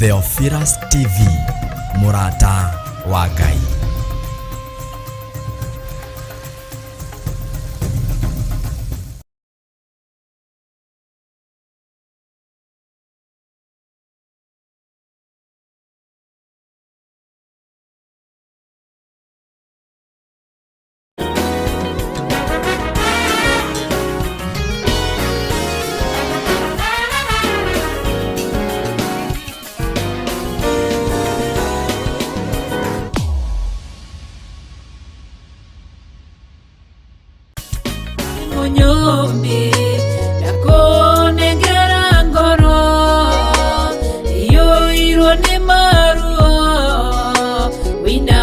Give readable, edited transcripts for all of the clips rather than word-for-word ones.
Theophilus TV, mũrata wa Ngai. Mũnyũmbi ndakũnengera ngoro iyũirwo nĩ maruo wĩna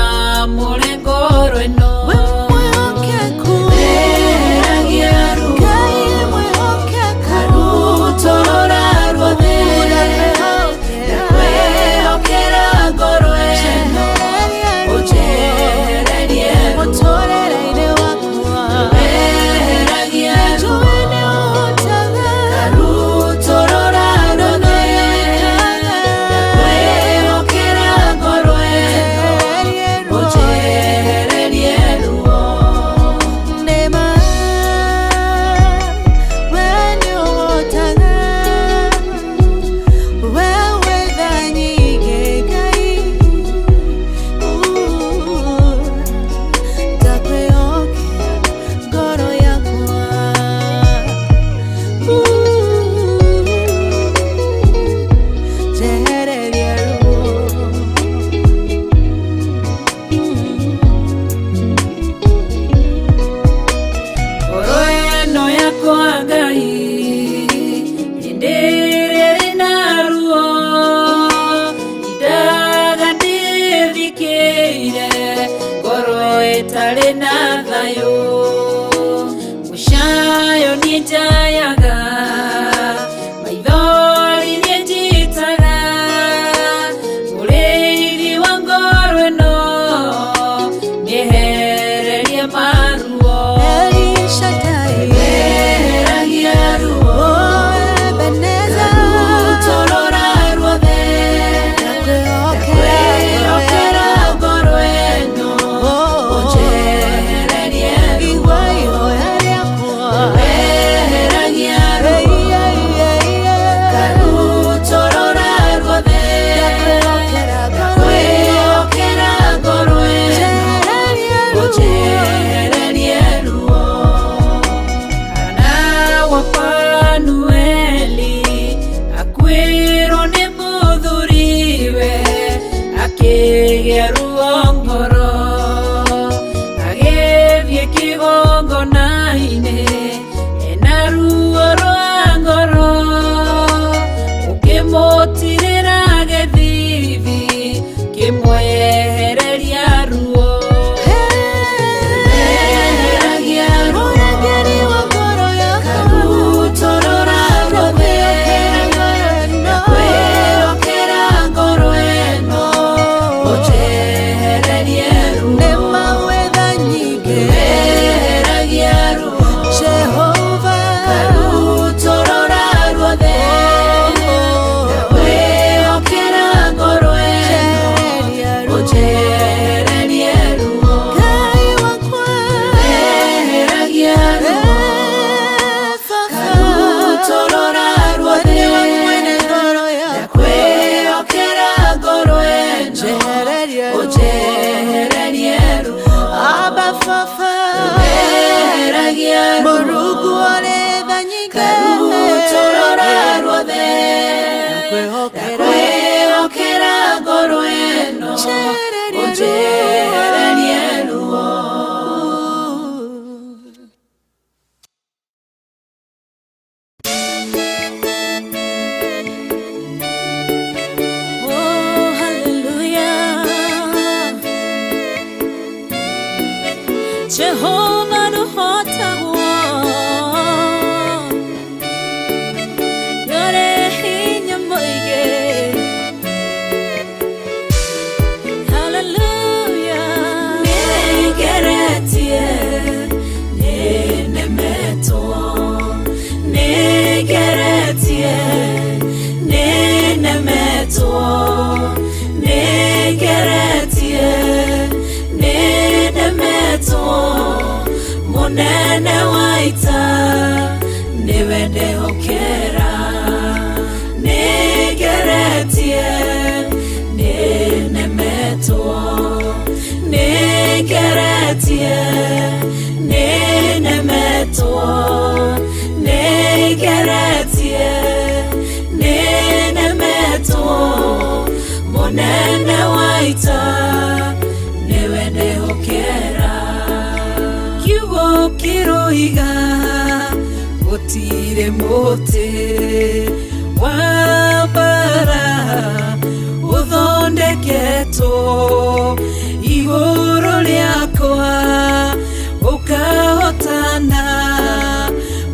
mũrengo ĩno. We mwĩhokeku. Weheragia ruo. Ngai mwĩhokeku. Karutorora ruothe. Ndakwĩhokera ngoro ĩno ũnjehererie ruo. Mũtũrĩre-inĩ wakwa. Weheragia ruo. Njũĩ nĩ ũhotaga. Karutorora ruothe. Ndakwĩhokera ngoro ĩno ũnjehererie ruo. Nĩma, we nĩũhotaga. We wĩ tha nyingĩ Ngai. Ndakwĩhokera ngoro yakwa. Njehererie ruo. Ngoro ĩno yakwa Ngai hĩndĩ ĩrĩa ĩna ruo indaga ndĩthikĩire ngoro ĩtarĩ na thayũ mũcayo niĩ njayaga maithori niĩ njitaga mũrĩithi wa ngoro ĩno nĩehererie maruo. El Shaddai. Weheragia ruo. Oh, Ebenezer. Karutorora ruothe. Ndakwĩhokera ngoro ĩno ũnjehererie ruo. Igua ihoya rĩakwa. Weheragia ruo. Karutorora ruothe. Ndakwĩhokera ngoro ĩno ũnjehererie ruo. Hana wa Fanueli akuĩrwo nĩ mũthuriwe akĩgĩa ruo ngoro agĩthiĩ kĩgongona-inĩ ena ruo rwa ngoro ũkĩmũtirĩra gĩthithi kĩmwehereria ruo. Weheragia ruo. Mũrangĩri wa ngoro yakwa. Karutorora ruothe. Ndakwĩhokera ngoro ĩno ũnjehererie ruo. Nĩma wĩ tha nyingĩ. Weheragia ruo. Jehova. Karutorora ruothe. Ndakwĩhokera ngoro ĩno ũnjehererie ruo. Ngai wakwa. Weheragia ruo. Karutorora ruothe. Nĩwe mwene ngoro yakwa. Ndakwĩhokera ngoro ĩno Njehererie ruo. ũnjehererie ruo. Abba Baba. Weheragia ruo. Mũrungu ũrĩ tha nyingĩ. Karutorora ruothe. Ndakwĩhokera. Ndakwĩhokera ngoro ĩno Njehererie ruo. ũnjehererie ruo. Oh, hallelujah. Jehova nũhotagwo. Nĩũrĩ hinya mũingĩ. Hallelujah. Nĩngeretie, nĩnemetwo, nĩngeretie, nĩnemetwo. Munene wa ita niwe ndehokera Nĩngeretie nĩnemetwo Nĩngeretie nĩnemetwo Nĩngeretie nĩnemetwo Munene wa ita niwe ndehokera Kiugo kĩroiga gũtirĩ mũtĩ wa mbara ũthondeketwo igũrũ rĩakwa ũkahotana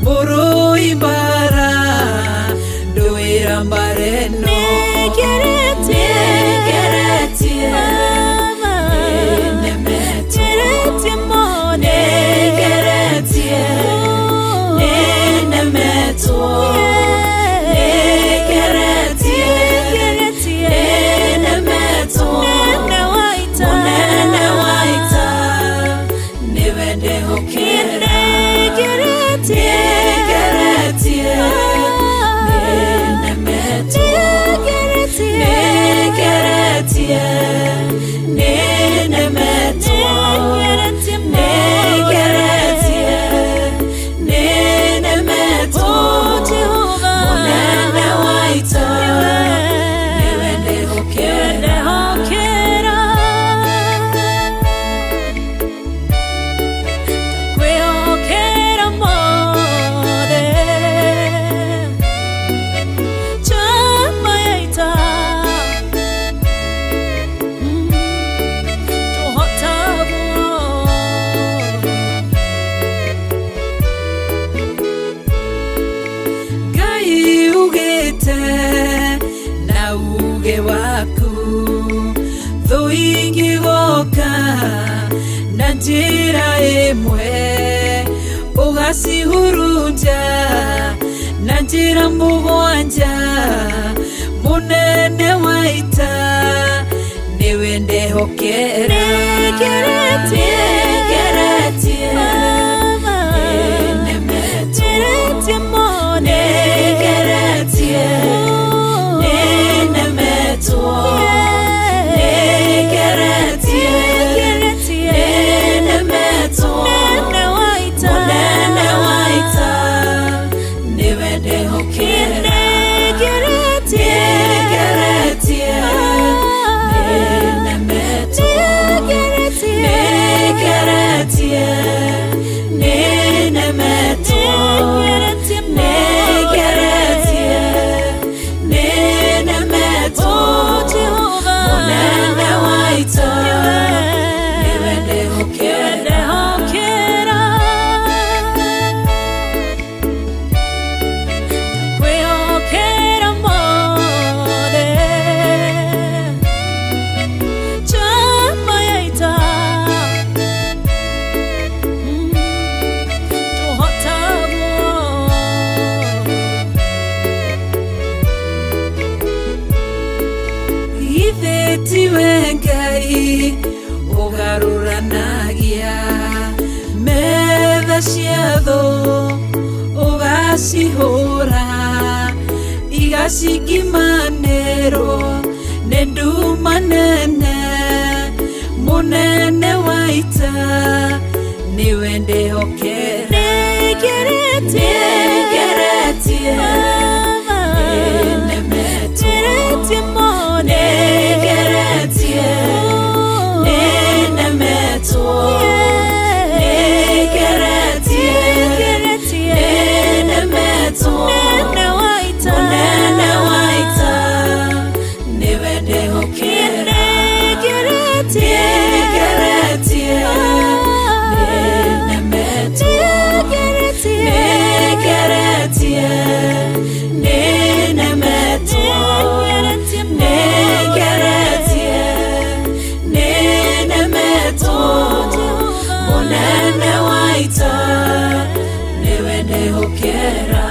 mũrũi mbara ndũĩra mbara ĩno Nĩngeretie Nĩngeretie nĩnemetwo Nĩngeretie nĩnemetwo Nĩngeretie nĩnemetwo Munene wa ita niwe ndehokera Nĩngeretie nĩnemetwo Nĩngeretie nĩnemetwo Nĩngeretie nĩnemetwo Munene wa ita niwe ndehokera Ngai ugĩte na uge waku thũ ingĩgoka na njĩra ĩmwe ũgacihurunja na njĩra mũgwanja Munene wa ita nĩwe ndehokera Nĩngeretie Nĩngeretie nĩnemetwo Nĩngeretie nĩnemetwo Nĩngeretie nĩnemetwo Munene wa ita niwe ndehokera Nĩngeretie nĩnemetwo Nĩngeretie nĩnemetwo Nĩngeretie nĩnemetwo Munene wa ita niwe ndehokera Githĩ tiwe Ngai ũgarũranagia metha cia thũ ũgacihũra igacingimanĩrwo nĩ nduma nene Munene wa ita nĩwe ndehokera Nĩngeretie nĩnemetwo Nĩngeretie nĩnemetwo Nĩngeretie nĩnemetwo Munene wa ita niwe ndehokera Nĩngeretie nĩnemetwo Nĩngeretie nĩnemetwo Nĩngeretie nĩnemetwo Munene wa ita niwe ndehokera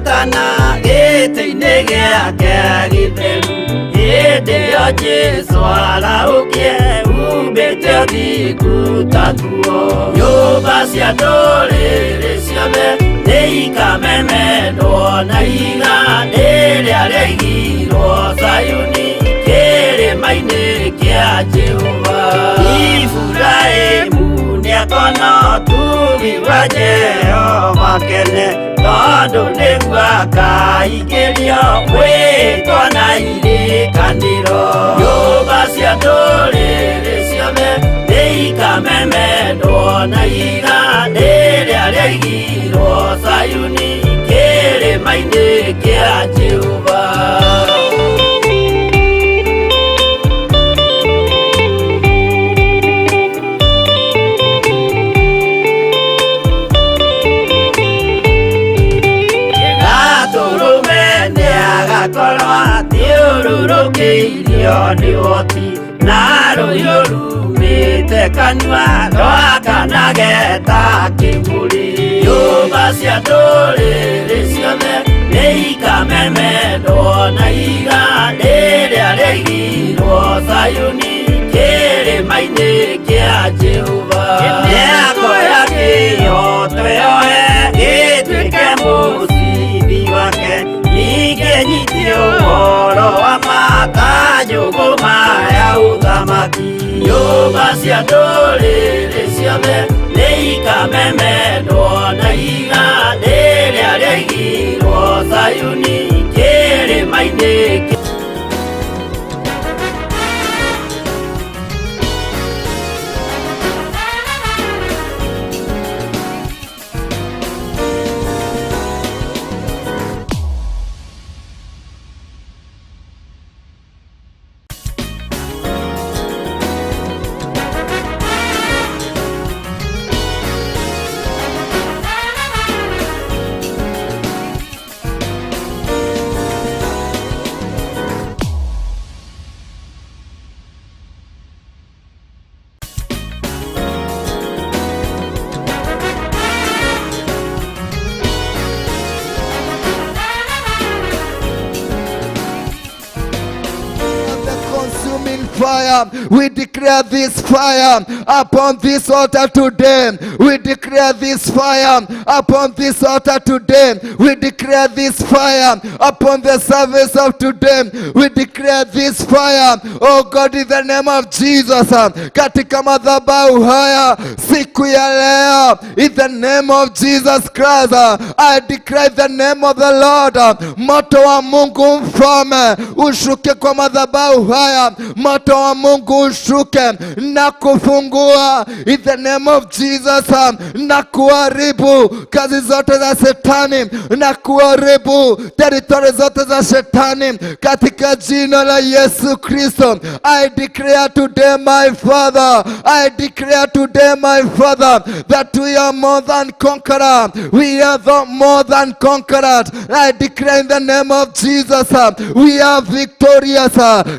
Agetana gĩtĩ-inĩ gĩake gĩtheru hĩndĩ ĩyo Jesũ arahũkie umbĩte ũthingu ta nguo nyũmba cia ndũrĩrĩ ciothe nĩikamemendwo na ihiga rĩrĩa rĩaigirwo Zayuni kĩrĩma-inĩ kĩa Jehova Iburahĩmu nĩakona ũtugi wa Jehova kene tondũ nĩguo akaingĩrio mwĩtwa na irĩkanĩro nyũmba cia ndũrĩrĩ ciothe nĩikamemendwo na ihiga rĩrĩa rĩaigirwo Zayuni kĩrĩma-inĩ kĩa Jehova. Gatũrũme athiũrũrũkĩirio nĩ ũhoti na rũhiũ rumĩte kanua rwakanage ta kĩmũrĩ nyũmba cia ndũrĩrĩ ciothe nĩikamemendwo na ihiga rĩrĩa rĩaigirwo Zayuni kĩrĩma-inĩ kĩa Jehova nĩakoya kĩhooto yoe gĩtuĩke mũcibi wake ningĩ nyite ũhoro wa matanjũgũma ya ũthamaki nyũmba cia ndũrĩrĩ ciothe nĩikamemendwo na ihiga rĩrĩa rĩaigirwo Zayuni kĩrĩma-inĩ. Fire. We declare this fire upon this altar today. We declare this fire upon this altar today. We declare this fire upon the service of today. We declare this fire, oh God, in the name of Jesus. Katika madhabahu haya siku ya leo, in the name of Jesus Christ, I declare the name of the Lord. Moto wa Mungu mfalme ushuke kwa madhabahu haya. Moto wa Mungu ushuke na kufungua in the name of Jesus, na kuharibu kazi zote za shetani na kuharibu territory zote za shetani katika jina la Yesu Kristo. I declare today, my Father, I declare today, my Father, that we are more than conqueror. We are the more than conquerors. I declare in the name of Jesus, we are victorious.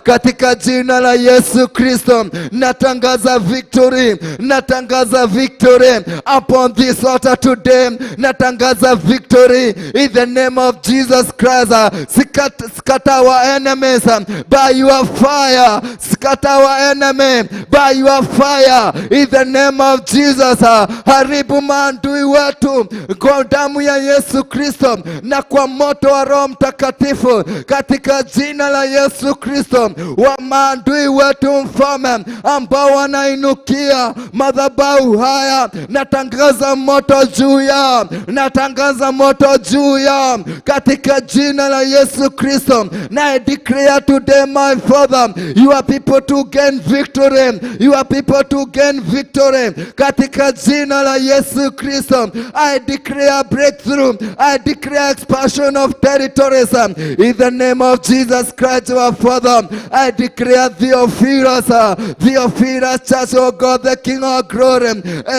Katika jina la Yesu Kristo, natangaza victory, natangaza victory upon this altar today. Natangaza victory in the name of Jesus Christ. Scatter our enemies by your fire. Scatter our enemy by your fire in the name of Jesus. Haribu maadui wetu kwa damu ya Yesu Kristo na kwa moto wa Roho Mtakatifu katika jina la Yesu Kristo. Wa maadui wetu mfalme ambao wanainukia madhabahu haya, natangaza moto juu yao, natangaza moto juu yao katika jina la Yesu Kristo. Na I declare today, my Father, your people to gain victory, your people to gain victory katika jina la Yesu Kristo. I declare breakthrough, I declare expansion of territories in the name of Jesus Christ, our Father. I declare the Theophilus, Theophilus Church, oh God, the King of Glory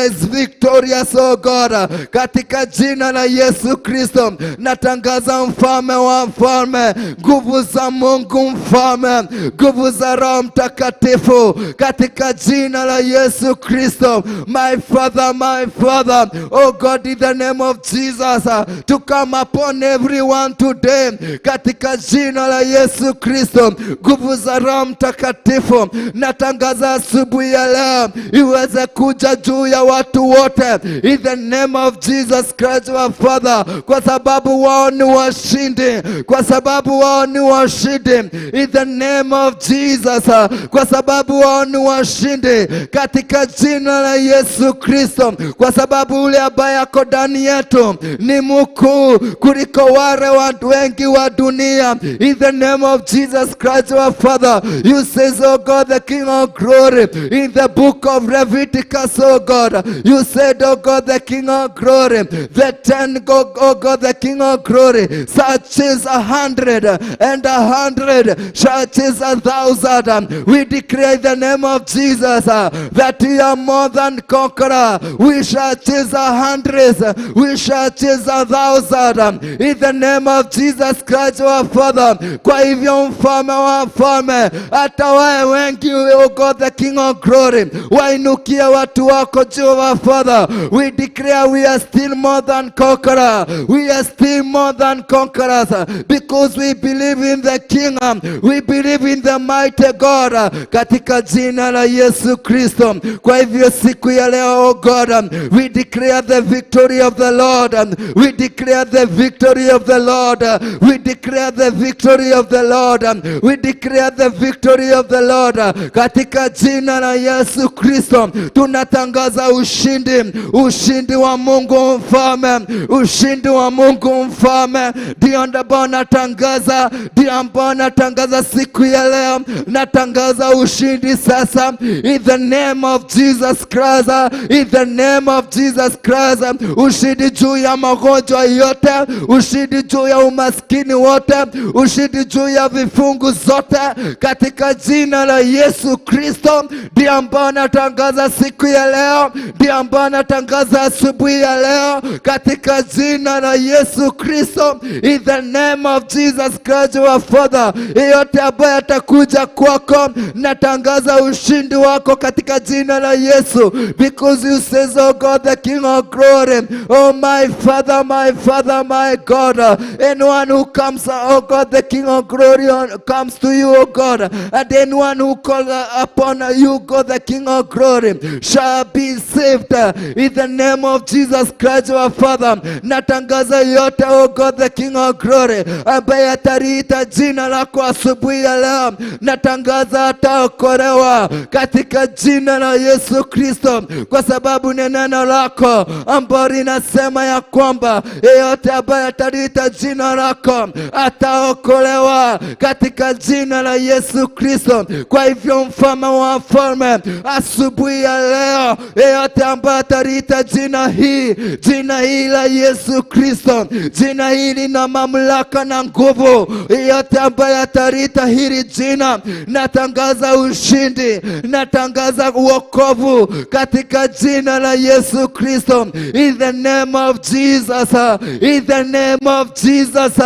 is victorious, oh God. Katika jina la Yesu Kristo natangaza mfalme wa mfalme, nguvu za Mungu mfalme, nguvu za Roho Mtakatifu katika jina la Yesu Kristo. My Father, my Father, oh God, in the name of Jesus, to come upon everyone today, katika jina la Yesu Kristo, nguvu za Roho Mtakatifu natangaza asubuhi ya leo iweze kuja juu ya watu wote, in the name of Jesus Christ our Father, kwa sababu wao ni washindi, kwa sababu wao ni washindi, in the name of Jesus, kwa sababu wao ni washindi katika jina la Yesu Kristo, kwa sababu ule ambaye ako ndani yetu ni mkuu kuliko wale watu wengi wa dunia. In the name of Jesus Christ our Father, you says, oh God, the King of Glory, in the book of Leviticus, oh God, you said, oh God, the King of Glory, the 10, go, oh God, the King of Glory, such is 100, and 100 such is 1,000. We declare in the name of Jesus that we are more than conqueror. We shall chase 100, we shall chase 1,000. In the name of Jesus Christ our Father. Kwa hivyo mfalme wa wafalme, hata wae wengi, oh God, the King of Glory, wainukie watu wako Jehovah Father. We declare we are still more than conqueror. We are still more than conquerors because we believe in the King. We believe in the mighty God. Katika jina la Yesu Kristo. Kwa hivyo siku ya leo, oh God, we declare the victory of the Lord. We declare the victory of the Lord. We declare the victory of the Lord. We declare the victory of the Lord. Katika jina la Yesu Kristo tunatangaza ushindi, ushindi wa Mungu mfalme, ushindi wa Mungu mfalme. Ndio ambao natangaza, ndio ambao natangaza siku ya leo, natangaza ushindi sasa, in the name of Jesus Christ, in the name of Jesus Christ, ushindi juu ya magonjwa yote, ushindi juu ya umaskini wote, ushindi juu ya vifungu zote, katika jina la Yesu Kristo, ndio ambao natangaza siku ya leo, ndio ambao natangaza asubuhi ya leo, katika jina la Yesu Kristo, in the name of Jesus Christ our Father. Yeyote ambaye atakuja kwako, natangaza ushindi wako katika jina la Yesu, because you says, oh God, the King of Glory, oh my Father, my Father, my God, anyone who comes, oh God, the King of Glory, comes to you, oh God, and anyone who calls upon you, God, the King of Glory, shall be saved in the name of Jesus Christ our Father. Natangaza yote, oh God, the King of Glory, ambaye ataliita jina lako asubuhi ya leo, natangaza ataokolewa katika jina la Yesu Kristo, kwa sababu ni neno lako ambalo linasema ya kwamba yeyote ambaye ataliita jina lako ataokolewa katika jina la Yesu Kristo. Kwa hivyo mfalme wa wafalme, asubuhi ya leo, yeyote ambaye ataliita jina hii, jina hii la Yesu Kristo, jina hili lina mamlaka na nguvu, yeyote ambaye ataliita hili jina, natangaza ushindi, natangaza uokovu katika jina la Yesu Kristo. In the name of Jesus, in the name of Jesus,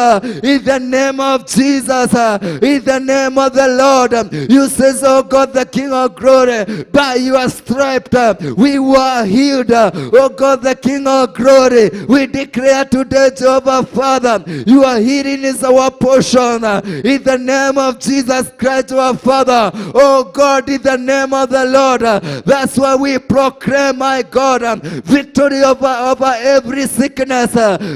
in the name of Jesus, in the name of the Lord. You says, oh God, the King of Glory, by your stripe we were healed. Oh God, the King of Glory, we declare today, Jehovah Father, your healing is our portion. In the name of Jesus Christ, our Father. Oh God, in the name of the Lord. That's why we proclaim, my God, victory over every sickness,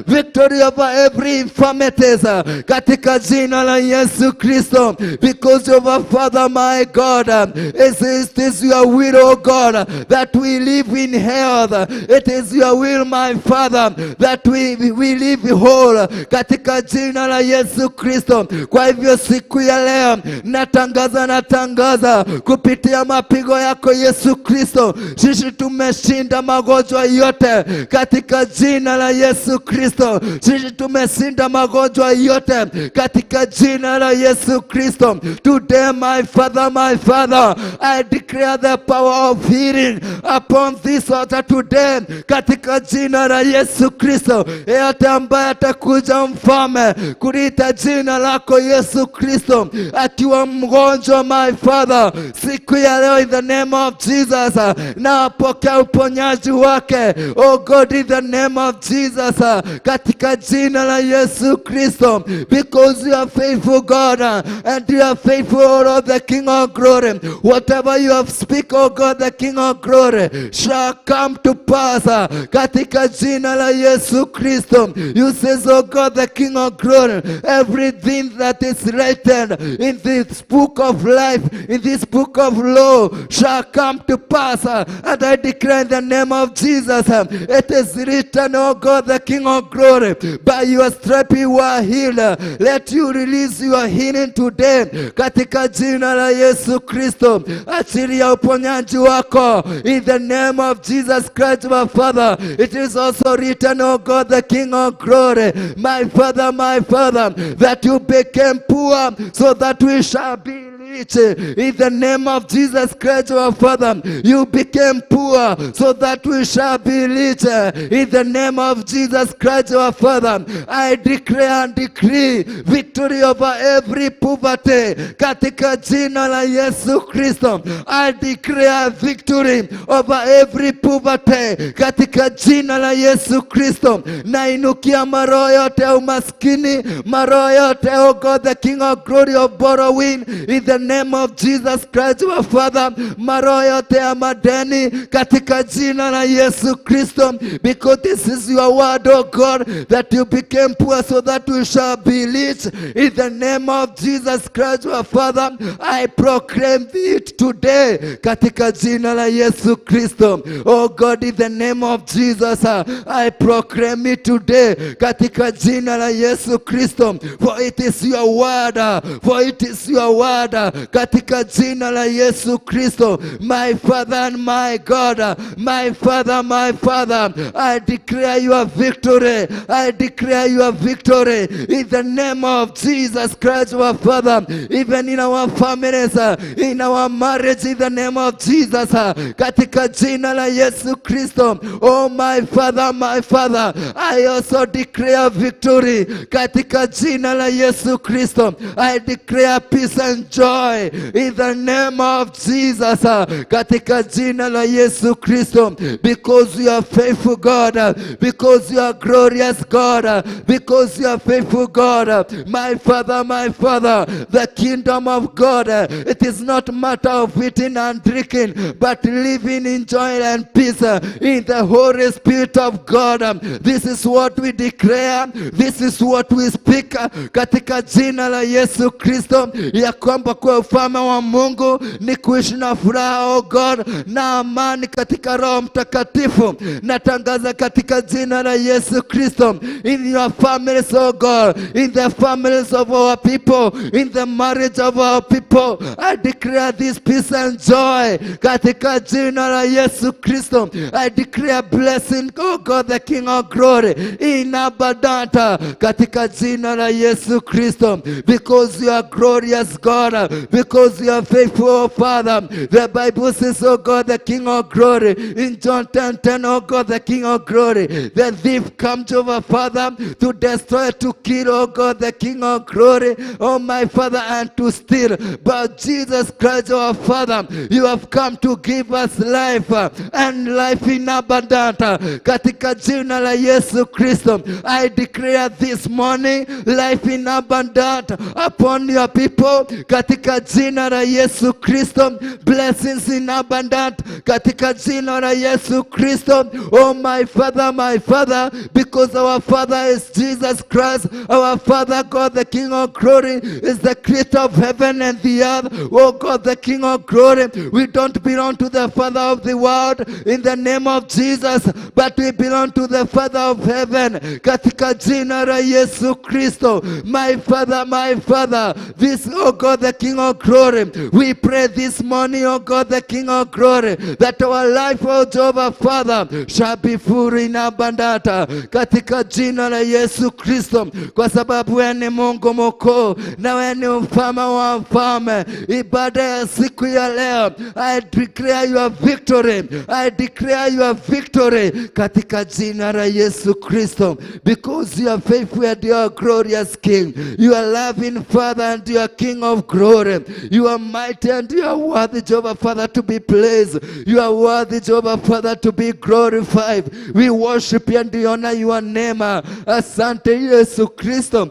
victory over every infirmities. Katika jina la Yesu Kristo, because of our Father, my God, it is your will, oh God, that we live in health. It is your will, my Father, that we live whole. Katika jina la Yesu Kristo. Kwa hivyo siku ya leo natangaza, natangaza kupitia mapigo yako Yesu Kristo, sisi tumeshinda magonjwa yote katika jina la Yesu Kristo. Sisi tumeshinda magonjwa yote katika jina la Yesu Kristo. Today, my Father, my Father, I declare the power of healing upon this altar today, katika jina la Yesu Kristo. Yeyote ambaye atakuja, Mfalme, kuliita jina lako Yesu Kristo akiwa mgonjwa, my Father, siku ya leo, in the name of Jesus, na apokea uponyaji wake, oh God, in the name of Jesus, katika jina la Yesu Kristo, because you are faithful God and you are faithful, O Lord, the King of glory. Whatever you have speak, oh God, the King of glory, shall come to pass, katika jina la Yesu Kristo. You says, oh God, the King of glory, everything that is written in this book of life, in this book of law, shall come to pass. And I declare in the name of Jesus, it is written, oh God, the King of glory, by your stripe you are healed. Let you release your healing today, katika jina la Yesu Kristo. Achilia uponyaji wako in the name of Jesus Christ, my Father. It is also written, oh God, the King of glory, my Father, my Father, that you became poor so that we shall be rich. In the name of Jesus Christ, our Father, you became poor so that we shall be rich. In the name of Jesus Christ, our Father, I declare and decree victory over every poverty. Katika jina la Yesu Kristo, I declare victory over every poverty. Katika jina la Yesu Kristo, nainukia maroho yote ya umaskini, maroho yote, oh God, the King of glory, of borrowing, in the name of Jesus Christ, our Father, maroho yote ya madeni katika jina la Yesu Kristo, because this is your word, oh God, that you became poor so that we shall be rich. In the name of Jesus Christ, our Father, I proclaim it today katika jina la Yesu Kristo. Oh God, in the name of Jesus, I proclaim it today katika jina la Yesu Kristo, for it is your word, for it is your word, katika jina la Yesu Kristo. My Father and my God, my Father, my Father, I declare your victory. I declare your victory in the name of Jesus Christ, our Father, even in our families, in our marriage, in the name of Jesus, katika jina la Yesu Kristo. Oh my Father, my Father, I also declare victory katika jina la Yesu Kristo. I declare peace and joy in the name of Jesus, katika jina la Yesu Kristo, because you are faithful God, because you are glorious God, because you are faithful God. My Father, my Father, the kingdom of God, it is not matter of eating and drinking, but living in joy and peace in the Holy Spirit of God. This is what we declare, this is what we speak, katika jina la Yesu Kristo, ya kwamba kwa ufalme wa Mungu ni kuishi na furaha, oh God, na amani katika Roho Mtakatifu. Natangaza katika jina la Yesu Kristo, in your families, oh God, in the families of our people, in the marriage of our people, I declare this peace and joy katika jina la Yesu Kristo. I declare blessing, oh God, the King of glory, in abundant katika jina la Yesu Kristo, because you are glorious God, because you are faithful, oh Father. The Bible says, oh God, the King of glory, in John 10:10, oh God, the King of glory, the thief comes over, Father, to destroy, to kill, oh God, the King of glory, oh my Father, and to steal. But Jesus Christ, our Father, you have come to give us life and life in abundant. Katika jina la Yesu Kristo, I declare this morning life in abundant upon your people. Katika jina la Yesu Kristo, blessings in abundant. Katika jina la Yesu Kristo, oh my Father, my Father, because our Father is Jesus Christ, our Father God, the King of glory, is the creator of heaven and the earth. Oh God, the King of glory, we don't belong to the Father of the world in the name of Jesus, but we belong to the Father of heaven. Katika jina la Yesu Kristo, my Father, my Father, this, oh God, the King of glory. We pray this morning, O God, the King of glory, that our life, O Jehovah Father, shall be full in abundance. Katika jina la Yesu Kristo, kwa sababu wewe ni Mungu mkuu na wewe ni mfalme wa wafalme. Ibada ya siku ya leo, I declare your victory, I declare your victory katika jina la Yesu Kristo, because you are faithful and you are glorious King, you are loving Father and you are King of glory, you are mighty and you are worthy, Jehovah Father, to be praised. You are worthy, Jehovah Father, to be glorified. We worship you and we honor your name. Asante Yesu Kristo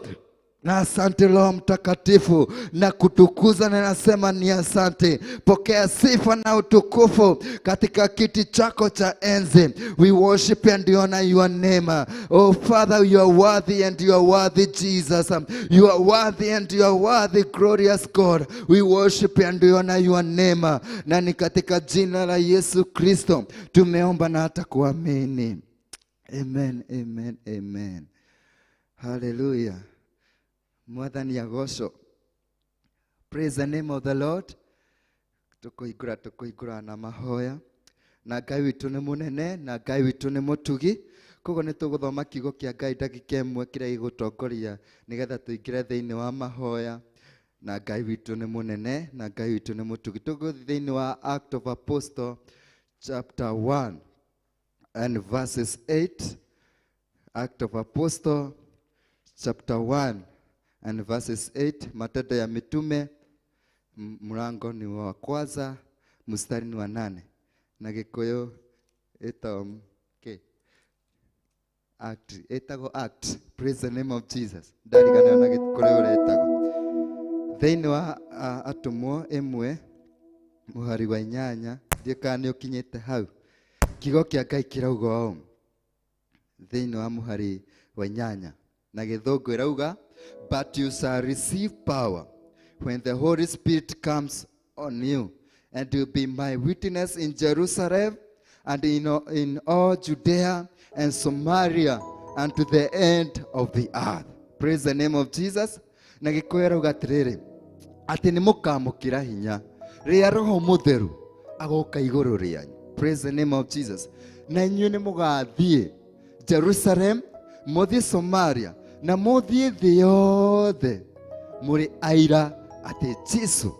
na asante Roho Mtakatifu na kutukuza, na nasema ni asante. Pokea sifa na utukufu katika kiti chako cha enzi. We worship and honor your name. Oh Father, you are worthy and you are worthy, Jesus. You are worthy and you are worthy, glorious God. We worship and honor your name. Na ni katika jina la Yesu Kristo tumeomba na hata kuamini. Amen, amen, amen. Hallelujah. Mwathani agocwo. Praise the name of the Lord. Tukuhingũra tukuhingũra na mahoya, na Ngai witũ nĩ mũnene na Ngai witũ nĩ mũtugi. Koguo nĩ tũgũthoma kiugo kĩa Ngai ndagĩka ĩmwe kĩrĩa gĩgũtongoria nĩgetha tũingĩre thĩinĩ wa mahoya. Na Ngai witũ nĩ mũnene na Ngai witũ nĩ mũtugi. Tũgũthiĩ thĩinĩ wa Act of Apostle chapter 1 and verses 8. Act of Apostle chapter 1 and verses 8. Matendo ya Mitume mlango ni wa kwanza mstari ni wa 8. Na Gikuyu ĩtagwo kĩ? Act, ĩtagwo Act. Praise the name of Jesus. Ndarigana na Gikuyu ũrĩa ĩtagwo. Thĩinĩ wa Atũmwo 1 mũhari wa 8, ndiũĩ kana nĩ ũkinyĩte hau. Kiugo kĩa Ngai kĩrauga ũũ thĩinĩ wa mũhari wa 8 na Gĩthũngũ ĩrauga, but you shall receive power when the Holy Spirit comes on you, and you'll be my witness in Jerusalem and in all Judea and Samaria and to the end of the earth. Praise the name of Jesus. Na Gĩkũyũ ĩrauga atĩrĩrĩ, atĩ nĩ mũkamũkĩra hinya rĩrĩa Roho Mũtheru agoka igũrũ rĩanyu. Praise the name of Jesus. Na inyuĩ nĩ mũgathiĩ Jerusalem, mũthiĩ Samaria na mũthiĩ thĩ yothe mũrĩ aira atĩ Jesu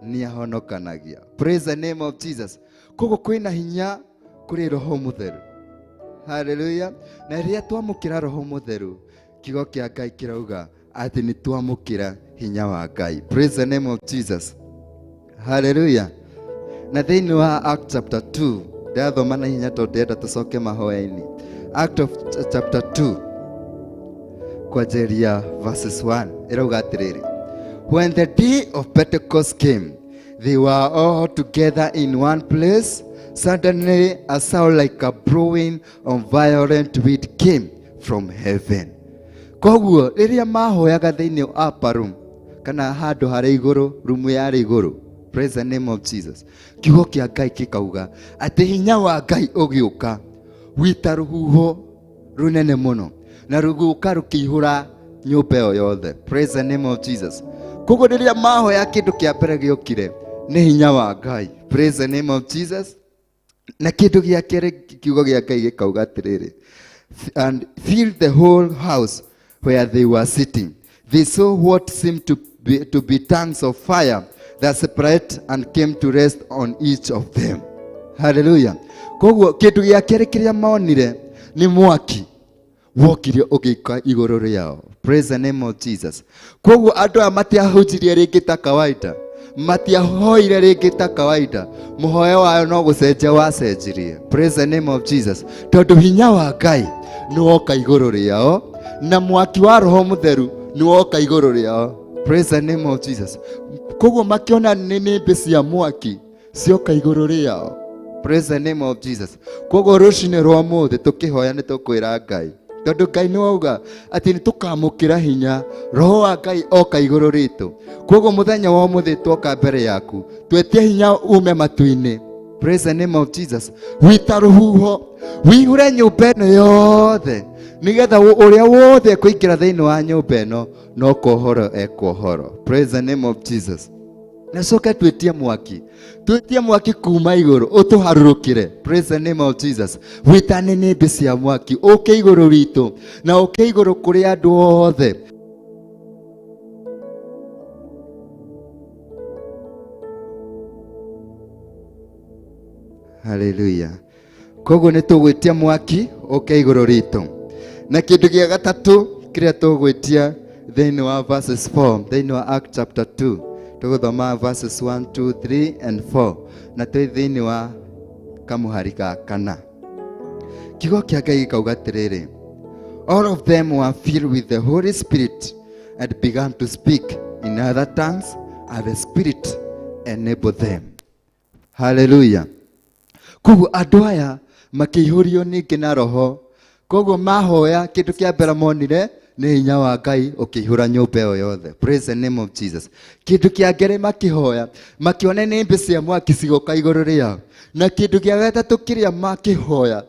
nĩ ahonokanagia. Praise the name of Jesus. Koguo kwĩna hinya kũrĩ Roho Mũtheru. Hallelujah. Na rĩrĩa twamũkĩra Roho Mũtheru, kiugo kĩa Ngai kĩrauga atĩ nĩ twamũkĩra hinya wa Ngai. Praise the name of Jesus. Hallelujah. Na thĩinĩ wa Act chapter 2, ndathoma na hinya tondũ ndĩrenda tũcoke mahoya-inĩ. Act of chapter 2 kwanjĩrĩria verses 1 ĩrauga atĩrĩrĩ, when the day of Pentecost came, they were all together in one place. Suddenly a sound like a blowing of violent wind came from heaven. Koguo rĩrĩa mahoyaga thĩinĩ wa upper room kana handũ harĩa igũrũ, rumu yarĩ igũrũ, praise the name of Jesus, kiugo kĩa Ngai gĩkauga atĩ hinya wa Ngai ũgĩũka wĩta rũhuho rũnene mũno, na rũgĩũka rũkĩihũra nyũmba ĩyo yothe. Praise the name of Jesus. Koguo rĩrĩa mahoya kĩndũ kĩa mbere gĩokire nĩ hinya wa Ngai. Praise the name of Jesus. Na kĩndũ gĩa kerĩ kiugo kĩa Ngai gĩkauga atĩrĩrĩ, and filled the whole house where they were sitting. They saw what seemed to be tongues of fire that separate and came to rest on each of them. Hallelujah. Koguo kĩndũ gĩa kerĩ kĩrĩa monire nĩ mwaki wokire ũgĩika igũrũ rĩao. Praise the name of Jesus. Koguo andũ aya matiahunjirie rĩngĩ ta kawaida, matiahoire rĩngĩ ta kawaida, mũhoyo wayo no gũcenjia wacenjirie. Praise the name of Jesus. Tondũ hinya wa Ngai nĩ woka igũrũ rĩao na mwaki wa Roho Mũtheru nĩ woka igũrũ rĩao. Praise the name of Jesus. Koguo makĩona nĩnĩmbĩ cia mwaki cioka igũrũ rĩao. Praise the name of Jesus. Koguo rũcinĩ rwa ũmũthĩ tũkĩhoya nĩ tũkwĩra Ngai, tondũ Ngai nĩ wauga atĩ nĩ tũkamũkĩra hinya Roho wa Ngai oka igũrũ ritũ. Koguo mũthenya wa ũmũthĩ twoka mbere yaku twetie hinya ume matu-inĩ. Praise the name of Jesus. Wĩta rũhuho wĩihũre nyũmba ĩno yothe, nĩgetha ũrĩa wothe ekũingĩra thĩinĩ wa nyũmba ĩno no kuohoro ekuohoro. Praise the name of Jesus. Na coke twĩtie mwaki, twĩtie mwaki kuma igũrũ ũtũharũrũkĩre. Praise the name of Jesus. Wĩtane nĩmbĩ cia mwaki ũke igũrũ witũ na ũke igũrũ kũrĩ andũ othe. Haleluya. Koguo nĩ tũgwĩtia mwaki ũke igũrũ ritũ. Na kĩndũ gĩa gatatũ kĩrĩa tũgwĩtia thĩinĩ wa verses 4 thĩinĩ wa Act chapter 2, tũgũthoma verses 1 2 3 and 4, na twĩ thĩinĩ wa kamũhari ga kana. Kiugo kĩa Ngai gĩkauga atĩrĩrĩ, all of them were filled with the Holy Spirit and began to speak in other tongues as the Spirit enabled them. Hallelujah. Koguo andũ aya makĩihũrio ningĩ na roho. Koguo mahoya kĩndũ kĩa mbere monire nĩ hinya wa Ngai ũkĩihũra nyũmba ĩyo yothe. Praise the name of Jesus. Kĩndũ kĩa kerĩ makĩhoya makĩona nĩmbĩ cia mwaki cigoka igũrũ rĩao. Na kĩndũ gĩa gatatũ kĩrĩa makĩhoya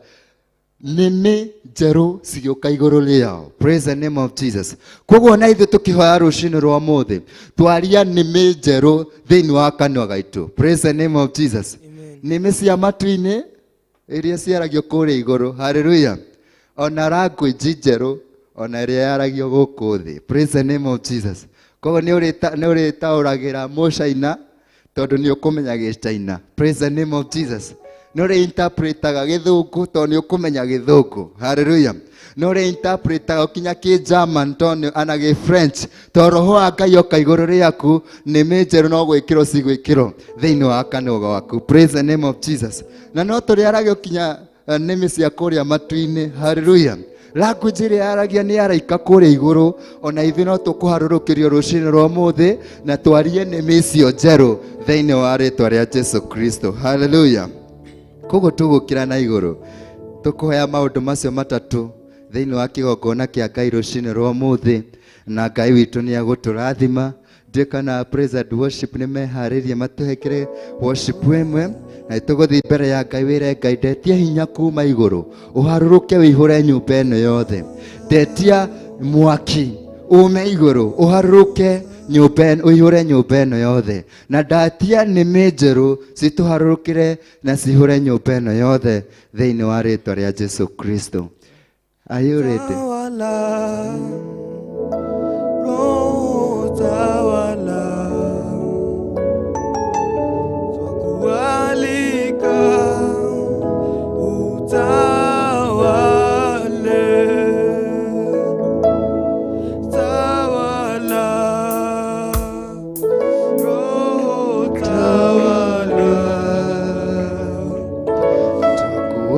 nĩmĩ njerũ cigĩũka igũrũ rĩao. Praise the name of Jesus. Koguo na ithuĩ tũkĩhoya rũcinĩ rwa ũmũthĩ twaria nĩmĩ njerũ thĩinĩ wa kanua gaitũ. Praise the name of Jesus. Nĩmĩ cia matu-inĩ iria ciaragio kũrĩa igũrũ. Hallelujah. Ona language njerũ ona ĩrĩa yaragio gũkũ thĩ. Praise the name of Jesus. Koguo nĩ ũrĩtaũragĩra mũcaina tondũ nĩ ũkũmenya gĩcaina. Praise the name of Jesus. Nĩ ũrĩ-interpretaga gĩthũngũ tondũ nĩ ũkũmenya gĩthũngũ. Hallelujah. Nĩ ũrĩ-interpretaga kinya kĩ-German tondũ ana gĩ-French tondũ roho wa Ngai oka igũrũ rĩaku nĩmĩ njerũ no gwĩkĩrwo cigwĩkĩrwo thĩinĩ wa kanua gaku. Praise the name of Jesus. Na no tũrĩaragio kinya nĩmĩ cia kũrĩa matu-inĩ. Hallelujah. Language ĩrĩa yaragia nĩ araika kũrĩa igũrũ, ona ithuĩ no tũkũharũrũkĩrio rũcinĩ rwa ũmũthĩ na twarie nĩmĩ icio njerũ thĩinĩ wa rĩtwa rĩa Jesu Kristo. Hallelujah. Koguo tũgũkĩra na igũrũ tũkũhoya maũndũ macio matatũ thĩinĩ wa kĩgongona kĩa Ngai rũcinĩ rwa ũmũthĩ, na Ngai witũ nĩ egũtũrathima. Ndiũĩ kana praise and worship nĩ meharĩrie matũhekere worship ĩmwe, na tũgũthiĩ mbere ya Ngai wĩre Ngai ndetia hinya kuma igũrũ ũharũrũke wĩihũre nyũmba ĩno yothe. Ndetia mwaki ume igũrũ ũharũrũke nyũmba ĩno, ũihũre nyũmba ĩno yothe, na ndatia nĩmĩ njerũ citũharũrũkĩre na cihũre nyũmba ĩno yothe thĩinĩ wa rĩtwa rĩa Jesu Kristo. Are you ready? Tawala, Roho tawala, twakualika utawale. Tawala, Roho tawala,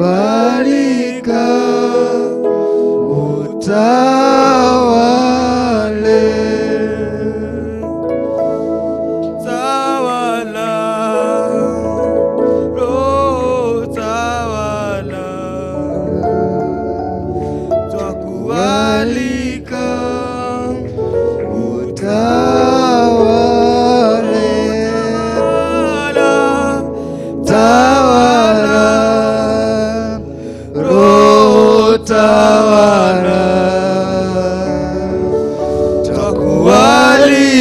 Twakualika utawale. Tawala, Roho tawala, twakualika Utawale. tawala, Tawala, Roho tawala, twakualika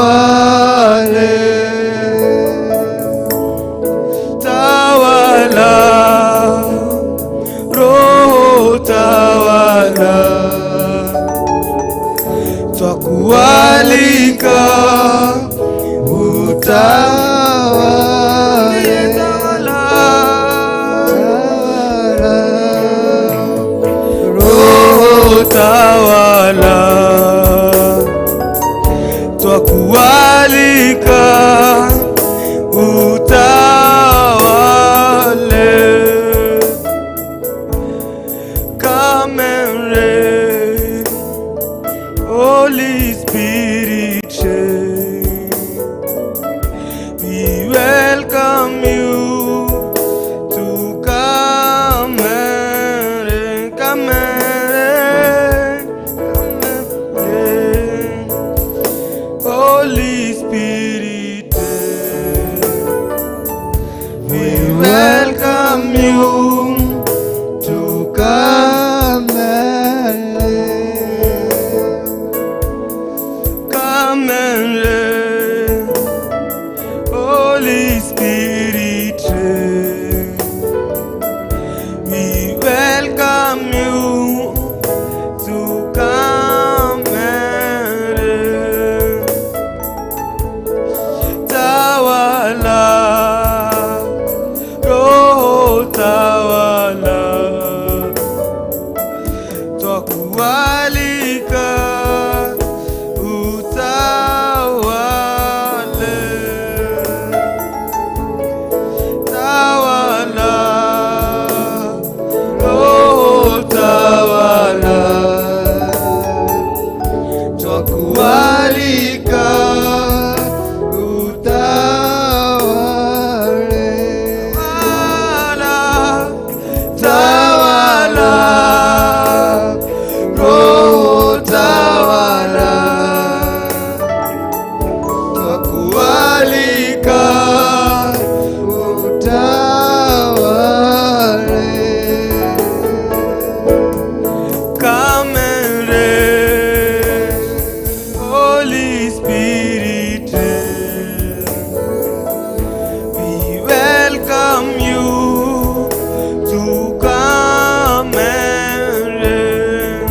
utawale. Tawala, Roho tawala, twakualika Utawale. tawala, Tawala, Roho tawala, twakualika utawale. Come and reign, Holy Spirit, reign. We welcome you to come and reign, come and reign, come and reign. Holy Spirit, reign. We welcome you to come come and live. Twakualika utawale. Tawala, oh tawala, twakualika utawale. Tawala, tawala, Roho tawala, twakualika utawale. Come and reign, Holy Spirit, reign. We welcome you to come and reign.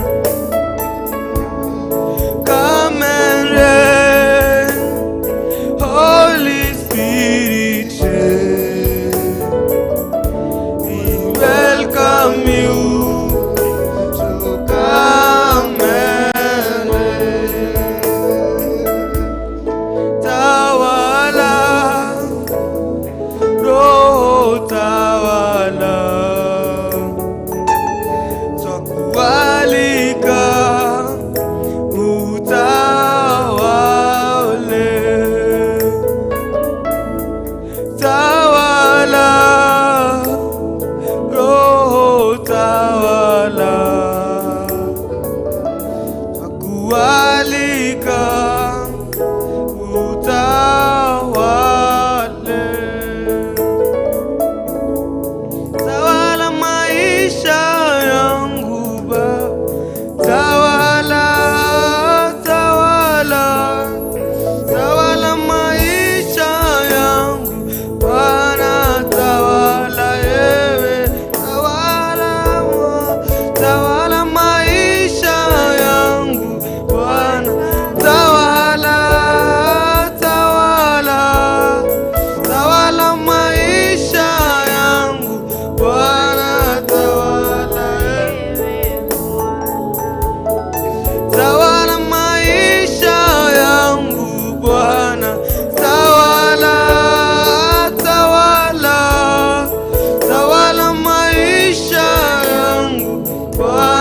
Come and reign, Holy Spirit, reign. We welcome you to come and reign. Tawala, Roho tawala, twakualika utawale. Tawala, Roho tawala, twakualika utawale. Tawala maisha yangu Baba, tawala, tawala, tawala maisha yangu Bwana, tawala ewe, tawala, tawala maisha yangu Bwana, tawala, tawala, tawala maisha yangu Bwana, tawala tawala maisha yangu Bwana, tawala, tawala, tawala maisha yangu Bwana.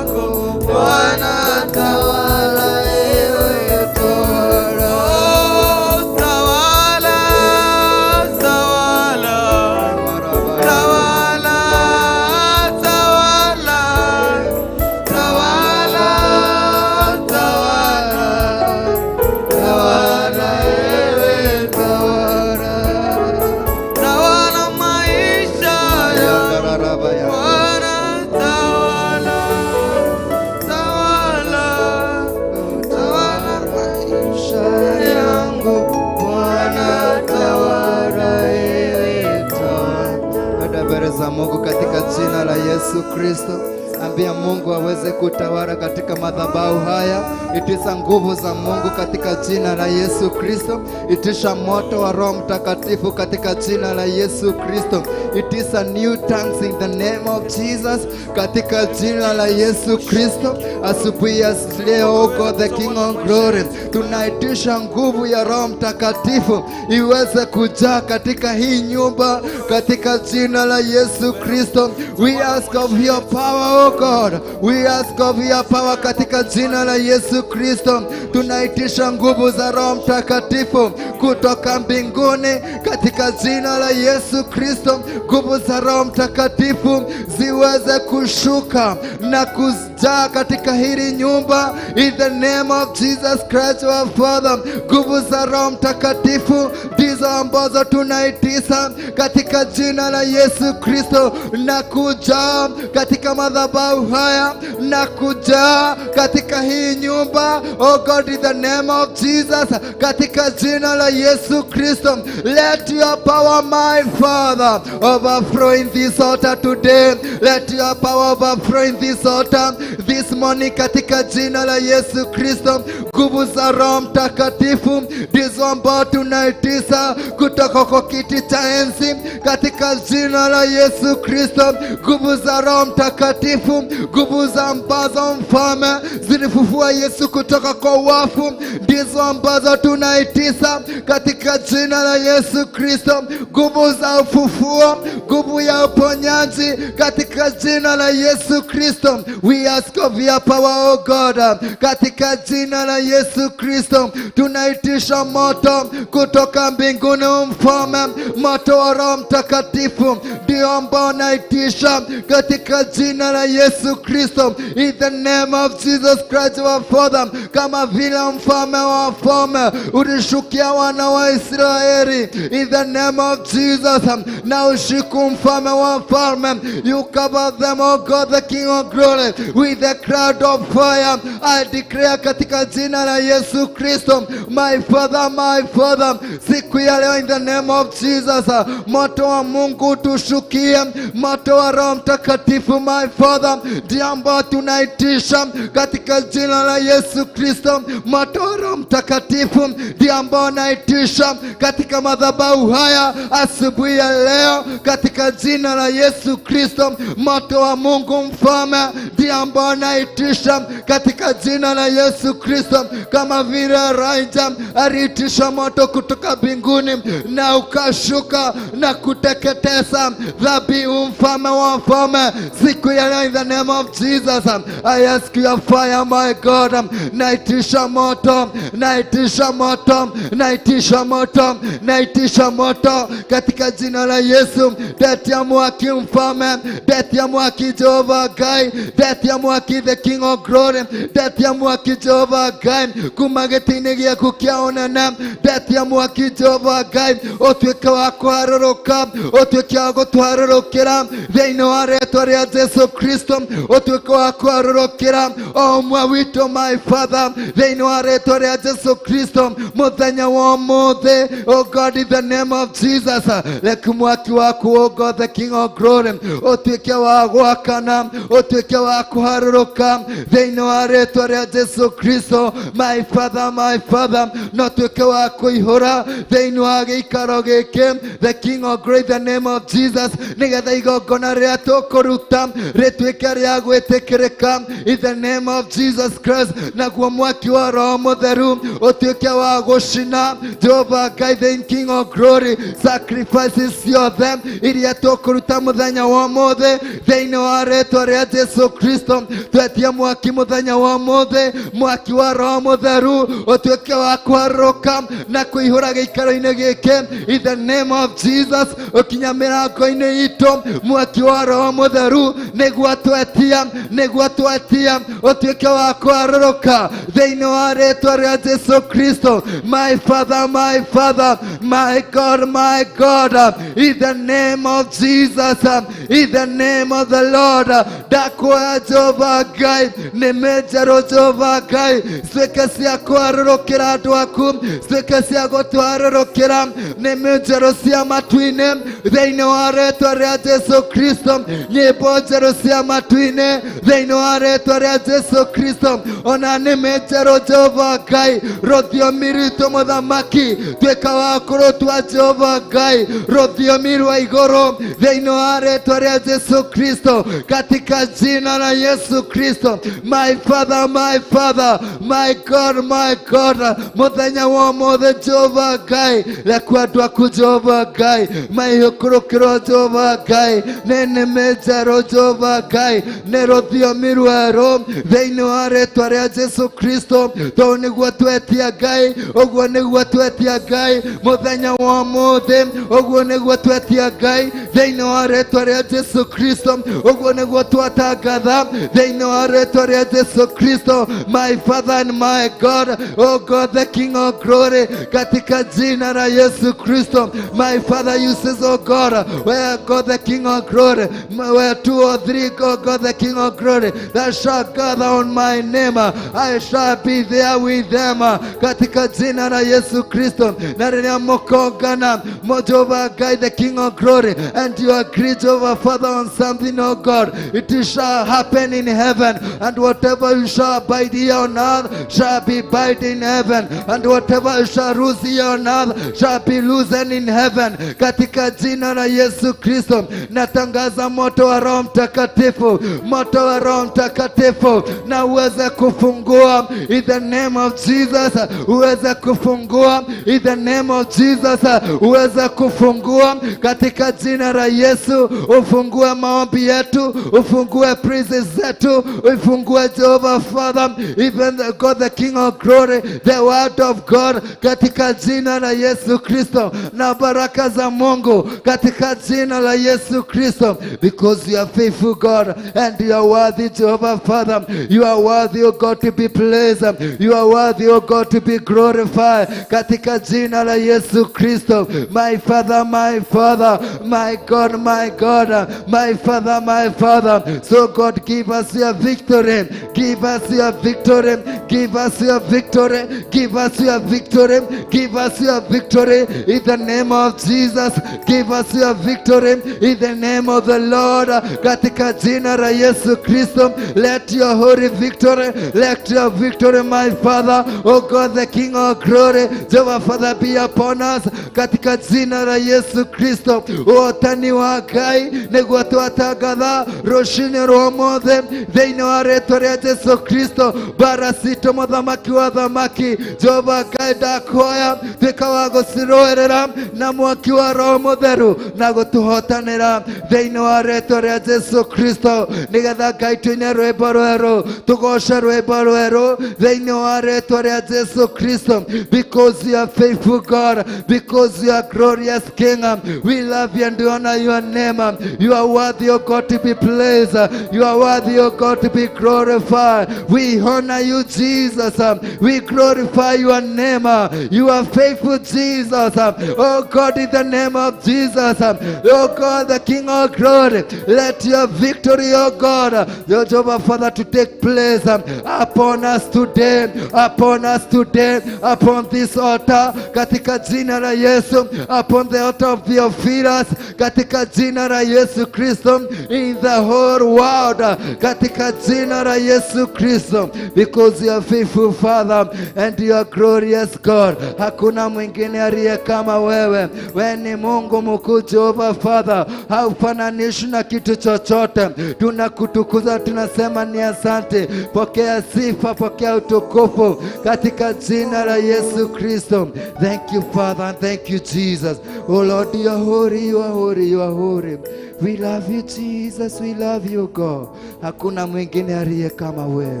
Mungu katika jina la Yesu Kristo. Ambia Mungu aweze kutawala katika madhabahu haya. Itisha nguvu za Mungu katika jina la Yesu Kristo. Itisha moto wa Roho Mtakatifu katika jina la Yesu Kristo. Itisha new tongues in the name of Jesus katika jina la Yesu Kristo. Asubuhi ya leo, oh God, the King of Glory, tunaitisha nguvu ya Roho Mtakatifu iweze kujaa katika hii nyumba katika jina la Yesu Kristo. We ask of your power, oh God. We ask of your power katika jina la Yesu Kristo. Tunaitisha nguvu za Roho Mtakatifu kutoka mbinguni katika jina la Yesu Kristo. Nguvu za Roho Mtakatifu ziweze kushuka na kujaa katika hili nyumba in the name of Jesus Christ our Father. Nguvu za Roho Mtakatifu ndizo ambazo tunaitisha katika jina la Yesu Kristo na kujaa katika madhabahu haya na kujaa katika hii nyumba, oh God, in the name of Jesus, katika jina la Yesu Kristo. Let your power, my Father, overflow in this altar today. Let your power overflow in this altar this morning katika jina la Yesu Kristo. Nguvu za Roho Mtakatifu ndizo ambao tunaitisha kutoka kwa kiti cha enzi katika jina la Yesu Kristo. Nguvu za Roho Mtakatifu, nguvu za ambazo mfalme zilifufua Yesu kutoka kwa wafu, ndizo ambazo tunaitisha katika jina la Yesu Kristo. Nguvu za ufufuo, nguvu ya uponyaji katika jina la Yesu Kristo. We ask of your power, oh God, katika jina la Yesu Kristo tunaitisha moto kutoka mbinguni, mfalme, moto wa Roho Mtakatifu ndio ambao naitisha katika jina la Yesu Kristo, in the name of Jesus Christ our Father. Kama vile mfalme wa wafalme ulishukia wana wa Israeli, in the name of Jesus, na usiku mfalme wa wafalme, you cover them, oh God, the King of Glory, with the cloud of fire. I declare katika jina la Yesu Kristo, my Father, my Father, siku ya leo, in the name of Jesus, moto wa Mungu tushukie, moto wa Roho Mtakatifu, my Father, ndiye ambao tunaitisha katika jina la Yesu Kristo. Moto wa Roho Mtakatifu ndiye ambao naitisha katika madhabahu haya asubuhi ya leo katika jina la Yesu Kristo. Moto wa Mungu mfalme ndiye ambao naitisha katika jina la Yesu Kristo, kama vile Elijah aliitisha moto kutoka mbinguni na ukashuka na kuteketeza dhabihu, mfalme wa wafalme. Siku ya leo, in the name of Jesus, I ask your fire, my God. Naitisha moto, naitisha moto, naitisha moto, naitisha moto katika jina la Yesu. Ndetia mwaki mfalme, ndetia mwaki Jehova Ngai, ndetia mwaki the King of Glory, ndetia mwaki Jehova Ngai kuma gĩtĩ-inĩ gĩaku kĩa ũnene, ndetia mwaki Jehova Ngai ũtuĩke wa kũharũrũka, ũtuĩke wa gũtũharũrũkĩra thĩinĩ wa rĩtwa rĩa Jesu Kristo, ũtuĩke wa kũharũrũkĩra o ũmwe witũ, my Father, thĩinĩ wa rĩtwa rĩa Jesu Kristo mũthenya wa ũmũthĩ, oh God, in the name of Jesus. Reke mwaki waku, oh God, the King of Glory, ũtuĩke wa gwakana, ũtuĩke wa kũharũrũka thĩinĩ wa rĩtwa rĩa Jesu Kristo. My Father, my Father, no tuĩke wa kũihũra thĩinĩ wa gĩikaro gĩkĩ, the King of Glory, the name of Jesus, nĩgetha igongona rĩrĩa tũkũruta rĩtuĩke rĩa gwĩtĩkĩrĩka in the name of Jesus Christ. Naguo mwaki wa Roho Mũtheru ũtuĩke wa gũcina, Jehova Ngai, the King of Glory, sacrifices ciothe iria tũkũruta mũthenya wa ũmũthĩ thĩinĩ wa rĩtwa rĩa Jesu Kristo. Twetie mwaki mũthenya wa ũmũthĩ, mwaki wa Roho Mũtheru ũtuĩke wa kũharũrũka na kũihũra gĩikaro-inĩ gĩkĩ in the name of Jesus, ũkinya mĩrango-inĩ itũ. Mwaki wa Roho Mũtheru nĩguo twetia, nĩguo twetia ũtuĩke wa kũharũrũka thĩinĩ wa rĩtwa rĩa Jesu Kristo. My Father, my Father, my God, my God, in the name name of Jesus, in the name of the Lord. Ndakuoya Jehova Ngai, nĩmĩ njerũ Jehova Ngai, cituĩke cia kwarũrũkĩra andũ aku, cituĩke cia gũtwarũrũkĩra, nĩmĩ njerũ cia matu-inĩ thĩinĩ wa rĩtwa rĩa Jesu Kristo, nyĩmbo njerũ cia matu-inĩ thĩinĩ wa rĩtwa rĩa Jesu Kristo, ona nĩmĩ njerũ Jehova Ngai, rũthiomi rwitũ mũthamaki, tuĩka wa kũrũtua Jehova Ngai, rũthiomi rwa igũrũ thĩinĩ wa rĩtwa rĩa Jesu Kristo, katika jina la Yesu Kristo. My Father, my Father, my God, my God, mũthenya wa ũmũthĩ Jehova Ngai, reku andũ aku Jehova Ngai maihũkũrũkĩrwo Jehova Ngai nĩ nĩmĩ njerũ Jehova Ngai, nĩ rũthiomi rwerũ thĩinĩ wa rĩtwa rĩa Jesu Kristo. Tondũ nĩguo twetia Ngai, ũguo nĩguo twetia Ngai mũthenya wa ũmũthĩ, ũguo nĩguo twetia Ngai thĩinĩ wa rĩtwa rĩa Jesu Kristo, ũguo nĩguo twatangatha thĩinĩ wa rĩtwa rĩa Jesu Kristo. My Father and my God, oh God the King of glory, katika jina la Yesu Kristo. My Father, you says, oh God, where God the King of glory, where two or three, oh God the King of glory, that shall gather on my name, I shall be there with them. Katika jina la Yesu Kristo. Na rĩrĩa mũkongana, Jehova Ngai the King of glory, and you agree, Jehovah Father, on something, oh God, it shall happen in heaven, and whatever you shall bind here on earth shall be bind in heaven, and whatever you shall loose here on earth shall be loosened in heaven. Katika jina la Yesu Kristo, natangaza moto wa Roho Mtakatifu, moto wa Roho Mtakatifu, na uweze kufungua in the name of Jesus, uweze kufungua in the name of Jesus, uweze kufungua katika jina la Yesu. Ufungue maombi yetu, ufungue praises zetu, ufungue Jehovah Father, even the God the King of glory, the word of God, katika jina la Yesu Kristo, na baraka za Mungu katika jina la Yesu Kristo, because you are faithful God and you are worthy, Jehovah Father. You are worthy, O God, to be praised. You are worthy, O God, to be glorified, katika jina la Yesu Kristo. My Father, my Father, my God, my God, my Father, my Father. So God, give us your victory, give us your victory, give us your victory, give us your victory, give us your victory in the name of Jesus. Give us your victory in the name of the Lord. Katika jina la Yesu Kristo, let your holy victory, let your victory, my Father, oh God, the King of glory, Jehovah Father, be upon us. Katika jina la Yesu Kristo, ũhotani wa Ngai nĩguo twatangatha rũcinĩ rwa ũmũthĩ thĩinĩ wa rĩtwa rĩa Jesu Kristo. Bara citũ, mũthamaki wa thamaki, Jehova Ngai, ndakuhoya tuĩka wa gũcirũĩrĩra na mwaki wa Roho Mũtheru na gũtũhotanĩra thĩinĩ wa rĩtwa rĩa Jesu Kristo, nĩgetha Ngai tũine rwĩmbo rwerũ, tũgoce rwĩmbo rwerũ thĩinĩ wa rĩtwa rĩa Jesu Kristo, because you are faithful God, because you are glorious King. We love you and we honor your name. You are worthy, O God, to be praised. You are worthy, O God, to be glorified. We honor you, Jesus. We glorify your name. You are faithful, Jesus. Oh God, in the name of Jesus. Oh God, the King of glory, let your victory, oh God, your Jehovah Father, to take place upon us today, upon us today, upon this altar, katika jina la Yesu, upon the altar of Theophilus, katika jina la Yesu Kristo, in the whole world, katika jina la Yesu Kristo, because you are faithful Father and you are glorious God. Hakuna mwingine aliye kama wewe. Wewe ni Mungu mkuu, Jehovah Father, haufananishwi na kitu chochote. Tunakutukuza, tunasema ni asante. Pokea sifa, pokea utukufu katika jina la Yesu Kristo. Thank you, Father, and thank you, Jesus. Oh Lord, you are holy, you are holy, you are holy. We love you, Jesus, we love you, God. Hakuna mwingine aliye kama wewe.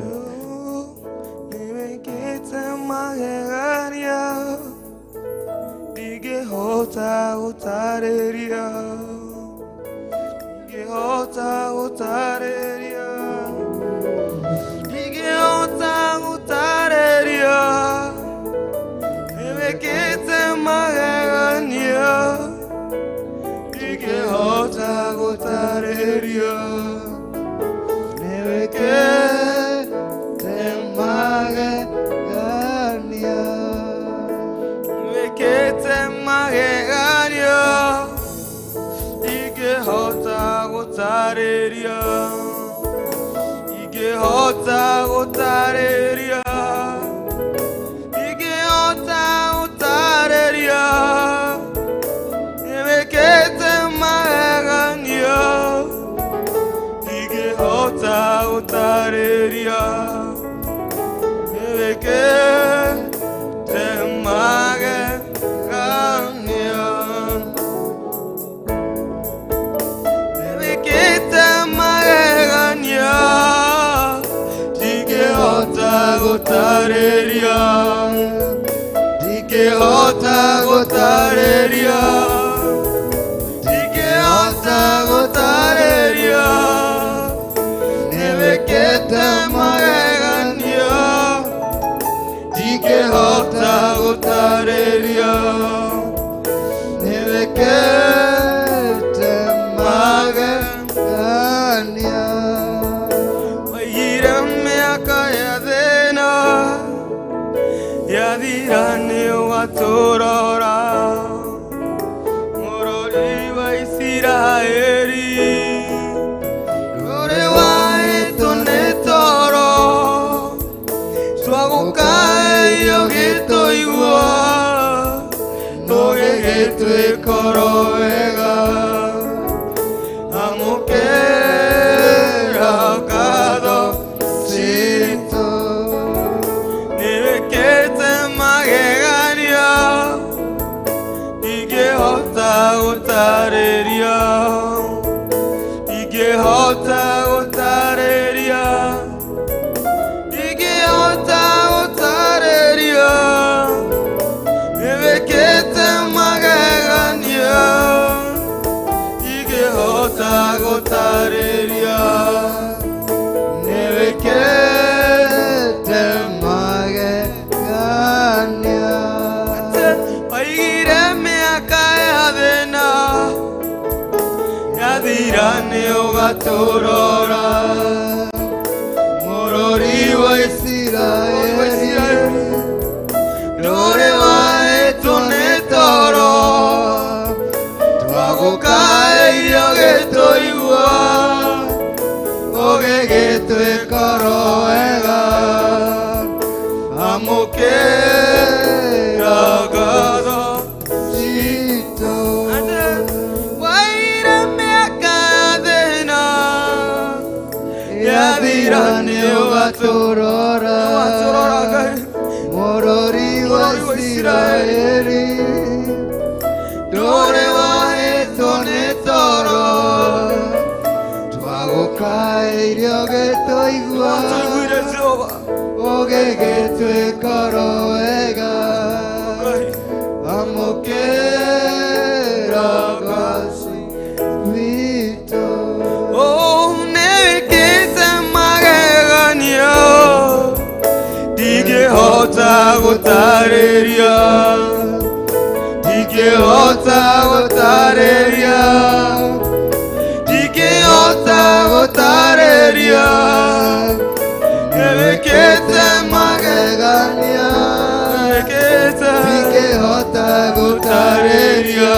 Nĩwĩkĩte magegania ndingĩhota gũtarĩria, ndingĩhota gũtarĩria, ndingĩhota gũtarĩria. Nĩwĩkĩte magegania ndingĩhota. gũtarĩria nĩwĩkĩte magegania wĩkĩte magegania ingĩhota gũtarĩria ingĩhota gũtarĩria ingĩhota gũtarĩria nĩwĩkĩte magegania ingĩhota gũtarĩria nĩwĩkĩte magegania nĩwĩkĩte magegania ndingĩhota gũtarĩria ndingĩhota gũtarĩria ndingĩhota gũtarĩria nĩwĩkĩte magegania ndingĩhota gũtarĩria nĩwĩkĩte magegania waigire mĩaka ya thĩna yathira nĩ ũgatũrora mũrori wa Isiraeli ũrĩ waĩtwo nĩ toro twagũkaĩire ũgĩtũigua tũgĩgĩtuĩkoro wega amũkĩra ngatho citũ nĩwĩkĩte magegania ingĩhota gũtarĩria ingĩhota gũtarĩria ingĩhota gũtarĩria nĩwĩkĩte magegania ingĩhota gũtarĩria nĩwĩkĩte magegania waigire mĩaka ya thĩna yathira nĩ ũgatũrora mũrori wa Isiraeli ndũrĩ waĩtwo nĩ toro twagũkaĩire ũgĩtũigua ũgĩgĩtuĩkoro wega amũkĩra ngatho citũ waire mĩaka ya thĩna yathira nĩ ũgatũrora ũgatũrora Ngai. mũrori wa Isiraeli ndũrĩ waĩtwo nĩ toro twagũkaĩire ũgĩtũigua Tũiguire Jehova ũgĩgĩtuĩkoro wega Ngai. amũkĩra ngaci witũ Oh, nĩwĩkĩte magegania ndingĩhota gũtarĩria ndingĩhota gũtarĩria ndingĩhota gũtarĩria nĩwĩkĩte magegania nĩwĩkĩte ndingĩhota gũtarĩria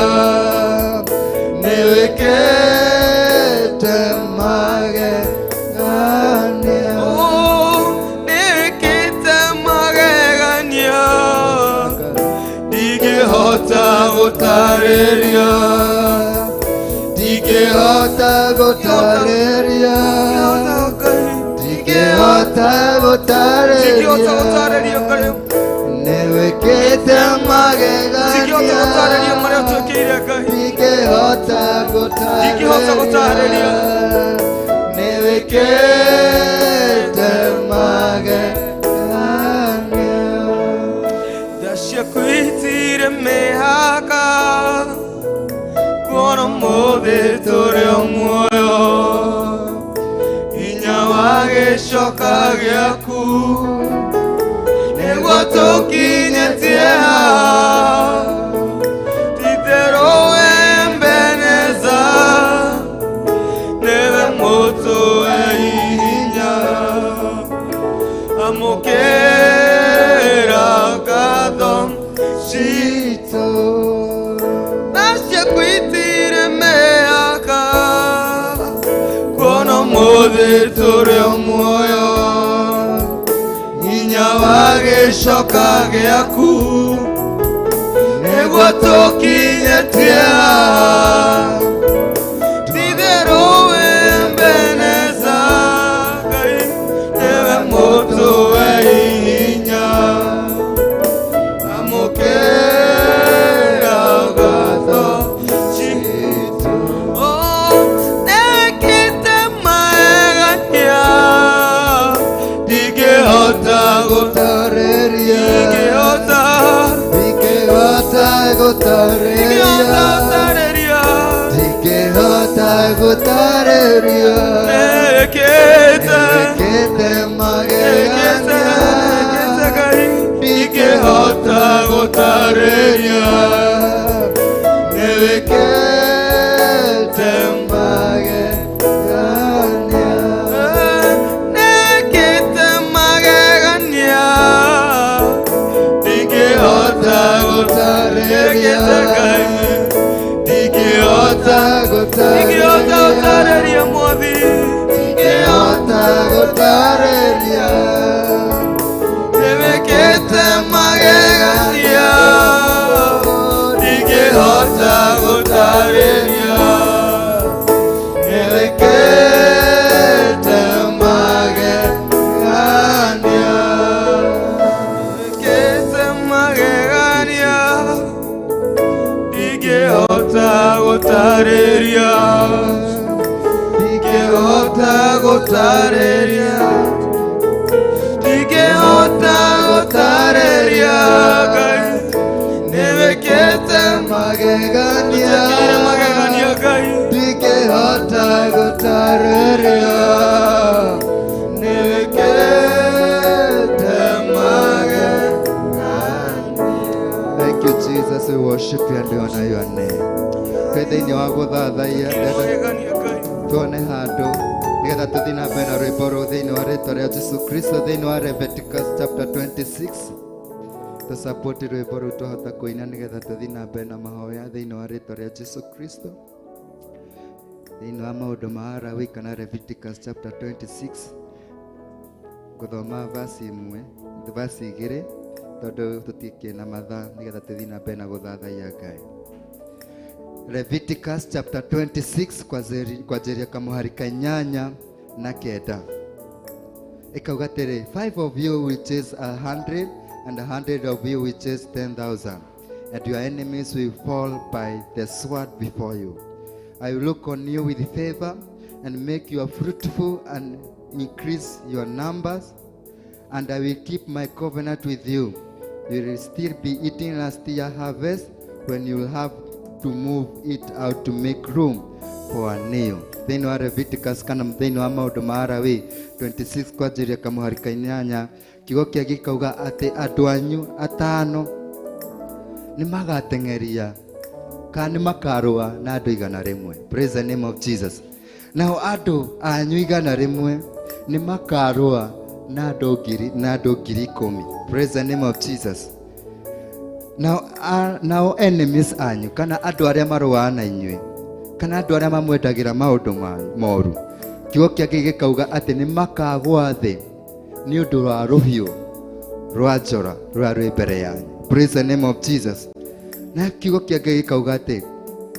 nĩwĩkĩte magegania Oh, nĩwĩkĩte magegania ndingĩhota gũtarĩria ndingĩhota gũtarĩria ndingĩhota ndingĩhota gũtarĩria gũtarĩria Ngai. nĩwĩkĩte ndingĩhota gũtarĩria marĩa magegania ũtwĩkĩire Ngai ndingĩhota Ndingĩhota gũtarĩria. nĩwĩkĩte magegania Tha ciaku itirĩ mĩhaka kuona ũmũthĩ tũrĩ o muoyo hinya wa gĩcoka gĩaku nĩguo tũkinyĩtie haha ti-itherũ wee Ebeneza Ũmũthĩ tũrĩ o muoyo hinya wa gĩcoka gĩaku nĩguo tũkinyĩtie haha Ti-itherũ wĩ Ebeneza Ngai nĩwe mũtũhe hinya amũkĩra ngatho citũ. Oh, nĩwĩkĩte magegania ndingĩhota Gũtarĩria. ndingĩhota Ndingĩhota gũtarĩria. ndingĩhota gũtarĩria Ndingĩhota gũtarĩria. nĩwĩkĩte Nĩwĩkĩte magegania. Ndingĩhota gũtarĩria Nĩwĩkĩte magegania. Nĩwĩkĩte magegania ndingĩhota gũtarĩria ndingĩhota ndingĩhota gũtarĩria mwathi Ndingĩhota gũtarĩria. Nĩwĩkĩte magegania ndingĩhota gũtarĩria Nĩwĩkĩte magegania. Nĩwĩkĩte magegania ndingĩhota gũtarĩria ndingĩhota gũtarĩria ndingĩhota gũtarĩria Ngai nĩwĩkĩte Magegania. Nĩwĩkĩte magegania Ngai Ndingĩhota gũtarĩria. Nĩwĩkĩte magegania. Thank you, Jesus. We worship you and we honor your name. Twĩ thĩinĩ wa gũthathaiya ndenda magegania Ngai tuone handũ nĩgetha tũthiĩ na mbere na rwĩmbo rũu thĩinĩ wa rĩtwa rĩa Jesu Kristo thĩinĩ wa Leviticus chapter 26 tũsapoti rwĩmbo rũu twahota kũina nĩgetha tũthiĩ na mbere na mahoya thĩinĩ wa rĩtwa rĩa Jesu Kristo thĩinĩ wa maũndũ ma Alawii kana Leviticus chapter 26 ngũthoma vasi ĩmwe vasi igĩrĩ tondũ tũtikĩ na mathaa nĩgetha tũthiĩ na mbere na gũthathaiya Ngai. Leviticus chapter 26 kwanjĩrĩria kamũhari ka inyanya na kenda ĩkauga atĩrĩ, five of you will chase 100 and 100 of you will chase 10,000, and your enemies will fall by the sword before you. I will look on you with favor and make you fruitful and increase your numbers, and I will keep my covenant with you. You will still be eating last year harvest when you will have to move it out to make room for a new. Thĩinĩ wa Leviticus kana thĩinĩ wa maũndũ ma Alawii 26 kwanjĩrĩria kamũhari ka inyanya kiugo kĩa gĩkauga atĩ andũ anyu atano nĩ magateng'eria kana nĩ makarũa na andũ 100. Praise the name of Jesus. Nao andũ anyu 100 nĩ makarũa na andũ ngiri na andũ 10,000. Praise the name of Jesus. Nao enemies anyu kana andũ arĩa marũaga na inyuĩ kana andũ arĩa mamwendagĩra maũndũ moru, kiugo kĩa Ngai gĩkauga atĩ nĩ makagũa thĩ nĩ ũndũ wa rũhiũ rwa njora rũrĩa rwĩ mbere yanyu. Praise the name of Jesus. Na kiugo kĩa Ngai gĩkauga atĩ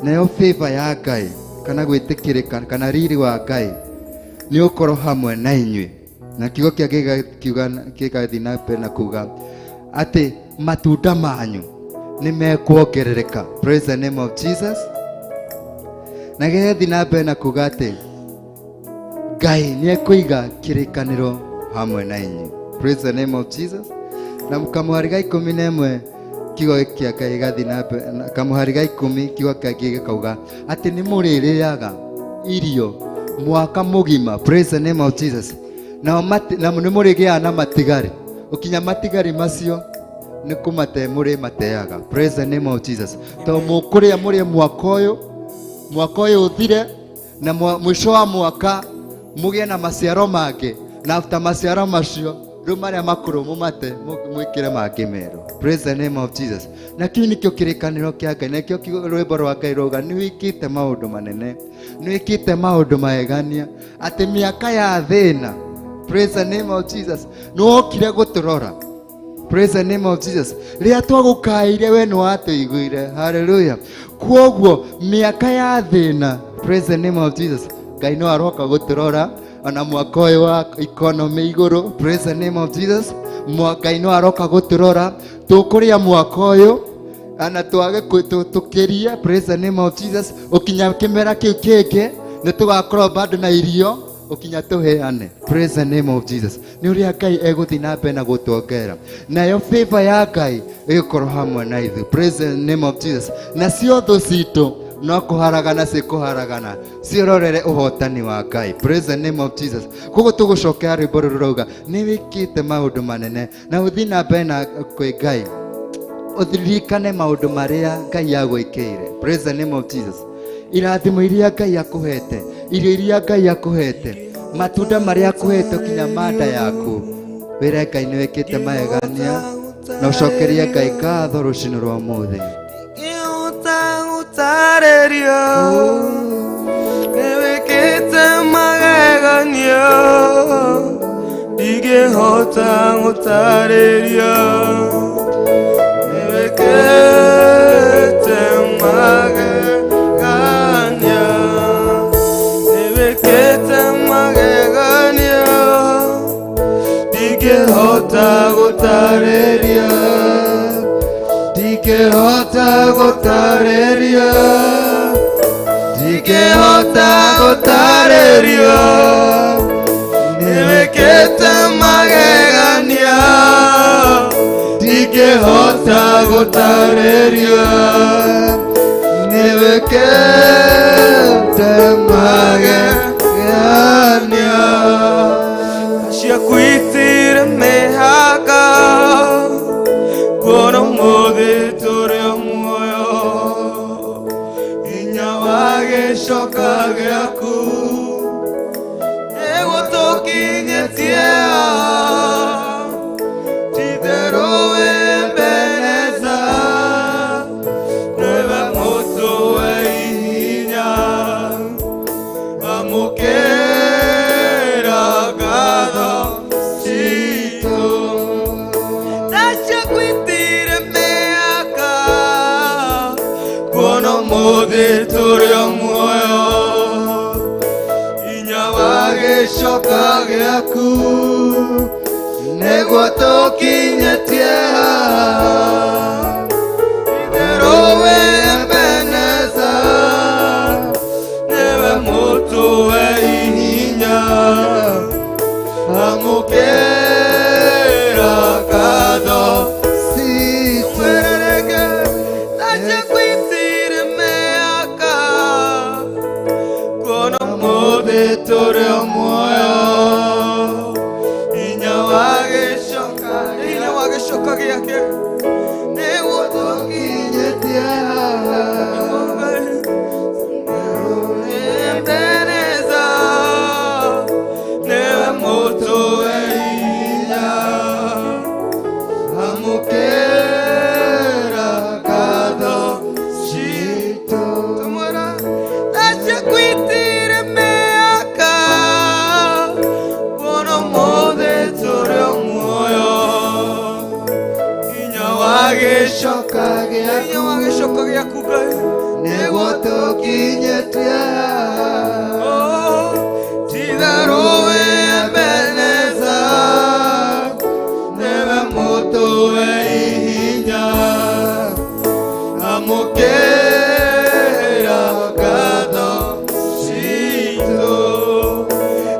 nayo favor ya Ngai kana gwĩtĩkĩrĩka kana riri wa Ngai nĩ ũkorwo hamwe na inyuĩ. Na kiugo kĩa Ngai gĩgathiĩ na mbere na kuga atĩ matunda manyu nĩ mekuongerereka. Praise the name of Jesus. Na gĩgathiĩ na mbere na kuga atĩ Ngai nĩ ekũiga kĩrĩkanĩro hamwe na inyuĩ. Praise the name of Jesus. Na kamũhari ga 11 kiugo kĩa Ngai gĩgathiĩ na mbere kamũhari ga 10 kiugo kĩa Ngai gĩkauga atĩ nĩ mũrĩrĩaga irio mwaka mũgima. Praise the name of Jesus. Nao na nĩ mũrĩgĩaga na matigari ũkinya matigari macio nĩ kũmate mũrĩmateaga. Praise the name of Jesus. Tondũ mũkũrĩa mũrĩe mwaka ũyũ, mwaka ũyũ ũthire na mũico wa mwaka mũgĩe na maciaro mangĩ, na after maciaro macio Rĩu marĩa makũrũ mũmate mwĩkĩre mangĩ merũ. Praise the name of Jesus. Na kĩu nĩkĩo kĩrĩkanĩro kĩa Ngai, na nĩkĩo rwĩmbo rwa Ngai rauga nĩ wĩkĩte maũndũ manene, nĩ wĩkĩte maũndũ maegania, atĩ mĩaka ya thĩna. Praise the name of Jesus. Nĩ wokire gũtũrora. Praise the name of Jesus. Rĩrĩa twagũkaĩire we nĩ watũiguire. Hallelujah. Kwoguo mĩaka ya thĩna, praise the name of Jesus, Ngai no aroka gũtũrora ona mwaka ũyũ wa economy igũrũ. Praise the name of Jesus. Ngai no aroka gũtũrora tũkũrĩa mwaka ũyũ ana twage tũkĩrie. Praise the name of Jesus. Ũkinya kĩmera kĩu kĩngĩ nĩ tũgakorwo bado na irio ũkinya tũheane. Praise the name of Jesus. Nĩ ũrĩa Ngai egũthiĩ na mbere na gũtuongerera, nayo favor ya Ngai ĩgũkorwo hamwe na ithuĩ. Praise the name of Jesus. Nacio thũ citũ no kũharagana cikũharagana ciĩrorere ũhotani wa Ngai. Praise the name of Jesus. Koguo tũgũcokera rwĩmbo rũrũ rauga nĩ wĩkĩte maũndũ manene, na ũthiĩ na mbere na kwĩ Ngai ũririkane maũndũ marĩa Ngai agwĩkĩire. Praise the name of Jesus. Irathimo iria Ngai akũhete, irio iria Ngai akũhete, matunda marĩa akũhete kinya manda yaku, wĩre Ngai nĩ wĩkĩte magegania, na ũcokerie Ngai ngatho rũcinĩ rwa ũmũthĩ. Ngĩhota gũtarĩria nĩwĩkĩte magegania, ndingĩhota gũtarĩria nĩwĩkĩte magegania, nĩwĩkĩte magegania, ndingĩhota gũtarĩria, ndingĩhota gũtarĩria, ndingĩhota gũtarĩria nĩwĩkĩte magegania, ndingĩhota gũtarĩria nĩwĩkĩte magegania. Ciakwĩtire mĩhaka kuona ũmũthĩ tũrĩ o muoyo, hinya wa gĩcoka gĩaku nĩguo tũkinyĩtie haha. Ti-itherũ wĩ Ebeneza, nĩwe mũtũe ihinya, amũkĩra ngatho citũ. Ndaciakwĩtire mĩaka kuona ũmũthĩ tũrĩ o muoyo, hinya wa gĩcoka gĩaku nĩguo tũkinyĩtie haha. Itherũ wĩ Ebeneza, nĩwe mũtũe ihinya, amũkĩra ngatho citũ. Mwerereke, ndaciakwĩtire mĩaka kuona ũmũthĩ tũrĩ o muoyo, hinya wa gĩcoka, hinya wa gĩcoka gĩake nĩguo Tũkinyĩtie haha. Ebeneza, nĩwe mũtũe hinya, amũkĩra ngatho citũ. Tũmwĩra, ndaciakwĩtire mĩaka kuona ũmũthĩ tũrĩ o muoyo, hinya wa gĩcoka, hinya wa gĩcoka gĩaku Ngai nĩguo tũkinyĩtie haha. Ti-itherũ wĩ Ebeneza, nĩwe mũtũe ihinya, amũkĩra ngatho citũ.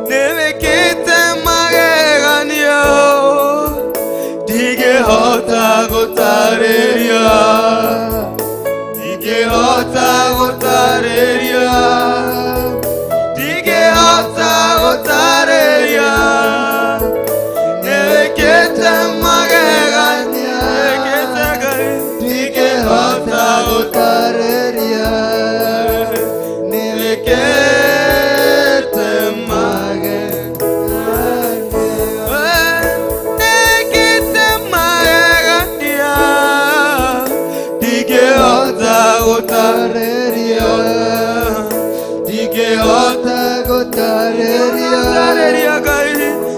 Nĩwĩkĩte magegania, ndingĩhota gũtarĩria, ndingĩhota gũtarĩria, ndingĩhota gũtarĩria nĩwĩkĩte magegania, nĩwĩkĩte Ngai, ndingĩhota gũtarĩria nĩwĩkĩte magegania. Ndingĩhota gũtarĩria. Gũtarĩria Ngai.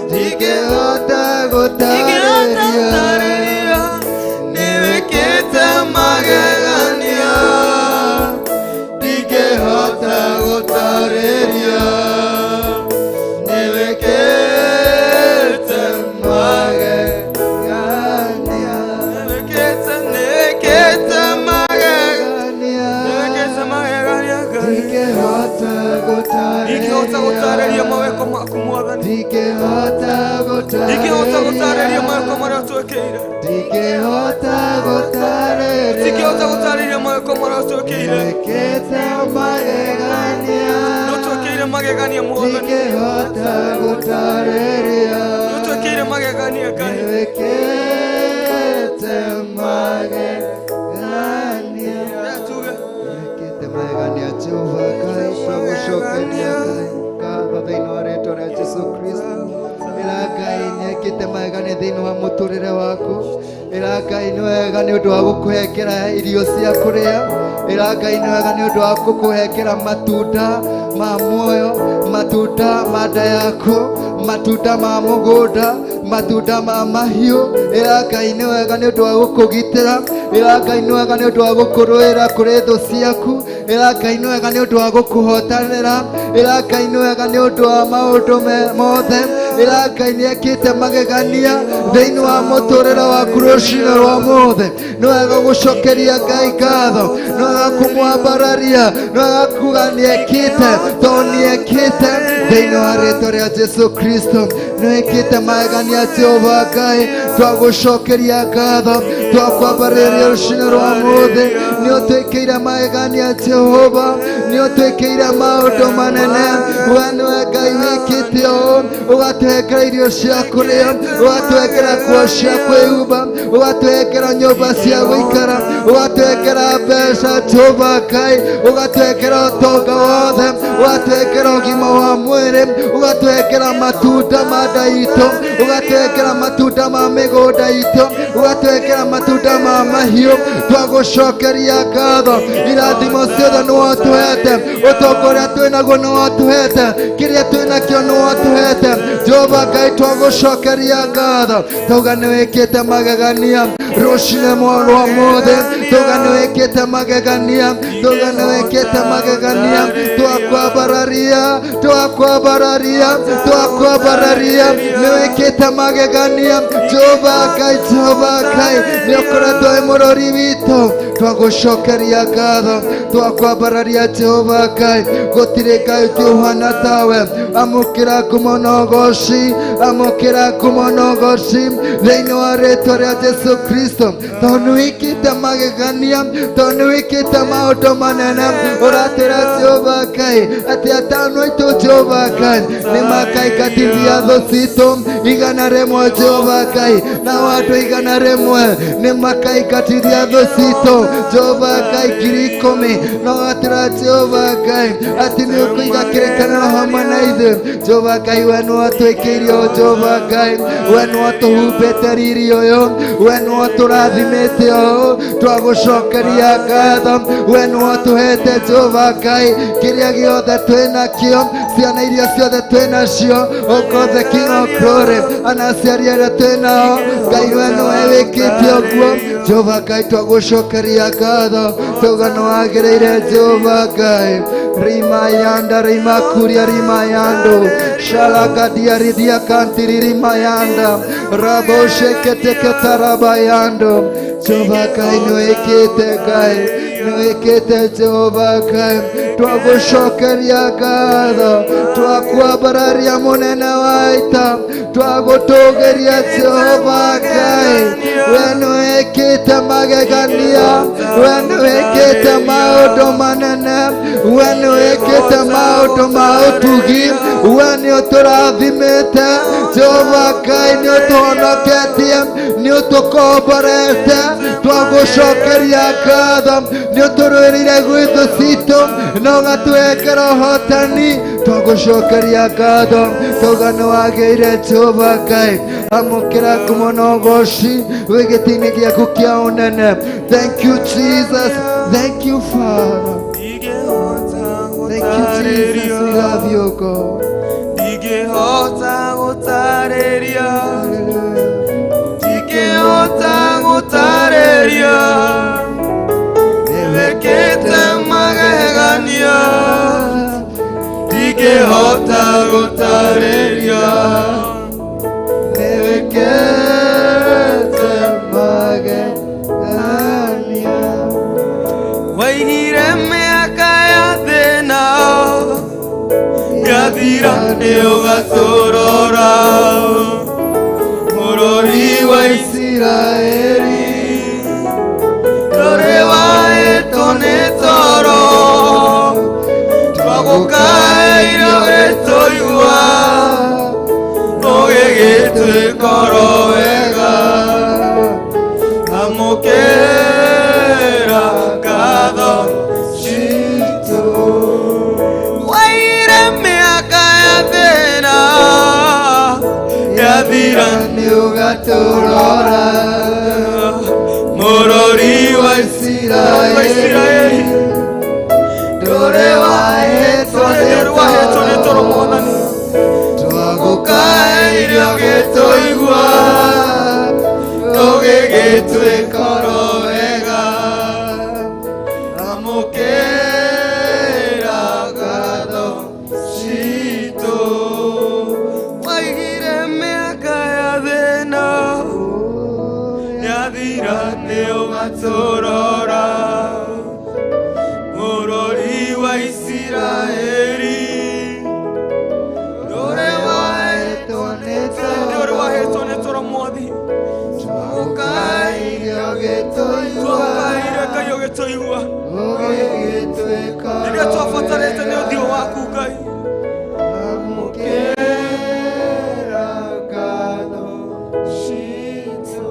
Ndingĩhota gũtarĩria. Gũtarĩria. Nĩwĩkĩte magegania. Ndingĩhota gũtarĩria. Nĩwĩkĩte magegania. Nĩwĩkĩte, nĩwĩkĩte magegania. Nĩwĩkĩte magegania Ngai. Ndingĩhota Ndingĩhota gũtarĩria gũtarĩria. mawĩko maku Mwathani. Ndingĩhota Ndingĩhota gũtarĩria gũtarĩria. mawĩko marĩa ũtwĩkĩire. Ndingĩhota gũtarĩria. Ndingĩhota gũtarĩria mawĩko marĩa ũtwĩkĩire. Nĩwĩkĩte magegania. Nĩũtwĩkĩire magegania Mwathani. Ndingĩhota gũtarĩria. Nĩũtwĩkĩire magegania Ngai. Nĩwĩkĩte magegania. Tuge. Nĩwĩkĩte magegania Jehova Ngai, twagũcokeria Ngai ngatho thĩinĩ wa rĩtwa rĩa Jesu Kristo. Ĩra Ngai nĩekĩte magegania thĩinĩ wa mũtũrĩre waku. Ĩra Ngai nĩ wega nĩ ũndũ wa gũkũhengera irio cia kũrĩa. Ĩra Ngai nĩ wega nĩ ũndũ wa gũkũhengera matunda ma muoyo, matunda ma nda yaku, matunda ma mũgũnda, matunda ma mahiũ. Ĩra Ngai nĩ wega nĩ ũndũ wa gũkũgitĩra. Ĩra Ngai nĩ wega nĩ ũndũ wa gũkũrũĩra kũrĩ thũ ciaku. Ĩra Ngai nĩ wega nĩ ũndũ wa gũkũhotanĩra. Ĩra Ngai nĩ wega nĩ ũndũ wa maũndũ mothe. Ĩra Ngai nĩ ekĩte magegania thĩinĩ wa mũtũrĩre waku rũcinĩ rwa ũmũthĩ. Nĩ wega gũcokeria Ngai ngatho, nĩ wega kũmwambararia, nĩ wega kuga nĩ ekĩte tondũ nĩ ekĩte thĩinĩ wa rĩtwa rĩa Jesu Kristo. Nĩ wĩkĩte magegania Jehova Ngai, twagũcokeria ngatho, twakwambarĩria rũcinĩ rwa ũmũthĩ. Nĩ ũtwĩkĩire magegania Jehova, nĩ ũtwĩkĩire maũndũ manene. We nĩwe Ngai wĩkĩte ũũ, ũgatũhengera irio cia kũrĩa, ũgatũhengera nguo cia kwĩhumba, ũgatũhengera nyũmba cia gũikara, ũgatũhengera mbeca Jehova Ngai, ũgatũhengera ũtonga wothe, ũgatũhengera ũgima wa mwĩrĩ, ũgatũhengera matunda ma nda itũ, ũgatũhengera matunda ma mĩgũnda itũ, ũgatũhengera matunda ma mahiũ. Twagũcokeria ngatho, irathimo ciothe nĩ watũhete, ũtonga ũrĩa twĩ naguo nĩ watũhete, kĩrĩa twĩ nakĩo nĩ watũhete. Jehova Ngai twagũcokeria ngatho, tauga nĩ wĩkĩte magegania rũcinĩ rwa ũmũthĩ, tauga nĩ wĩkĩte magegania, tauga nĩ wĩkĩte magegania. Twakwambararia, twakwambararia, twakwambararia, nĩ wĩkĩte magegania Jehova Ngai. Jehova Ngai nĩ ũkoretwo wĩ mũrori witũ, twagũcokeria ngatho, twakwambararia Jehova Ngai. Gũtirĩ Ngai ũngĩ ũhana tawe. Amũkĩra ngumo na ũgoci, amũkĩra ngumo na ũgoci thĩinĩ wa rĩtwa rĩa Jesu Kristo, tondũ nĩ wĩkĩte magegania, tondũ nĩ wĩkĩte maũndũ manene. Ũratĩra Jehova Ngai atĩ atano aitũ Jehova Ngai nĩ makaingatithia thũ citũ 100 Jehova Ngai, nao andũ 100 nĩ makaingatithia thũ citũ Jehova Ngai 10,000. No atĩra Jehova Ngai atĩ nĩ ũkũiga kĩrĩkanĩro hamwe na ithuĩ Jehova Ngai. We nĩ watwĩkĩire ũũ Jehova Ngai, we nĩ watũhumbĩte riri ũyũ, we nĩ watũrathimĩte ũũ, twagũcokeria ngatho. We nĩ watũhete Jehova Ngai kĩrĩa gĩothe twĩ nakĩo, ciana iria ciothe twĩ nacio, O God the King of Glory, ana aciari arĩa twĩ nao Ngai, we nĩwe wĩkĩte ũguo Jehova Ngai. Twagũcokeria ngatho, tauga nĩ wagĩrĩire Jehova Ngai. Rimayanda rimakuria rimayando shalagadia ridia kantiri rimayanda rabo sheketeketarabayando. Jehova Ngai nĩ wĩkĩte, Ngai nĩ wĩkĩte Jehova Ngai, twagũcokeria ngatho, twakwambararia mũnene wa ita, twagũtũgĩria Jehova Ngai. We nĩ wĩkĩte magegania, we nĩ wĩkĩte maũndũ manene, we nĩ wĩkĩte maũndũ ma ũtugi, we nĩ ũtũrathimĩte Jehova Ngai, nĩ ũtũhonoketie, nĩ ũtũkomborete, twagũcokeria ngatho, nĩ ũtũrũĩrĩire gwĩ thũ citũ na ũgatũhengera ũhotani, twagũcokeria ngatho, tauga nĩ wagĩire Jehova Ngai. Amũkĩra ngumo na ũgoci wĩ gĩtĩ-inĩ gĩaku kĩa ũnene. Thank you Jesus, thank you Father, thank you Jesus. you, God. Ndingĩhota gũtarĩria, ndingĩhota gũtarĩria, nĩwĩkĩte magegania, ndingĩhota gũtarĩria. Nĩwĩkĩte magegania. Waigire mĩaka ya thĩna yathira nĩ ũgatũrora, mũrori wa Isiraeli, ndũrĩ wahĩtwo nĩ toro, twagũkaĩire ũgĩtũigua, ũgĩgĩtwĩka oro wega. Amũkĩra ngatho citũ. Waigire mĩaka ya thĩna yathira Nĩ ũgatũrora, mũrori wa Isiraeli, ndũrĩ wahĩtwo ndũrĩ wahĩtwo nĩ toro Mwathani, twagũkaĩire ũgĩtũigua, ũgĩgĩtwĩka oro wega. Amũkĩra ngatho citũ. Waigire mĩaka ya thĩna yathira nĩ ũgatũrora, mũrori wa Isiraeli, ndũrĩ wahĩtwo nĩ ndũrĩ wahĩtwo nĩ toro Mwathi, twagũkaĩire ũgĩtũigua, twagũkaĩire Ngai ũgĩtũigua, ũgĩgĩtwĩka rĩrĩa twabatarĩte nĩ ũthiũ waku Ngai. Amũkĩra ngatho citũ.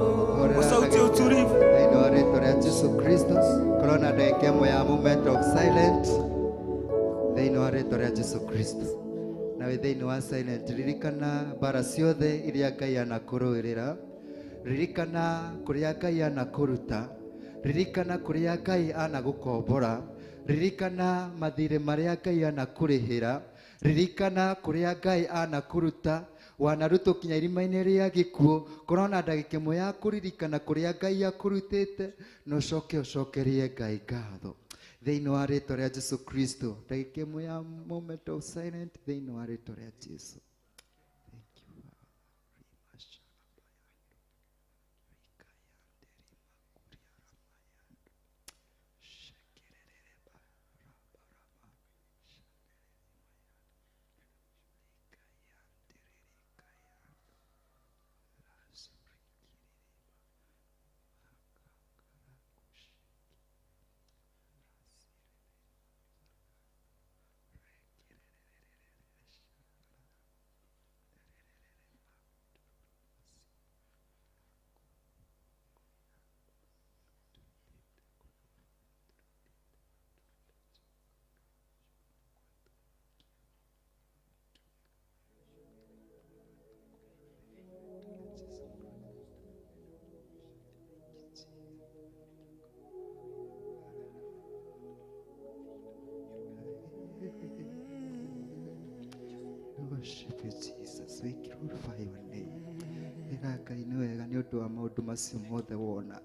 Kwa sauti ya utulivu. Thĩinĩ wa rĩtwa rĩa Jesu Kristo, korwo na ndagĩka ĩmwe ya moment of silent thĩinĩ wa rĩtwa rĩa Jesu Kristo. Na wĩ thĩinĩ wa silent, ririkana mbara ciothe iria Ngai anakũrũĩrĩra, ririkana kũrĩa Ngai anakũruta, ririkana kũrĩa Ngai anagũkombora, ririkana mathirĩ marĩa Ngai anakũrĩhĩra, ririkana kũrĩa Ngai anakũruta, wanarutwo kinya irima-inĩ rĩa gĩkuũ. Korwo na ndagĩka ĩmwe ya kũririkana kũrĩa Ngai akũrutĩte, na ũcoke ũcokerie Ngai ngatho thĩinĩ wa rĩtwa rĩa Jesu Kristo. Ndagĩka ĩmwe ya moment of silent thĩinĩ wa rĩtwa rĩa Jesu. Thank you, Father. We worship you, Jesus. We glorify your name. Ĩra Ngai nĩ wega nĩ ũndũ wa maũndũ macio mothe wona.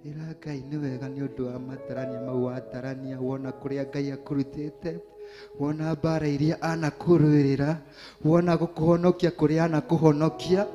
Ĩra Ngai nĩ wega nĩ ũndũ wa matarania mau watarania, wona kũrĩa Ngai akũrutĩte, wona mbara iria anakũrũĩrĩra, wona gũkũhonokia kũrĩa anakũhonokia,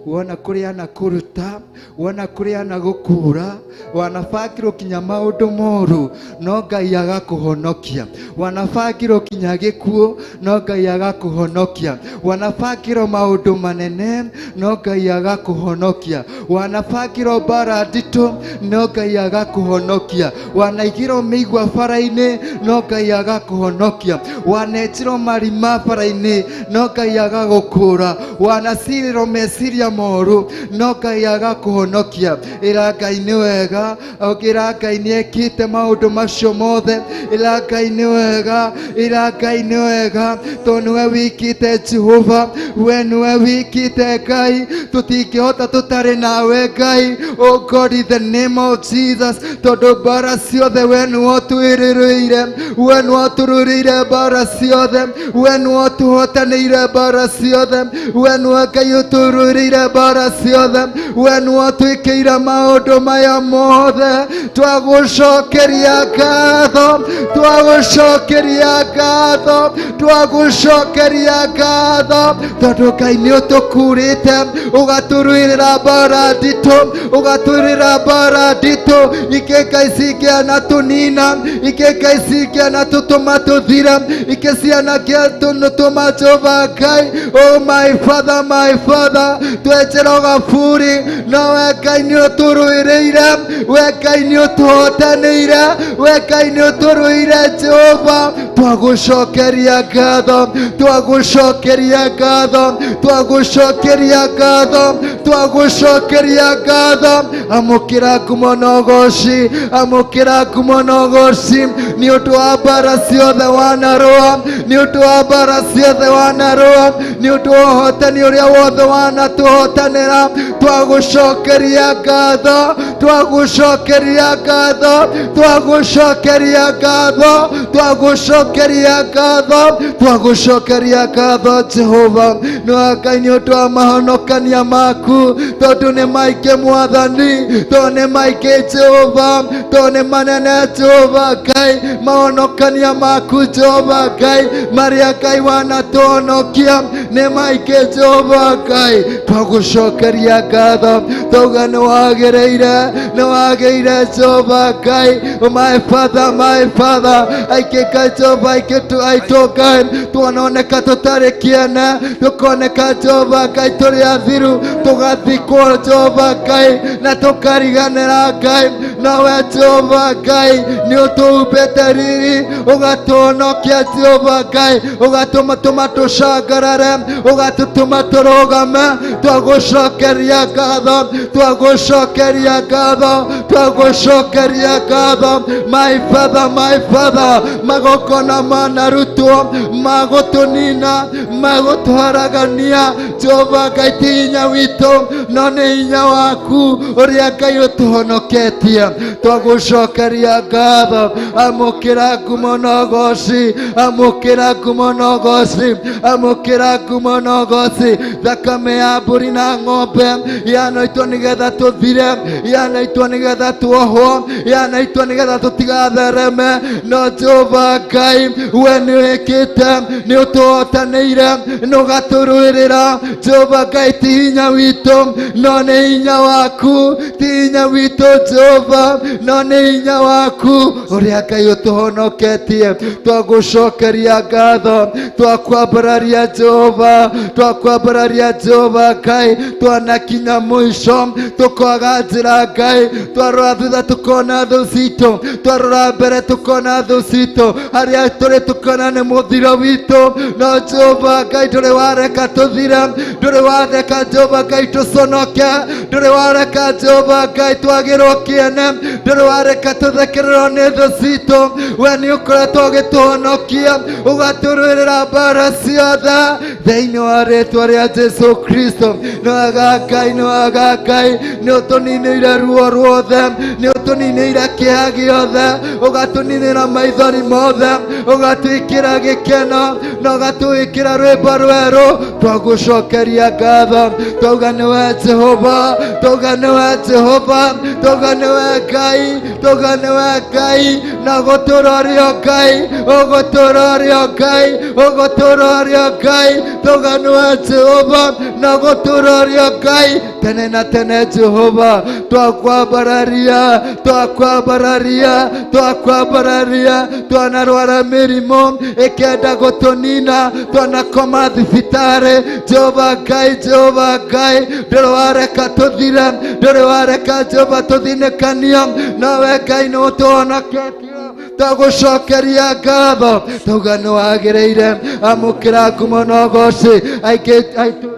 wona kũrĩa anakũruta, wona kũrĩa anagũkũra, wanabangĩrwo kinya maũndũ moru no Ngai agakũhonokia, wanabangĩrwo kinya gĩkuũ no Ngai agakũhonokia, wanabangĩrwo maũndũ manene no Ngai agakũhonokia, wanabangĩrwo mbara nditũ no Ngai agakũhonokia, wanaigĩrwo mĩigua bara-inĩ no Ngai agakũhonokia, wanenjerwo marima bara-inĩ no Ngai agagũkũra, wanacirĩrwo meciria moru no Ngai agakũhonokia. Ĩra Ngai nĩ wega, ĩra Ngai nĩ ekĩte maũndũ macio mothe, ĩra Ngai nĩ wega, ĩra Ngai nĩ wega, tondũ nĩwe wĩkĩte Jehova, we nĩwe wĩkĩte Ngai, tũtingĩhota tũtarĩ nawe Ngai. Oh God, in the name of Jesus, tondũ mbara ciothe we nĩwe ũtwĩrĩrĩire, we nĩwe ũtũrũĩrĩire ũtũrũĩrĩire mbara ciothe, we nĩwe ũtũhotanĩire mbara ciothe, we nĩwe Ngai ũtũrũĩrĩire mbara ciothe, we nĩwe ũtwĩkĩire maũndũ maya mothe. Twagũcokeria ngatho, twagũcokeria ngatho, twagũcokeria ngatho, tondũ Ngai nĩ ũtũkurĩte, ũgatũrũĩrĩra mbara nditũ, ũgatũrũĩrĩra mbara nditũ. Ingĩ Ngai cingĩana tũnina, ingĩ Ngai cingĩana tũtũma tũthire, ingĩ ciana tũma Jehova Ngai. Oh my Father, my Father, twenjerwo gaburi, no we Ngai nĩ ũtũrũĩrĩire, we Ngai nĩ ũtũhotanĩire, we Ngai nĩ ũtũrũĩire Jehova. Twagũcokeria ngatho, twagũcokeria ngatho, twagũcokeria ngatho, twagũcokeria ngatho. Amũkĩra ngumo na ũgoci, amũkĩra ngumo na ũgoci, nĩ ũndũ wa mbara ciothe wanarũa, nĩ ũndũ wa mbara ciothe wanarũa, nĩ ũndũ wa ũhotani ũrĩa wothe wanatũhotanĩra. Twagũcokeria ngatho, twagũcokeria ngatho, twagũcokeria ngatho, twagũcokeria ngatho, twagũcokeria ngatho Jehova. Nĩ Ngai nĩ ũndũ wa mahonokania maku, tondũ nĩ maingĩ Mwathani, tondũ nĩ maingĩ Jehova, tondũ nĩ manene Jehova Ngai, mahonokania maku Jehova Ngai, marĩa Ngai wanatũhonokia nĩ maingĩ Jehova Ngai. Twagũcokeria ngatho, twauga nĩ wagĩrĩire, nĩ wagĩrĩire Jehova Ngai. Oh my Father, my Father, aingĩ Ngai Jehova, aingĩ aitũ Ngai tuononeka tũtarĩ kĩene, tũkoneka Jehova Ngai tũrĩ athiru, tũgathikwo Jehova Ngai na tũkariganĩra Ngai, nowe Jehova Ngai nĩ ũtũhumbĩte riri, ũgatũhonokia Jehova Ngai, ũgatũmatũma tũcangarare, ũgatũtũma tũrũgame. Twagũcokeria ngatho, twagũcokeria ngatho, twagũcokeria ngatho. My Father, my Father, magongona manarutwo magũtũnina, magũtũharagania Jehova Ngai, ti hinya witũ no nĩ hinya waku ũrĩa Ngai ũtũhonoketie. Twagũcokeria ngatho. Amũkĩra ngumo na ũgoci, amũkĩra ngumo na ũgoci, amũkĩra ngumo na ũgoci. Thakame ya mbũri na ng'ombe yanaitwo nĩgetha tũthire, yanaitwo nĩgetha tuohwo, yanaitwo nĩgetha tũtigathereme, no Jehova Ngai we nĩ wĩkĩte, nĩ ũtũhotanĩire, nĩ ũgatũrũĩrĩra. Jehova Ngai, ti hinya witũ no nĩ hinya waku, ti hinya witũ Jehova no nĩ hinya waku ũrĩa Ngai ũtũhonoketie. Twagũcokeria ngatho, twakwambararia Jehova, twakwambararia Jehova Ngai. Twanakinya mũico tũkwaga njĩra Ngai, twarora thutha tũkona thũ citũ, twarora mbere tũkona thũ citũ, harĩa tũrĩ tũkona nĩ mũthiro witũ, no Jehova Ngai ndũrĩ wareka tũthire, ndũrĩ wareka Jehova Ngai tũconoke, ndũrĩ wareka Jehova Ngai twagĩrwo kĩene, ndũrĩ wareka tũthekererwo nĩ thũ citũ. We nĩ ũkoretwo ũgĩtũhonokia, ũgatũrũĩrĩra mbara ciothe thĩinĩ wa rĩtwa rĩa Jesu Kristo. Nĩ wega Ngai, nĩ wega Ngai, nĩ ũtũninĩire ruo ruothe, nĩ ũtũninĩire kĩeha gĩothe, ũgatũninĩra maithori mothe, ũgatwĩkĩra gĩkeno na ũgatwĩkĩra rwĩmbo rwerũ. Twagũcokeria ngatho, twauga nĩwe Jehova, twauga nĩwe Jehova, twauga nĩwe Ngai, twauga nĩwe Ngai, na gũtũra ũrĩ o Ngai, ũgũtũra ũrĩ o Ngai, ũgũtũra ũrĩ o Ngai, twauga nĩwe Jehova, na gũtũra ũrĩ o Ngai tene na tene. Jehova, twakwambararia, twakwambararia, twakwambararia. Twanarwara mĩrimũ ĩkenda gũtũnina, twanakoma thibitarĩ, Jehova Ngai, Jehova Ngai ndũrĩ wareka tũthire, ndũrĩ wareka Jehova tũthinĩkanio, nowe Ngai nĩ ũtũhonoketie. Twagũcokeria ngatho, tauga nĩ wagĩrĩire. Amũkĩra ngumo na ũgoci. Aingĩ aitũ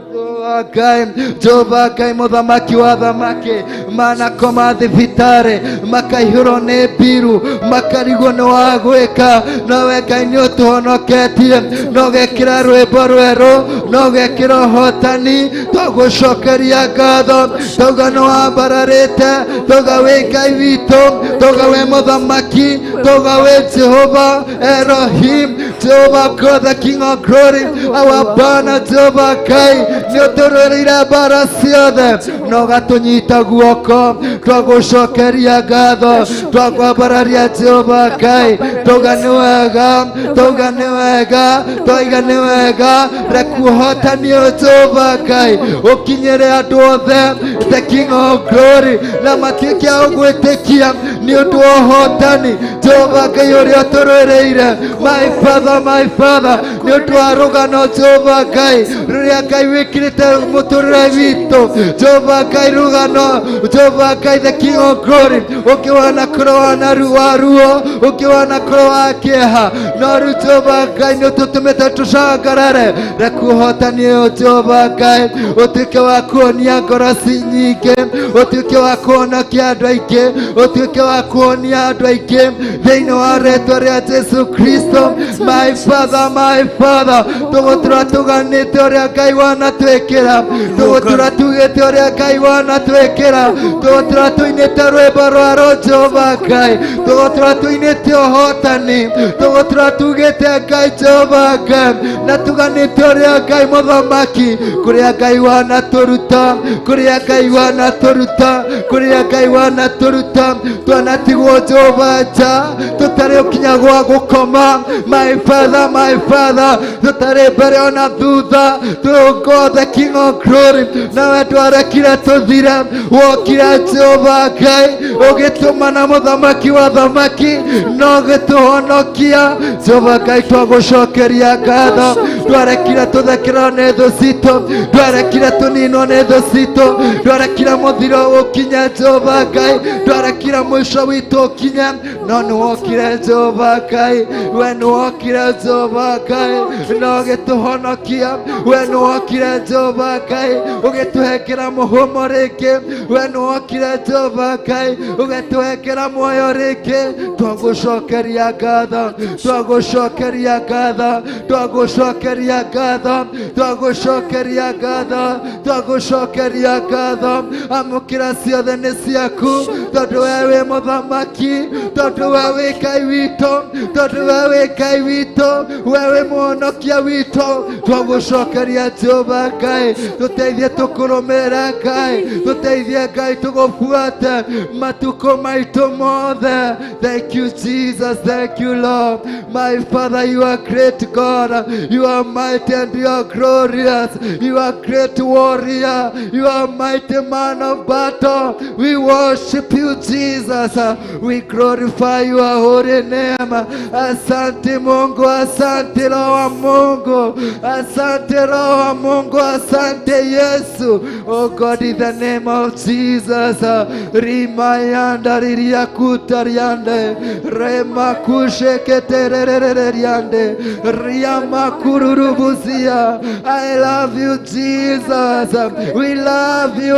Ngai, Jehova Ngai, mũthamaki wa thamaki, manakoma thibitarĩ. thibitarĩ makaihũrwo nĩ mbiru makarigwo nĩ wa gwĩka nowe Ngai nĩ ũtũhonoketie na ũgekĩra rwĩmbo rwerũ na ũgekĩra ũhotani twagũcokeria ngatho tauga nĩ wambararĩte tauga wĩ Ngai witũ tauga wĩ mũthamaki tauga wĩ Jehova Elohim Jehovah God the King of glory our banner Jehovah Ngai nĩ ũtũrũĩrĩire mbara ciothe na ũgatũnyita guoko twagũcokeria ngatho twakwambararia Jehova Ngai tauga nĩ wega tauga nĩ wega twaiga nĩ wega reku ũhotani ũyũ Jehova Ngai ũkinyĩre andũ othe the King of glory na matuĩke a gũgwĩtĩkia nĩ ũndũ wa ũhotani Jehova Ngai ũrĩa ũtũrũĩrĩire my father nĩ ũndũ wa rũgano Jehova Ngai rũrĩa Ngai wĩkĩrĩte mũtũrĩre witũ Jehova Ngai rũgano Jehova Ngai the King of glory ũkĩwana kũrũa na ruo ruo ũkĩwana kũrũa kĩeha no rĩu Jehova Ngai nĩ ũtũtũmĩte tũcangarare reku ũhotani ũyũ Jehova Ngai ũtuĩke wa kuonia ngoro ci nyingĩ ũtuĩke wa kũhonokia andũ aingĩ ũtuĩke wa kuonia andũ aingĩ thĩinĩ wa rĩtwa rĩa Jesu Kristo my father tũgũtũra tũganĩte ũrĩa Ngai wanatwĩkĩra tũgũtũra tugĩte ũrĩa Ngai wanatwĩkĩra tũgũtũra tũinĩte rwĩmbo rwa Jehova Ngai tũgũtũra tũinĩte ũhotani tũgũtũra tugĩte Ngai Jehova Ngai na tũganĩte ũrĩa Ngai mũthamaki kũrĩa Ngai wanatũruta kũrĩa Ngai wanatũruta kũrĩa Ngai wanatũruta twanatigwo Jehova nja tũtarĩ ũkinya gwa gũkoma my father tũtarĩ mbere ona thutha God the King of glory nawe ndwarekire tũthire wokire Jehova Ngai ũgĩtũmana mũthamaki wa thamaki na ũgĩtũhonokia Jehova Ngai twagũcokeria ngatho ndwarekire tũthekerwo nĩ thũ citũ ndwarekire tũninwo nĩ thũ citũ ndwarekire mũthiro ũkinye Jehova Ngai ndwarekire mũico witũ ũkinye no nĩ wokire Jehova Ngai we nĩ wokire Jehova Ngai na ũgĩtũhonokia we nĩ wokire Jehova Ngai ũgĩtũhengera mũhũmũ rĩngĩ we nĩ wokire Jehova Ngai ũgĩtũhengera muoyo rĩngĩ twagũcokeria ngatho twagũcokeria ngatho twagũcokeria ngatho twagũcokeria ngatho twagũcokeria ngatho amũkĩra ciothe nĩ ciaku tondũ we wĩ mũthamaki tondũ we wĩ Ngai witũ tondũ we wĩ Ngai witũ we wĩ mũhonokia witũ twagũcokeria Jehova Ngai tũteithie tũkũrũmĩrĩre Ngai tũteithie Ngai tũgũbuate matukũ maitũ mothe. Thank you Jesus, thank you Lord. My Father, you are great God, you are mighty and you are glorious, you are great warrior, you are mighty man of battle. We worship you Jesus, we glorify your holy name. Asante Mungu, asante Roho wa Mungu, asante Roho wa Mungu, asante Yesu. Oh God, in the name of Jesus, rimayanda ririakutariande remakusheketerereriande riamakururubuzia. I love you Jesus, we love you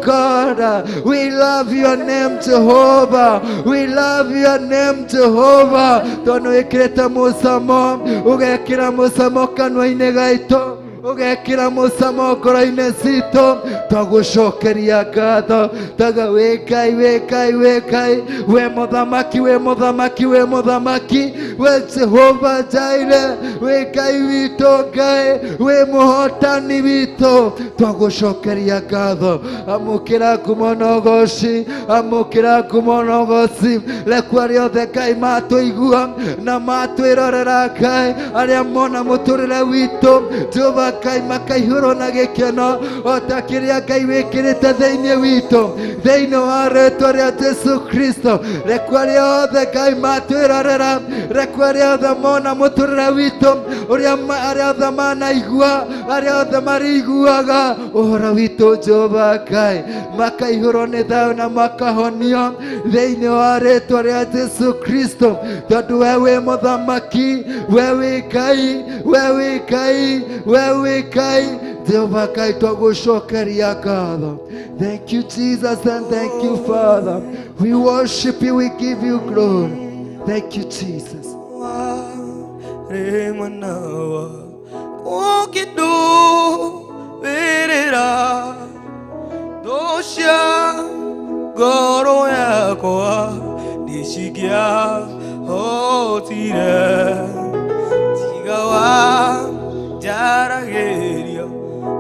God, we love your name Jehovah, we love your name Jehovah. Tondũ wĩkĩrĩte mũcamo ũgekĩra mũcamo kanua-inĩ gaitũ ũgekĩra mũcamo ngoro-inĩ citũ twagũcokeria ngatho tauga wĩ Ngai wĩ Ngai wĩ Ngai wĩ mũthamaki wĩ mũthamaki wĩ mũthamaki wĩ Jehova Jireh wĩ Ngai witũ Ngai wĩ mũhotani witũ twagũcokeria ngatho amũkĩra ngumo na ũgoci amũkĩra ngumo na ũgoci reku arĩa othe Ngai matũigua na matwĩrorera Ngai arĩa mona mũtũrĩre witũ Jehova Ngai makaihũrwo na gĩkeno o ta kĩrĩa Ngai wĩkĩrĩte thĩinĩ witũ thĩinĩ wa rĩtwa rĩa Jesu Kristo reku arĩa othe Ngai matwĩrorera reku arĩa othe mona mũtũrĩre witũ ũrĩa arĩa othe manaigua arĩa othe marĩiguaga ũhoro witũ Jehova Ngai makaihũrwo nĩ thayũ na makahonio thĩinĩ wa rĩtwa rĩa Jesu Kristo tondũ we wĩ mũthamaki we wĩ Ngai we wĩ Ngai we wĩ Ngai. Jehova Ngai, twagũcokeria ngatho. Thank you, Jesus, and thank you, Father. We worship you, we give you glory. Thank you, Jesus. Warĩ mwena wa ũkĩndũĩrĩra thũ cia ngoro yakwa nĩcingĩahotire tiga wa njaragĩria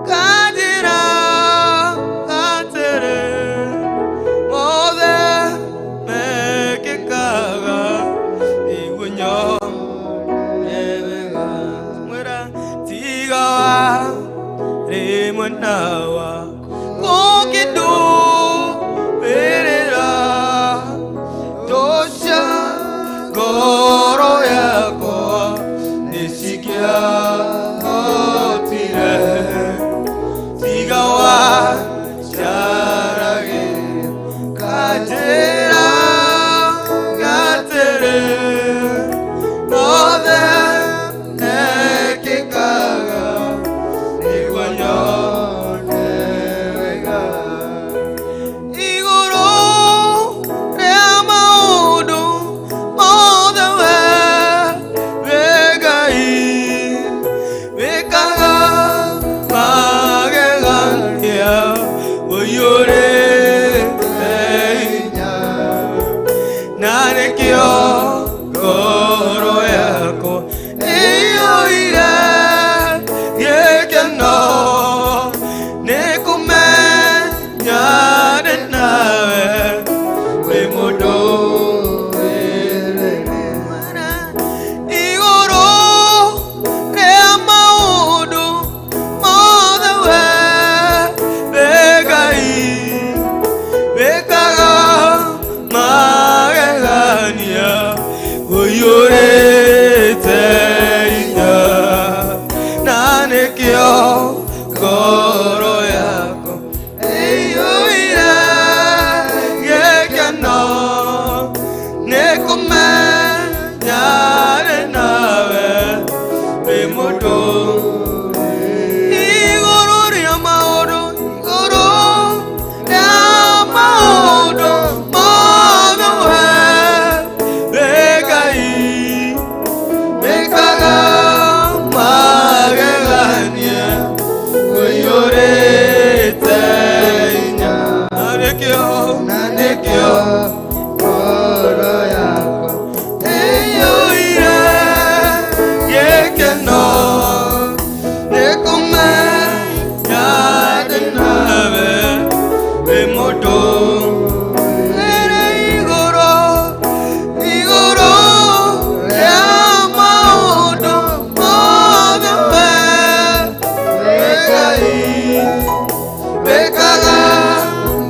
kanjĩra atĩrĩ mothe mekĩkaga nĩguo nyone wega. Mwĩra tiga warĩ mwena wa ũkĩndũĩrĩra thũ cia ngoro yakwa nĩcingĩahotire tiga wa njaragĩria kanjĩra atĩrĩ mothe mekĩkaga nĩguo nyone wega. Igũrũ rĩa maũndũ mothe we wĩ Ngai wĩkaga magegania ũiyũrĩte hinya na nĩkĩo ngoro yakwa ĩiyũire gĩkeno nĩkũmenya ndĩ nawe wĩ mũndũ igũrũ rĩa maũndũ mothe we wĩ Ngai wĩkaga magegania ũiyũrĩte hinya na nĩkĩo ngoro yakwa ĩiyũire gĩkeno nĩkũmenya ndĩ nawe wĩ mũndũ igũrũ rĩa maũndũ igũrũ rĩa maũndũ mothe we wĩ Ngai wĩkaga magegania ũiyũrĩte hinya na nĩkĩo Na nĩkĩo ngoro yakwa ĩiyũire gĩkeno nĩkũmenya ndĩ nawe wĩ mũndũ ĩrĩ igũrũ igũrũ rĩa maũndũ mothe we wĩ Ngai wĩkaga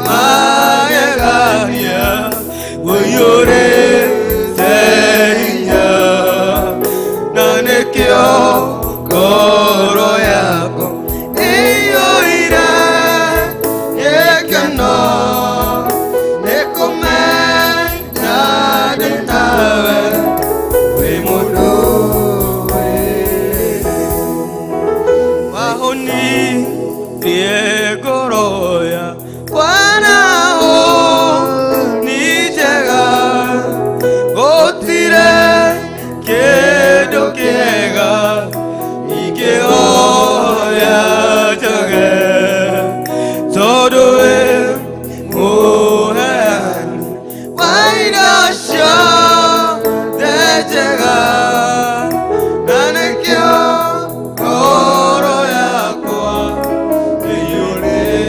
magegania ũiyũrĩte hinya na nĩkĩo ngoro yakwa ĩiyũire gĩkeno nĩkũmenya ndĩ nawe wĩ mũndũ wahonirie ngoro yakwa naho nĩ njega gũtirĩ kĩndũ kĩega ingĩhoya njage tondũ wĩ mũheani wa indo ciothe njega na nĩkĩo ngoro yakwa ĩiyũrĩte.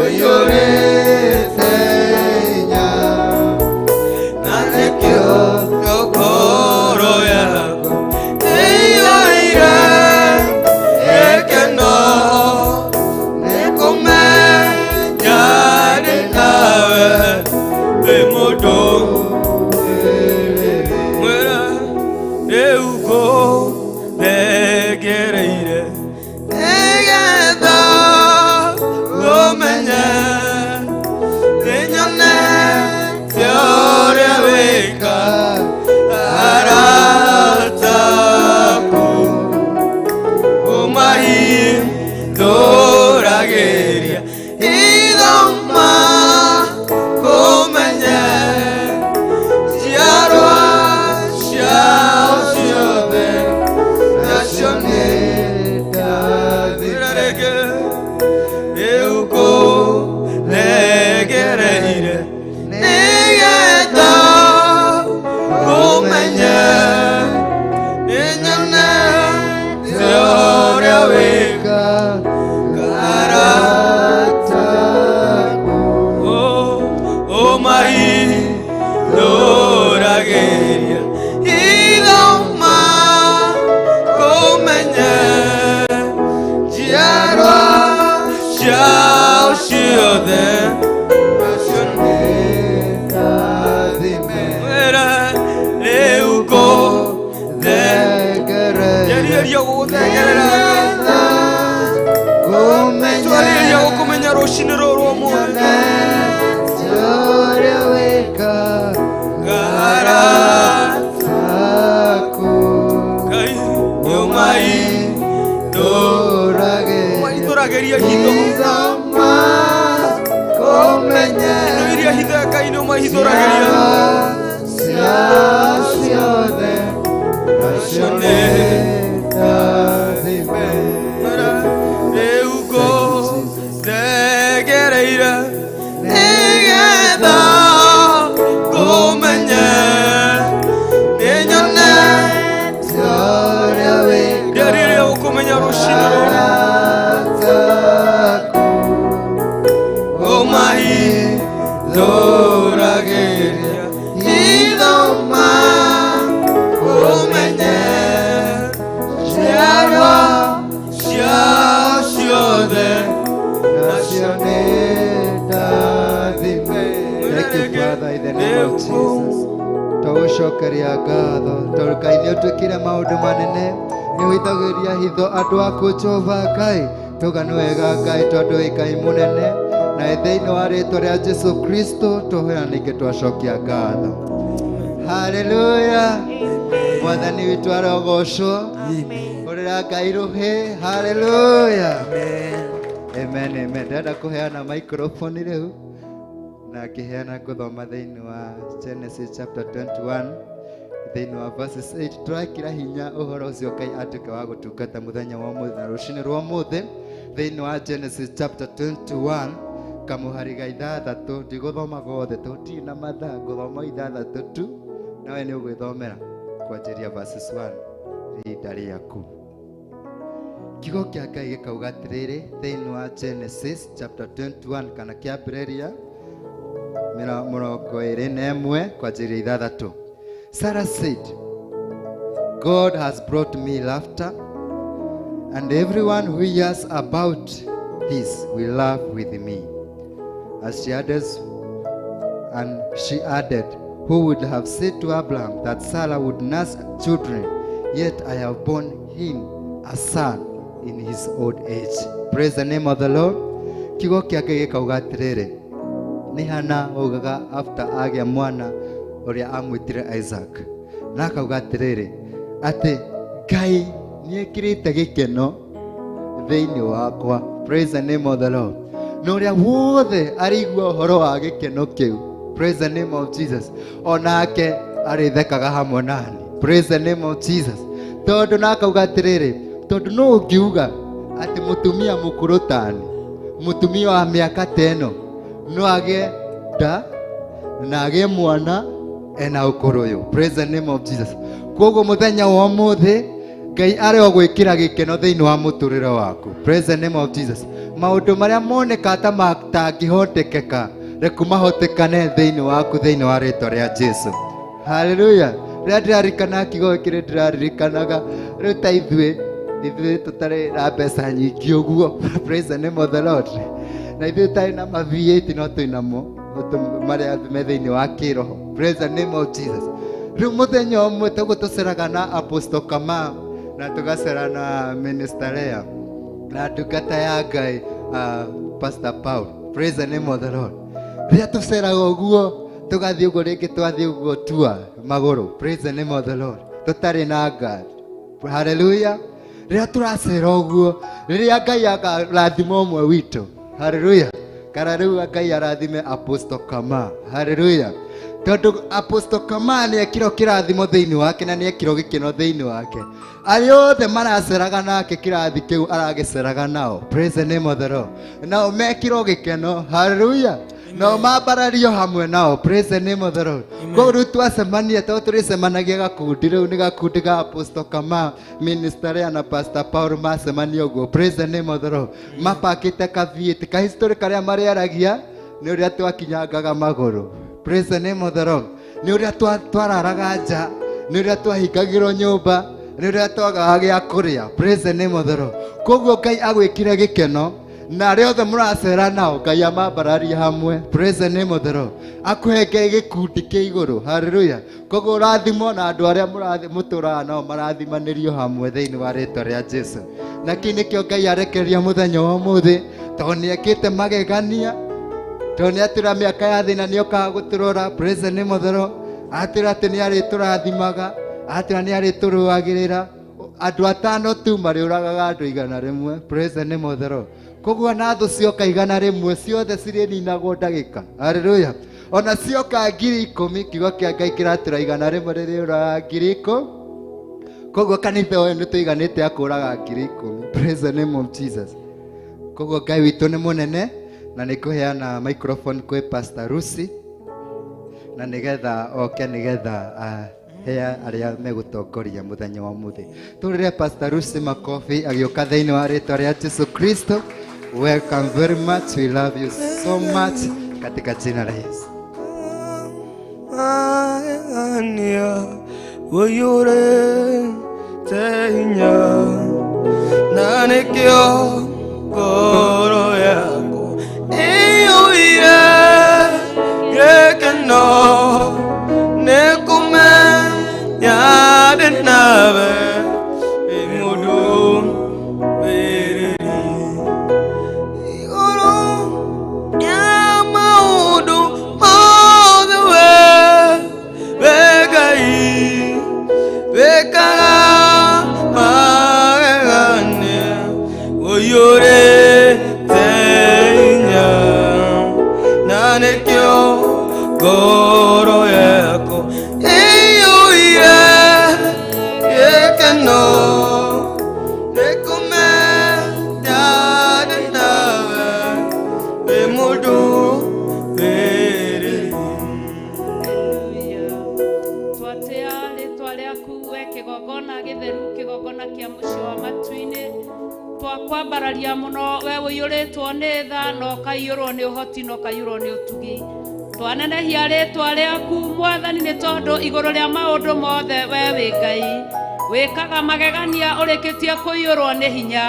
Ũiyũrĩte hinya na nĩkĩo ngoro yakwa ĩiyũire gĩkeno nĩkũmenya ndĩ nawe ndĩ mũndũ mwĩra rĩu ngũthengereire nĩgetha ngũmenye nĩnyonete ũrĩa wĩkaga arata aku ũmahithũragĩria ithoma kũmenye njiarwa ciao ciothe nacio nĩ ndathime rĩu ngũthengereire nĩgetha ngũmenye nĩnyonete ũrĩa wĩkaga arata aku ũmahithũragĩria ithoma kũmenye njiarwa ciao ciothe nacio nĩ ndathime mwĩra rĩu ngũthengereria gũgũthengerera twarĩrĩria gũkũmenya rũcinĩ rũrũ rwa ũmũthĩ ũrĩa wĩkaga arata aku Ngai ũmahithũragĩria hitho ithoma kũmenye indo iria hitho ya Ngai nĩ ũmahithũragĩria ciao ciothe nacio nĩ ndathime rĩu ngũthengereire nĩgetha ngũmenye nĩnyonete ũrĩa wĩkaga ndĩarĩrĩria gũkũmenya rũcinĩ rũrũ arata aku ũmahithũragĩria ithoma kũmenye njiarwa ciao ciothe nacio nĩ ndathime. Thank you, Father, in the name of Jesus. Tũgũcokeria ngatho tondũ Ngai nĩ ũtwĩkire maũndũ manene nĩ ũhithagĩria hitho andũ aku Jehova Ngai tuga nĩ wega Ngai tondũ wĩ Ngai mũnene na thĩinĩ wa rĩtwa rĩa Jesu Kristo tũhoya ningĩ twacokia ngatho. Haleluya. Mwathani witũ arogocwo. Hũrĩra Ngai rũhĩ. Haleluya. Amen, amen. Ndĩrenda kũheana microphone rĩu na ngĩheana ngũthoma thĩinĩ wa Genesis chapter 21 thĩinĩ wa verses 8 tũrekĩra hinya ũhoro ũcio Ngai atuĩke wa gũtungata mũthenya wa ũmũthĩ na rũcinĩ rwa ũmũthĩ thĩinĩ wa Genesis chapter 21 kamũhari ga ithathatũ ndigũthoma gothe tũtirĩ na mathaa ngũthoma ithathatũ tu nawe nĩ ũgwĩthomera kwanjĩria verses 1 ihinda rĩaku. Kiugo kĩa Ngai gĩkauga atĩrĩrĩ thĩinĩ wa Genesis chapter 21 kana kĩambĩrĩria 21 kwanjĩrĩria ithathatũ. Sarah said, God has brought me laughter, and everyone who hears about this will laugh with me. As she added, and she added, who would have said to Abraham that Sarah would nurse children, yet I have borne him a son in his old age. Praise the name of the Lord. Kiugo kĩa Ngai gĩkauga atĩrĩrĩ nĩ Hana waugaga after agĩa mwana ũrĩa amwĩtire Isaac na akauga atĩrĩrĩ atĩ Ngai nĩekĩrĩte gĩkeno thĩinĩ wakwa. Praise the name of the Lord. Na ũrĩa wothe arĩigua ũhoro wa gĩkeno kĩu, praise the name of Jesus, onake arĩthekaga hamwe nani. Praise the name of Jesus. Tondũ na akauga atĩrĩrĩ tondũ no ũngiuga atĩ mũtumia mũkũrũ tani mũtumia wa mĩaka ta ĩno no agĩe nda na agĩe mwana ena ũkũrũ ũyũ. Praise the name of Jesus. Koguo mũthenya wa ũmũthĩ Ngai arĩ o gwĩkĩra gĩkeno thĩinĩ wa mũtũrĩre waku. Praise the name of Jesus. Maũndũ marĩa moneka ta matangĩhotekeka, reku mahotekane thĩinĩ waku, thĩinĩ wa rĩtwa rĩa Jesu. Haleluya. Rĩrĩa ndĩraririkana kiugo gĩkĩ, nĩ ndĩraririkanaga rĩu ta ithuĩ tũtarĩ na mbeca nyingĩ ũguo. Praise the name of the Lord. Na ithuĩ tũtarĩ na ma V8, no twĩnamo marĩa me thĩinĩ wa kĩroho. Praise the name of Jesus. Rĩu mũthenya ũmwe toguo tũceraga na Apostle Kamau, na tũgacera na Minister Lea, na ndungata ya Ngai, Pastor Paul. Praise the name of the Lord. Rĩrĩa tũceraga ũguo, tũgathiĩ ũguo, rĩngĩ twathiĩ ũguo tua magũrũ. Praise the name of the Lord. Tũtarĩ na ngari. Haleluya. Rĩrĩa tũracera ũguo, rĩrĩa Ngai akarathima ũmwe witũ. Haleluya. Kana rĩu Ngai arathime Apostle Kama. Haleluya. Tondũ Apostle Kama nĩ ekirwo kĩrathimo thĩinĩ wake, na nĩ ekirwo gĩkeno thĩinĩ wake. Arĩa othe maraceraga nake kĩrathi kĩu aragĩceraga nao. Praise the name of the Lord. Nao mekirwo gĩkeno. Haleluya. Nao mambarario hamwe nao. Praise the name of the Lord. Koguo rĩu twacemania, tondũ tũrĩcemanagia gakundi, rĩu nĩ gakundi ga Apostle Kama, Minister Lea na Pastor Paul, macemania ũguo. Praise the name of the Lord. Mapakĩte ka V8, ka history karĩa marĩaragia nĩ ũrĩa twakinyangaga magũrũ. Praise the name of the Lord. Nĩ ũrĩa twararaga nja, nĩ ũrĩa twahingagĩrwo nyũmba, nĩ ũrĩa twagaga gĩa kũrĩa. Praise the name of the Lord. Koguo Ngai agwĩkire gĩkeno, na arĩa othe mũracera nao, Ngai amambararie hamwe. Praise the name of the Lord. Akũhe Ngai gĩkundi kĩa igũrũ. Haleluya. Koguo ũrathimwo na andũ arĩa mũtũraga nao marathimanĩrio hamwe thĩinĩ wa rĩtwa rĩa Jesu. Na kĩu nĩkĩo Ngai arekereria mũthenya wa ũmũthĩ, tondũ nĩ ekĩte magegania, tondũ nĩ atwĩra mĩaka ya thĩna nĩ okaga gũtũrora. Praise the name of the Lord. Atwĩra atĩ nĩ arĩtũrathimaga, atwĩra nĩ arĩtũrũagĩrĩra. Andũ atano tu marĩũragaga andũ 100. Praise the name of the Lord. Koguo na thũ cioka 100, ciothe cirĩninagwo ndagĩka. Haleluya. Ona cioka 10,000, kiugo kĩa Ngai kĩratũra 100 rĩrĩũraga 10,000. Koguo kanitha ũyũ nĩ tũiganĩte akũraga 10,000. Praise the name of Jesus. Koguo Ngai witũ nĩ mũnene, na nĩ kũheana microphone kwĩ Pastor Lucy, na nĩgetha oke, nĩgetha hea arĩa megũtongoria mũthenya wa ũmũthĩ. Tũrĩre Pastor Lucy makobi agĩũka thĩinĩ wa rĩtwa rĩa Jesu Kristo. Welcome very much. We love you so much katika jina la Yesu. Magegania ũiyũrĩte hinya, na nĩkĩo ngoro yakwa ĩiyũire gĩkeno, nĩ kũmenya ndĩ nawe wĩ mũndũ wĩrĩri igũrũ ya maũndũ mothe. We Ngai wĩkaga magegania, ũiyũrĩte hinya, na nĩkĩo ngoro yakwa ĩiyũire gĩkeno, nĩ kũmenya ndĩ nawe wĩ mũndũ wĩrĩri. Twatĩa rĩtwa rĩaku, we kĩgongona gĩtheru, kĩgongona kĩa mũciĩ wa matu-inĩ. Twakwambararia mũno, we ũiyũrĩtwo nĩ tha, na ũkaiyũrwo nĩ ũhoti, na ũkaiyũrwo nĩ ũtugi. Twanenehia rĩtwa rĩaku, Mwathani, nĩ tondũ igũrũ rĩa maũndũ mothe we wĩ Ngai wĩkaga magegania, ũrĩkĩtie kũiyũrwo nĩ hinya,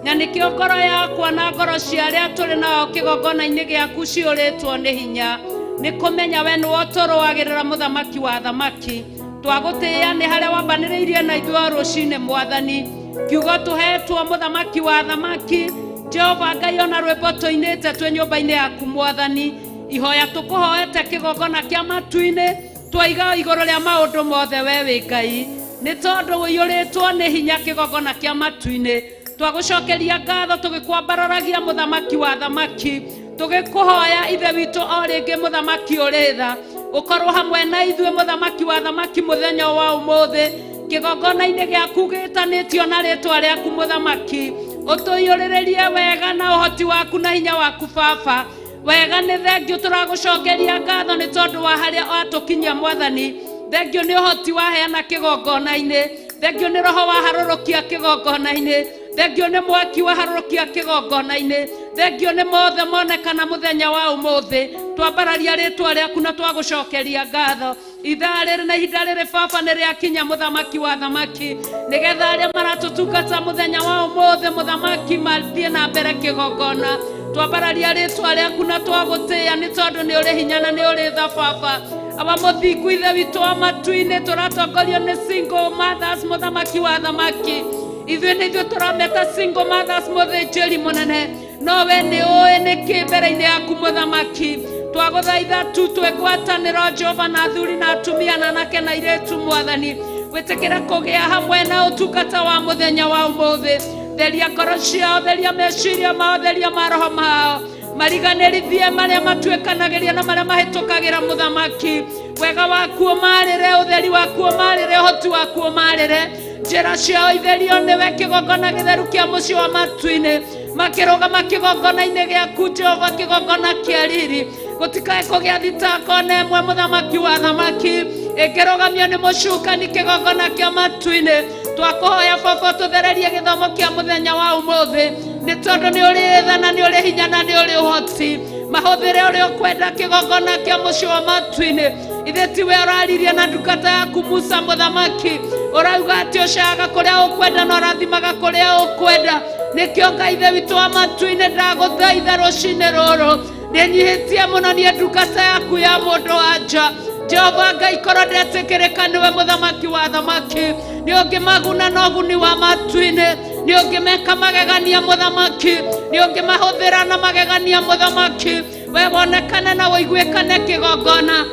na nĩkĩo ngoro yakwa na ngoro cia arĩa tũrĩ nao kĩgongona-inĩ gĩaku ciyũrĩtwo nĩ hinya, nĩ kũmenya we nĩwe ũtũrũagĩrĩra, mũthamaki wa thamaki. Twagũtĩĩa nĩ harĩa wambanĩrĩirie na ithuĩ o rũcinĩ, Mwathani. Kiugo tũhetwo, mũthamaki wa thamaki, Jehova Ngai, ona rwĩmbo tũinĩte twĩ nyũmba-inĩ yaku, Mwathani, ihoya tũkũhoete kĩgongona kĩa matu-inĩ, twaiga igũrũ rĩa maũndũ mothe we wĩ Ngai, nĩ tondũ ũiyũrĩtwo nĩ hinya. Kĩgongona kĩa matu-inĩ, twagũcokeria ngatho tũgĩkwambararagia, mũthamaki wa thamaki, tũgĩkũhoya, Ithe witũ, o rĩngĩ, mũthamaki ũrĩ tha, ũkorwo hamwe na ithuĩ, mũthamaki wa thamaki, mũthenya wa ũmũthĩ kĩgongona-inĩ gĩaku gĩtanĩtio na rĩtwa rĩaku. Mũthamaki, ũtũiyũrĩrĩrie wega na ũhoti waku na hinya waku. Baba, wega nĩ thengio. Tũragũcokeria ngatho nĩ tondũ wa harĩa watũkinyia, Mwathani. Thengio nĩ ũhoti waheana kĩgongona-inĩ, thengio nĩ roho waharũrũkia kĩgongona-inĩ, thengio nĩ mwaki waharũrũkia kĩgongona-inĩ. Thengio nĩ mothe monekana mũthenya wa ũmũthĩ. Twambararia rĩtwa rĩaku na twagũcokeria ngatho. Ithaa rĩrĩ na ihinda rĩrĩ baba nĩ rĩakinya, mũthamaki wa thamaki, nĩgetha arĩa maratũtungata mũthenya wa ũmũthĩ, mũthamaki, mathiĩ na mbere kĩgongona. Twambararia rĩtwa rĩaku na twagũtĩĩa nĩ tondũ nĩ ũrĩ hinya na nĩ ũrĩ tha baba. Awa mũthingu, ithe witũ wa matu-inĩ, tũratongorio nĩ single mothers, mũthamaki wa thamaki. Ithuĩ nĩ ithuĩ tũrameta single mothers, mũthĩnjĩri mũnene, no we nĩ ũĩ nĩkĩ mbere-inĩ yaku mũthamaki. Twagũthaitha tu twĩ ngwatanĩro, Jehova, na athuri na atumia na anake na airĩtu, mwathani, wĩtĩkĩre kũgĩa hamwe na ũtungata wa mũthenya wa ũmũthĩ. Theria ngoro ciao, theria meciria mao, theria maroho mao, mariganĩrithie marĩa matuĩkanagĩria na marĩa mahĩtũkagĩra. Mũthamaki, wega waku ũmarĩre, ũtheri waku ũmarĩre, ũhoti waku ũmarĩre, njĩra ciao itherio nĩwe. Kĩgongona gĩtheru kĩa mũciĩ wa matu-inĩ, makĩrũgama kĩgongona-inĩ gĩaku Jehova, kĩgongona kĩa riri, gũtikae kũgĩa thitango na ĩmwe, mũthamaki wa thamaki, ĩngĩrũgamio nĩ mũcukani kĩgongona kĩa matu-inĩ. Twakũhoya baba tũthererie gĩthomo kĩa mũthenya wa ũmũthĩ, nĩ tondũ nĩ ũrĩ tha na nĩ ũrĩ hinya na nĩ ũrĩ ũhoti. Mahũthĩre ũrĩa ũkwenda kĩgongona kĩa mũciĩ wa matu-inĩ. Ithe tiwe ũraririe na ndungata yaku Musa, mũthamaki, ũrauga atĩ ũcaga kũrĩa ũkwenda na ũrathimaga kũrĩa ũkwenda. Nĩkĩo Ngai ithe witũ wa matu-inĩ, ndagũthaitha rũcinĩ rũrũ, nĩnyihĩtie mũno niĩ ndungata yaku ya mũndũ wa nja. Jehova Ngai, korwo ndetĩkĩrĩka nĩwe, mũthamaki wa thamaki, nĩ ũngĩmaguna na ũguni wa matu-inĩ, nĩ ũngĩmeka magegania, mũthamaki, nĩ ũngĩmahũthĩra na magegania, mũthamaki, we wonekane na ũiguĩkane kĩgongona,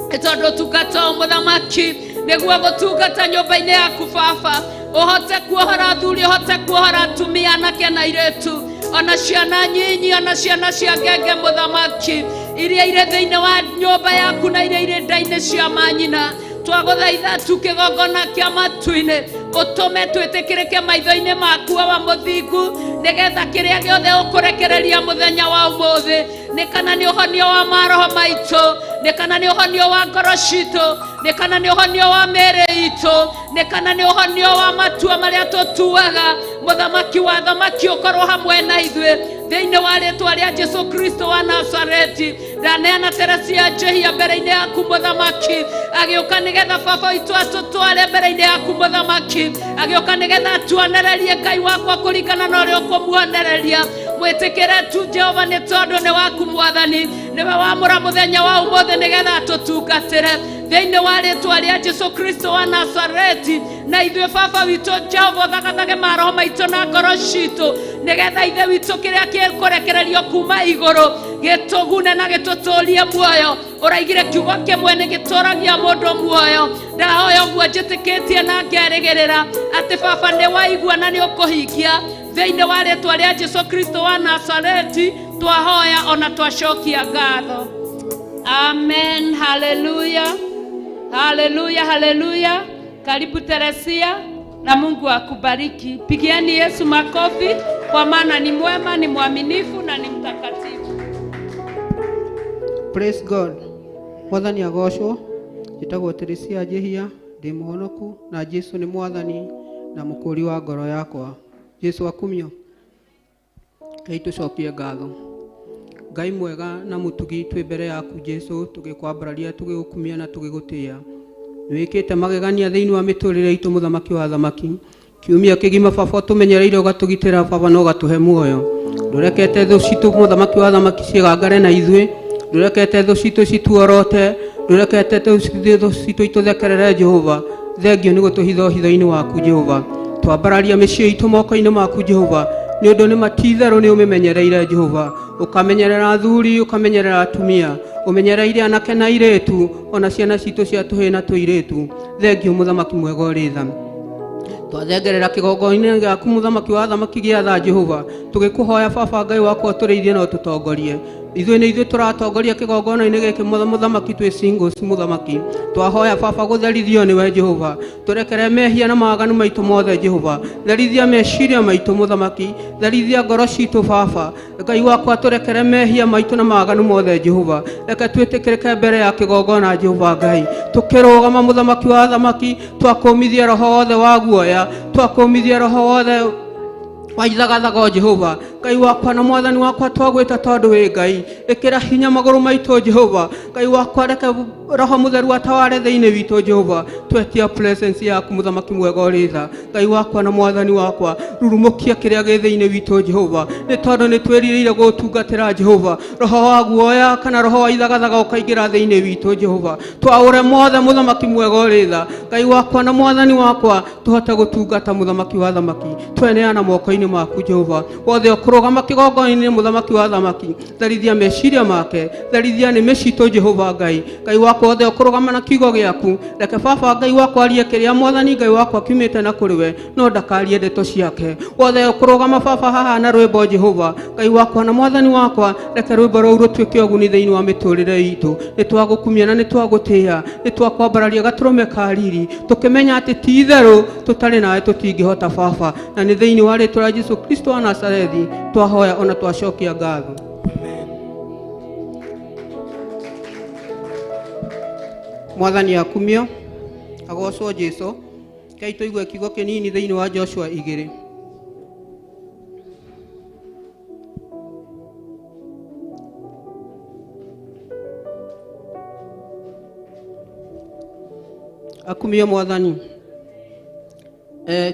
nĩ tondũ ũtungata ũyũ, mũthamaki, nĩguo gũtungata nyũmba-inĩ yaku baba, ũhote kuohora athuri, ũhote kuohora atumia, anake na airĩtu, ona ciana nyinyi, ona ciana cia ngenge, mũthamaki, iria irĩ thĩinĩ wa nyũmba yaku na iria irĩ nda-inĩ cia manyina. Twagũthaitha tu kĩgongona kĩa matu-inĩ, ũtũme twĩtĩkĩrĩke maitho-inĩ maku, awa mũthingu, nĩgetha kĩrĩa gĩothe ũkũrekereria mũthenya wa ũmũthĩ, nĩ kana nĩ ũhonio wa maroho maitũ, nĩ kana nĩ ũhonio wa ngoro citũ, nĩ kana nĩ ũhonio wa mĩĩrĩ itũ, nĩ kana nĩ ũhonio wa matua marĩa tũtuaga, mũthamaki wa thamaki, ũkorwo hamwe na ithuĩ thĩinĩ wa rĩtwa rĩa Jesu Kristo wa Nazareti. Ndaneana Teresia Njehia mbere-inĩ yaku, mũthamaki, agĩũka nĩgetha baba witũ atũtware mbere-inĩ yaku, mũthamaki, agĩũka nĩgetha atuonererie, Ngai wakwa, kũringana na ũrĩa ũkũmuonereria. Mwĩtĩkĩre tu Jehova, nĩ tondũ nĩ waku, mwathani, nĩwe wamũra mũthenya wa ũmũthĩ nĩgetha atũtungatĩre thĩinĩ wa rĩtwa rĩa Jesu Kristo wa Nazareti. Na ithuĩ baba witũ Jehova, ũthagathage maroho maitũ na ngoro citũ, nĩgetha ithe witũ kĩrĩa gĩkũrekererio kuma igũrũ gĩtũgune na gĩtũtũrie muoyo. Ũraigire kiugo kĩmwe nĩ gĩtũragia mũndũ muoyo. Ndahoya ũguo njĩtĩkĩtie na ngerĩgĩrĩra atĩ baba nĩ waigua na nĩ ũkũhingia thĩinĩ wa rĩtwa rĩa Jesu Kristo wa Nazareti. Twahoya ona twacokia ngatho. Amen. Haleluya, haleluya, haleluya. Karibu Teresia, na Mungu akubariki. Pigieni Yesu makofi, kwa maana ni mwema, ni mwaminifu na ni mtakatifu. Praise God. Mwathani agocwo. Njĩtagwo Teresia Njĩhia, ndĩ mũhonoku na Jesu nĩ mwathani na mũkũri wa ngoro yakwa. Jesu akumio. Ngai, tũcokie ngatho. Ngai mwega na mũtugi, twĩ mbere yaku Jesu, tũgĩkwambararia, tũgĩgũkumia na tũgĩgũtĩĩa. Nĩwĩkĩte magegania thĩinĩ wa mĩtũrĩre itũ, mũthamaki wa thamaki. Kiumia kĩgima baba ũtũmenyereire, ũgatũgitĩra baba na ũgatũhe muoyo. Ndũrekete thũ citũ, mũthamaki wa thamaki, ciĩgangare na ithuĩ. Ndũrekete thũ citũ cituorote. Ndũrekete thũ citũ itũthekerere. Jehova, thengio nĩ gũtũhitha hitho-inĩ waku. Jehova, twambararia mĩciĩ itũ moko-inĩ maku Jehova, nĩ ũndũ nĩ matitherũ nĩ ũmĩmenyereire. Jehova, ũkamenyerera athuri, ũkamenyerera atumia, ũmenyereire anake na airĩtu, ona ciana citũ cia tũhĩĩ na tũirĩtu. Thengio, mũthamaki mwega ũrĩ tha. Twathengerera kĩgongona-inĩ gĩaku, mũthamaki wa thamaki, gĩa tha Jehova, tũgĩkũhoya baba Ngai wakwa, ũtũrĩithie na ũtũtongorie. Ithuĩ nĩ ithuĩ tũratongoria kĩgongona-inĩ gĩkĩ, mũthamaki, twĩ singles. Mũthamaki, twahoya baba gũtherithio nĩwe. Jehova, tũrekere mehia na mawaganu maitũ mothe. Jehova, therithia meciria maitũ. Mũthamaki, therithia ngoro citũ. Baba Ngai wakwa, tũrekere mehia maitũ na mawaganu mothe. Jehova, reke twĩtĩkĩrĩke mbere ya kĩgongona. Jehova Ngai, tũkĩrũgama, mũthamaki wa thamaki, twakũmithia roho wothe wa guoya, twakũmithia roho wothe wa ithagathago. Jehova, Ngai wakwa na mwathani wakwa twagwĩta tondũ wĩ Ngai. Ĩkĩra hinya magũrũ maitũ Jehova. Ngai wakwa reke Roho Mũtheru ataware thĩinĩ witũ Jehova. Twetia presence yaku mũthamaki mwega ũrĩ tha. Ngai wakwa na mwathani wakwa rurumũkia kĩrĩa gĩ thĩinĩ witũ Jehova, nĩ tondũ nĩ twĩrirĩire gũtungatĩra Jehova. Roho wa guoya kana roho wa ithagathaga ũkaingĩra thĩinĩ witũ Jehova. Twaũre mothe mũthamaki mwega ũrĩ tha. Ngai wakwa na mwathani wakwa tũhote gũtungata mũthamaki wa thamaki. Tweneana moko-inĩ maku Jehova. Wothe ũkũrũgama kĩgongona-inĩ mũthamaki wa thamaki, therithia meciria make, therithia nĩmĩ citũ Jehova Ngai. Ngai wakwa wothe ũkũrũgama na kiugo gĩaku, reke baba Ngai wakwa arie kĩrĩa mwathani Ngai wakwa kiumĩte na kũrĩ we, no ndakarie ndeto ciake. Wothe ũkũrũgama baba haha na rwĩmbo Jehova Ngai wakwa na mwathani wakwa, reke rwĩmbo rũu rũtuĩke ũguni thĩinĩ wa mĩtũrĩre itũ. Nĩ twagũkumia na nĩ twagũtĩĩa, nĩ twakwambararia gatũrũme ka riri, tũkĩmenya atĩ ti itherũ tũtarĩ nawe tũtingĩhota baba. Na nĩ thĩinĩ wa rĩtwa rĩa Jesu Kristo wa Nazarethi twahoya ona twacokia ngatho. Mwathani akumio, agocwo Jesu. Ngai tũigue kiugo kĩnini thĩinĩ wa Joshua 2. Akumio mwathani.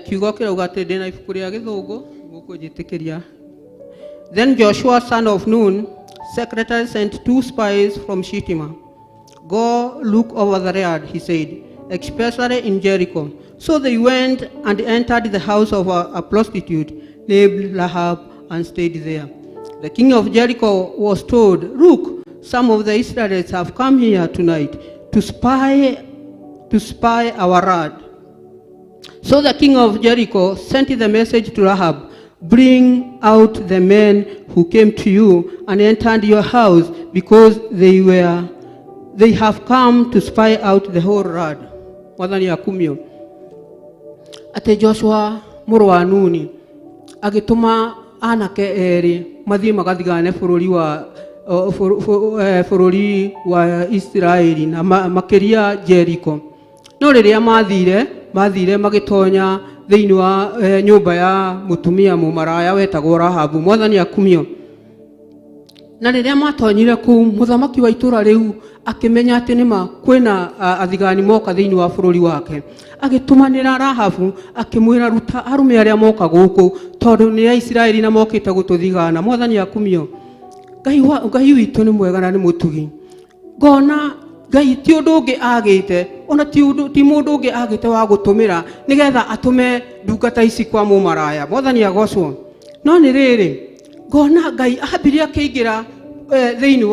Kiugo kĩrauga atĩ ndĩ na ibuku rĩa gĩthũngũ gũkũnjĩtĩkĩria. Then Joshua son of Nun, secretary, sent 2 spies from Shittim. Go look over the land, he said, especially in Jericho. So they went and entered the house of a prostitute named Rahab and stayed there. The king of Jericho was told, Look, some of the Israelites have come here tonight to spy our land. So the king of Jericho sent the message to Rahab, Bring out the men who came to you and entered your house, because they have come to spy out the whole land. Mwathani akumio. Ate Joshua mũrũ wa Nuni agĩtũma anake erĩ mathiĩ magathigane bũrũri wa Isiraeli na makĩria Jericho. No rĩrĩa mathire magĩtonya thĩinĩ wa nyũmba ya mũtumia mũmaraya wetagwo Rahabu. Mwathani akumio. Na rĩrĩa matonyire kũu, mũthamaki wa itũra rĩu akĩmenya atĩ nĩma kwĩna athigani moka thĩinĩ wa bũrũri wake. Agĩtũmanĩra Rahabu akĩmwĩra, ruta arũme arĩa moka gũkũ tondũ nĩ Aisiraeli na mokĩte gũtũthigana. Mwathani akumio. Ngai witũ nĩ mwega na nĩ mũtugi. Ngona Ngai ti ũndũ ũngĩ agĩte, ona ti mũndũ ũngĩ agĩte wa gũtũmĩra nĩgetha atũme ndungata ici kwa mũmaraya. Mwathani agocwo. No nĩ rĩrĩ, ngona Ngai ambirie akĩingĩra thĩinĩ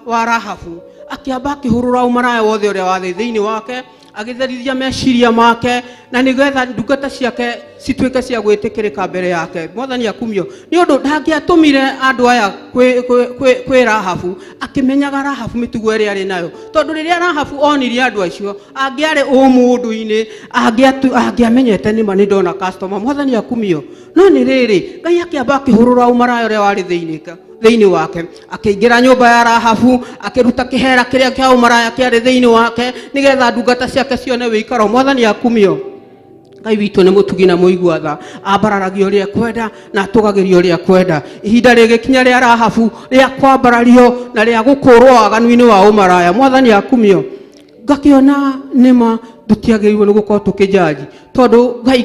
wa Rahabu, akĩamba akĩhũrũra ũmaraya wothe ũrĩa warĩ thĩinĩ wake, agĩtherithia meciria make, na nĩgetha ndungata ciake cituĩke cia gwĩtĩkĩrĩka mbere yake. Mwathani akumio. Nĩ ũndũ ndangĩatũmire andũ aya kwĩ Rahabu, akĩmenyaga Rahabu mĩtugo ĩrĩa arĩ nayo. Tondũ rĩrĩa Rahabu onirie andũ acio, angĩarĩ ũmũndũ-inĩ, angĩamenyete nĩma nĩ ndona customer. Mwathani akumio. No nĩ rĩrĩ, Ngai akĩamba akĩhũrũra ũmaraya ũrĩa warĩ thĩinĩ wake, akĩingĩra nyũmba ya Rahabu, akĩruta kĩhera kĩrĩa kĩa ũmaraya kĩarĩ thĩinĩ wake, nĩgetha ndungata ciake cione wĩikaro. Mwathani akumio. Ngai witũ nĩ mũtugi na mũigua tha, ambararagia ũrĩa ekwenda na atũgagĩria ũrĩa ekwenda. Ihinda rĩgĩkinya rĩa Rahabu rĩa kwambarario na rĩa gũkũrwo waganu-inĩ wa ũmaraya. Mwathani akumio. Ngakĩona nĩma tũtiagĩrĩirwo nĩ gũkorwo tũkĩjaji, tondũ Ngai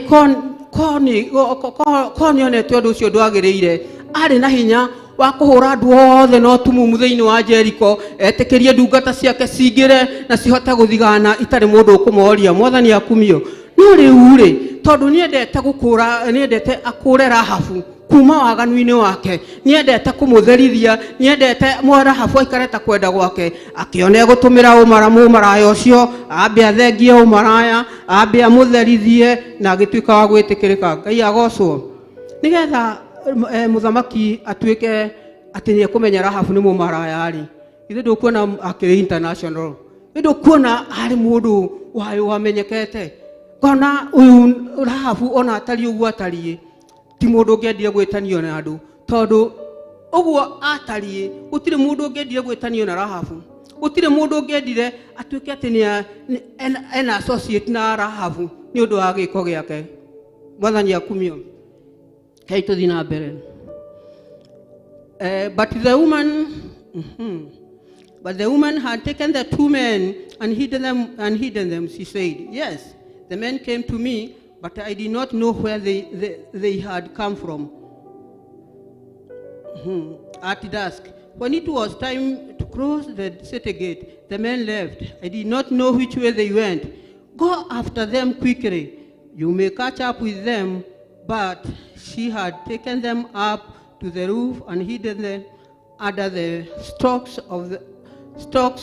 ko nĩonete ũndũ ũcio ndwagĩrĩire, arĩ na hinya wa kũhũra andũ othe na ũtumumu thĩinĩ wa Jericho, etĩkĩrie ndungata ciake cingĩre na cihote gũthigana itarĩ mũndũ ũkũmoria. Mwathani akumio. No rĩu rĩ, tondũ nĩendete gũkũra, nĩendete akũre Rahabu kuma waganu-inĩ wake, nĩendete kũmũtherithia, nĩendete Rahabu aikare ta kwenda gwake, akĩona egũtũmĩra mũmaraya ũcio, ambe athengie ũmaraya, ambe amũtherithie, na agĩtuĩka wa gwĩtĩkĩrĩka. Ngai agocwo. Nĩgetha mũthamaki atuĩke atĩ nĩekũmenya Rahabu nĩ mũmaraya rĩ, ithe ndũkuona akĩrĩ international, nĩ ndũkuona arĩ mũndũ wayo wamenyekete. Ngona ũyũ Rahabu ona atariĩ ũguo atariĩ, ti mũndũ ũngĩendire gwĩtanio na andũ, tondũ ũguo atariĩ gũtirĩ mũndũ ũngĩendire gwĩtanio na Rahabu. Gũtirĩ mũndũ ũngĩendire atuĩke atĩ nĩ ena associate na Rahabu nĩ ũndũ wa gĩko gĩake. Mwathani akumio. Kai tũthiĩ na mbere. But the woman, But the woman had taken the two men and hidden them. She said, "Yes, the men came to me, but I did not know where they had come from." At dusk, when it was time to cross the city gate, the men left. I did not know which way they went. Go after them quickly. You may catch up with them. But she had taken them up to the roof and hidden them under the stalks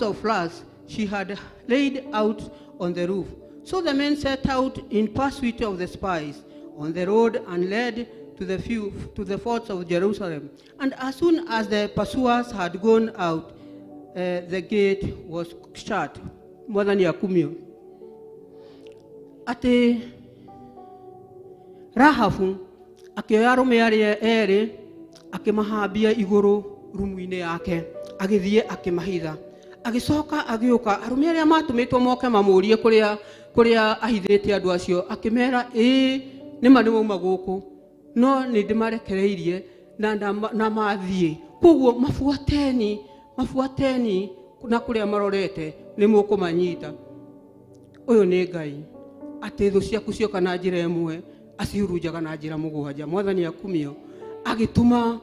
of flax she had laid out on the roof. So the men set out in pursuit of the spies on the road and led to the forts of Jerusalem. And as soon as the pursuers had gone out, the gate was shut. Mwathani akumio. Ati Rahabu akioya arume aria eri akimahambia iguru rumu-inĩ yake, agĩthiĩ akĩmahitha, agĩcoka agĩũka. Arũme arĩa matũmĩtwo moke mamũrie kũrĩa ahithĩte andũ acio, akĩmera ĩĩ nĩma nĩ mauma gũkũ, no nĩ ndĩmarekereirie na mathiĩ, koguo mabuateni na kũrĩa marorete nĩ mũkũmanyita. Ũyũ nĩ Ngai, atĩ thũ ciaku cioka na njĩra ĩmwe acihurunjaga na njĩra mũgwanja. Mwathani akumio. Agĩtũma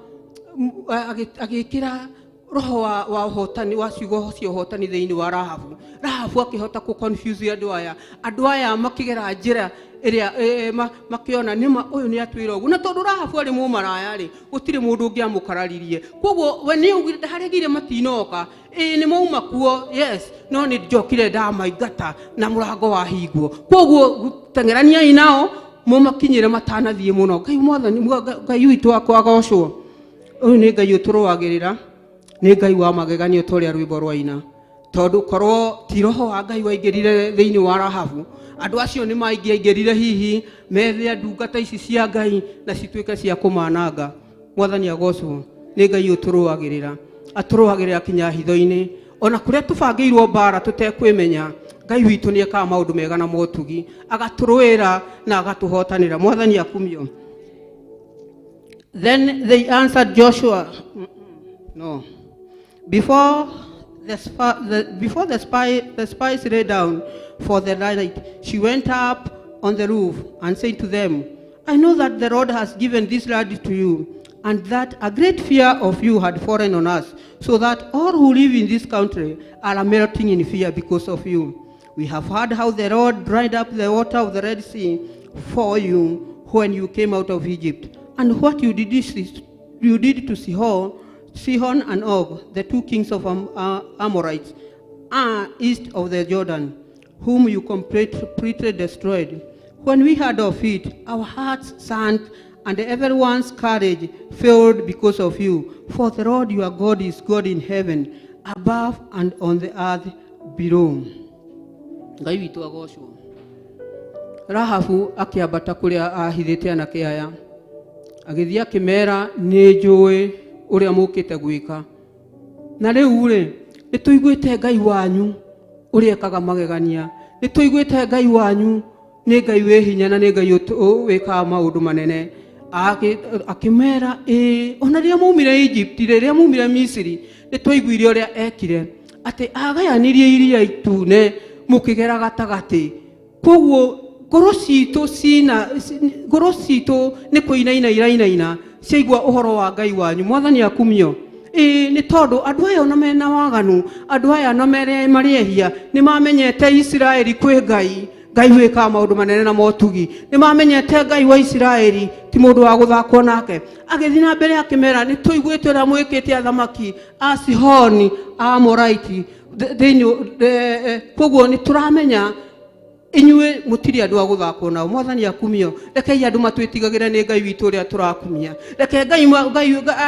agĩkĩra roho wa ũhotani wa ciugo cia ũhotani thĩinĩ wa Rahabu. Rahabu akĩhota kũ confuse andũ aya makĩgera njĩra ĩrĩa makĩona nĩma ũyũ nĩ atwĩra ũguo, na tondũ Rahabu arĩ mũmaraya rĩ, gũtirĩ mũndũ ũngĩamũkararirie, koguo we nĩ augire ndaregire matinoka, ĩĩ nĩ mauma kuo, yes, no nĩ njokire ndamaingata na mũrango wahingwo, koguo teng'eraniai nao mũmakinyĩre matanathiĩ mũno. Ngai Mwathani, Ngai witũ agocwo. Ũyũ nĩ Ngai ũtũrũagĩrĩra, nĩ Ngai wa magegania ta ũrĩa rwĩmbo rwaina, tondũ korwo ti roho wa Ngai waingĩrire thĩinĩ wa Rahabu, andũ acio nĩ maingĩaingĩrire hihi methe ndungata ici cia Ngai na cituĩke cia kũmananga. Mwathani agocwo. Nĩ Ngai ũtũrũagĩrĩra, atũrũagĩrĩra kinya hitho-inĩ, ona kũrĩa tũbangĩirwo mbara tũtekwĩmenya. Ngai witũ nĩ ekaga maũndũ mega na motugi, agatũrũĩra na agatũhotanĩra. Mwathani akumio. Then they answered Joshua, no. Before the spies lay down for the night, she went up on the roof and said to them, "I know that the Lord has given this land to you, and that a great fear of you had fallen on us, so that all who live in this country are melting in fear because of you. We have heard how the Lord dried up the water of the Red Sea for you when you came out of Egypt, and what you did to Sihon and Og, the two kings of Amorites, east of the Jordan, whom you completely destroyed. When we heard of it, our hearts sank, and everyone's courage failed because of you. For the Lord your God is God in heaven, above and on the earth below." Ngai witũ agocwo. Rahabu akĩambata kũrĩa ahithĩte anake aya, agĩthiĩ akĩmera, nĩ njũĩ ũrĩa mũkĩte gwĩka, na rĩu rĩ, nĩ tũiguĩte Ngai wanyu ũrĩa ekaga magegania, nĩ tũiguĩte Ngai wanyu nĩ Ngai wĩ hinya na nĩ Ngai wĩkaga maũndũ manene. Akĩmera ĩĩ, ona rĩrĩa maumire Egypt, rĩrĩa maumire Misiri, nĩ twaiguire ũrĩa ekire, atĩ agayanirie iria itune mũkĩgera gatagatĩ, koguo ngoro citũ nĩ kũinaina irainaina ciaigua ũhoro wa Ngai wanyu. Mwathani akumio. Ĩĩ, nĩ tondũ andũ aya ona mena waganu, andũ aya ona marĩ ehia, nĩ mamenyete Isiraeli kwĩ Ngai, Ngai wĩkaga maũndũ manene na motugi, nĩ mamenyete Ngai wa Isiraeli ti mũndũ wa gũthakwo nake. Agĩthiĩ na mbere akĩmera, nĩ tũiguĩte ũrĩa mwĩkĩte athamaki a Sihoni a Amoraiti thĩinĩ, koguo nĩ tũramenya inyuĩ mũtirĩ andũ a gũthakwo nao. Mwathani akumio. Rekei andũ matwĩtigagĩre nĩ Ngai witũ ũrĩa tũrakumia. Reke Ngai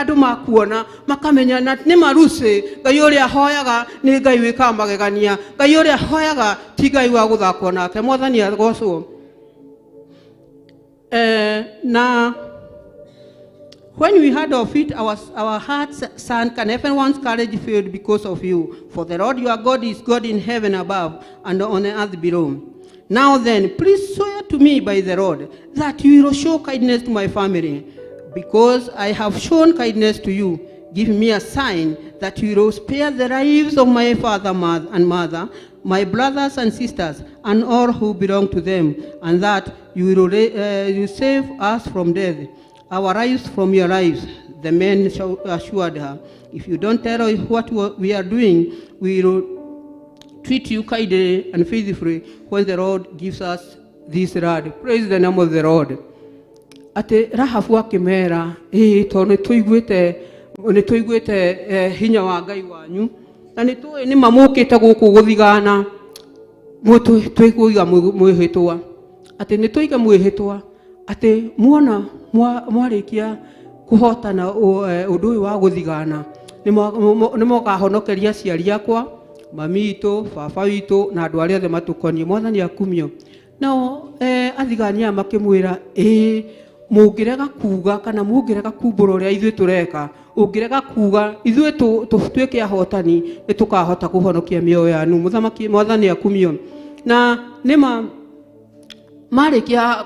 andũ makuona makamenya na nĩ marucĩ Ngai ũrĩa ahoyaga nĩ Ngai wĩkaga magegania, Ngai ũrĩa ahoyaga ti Ngai wa gũthakwo nake. Mwathani agocwo. Na when we heard of it, our hearts sank, and everyone's courage failed because of you. For the Lord your God is God in heaven above and on the earth below. Now then, please swear to me by the Lord that you will show kindness to my family, because I have shown kindness to you. Give me a sign that you will spare the lives of my father and mother, my brothers and sisters, and all who belong to them, and that you will you save us from death, our lives from your lives. The men assured her, if you don't tell us what we are doing, we will treat you kindly and faithfully when the Lord gives us this land. Praise the name of the Lord. Ate Rahabu akĩmera, ĩĩ tondũ nĩtũiguĩte hinya wa Ngai wanyu na nĩtũĩ nĩ mamũkĩte gũkũ gũthigana, twĩkũiga mwĩhĩtwa, atĩ nĩtũige mwĩhĩtwa atĩ muona mwarĩkia kũhotana ũndũ ũyũ wa gũthigana nĩmũkahonokeria aciari akwa, mami witũ, baba witũ na andũ arĩa othe matũkoniĩ. Mwathani akumio. Nao athigani aya makĩmwĩra, ĩĩ mũngĩrega kuga kana mũngĩrega kumbũra ũrĩa ithuĩ tũreka, ũngĩrega kuga ithuĩ tũtuĩke ahotani, nĩtũkahota kũhonokia mĩoyo yanyu. Mũthamaki, Mwathani akumio. Na nĩma marĩkia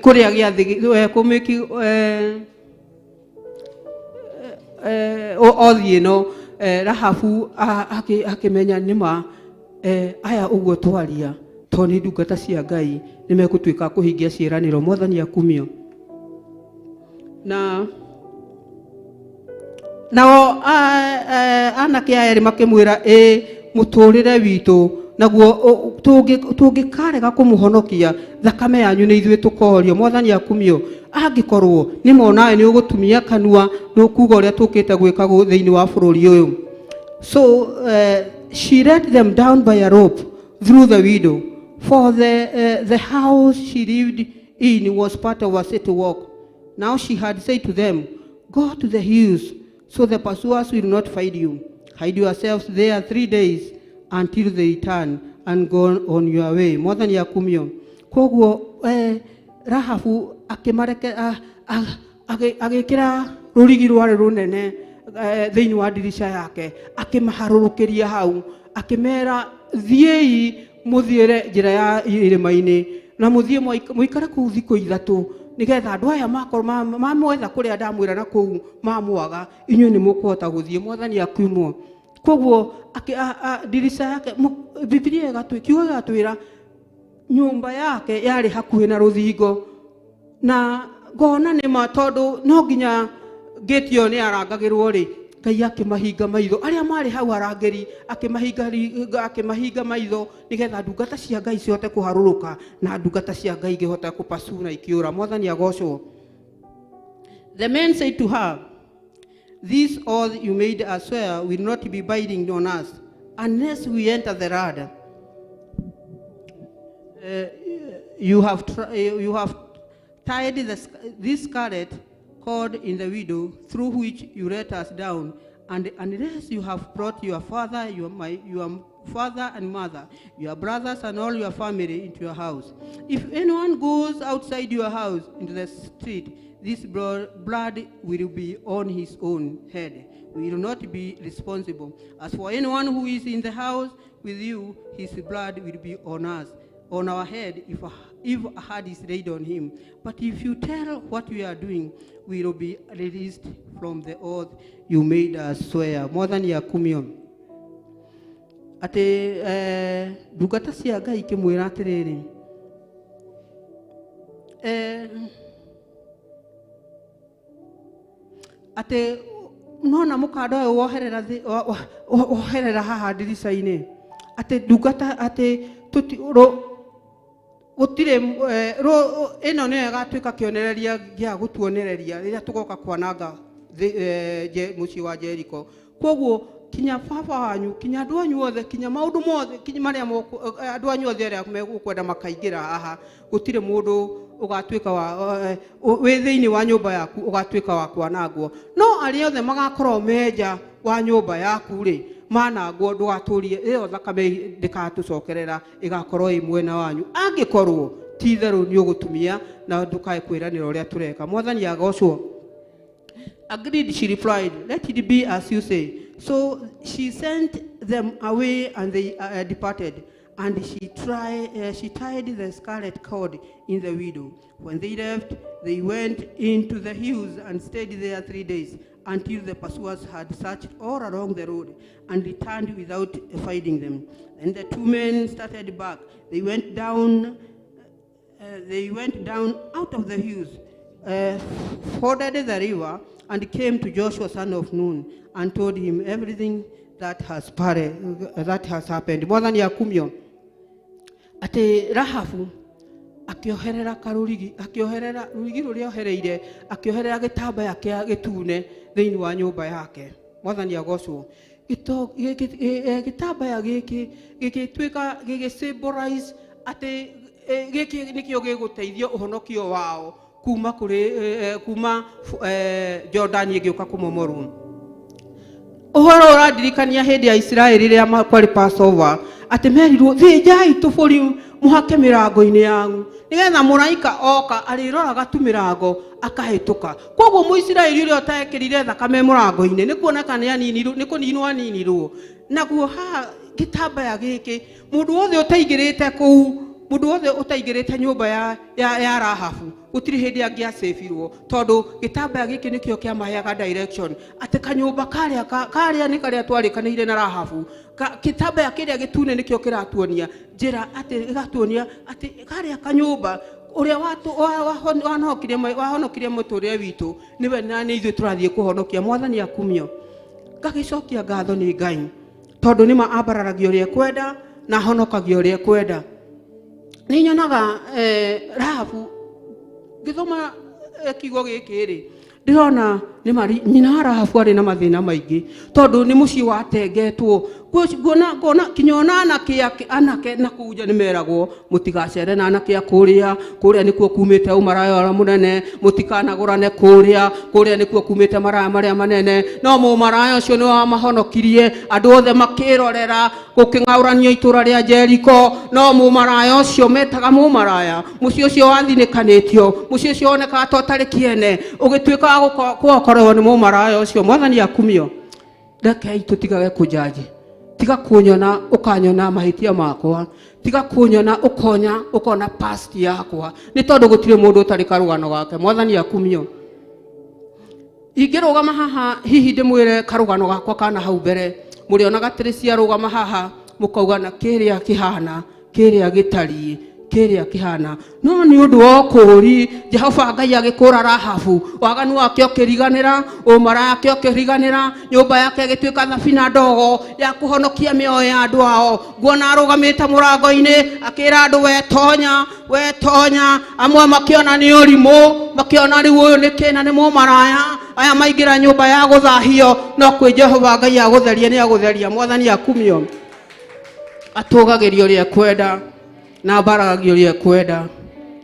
kũrĩa gĩathĩ kũmĩki othi ĩno, Rahabu akĩmenya nĩma aya ũguo twaria tondũ nĩ ndungata cia Ngai nĩmegũtuĩka kũhingia ciĩranĩro. Mwathani akumio. Na nao anake aya erĩ makĩmwĩra, ĩ mũtũrĩre witũ naguo tũngĩkarega kũmũhonokia, thakame yanyu nĩ ithuĩ tũkorio. Mwathani akumio. Angĩkorwo nĩma onawe nĩ ũgũtumia kanua nĩ ũkuga ũrĩa tũkĩte gwĩka thĩinĩ wa bũrũri ũyũ. So she let them down by a rope through the window, for the house she lived in was part of a city walk. Now she had said to them, go to the hills, so the pursuers will not find you. Hide yourselves there 3 days until they return and go on your way. Mwathani akumio. Koguo Rahabu akĩmareke agĩkĩra rũrigi rwarĩ rũnene thĩinĩ wa ndirica yake, akĩmaharũrũkĩria hau, akĩmera thiĩi mũthiĩre njĩra ya irĩma-inĩ na mũthiĩ mũikare kũu thikũ 3 nĩgetha andũ aya makorwo mamwetha kũrĩa ndamwĩra na kũu mamwaga, inyuĩ nĩ mũkũhota gũthiĩ. Mwathani akumwo. Koguo ndirica yake, Bibilia kiugo gĩgatwĩra nyũmba yake yarĩ hakuhĩ na rũthingo, na ngona nĩma tondũ no nginya ngĩti ĩyo nĩ arangagĩrwo rĩ, Ngai akĩmahinga maitho arĩa marĩ hau arangĩri, akĩmahinga maitho nĩgetha ndungata cia Ngai cihote kũharũrũka na ndungata cia Ngai ingĩhota kũpacuna ikĩũra. Mwathani agocwo. The men said to her, this oath you made us swear will not be binding on us unless we enter the land. You have tied this scarlet cord in the window through which you let us down, and unless you have brought your father, your father and mother, your brothers and all your family into your house. If anyone goes outside your house into the street, this blood will be on his own head. We will not be responsible. As for anyone who is in the house with you, his blood will be on us, on our head, if a hand is laid on him. But if you tell what we are doing, we will be released from the oath you made us swear. Mwathani akumio. Ate ndungata cia Ngai ikĩmwĩra atĩrĩrĩ, atĩ nona mũkanda ũyũ woherera haha ndirica-inĩ, atĩ ndungata atĩ gũtirĩ ĩno nĩyo ĩgatuĩka kĩonereria gĩa gũtuonereria rĩrĩa tũgoka kwananga mũciĩ wa Jericho. Koguo kinya baba wanyu, kinya andũ anyu othe, kinya maũndũ mothe, kinya marĩa andũ anyu othe arĩa megũkwenda makaingĩra haha, gũtirĩ mũndũ ũgatuĩka wa wĩ thĩinĩ wa nyũmba yaku ũgatuĩka wa kwanangwo. No arĩa othe magakorwo me nja wa nyũmba yaku rĩ, manangwo, ndũgatũrie ĩyo thakame ndĩgatũcokerera, ĩgakorwo ĩ mwena wanyu. Angĩkorwo ti itherũ nĩ ũgũtumia na ndũkae kwĩranĩra ũrĩa tũreka. Mwathani agocwo. Agreed, she replied, let it be as you say. So she sent them away and they departed. And she tied the scarlet cord in the window. When they left, they went into the hills and stayed there 3 days until the pursuers had searched all along the road and returned without finding them. Then the two men started back. They went down out of the hills, forded the river, and came to Joshua son of Nun and told him everything that has happened. Mwathani akumio atĩ Rahabu akĩoherera karũrigi, akĩoherera rũrigi rũrĩa ohereire, akĩoherera gĩtambaya kĩa gĩtune thĩinĩ wa nyũmba yake. Mwathani agocwo. Gĩtambaya gĩkĩ gĩgĩtuĩka gĩgĩ symbolize atĩ gĩkĩ nĩkĩo gĩgũteithia ũhonokio wao kuma kũrĩ kuma Jordan ĩgĩũka kũmomorwo. Ũhoro ũrandirikania hĩndĩ ya Isiraeli rĩrĩa kwarĩ Passover, atĩ merirwo thĩnjai tũbũri mũhake mĩrango-inĩ yanyu nĩgetha mũraika oka arĩroraga tu mĩrango akahĩtũka. Koguo Mũisiraeli ũrĩa ũtaekĩrire thakame mũrango-inĩ nĩ kuoneka nĩ aninirwo, nĩ kũninwo aninirwo. Naguo haha gĩtambaya gĩkĩ, mũndũ wothe ũtaingĩrĩte kũu, mũndũ wothe ũtaingĩrĩte nyũmba ya Rahabu gũtirĩ hĩndĩ angĩacĩbirwo, tondũ gĩtambaya gĩkĩ nĩkĩo kĩamaheaga direction atĩ kanyũmba karĩa karĩa nĩ karĩa twarĩkanĩire na Rahabu. Gĩtambaya kĩrĩa gĩtune nĩkĩo kĩratuonia njĩra, atĩ gĩgatuonia atĩ karĩa kanyũmba ũrĩa wahonokirie mũtũrĩre witũ nĩwe na nĩ ithuĩ tũrathiĩ kũhonokia. Mwathani akumio. Ngagĩcokia ngatho nĩ Ngai tondũ nĩma ambararagia ũrĩa ekwenda na ahonokagia ũrĩa ekwenda. Nĩ nyonaga Rahabu ngĩthoma kiugo gĩkĩ rĩ, ndĩrona nĩ mari nyina wa Rahabu arĩ na mathĩna maingĩ tondũ nĩ mũciĩ watengetwo. Nguona ngona kinya ona anake anake na kũu nja nĩ meragwo mũtigacere na anake a kũrĩa, kũrĩa nĩkuo kumĩte ũmaraya ũrĩa mũnene, mũtikanagũrane kũrĩa, kũrĩa nĩkuo kumĩte maraya marĩa manene. No mũmaraya ũcio nĩ wamahonokirie, andũ othe makĩrorera gũkĩng'aũranio itũra rĩa Jeriko. No mũmaraya ũcio metaga mũmaraya, mũciĩ ũcio wathinĩkanĩtio, mũciĩ ũcio wonekaga ta ũtarĩ kĩene, ũgĩtuĩka wa kũokorerwo nĩ mũmaraya ũcio. Mwathani akumio. Rekei tũtigage kũjaji. Tiga kunyona ũkanyona mahĩtia makwa, tiga kunyona ũkonya ũkona past yakwa, nĩ tondũ gũtirĩ mũndũ ũtarĩ karũgano gake. Mwathani akumio. Ingĩrũgama haha hihi ndĩmwĩre karũgano gakwa kana hau mbere, mũrĩonaga atĩrĩ ciarũgama haha mũkauga na kĩrĩa kĩhana kĩrĩa gĩtariĩ kĩrĩa kĩhana. No nĩ ũndũ wa ũkũũri Jehova Ngai agĩkũra Rahabu, waganu wake ũkĩriganĩra, ũmara yake ũkĩriganĩra, nyũmba yake ĩgĩtuĩka thabina ndogo ya kũhonokia mĩoyo ya andũ ao. Nguona arũgamĩte mũrango-inĩ akĩra andũ, "We tonya, we tonya." Amwe makĩona nĩ ũrimũ, makĩona rĩu ũyũ nĩ kĩna nĩ mũmaraya, aya maingĩra nyũmba ya gũthahio. No kwĩ Jehova Ngai agũtheria nĩ agũtheria. Mwathani akumio. Atũgagĩria ũrĩa ekwenda na mbaragagia ũrĩa ekwenda.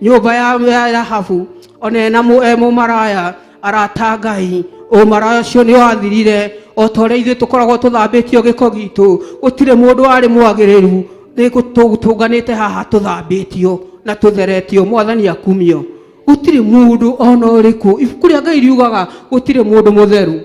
Nyũmba ya Rahabu ona ena mũmaraya arata Ngai, ũmaraya ũcio nĩ wathirire o ta ũrĩa ithuĩ tũkoragwo tũthambĩtio gĩko gitũ. Gũtirĩ mũndũ warĩ mwagĩrĩru, nĩ tũnganĩte haha tũthambĩtio na tũtheretio. Mwathani akumio. Gũtirĩ mũndũ ona ũrĩkũ, ibuku rĩa Ngai riugaga gũtirĩ mũndũ mũtheru,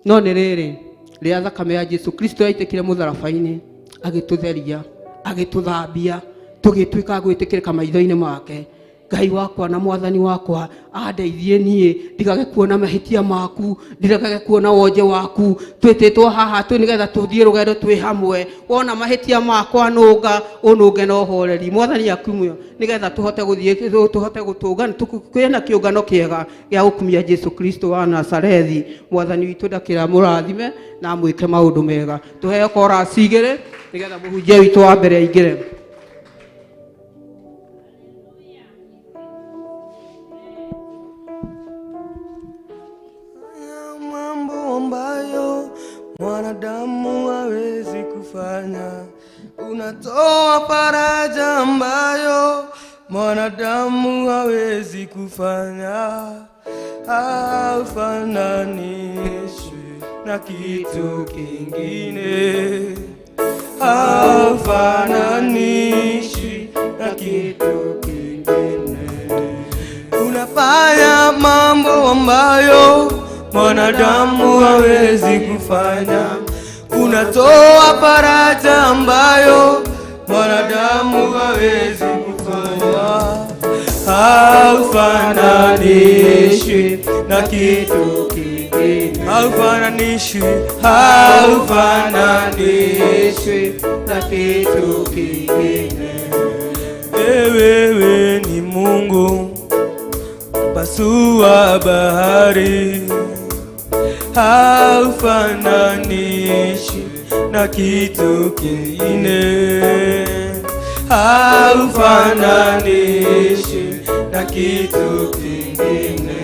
no nĩ rĩrĩ rĩa thakame ya Jesu Kristo yaitĩkire mũtharaba-inĩ agĩtũtheria, agĩtũthambia, tũgĩtuĩka a gwĩtĩkĩrĩka maitho-inĩ make. Ngai wakwa na Mwathani wakwa andeithie niĩ ndigage kuona mahĩtia maku, ndigage kuona wonje waku. Twĩtĩtwo haha twĩ nĩgetha tũthiĩ rũgendo twĩ hamwe. Wona mahĩtia makwa, nũnga ũnũnge na ũhoreri. Mwathani akumio. Nĩgetha tũhote gũthiĩ, tũhote gũtũngana kwĩna kĩũngano kĩega gĩa gũkumia Jesu Kristo wa Nazarethi. Mwathani witũ ndakĩra mũrathime na amwĩke maũndũ mega. Tũheo korasi igĩrĩ nĩgetha mũhunjia witũ wa mbere aingĩre. Mambo ambayo mwanadamu hawezi kufanya, unatoa faraja ambayo mwanadamu hawezi kufanya. Haufananishwi na kitu kingine, haufananishwi na kitu kingine. Unafanya mambo ambayo mwanadamu hawezi kufanya, unatoa faraja ambayo mwanadamu hawezi kutoa. Haufananishwi na kitu kingine, haufananishwi, haufananishwi na kitu kingine. Wewe ni Mungu pasua bahari, haufananishwi na kitu kingine, haufananishwi na kitu kingine.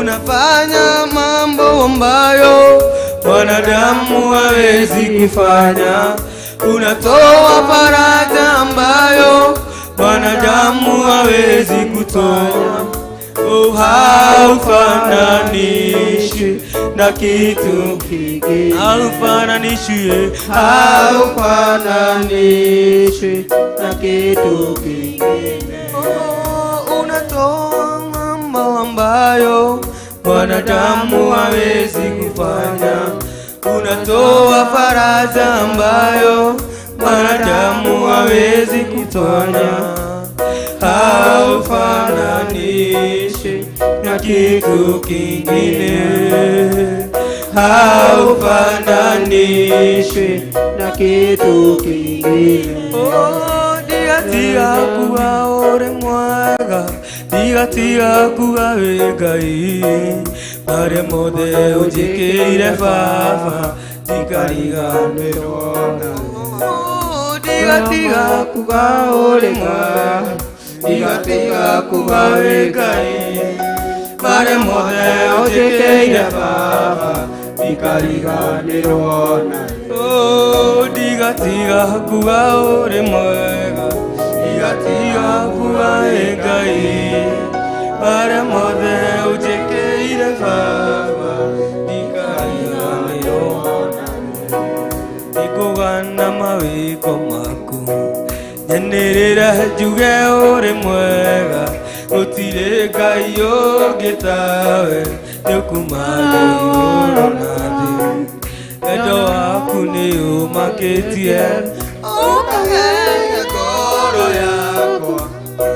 Unafanya mambo ambayo mwanadamu hawezi kufanya, unatoa faraja ambayo mwanadamu hawezi kutoa. Oh, haufananishwi na kitu kingine, haufananishwi, haufananishwi na kitu kingine. Oh, unatoa mambo ambayo mwanadamu hawezi kufanya, unatoa faraja ambayo mwanadamu hawezi kutonya. Haufananishwi na kitu kingine, haufananishwi na kitu kingine. Oh, ndigatiga kuga uri mwega, ndigatiga kuga wĩ Ngai, marĩa mothe ũnjĩkĩire Baba ndikariganĩrwo nawe. Ndigatiga kuga uri mwega, ndigatiga kuga wĩ Ngai, marĩa mothe ũnjĩkĩire Baba ndikariganĩrwo nawe. Oh, ndigatiga kuga uri mwega, ndigatiga kuga wĩ Ngai, marĩa mothe ũnjĩkĩire Baba ndikariganĩrwo nawe. Ndikũgana mawĩko maku, nyanĩrĩra njuge ũrĩ mwega, gũtirĩ Ngai ũngĩ tawe, nĩũkumagia igũrũ na thĩ. Wendo waku nĩũmakĩtie, ũkageria ngoro yakwa,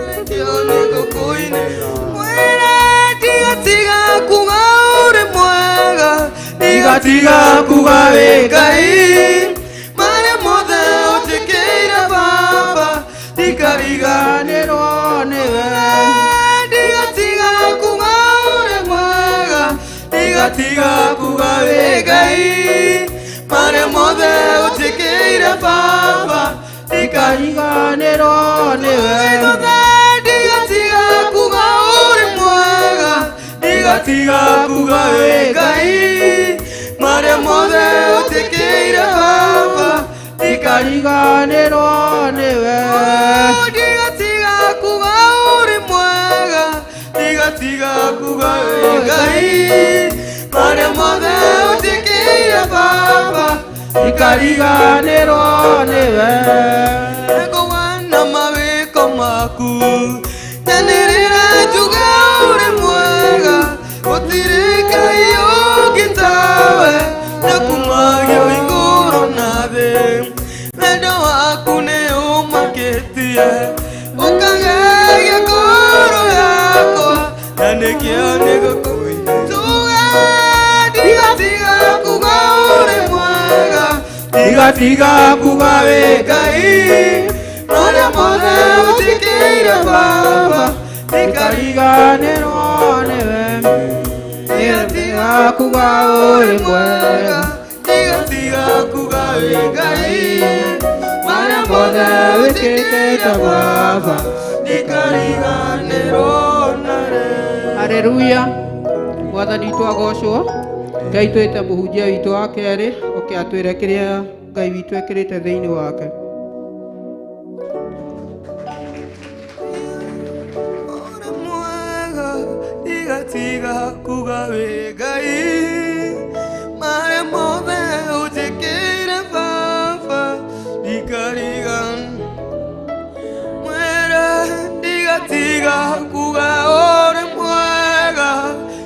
nĩkĩo nĩngũkũinĩra. Mwĩre ndigatiga kuga ũrĩ mwega, ndigatiga kuga wĩ Ngai, marĩa mothe ũnjĩkĩire Baba ndikariganĩrwo nĩwe. Ndigatiga kuga ũrĩ mwega, ndigatiga kuga wĩ Ngai, marĩa mothe ũnjĩkĩire Baba ndikariganĩrwo nĩwe. Ndigatiga kuga ũrĩ mwega, ndigatiga kuga wĩ Ngai, marĩa mothe ũnjĩkĩire Baba ndikariganĩrwo nĩwe. Ndigatiga kuga ũrĩ mwega, ndigatiga kuga wĩ Ngai, marĩa mothe ũnjĩkĩire Baba ndikariganĩrwo nĩwe. Ngũgana mawĩko maku, nyanĩrĩra njuge ũrĩ mwega, gũtirĩ Ngai ũngĩ tawe, nĩũkumagio igũrũ na thĩ. Wendo waku nĩũmakĩtie, ũkagegia ngoro yakwa, na nĩkĩo nĩngũkũinĩra. Tuge ndigatiga kuga ũrĩ mwega, ndigatiga kuga wĩ Ngai, marĩa mothe ũnjĩkĩire Baba ndikariganĩrwo nĩwe. Ndigatiga kuga ũrĩ mwega, ndigatiga kuga wĩ Ngai, marĩa mothe wĩkĩte Baba ndikariganĩrwo nawe. Haleluya. Mwathani witũ agocwo. Ngai twĩte mũhunjia witũ wa kerĩ oke atwĩre kĩrĩa Ngai witũ ekĩrĩte thĩinĩ wake. Ũrĩ mwega, ndigatiga kuga wĩ Ngai, marĩa mothe ũnjĩkĩire Baba ndikariganĩrwo. Mwĩre ndigatiga kuga ũrĩ mwega,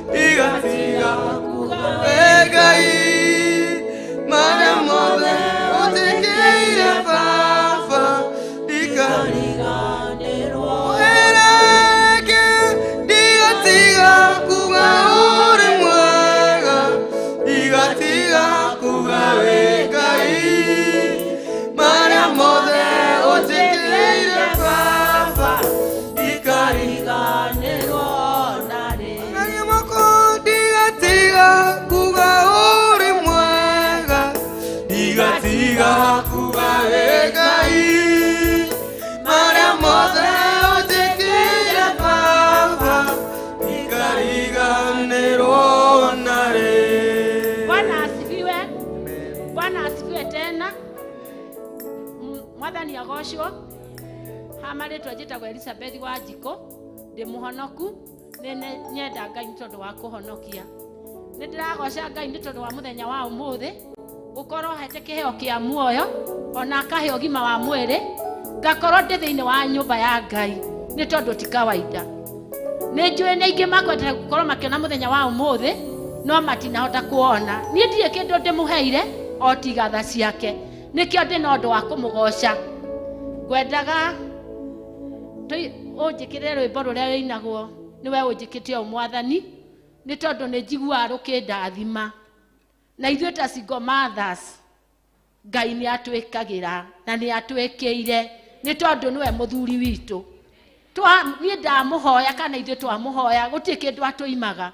ndigatiga kuga wĩ Ngai, marĩa mothe ũnjĩkĩire Baba Mwathani agocwo. Ha marĩtwa njĩtagwo Elizabeth wa Njikũ, ndĩ mũhonoku, nĩ nyenda Ngai nĩ tondũ wa kũhonokia. Nĩ ndĩragoca Ngai nĩ tondũ wa mũthenya wa ũmũthĩ, gũkorwo hete kĩheo kĩa muoyo, ona akahe ũgima wa mwĩrĩ, ngakorwo ndĩ thĩinĩ wa nyũmba ya Ngai, nĩ tondũ ti kawaida. Nĩ njũĩ nĩ aingĩ makwendete gũkorwo makĩona mũthenya wa ũmũthĩ, no matinahota kuona. Niĩ ndirĩ kĩndũ ndĩmũheire o tiga tha ciake, nĩkĩo ndĩ na ũndũ wa kũmũgoca. Ngwendaga ũnjĩkĩrĩre rwĩmbo rũrĩa rũinagwo nĩwe ũnjĩkĩte ũũ Mwathani, nĩ tondũ nĩ njiguaga rũkĩndathima. Na ithuĩ ta single mothers, Ngai nĩ atwĩkagĩra na nĩ atwĩkĩire, nĩ tondũ nĩwe mũthuri witũ. Niĩ ndamũhoya kana ithuĩ twamũhoya, gũtirĩ kĩndũ atũimaga.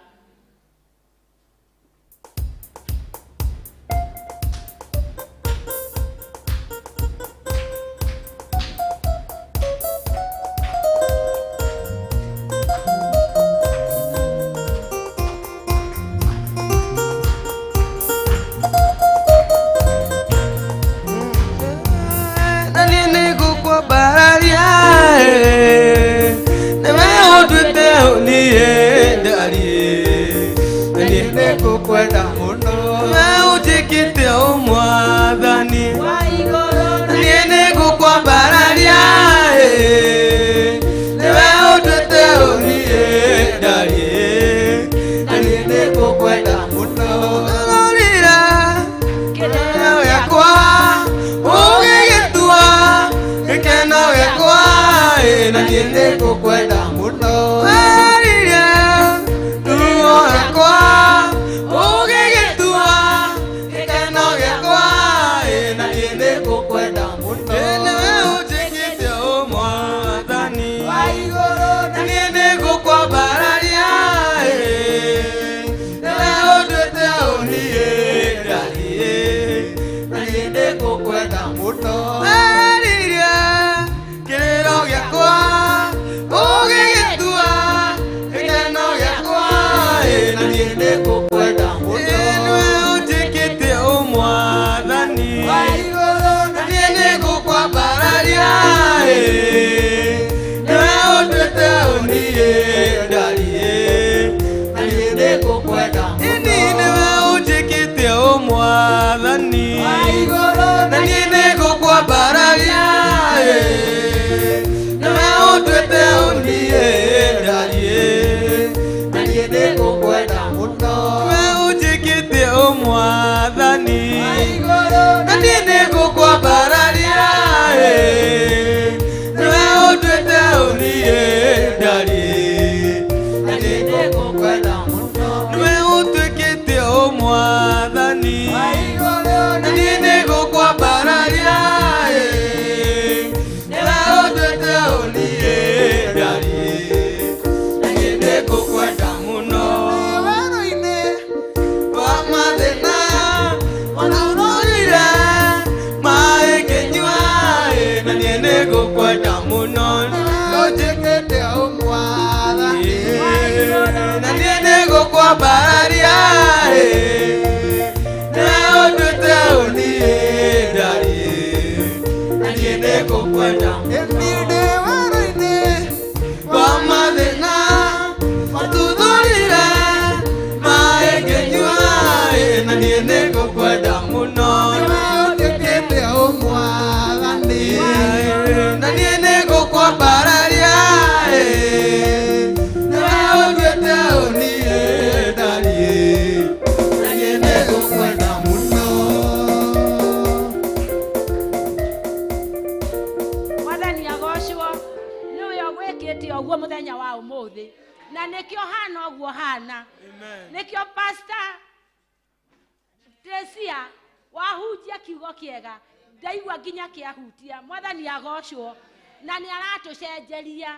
Na nĩ aratũcenjeria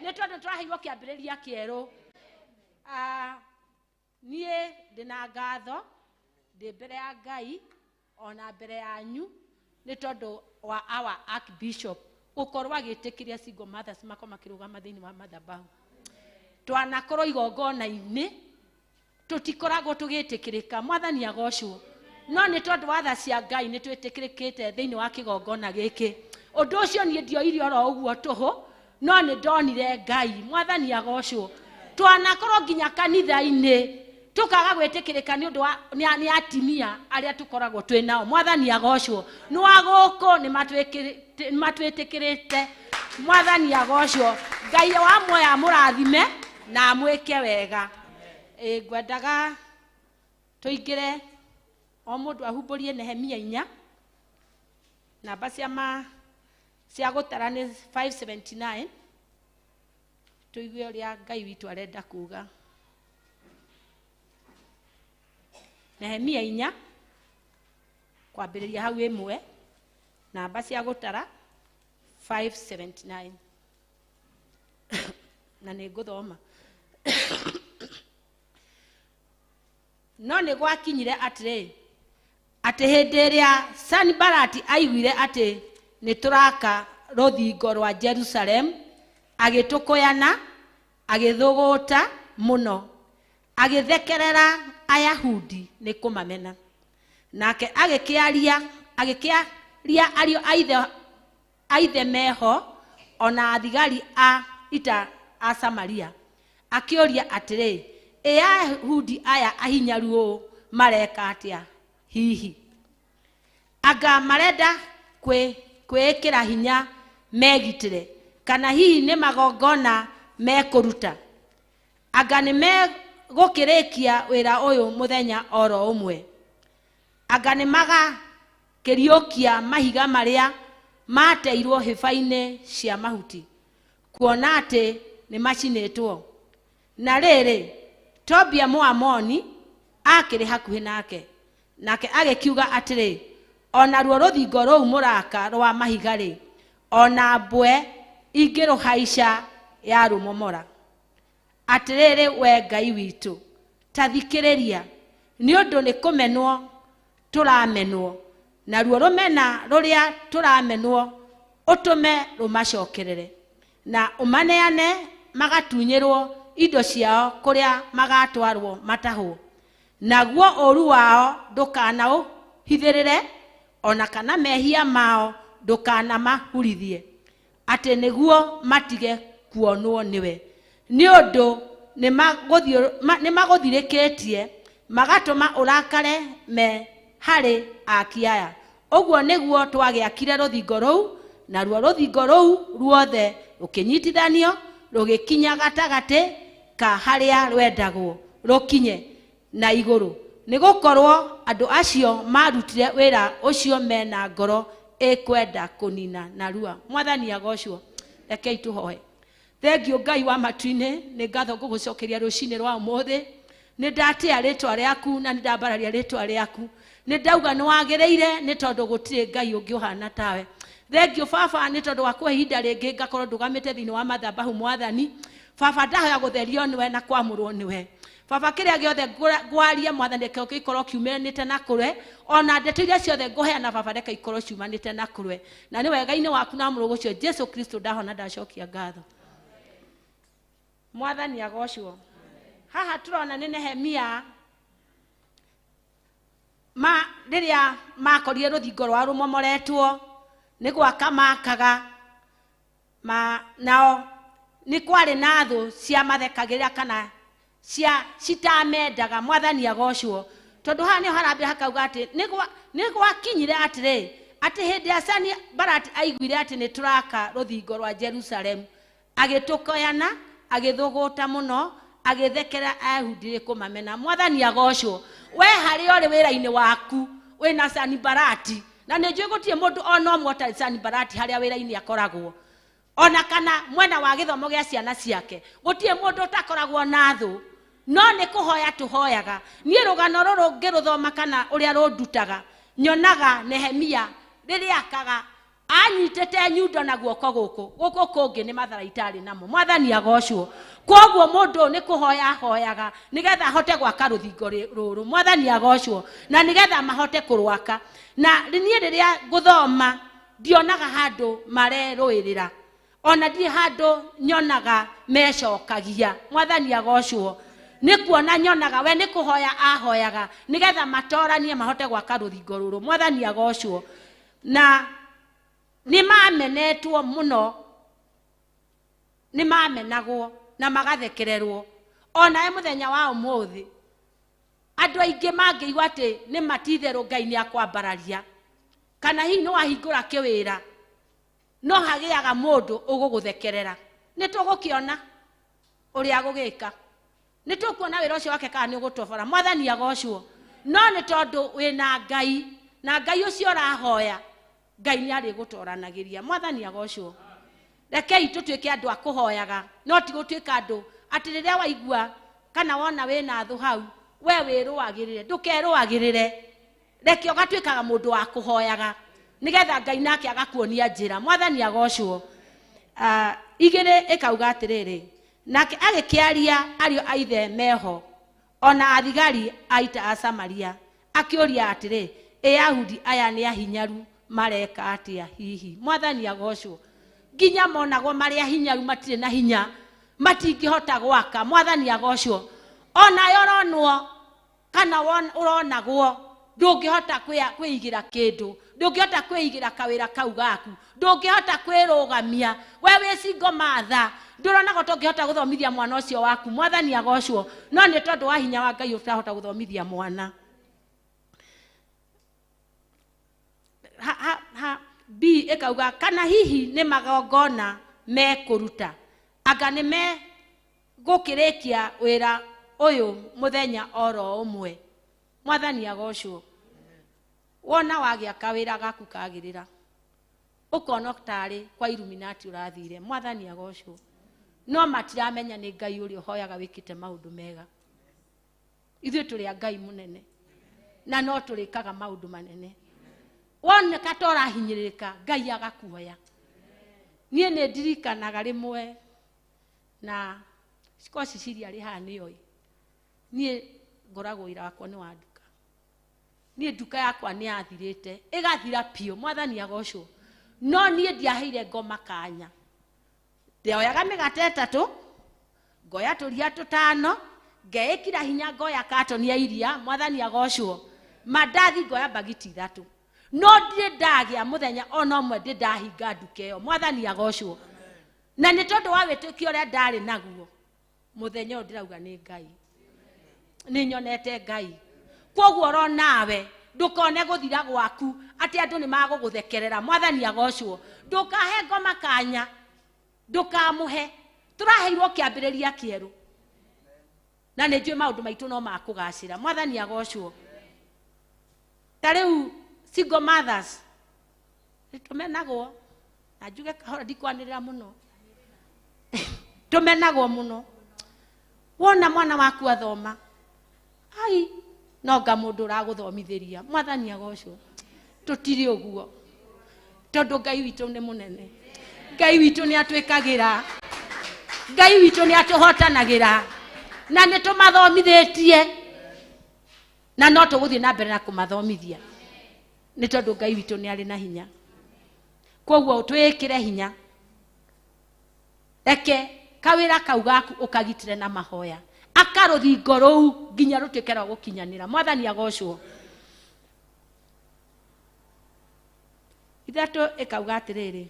nĩ tondũ tũraheirwo kĩambĩrĩria kĩerũ. Niĩ ndĩna ngatho ndĩ mbere ya Ngai ona mbere yanyu nĩ tondũ wa our archbishop gũkorwo agĩtĩkĩria single mothers makorwo makĩrũgama thĩinĩ wa madhabahu. Twanakorwo igongona-inĩ tũtikoragwo tũgĩtĩkĩrĩka, Mwathani agocwo, no nĩ tondũ wa tha cia Ngai nĩ twĩtĩkĩrĩkĩte thĩinĩ wa kĩgongona gĩkĩ. Ũndũ ũcio niĩ ndioire oro ũguo tũhũ, no nĩ ndonire Ngai. Mwathani agocwo. Twanakorwo nginya kanitha-inĩ tukaga gwĩtĩkĩrĩka nĩ ũndũ wa nĩ atimia arĩa tũkoragwo twĩ nao. Mwathani agocwo. Nĩ wa gũkũ nĩ matwĩtĩkĩrĩte. Mwathani agocwo. Ngai wa muoyo amũrathime na amwĩke wega. Ngwendaga tũingĩre o mũndũ ahumbũrie Nehemia 4, namba cia gũtara nĩ 579, tũigue ũrĩa Ngai witũ arenda kuga. Nehemia 4 kwambĩrĩria hau 1, namba cia gũtara 579. Na nĩ ngũthoma. No nĩ gwakinyire atĩrĩ, atĩ hĩndĩ ĩrĩa Sanbalati aiguire atĩ nĩ tũraka rũthingo rwa Jerusalem, agĩtũkũyana, agĩthũgũta mũno, agĩthekerera Ayahudi nĩ kũmamena. Nake agĩkĩaria ariũ a ithe meho ona athigari a ita a Samaria, akĩũria atĩrĩ, ĩ Ayahudi aya ahinyaru ũũ mareka atĩa hihi? Anga marenda kwĩĩkĩra hinya megitĩre, kana hihi nĩ magongona mekũruta? Anga nĩ megũkĩrĩkia wĩra ũyũ mũthenya oro ũmwe? Anga nĩ magakĩriũkia mahiga marĩa mateirwo hĩba-inĩ cia mahuti, kuona atĩ nĩ macinĩtwo? Na rĩrĩ, Tobia Mũamoni akĩrĩ hakuhĩ nake, nake agĩkiuga atĩrĩ, ona ruo rũthingo rũu mũraka rwa mahiga-rĩ, ona mbwe ingĩrũhaica ya rũmomora. Atĩrĩrĩ we Ngai witũ, ta thikĩrĩria, nĩ ũndũ nĩ kũmenwo tũramenwo, naruo rũmena rũrĩa tũramenwo ũtũme rũmacokerere, na ũmaneane magatunyĩrwo indo ciao kũrĩa magatwarwo matahwo. Naguo ũũru wao ndũkanaũhithĩrĩre, ona kana mehia mao ndũkanamahurithie, atĩ nĩguo matige kuonwo nĩwe. Nĩ ũndũ nĩ magũthirĩkĩtie, magatũma ũrakare me harĩ aki aya. Ũguo nĩguo twagĩakire rũthingo rũu, naruo rũthingo rũu ruothe rũkĩnyitithanio rũgĩkinya gatagatĩ ka harĩa rwendagwo rũkinye na igũrũ, nĩ gũkorwo andũ acio marutire wĩra ũcio mena ngoro ĩkwenda kũnina narua. Mwathani agocwo. Rekei tũhoe. Thengio Ngai wa matu-inĩ, nĩ ngatho ngũgũcokeria rũcinĩ rwa ũmũthĩ. Nĩ ndatĩa rĩtwa rĩaku na nĩ ndambararia rĩtwa rĩaku. Nĩ ndauga nĩ wagĩrĩire, nĩ tondũ gũtirĩ Ngai ũngĩ ũhana tawe. Thengio Baba nĩ tondũ wa kũhe ihinda rĩngĩ ngakorwo ndũgamĩte thĩinĩ wa mathabahu. Mwathani Baba, ndahoya gũtherio nĩwe na kwamũrwo nĩwe. Baba, kĩrĩa gĩothe ngwaria Mwathani, reke gĩkorwo kiumanĩte na kũrwe, ona ndeto iria ciothe ngũheana Baba, reke ikorwo ciumanĩte na kũrwe, na nĩ wega-inĩ waku na mũrũgũ ũcio Jesu Kristo ndahona ndacokia ngatho. Mwathani agocwo. Haha tũrona nĩ Nehemia ma rĩrĩa makorire rũthingo rwa rũmomoretwo nĩ gwaka makaga ma, nao nĩ kwarĩ na thũ ciamathekagĩrĩra kana cia citamendaga. Mwathani agocwo. Tondũ haha nĩho harambia hakauga atĩ nĩ gwakinyire atĩrĩ, atĩ hĩndĩ ya Sanbalati aiguire atĩ nĩ tũraka rũthingo rwa Jerusalemu, agĩtũkoyana, agĩthũgũta mũno, agĩthekera Ayahudi nĩ kũmamena. Mwathani agocwo. We harĩa ũrĩ wĩra-inĩ waku wĩna Sanbalati, na nĩ njũĩ gũtirĩ mũndũ ona ũmwe ũtarĩ Sanbalati harĩa wĩra-inĩ akoragwo, ona kana mwena wa gĩthomo gĩa ciana ciake, gũtirĩ mũndũ ũtakoragwo na thũ. No nĩ kũhoya tũhoyaga. Niĩ rũgano rũrũ ngĩrũthoma kana ũrĩa rũndutaga, nyonaga Nehemia rĩrĩa akaga anyitĩte nyundo na guoko gũkũ, gũkũ kũngĩ nĩ matharaita arĩ namo. Mwathani agocwo. Koguo mũndũ nĩ kũhoya ahoyaga nĩgetha ahote gwaka rũthingo rũrũ. Mwathani agocwo. Na nĩgetha mahote kũrwaka. Na niĩ rĩrĩa ngũthoma ndionaga handũ marerũĩrĩra, ona ndirĩ handũ nyonaga mecokagia. Mwathani agocwo. Nĩ kuona nyonaga we nĩ kũhoya ahoyaga nĩgetha matoranie mahote gwaka rũthingo rũrũ. Mwathani agocwo. Na Nĩ mamenetwo mũno, nĩ mamenagwo na magathekererwo. Onawe mũthenya wa ũmũthĩ andũ aingĩ mangĩigua atĩ nĩ matitherũ Ngai nĩ akwambararia, kana hihi nĩ wahingũra kĩwĩra, no hagĩaga mũndũ ũgũgũthekerera. Nĩ tũgũkĩona ũrĩa gũgĩka, nĩ tũkuona wĩra ũcio wake kana nĩ ũgũtobora. Mwathani agocwo. No nĩ tondũ wĩna Ngai, na Ngai ũcio ũrahoya, Ngai nĩ arĩgũtoranagĩria. Mwathani agocwo. Rekei tũtuĩke andũ a kũhoyaga, no ti gũtuĩka andũ atĩ rĩrĩa waigua kana wona wĩna thũ hau, we wĩrũagĩrĩre. Ndũkerũagĩrĩre, reke ũgatuĩkaga mũndũ wa kũhoyaga, nĩgetha Ngai nake agakuonia njĩra. Mwathani agocwo. Igĩrĩ ĩkauga atĩrĩrĩ, nake agĩkĩaria ariũ a ithe meho, ona athigari a ita a Samaria, akĩũria atĩrĩ, Ĩyahudi aya nĩ ahinyaru mareka atĩa hihi? Mwathani agocwo. Nginya monagwo marĩ ahinyaru, matirĩ na hinya, matingĩhota gwaka. Mwathani agocwo. Onawe ũronwo kana ũronagwo ndũngĩhota kwĩigĩra kĩndũ, ndũngĩhota kwĩigĩra kawĩra kau gaku, ndũngĩhota kwĩrũgamia, we wĩ single mother, ndũronagwo tũngĩhota gũthomithia mwana ũcio waku. Mwathani agocwo. No nĩ tondũ wa hinya wa Ngai ũtahota gũthomithia mwana. Ha, ha, ha, B ĩkauga kana hihi nĩ magongona mekũruta, anga nĩ megũkĩrĩkia wĩra ũyũ mũthenya oro ũmwe. Mwathani agocwo. Wona wagĩa kawĩra gaku kagĩrĩra, ũkona tarĩ kwa Illuminati ũrathire. Mwathani agocwo. No matiramenya nĩ Ngai ũrĩa ũhoyaga wĩkĩte maũndũ mega. Ithuĩ tũrĩ a Ngai mũnene, na no tũrĩkaga maũndũ manene. Woneka ta ũrahinyĩrĩrĩka, Ngai agakuoya. Niĩ nĩ ndirikanaga rĩmwe na ko Cecilia arĩ haha nĩoĩ, niĩ ngoragwo wĩra wakwa nĩ wa nduka. Niĩ nduka yakwa nĩ yathirĩte, ĩgathira biũ. Mwathani agocwo. No niĩ ndiaheire ngoma kanya. Ndĩoyaga mĩgate 3, ngoya tũria 5, ngeĩkira hinya ngoya katoni ya iria. Mwathani agocwo. Mandathi ngoya mbagiti 3. No ndirĩ ndagĩa mũthenya ona ũmwe ndĩ ndahinga nduka ĩyo. Mwathani agocwo. Na nĩ tondũ wa wĩtĩkio ũrĩa ndarĩ naguo, mũthenya ũyũ ndĩrauga nĩ Ngai, nĩ nyonete Ngai. Kwoguo oro nawe ndũkone gũthira gwaku atĩ andũ nĩ magũgũthekerera. Mwathani agocwo. Ndũkahe ngoma kanya, ndũkamũhe. Tũraheirwo kĩambĩrĩria kĩerũ, na nĩ njũĩ maũndũ maitũ no makũgacĩra. Mwathani agocwo. Ta rĩu single mothers nĩtũmenagwo, na njuge kahora ndikwanĩrĩra mũno, tũmenagwo mũno. Wona mwana waku athoma, ai no nga mũndũ ũragũthomithĩria. Mwathani agocwo. Tũtirĩ ũguo, tondũ Ngai witũ nĩ mũnene. Ngai witũ nĩ atwĩkagĩra, Ngai witũ nĩ atũhotanagĩra, na nĩ tũmathomithĩtie, na no tũgũthiĩ na mbere na kũmathomithia, nĩ tondũ Ngai witũ nĩ arĩ na hinya. Kwoguo twĩkĩre hinya, reke kawĩra kau gaku ũkagitĩre na mahoya, aka rũthingo rũu nginya rũtuĩke rwa gũkinyanĩra. Mwathani agocwo. 3 ĩkauga atĩrĩrĩ,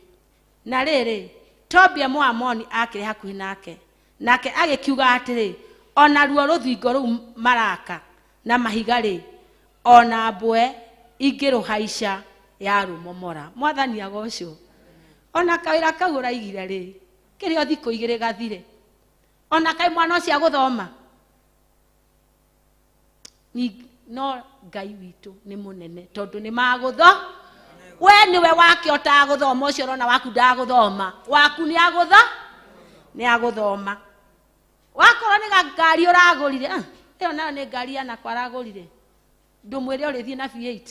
na rĩrĩ, Tobia Mũamoni akĩrĩ hakuhĩ nake, nake agĩkiuga atĩrĩ, ona ruo rũthingo rũu maraka na mahiga rĩ, ona mbwe ingĩrũhaica ya rũmomora. Mwathani agocwo. Ona kawĩra kau ũraigire rĩ, kĩrĩ o thikũ 2 gathire. Ona kaĩ mwana ũcio agũthoma. No Ngai witũ nĩ mũnene, tondũ nĩ magũtho. We nĩwe wake ũtagũthoma, ũcio ũrona waku ndagũthoma, waku nĩ agũtho, nĩ agũthoma. Wakorwo nĩ ngari ũragũrire, ĩyo nayo nĩ ngari yanakwa aragũrire, ndũmwĩre ũrĩthiĩ na V8.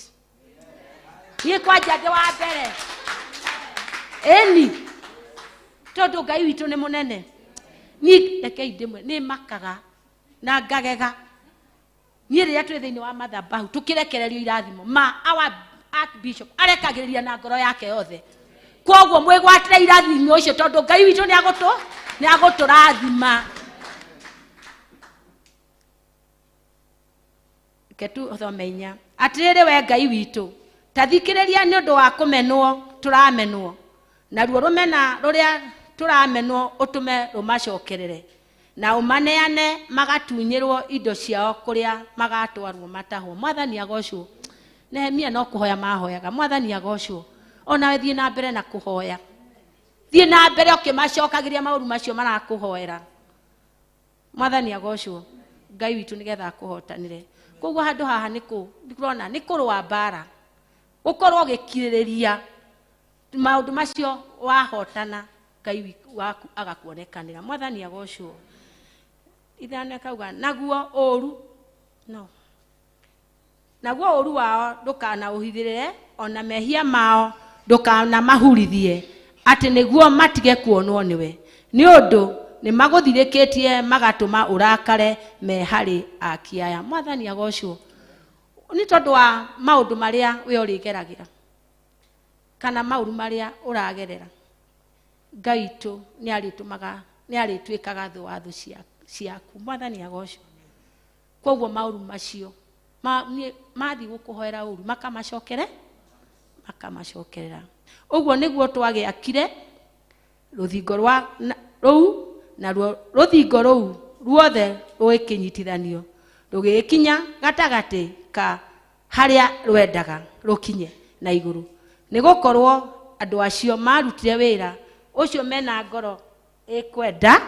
Niĩ kwanja ndĩ wa mbere. Ĩni, tondũ Ngai witũ nĩ mũnene. Niĩ rekei ndĩmwe, nĩ makaga na ngagega. Niĩ rĩrĩa twĩ thĩinĩ wa mathabahu tũkĩrekererio irathimo ma our archbishop arekagĩrĩria na ngoro yake yothe. Kwoguo mwĩgwatĩre irathimo icio, tondũ Ngai witũ nĩ agũtũrathima. Reke tu thome 4. Atĩrĩrĩ we Ngai witũ, ta thikĩrĩria nĩ ũndũ wa kũmenwo Tũramenwo naruo rũmena rũrĩa tũramenwo ũtũme rũmacokerere na ũmaneane magatunyĩrwo indo ciao kũrĩa magatwarwo matahwo. Mwathani agocwo. Nehemia no kũhoya mahoyaga. Mwathani agocwo. Ona thiĩ na mbere na kũhoya, thiĩ na mbere ũkĩmacokagĩria maũru macio marakũhoera. Mwathani agocwo. Ngai witũ nĩgetha akũhotanĩre. Koguo handũ haha nĩ kũrona nĩ kũrũa mbara, ũkorwo ũgĩkirĩrĩria maũndũ macio, wahotana Ngai waku agakuonekanĩra. Mwathani agocwo. Ithano akauga naguo ũru no naguo ũru wao ndũkanaũhithĩrĩre, ona mehia mao ndũkanamahurithie, atĩ nĩguo matige kuonwo nĩwe, nĩ ũndũ nĩmagũthirĩkĩtie magatũma ũrakare me harĩ aki aya. Mwathani agocwo. Nĩ tondũ wa maũndũ marĩa we ũrĩgeragĩra kana maũru marĩa ũragerera, Ngai witũ nĩarĩtũmaga, nĩarĩtuĩkaga thũ wa thũ ciaku. Mwathani agocwo. Koguo maũru macio mathiĩ gũkũhoera ũru makamacokerera. Ũguo nĩguo twagĩakire rũthingo rwa rũu, naruo rũthingo rũu ruothe rũgĩkĩnyitithanio rũgĩkinya gatagatĩ ka harĩa rwendaga rũkinye na igũrũ, nĩgũkorwo andũ acio marutire wĩra ũcio mena ngoro ĩkwenda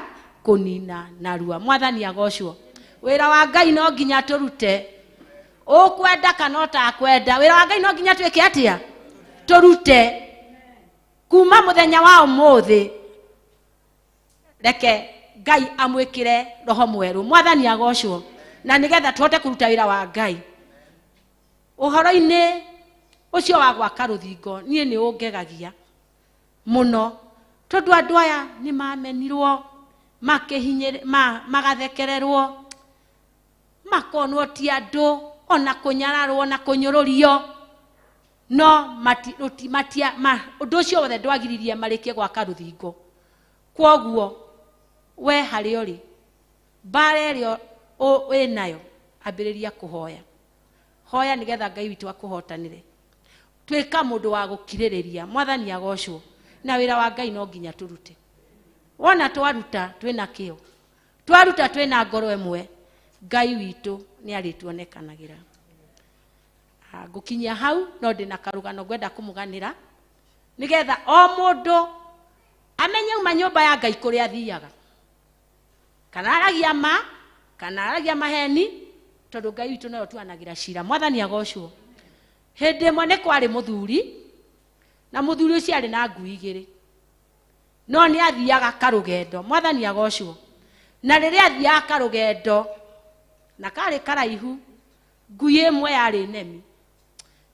kũnina narua. Mwathani agocwo. Wĩra wa Ngai no nginya tũrute, ũkwenda kana ũtakwenda, wĩra wa Ngai no nginya twĩke atĩa? Tũrute. Kuma mũthenya wa ũmũthĩ reke Ngai amwĩkĩre roho mwerũ. Mwathani agocwo. Na nĩgetha tũhote kũruta wĩra wa Ngai. Ũhoro-inĩ ũcio wa gwaka rũthingo niĩ nĩ ũngegagia mũno, tondũ andũ aya nĩ mamenirwo, magathekererwo, makonwo ti andũ, ona kũnyararwo na kũnyũrũrio, no ũndũ ũcio wothe ndwagiririe marĩkie gwaka rũthingo. Kwoguo we harĩa ũrĩ, mbara ĩrĩa wĩnayo ambĩrĩria kũhoya. Hoya nĩgetha Ngai witũ akũhotanĩre. Tuĩka mũndũ wa gũkirĩrĩria. Mwathani agocwo. Na wĩra wa Ngai no nginya tũrute. Wona twaruta twĩna kĩo, twaruta twĩna ngoro ĩmwe, Ngai witũ nĩ arĩtuonekanagĩra. Ngũkinyia hau no ndĩna karũgano ngwenda kũmũganĩra nĩgetha o mũndũ amenye uma nyũmba ya Ngai kũrĩa athiaga, kana aragia ma kana aragia maheni, tondũ Ngai witũ nowe ũtuanagĩra cira. Mwathani agocwo. Hĩndĩ ĩmwe nĩ kwarĩ mũthuri, na mũthuri ũcio arĩ na ngui igĩrĩ, no nĩ athiaga karũgendo. Mwathani agocwo. Na rĩrĩa athiaga karũgendo na karĩ karaihu, ngui ĩmwe yarĩ nemi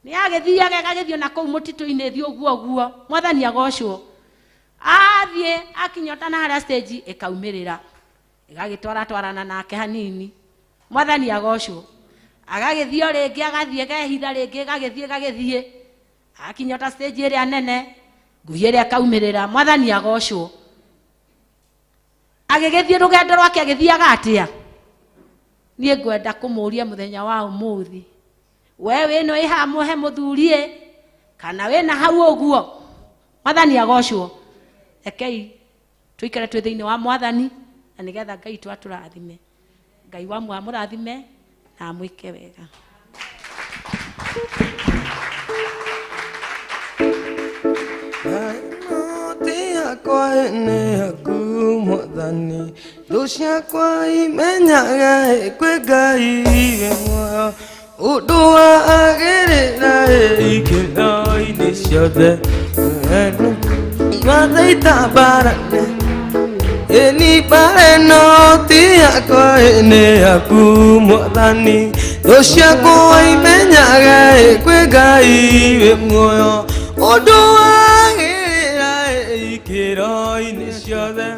nĩ yagĩthiaga ĩgagĩthiĩ na kũu mũtitũ-inĩ ĩthiĩ ũguo ũguo. Mwathani agocwo. Athiĩ akinya ũtana harĩa stage ĩkaumĩrĩra, ĩgagĩtwaratwarana nake hanini. Mwathani agocwo. Agagĩthiĩ o rĩngĩ, agathiĩ ĩkehitha rĩngĩ, ĩgagĩthiĩ ĩgagĩthiĩ, akinya ta stage ĩrĩa nene, ngui ĩrĩa ĩkaumĩrĩra. Mwathani agocwo. Agĩgĩthiĩ rũgendo rwake agĩthiaga atĩa? Niĩ ngwenda kũmũria mũthenya wa ũmũthĩ, we wĩno ĩ haha mũhe mũthuri kana wĩna hau ũguo? Mwathani agocwo. Rekei tũikare twĩ thĩinĩ wa Mwathani, na nĩgetha Ngai witũ atũrathime. Ngai wa amũrathime na amwĩke wega. Mwathani thũ ciakwa imenyaga kwĩ Ngai wĩ muoyo, ũndũ wa agĩrĩra ikĩro-inĩ ciothe, mathaita mbarane ĩni mbara ĩno ti yakwa nĩ yaku Mwathani, thũ ciakwa imenyaga kwĩ Ngai wĩ muoyo, ũndũ wa agĩrĩra ikĩro-inĩ ciothe,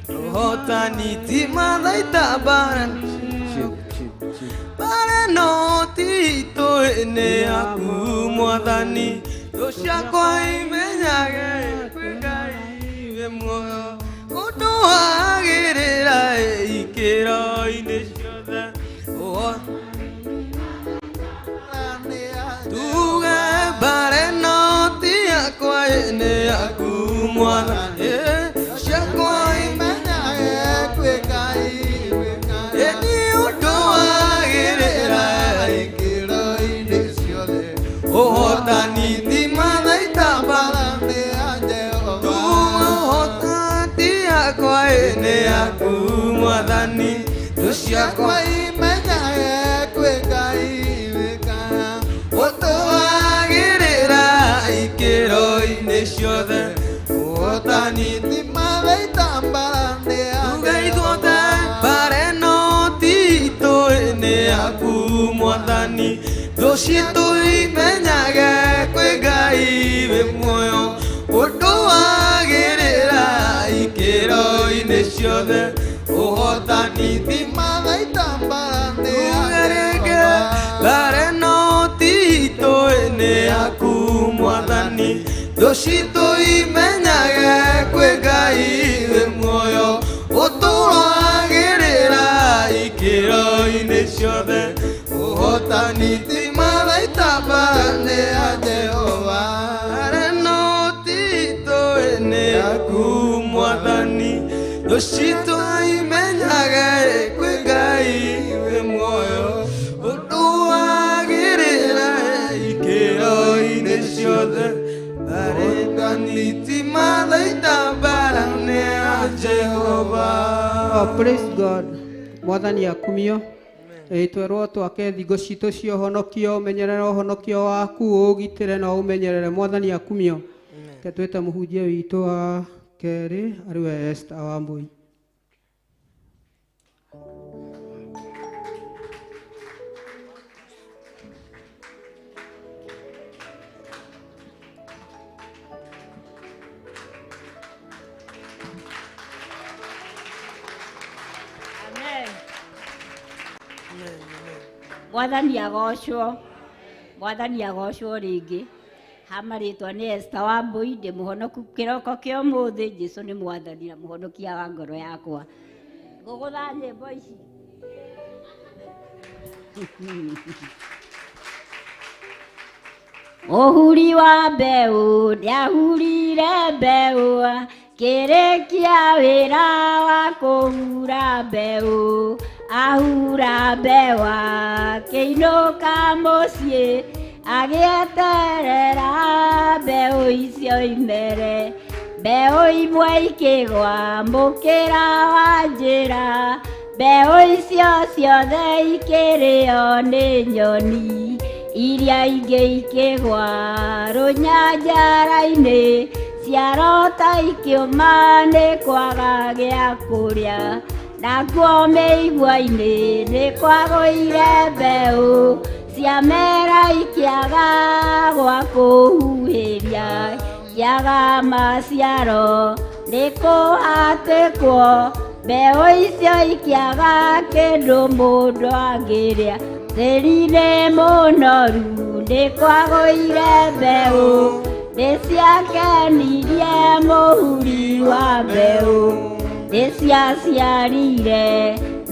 ũhotani ti mathaita mbarane mbara ĩno ti itũ nĩ yaku Mwathani, thũ ciakwa imenyaga kwĩ Ngai wĩ muoyo, ũndũ wagĩrĩra ikĩro-inĩ ciothe, tuge mbara ĩno ti yakwa nĩ yaku mwathani ciakwa imenyage kwĩ Ngai nĩ ũndũ wagĩrĩra ikĩro-inĩ ciothe ũhotani ti mathaita mbara nĩ ya Jehova ũhotani yakwa nĩ yaku mwathani thũ ciakwa imenyage kwĩ Ngai ũtũwagĩrĩra ikĩro-inĩ ciothe ũhotani ti mathaita mbara nĩ ya Jehova mbara ĩno titũ nĩ yaku mwathani thũ citũ imenyage kwĩ Ngai wĩ muoyo ũndũ wagĩrĩra ikĩro-inĩ ciothe ũhotani ti mathaita mbara nĩ ya Jehova mbara ĩno titũ nĩ yaku mwathani thũ citũ imenyage kwĩ Ngai wĩ muoyo ũtũragĩrĩra ikĩro-inĩ ciothe ũhotani ti mathaita mbara nĩ ya Jehova mbara ĩno titũ nĩ yaku mwathani thũ citũ imenyage kwĩ Ngai wĩ muoyo ũndũ wagĩrĩra ikĩro-inĩ ciothe ũhotani ti mathaita mbara nĩ ya Jehova. Oh, praise God. Mwathani akumio. Twerwo twake thingo citũ cia ũhonokio, ũmenyerere ũhonokio waku, ũũgitĩre na ũmenyerere. Mwathani akumio. Reke twĩte mũhunjia witũ wa kerĩ arĩ we Esther Wambui. Amen. Mwathani agocwo, mwathani agocwo rĩngĩ. Ha marĩtwa nĩ Esther Wambui, ndĩ mũhonoku kĩroko kĩa ũmũthĩ. Jesũ nĩ mwathani na mũhonokia wa ngoro yakwa. Ngũgũtha nyĩmbo ici. Mũhuri wa mbeũ nĩahurire mbeũ, kĩrĩkia wĩra wa kũhura mbeũ, ahura mbeũ akĩinũka mũciĩ, agĩeterera mbeũ icio imere. Mbeũ imwe ikĩgwa mũkĩra wa njĩra, mbeũ icio ciothe ikĩrĩo nĩ nyoni, iria ingĩ ikĩgwa rũnyanjara-inĩ, ciarota ikĩũma nĩ kwaga gĩa kũrĩa. Nakuo mĩigua-inĩ nĩ kwagũire mbeũ, ciamera ikĩaga gwa kũhuhĩria, ikĩaga maciaro nĩ kũhatĩkwo, mbeũ icio ikĩaga kĩndũ mũndũ angĩrĩa. Tĩri-inĩ mũnoru nĩ kwagũire mbeũ, nĩ ciakenirie mũhuri wa mbeũ, nĩ ciaciarire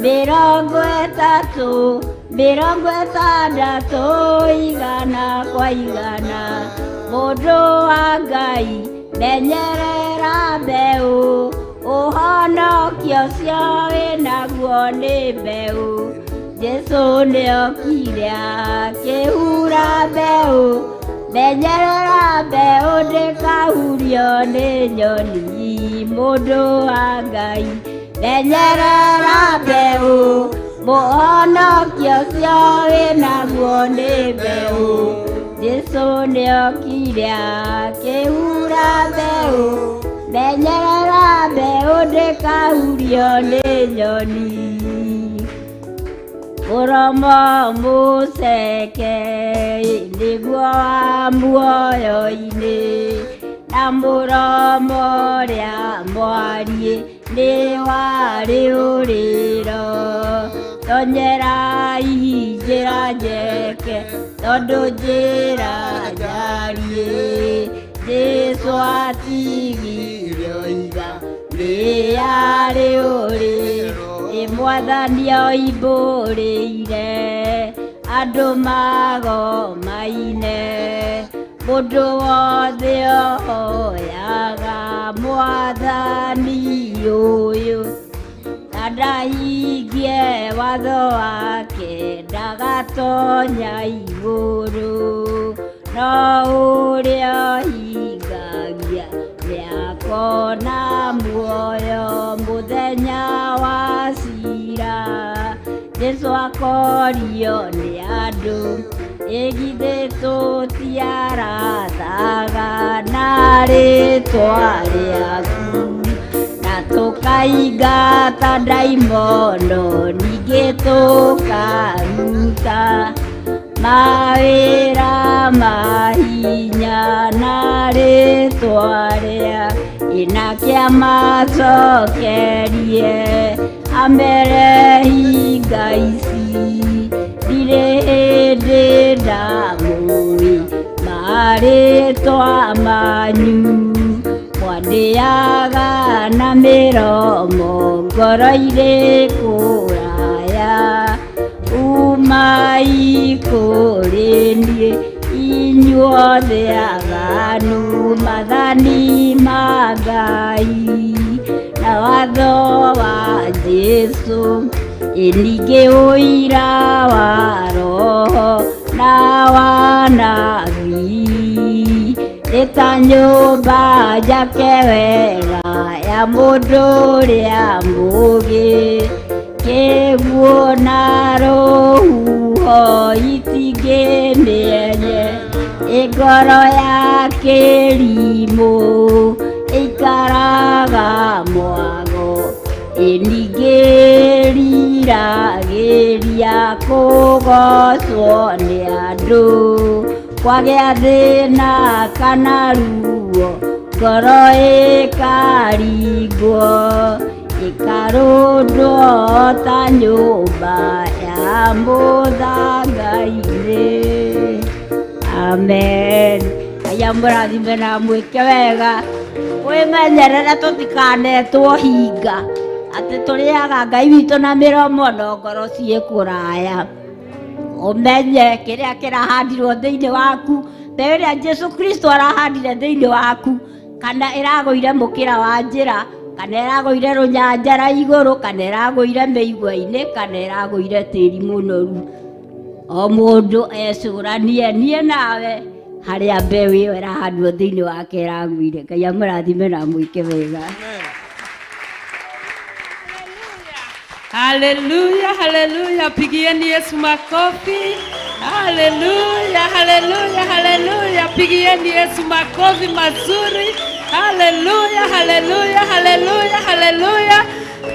30, 60, 100 kwa 100. Mũndũ wa Ngai menyerera mbeũ, ũhonokio ũcio wĩnaguo nĩ mbeũ. Jesũ nĩokire akĩhura mbeũ, menyerera mbeũ ndĩkahurio nĩ nyoni. Mũndũ wa Ngai menyerera mbeũ, mũhonokio ũcio wĩnaguo nĩ mbeũ. Jesũ nĩokire akĩhura mbeũ, menyerera mbeũ ndĩkahurio nĩ nyoni. Mũromo mũceke nĩguo wa muoyo-inĩ, na mũromo ũrĩa mwariĩ nĩ wa rĩũrĩro. Tonyerai njĩra njeke, tondũ njĩra njariĩ, Jesũ atigire oiga nĩ yarĩũrĩro. Nĩ mwathani oimbũrĩire andũ magomaine, Mũndũ wothe oyaga mwathani ũyũ na ndahingie watho wake ndagatonya igũrũ no ũrĩa ũhingagia nĩakona muoyo mũthenya wa cira. Jesũ akorio nĩ andũ ĩgithĩ tũtiarathaga na rĩtwa rĩaku na tũkaingata ndaimono ningĩ tũkaruta mawĩra mahinya na rĩtwa rĩa ĩnake amacokerie amere hinga ici ndirĩ hĩndĩ ndamũĩ marĩtwa manyu mwandĩaga na mĩromo ngoro irĩ kũraya umai kũrĩ niĩ inyuothe aganu mathani ma Ngai na watho wa Jesũ ningĩ ũira wa Roho na wa nabii nĩ ta nyũmba njake wega ya mũndũ ũrĩa mũũgĩ kĩguũ na rũhuho itingĩmĩenye ngoro ya kĩrimũ ĩikaraga mwago ningĩ ĩriragĩria kũgocwo nĩ andũ kwagĩa thĩna kana ruo ngoro ĩkaringwo ĩkarũndwo ta nyũmba ya mũthanga-inĩ. Amen. Aya mũrathime na mwĩke wega wĩmenyerere tũtikanetwo hinga atĩ tũrĩaga Ngai witũ na mĩromo no ngoro ciĩ kũraya. Ũmenye kĩrĩa kĩrahandirwo thĩinĩ waku mbeũ ĩrĩa Jesũ Kristo arahandire thĩinĩ waku kana ĩragũire mũkĩra wa njĩra kana ĩragũire rũnyanjara igũrũ kana ĩragũire mĩigua-inĩ kana ĩragũire tĩri mũnoru. O mũndũ ecũranie niĩ nawe harĩa mbeũ ĩyo ĩrahandwo thĩinĩ wake ĩragũire. Ngai amũrathime na mwĩke wega. Haleluya, haleluya, pigieni Yesu makofi. Haleluya, haleluya, haleluya, pigieni Yesu makofi mazuri. Haleluya, haleluya, haleluya, haleluya.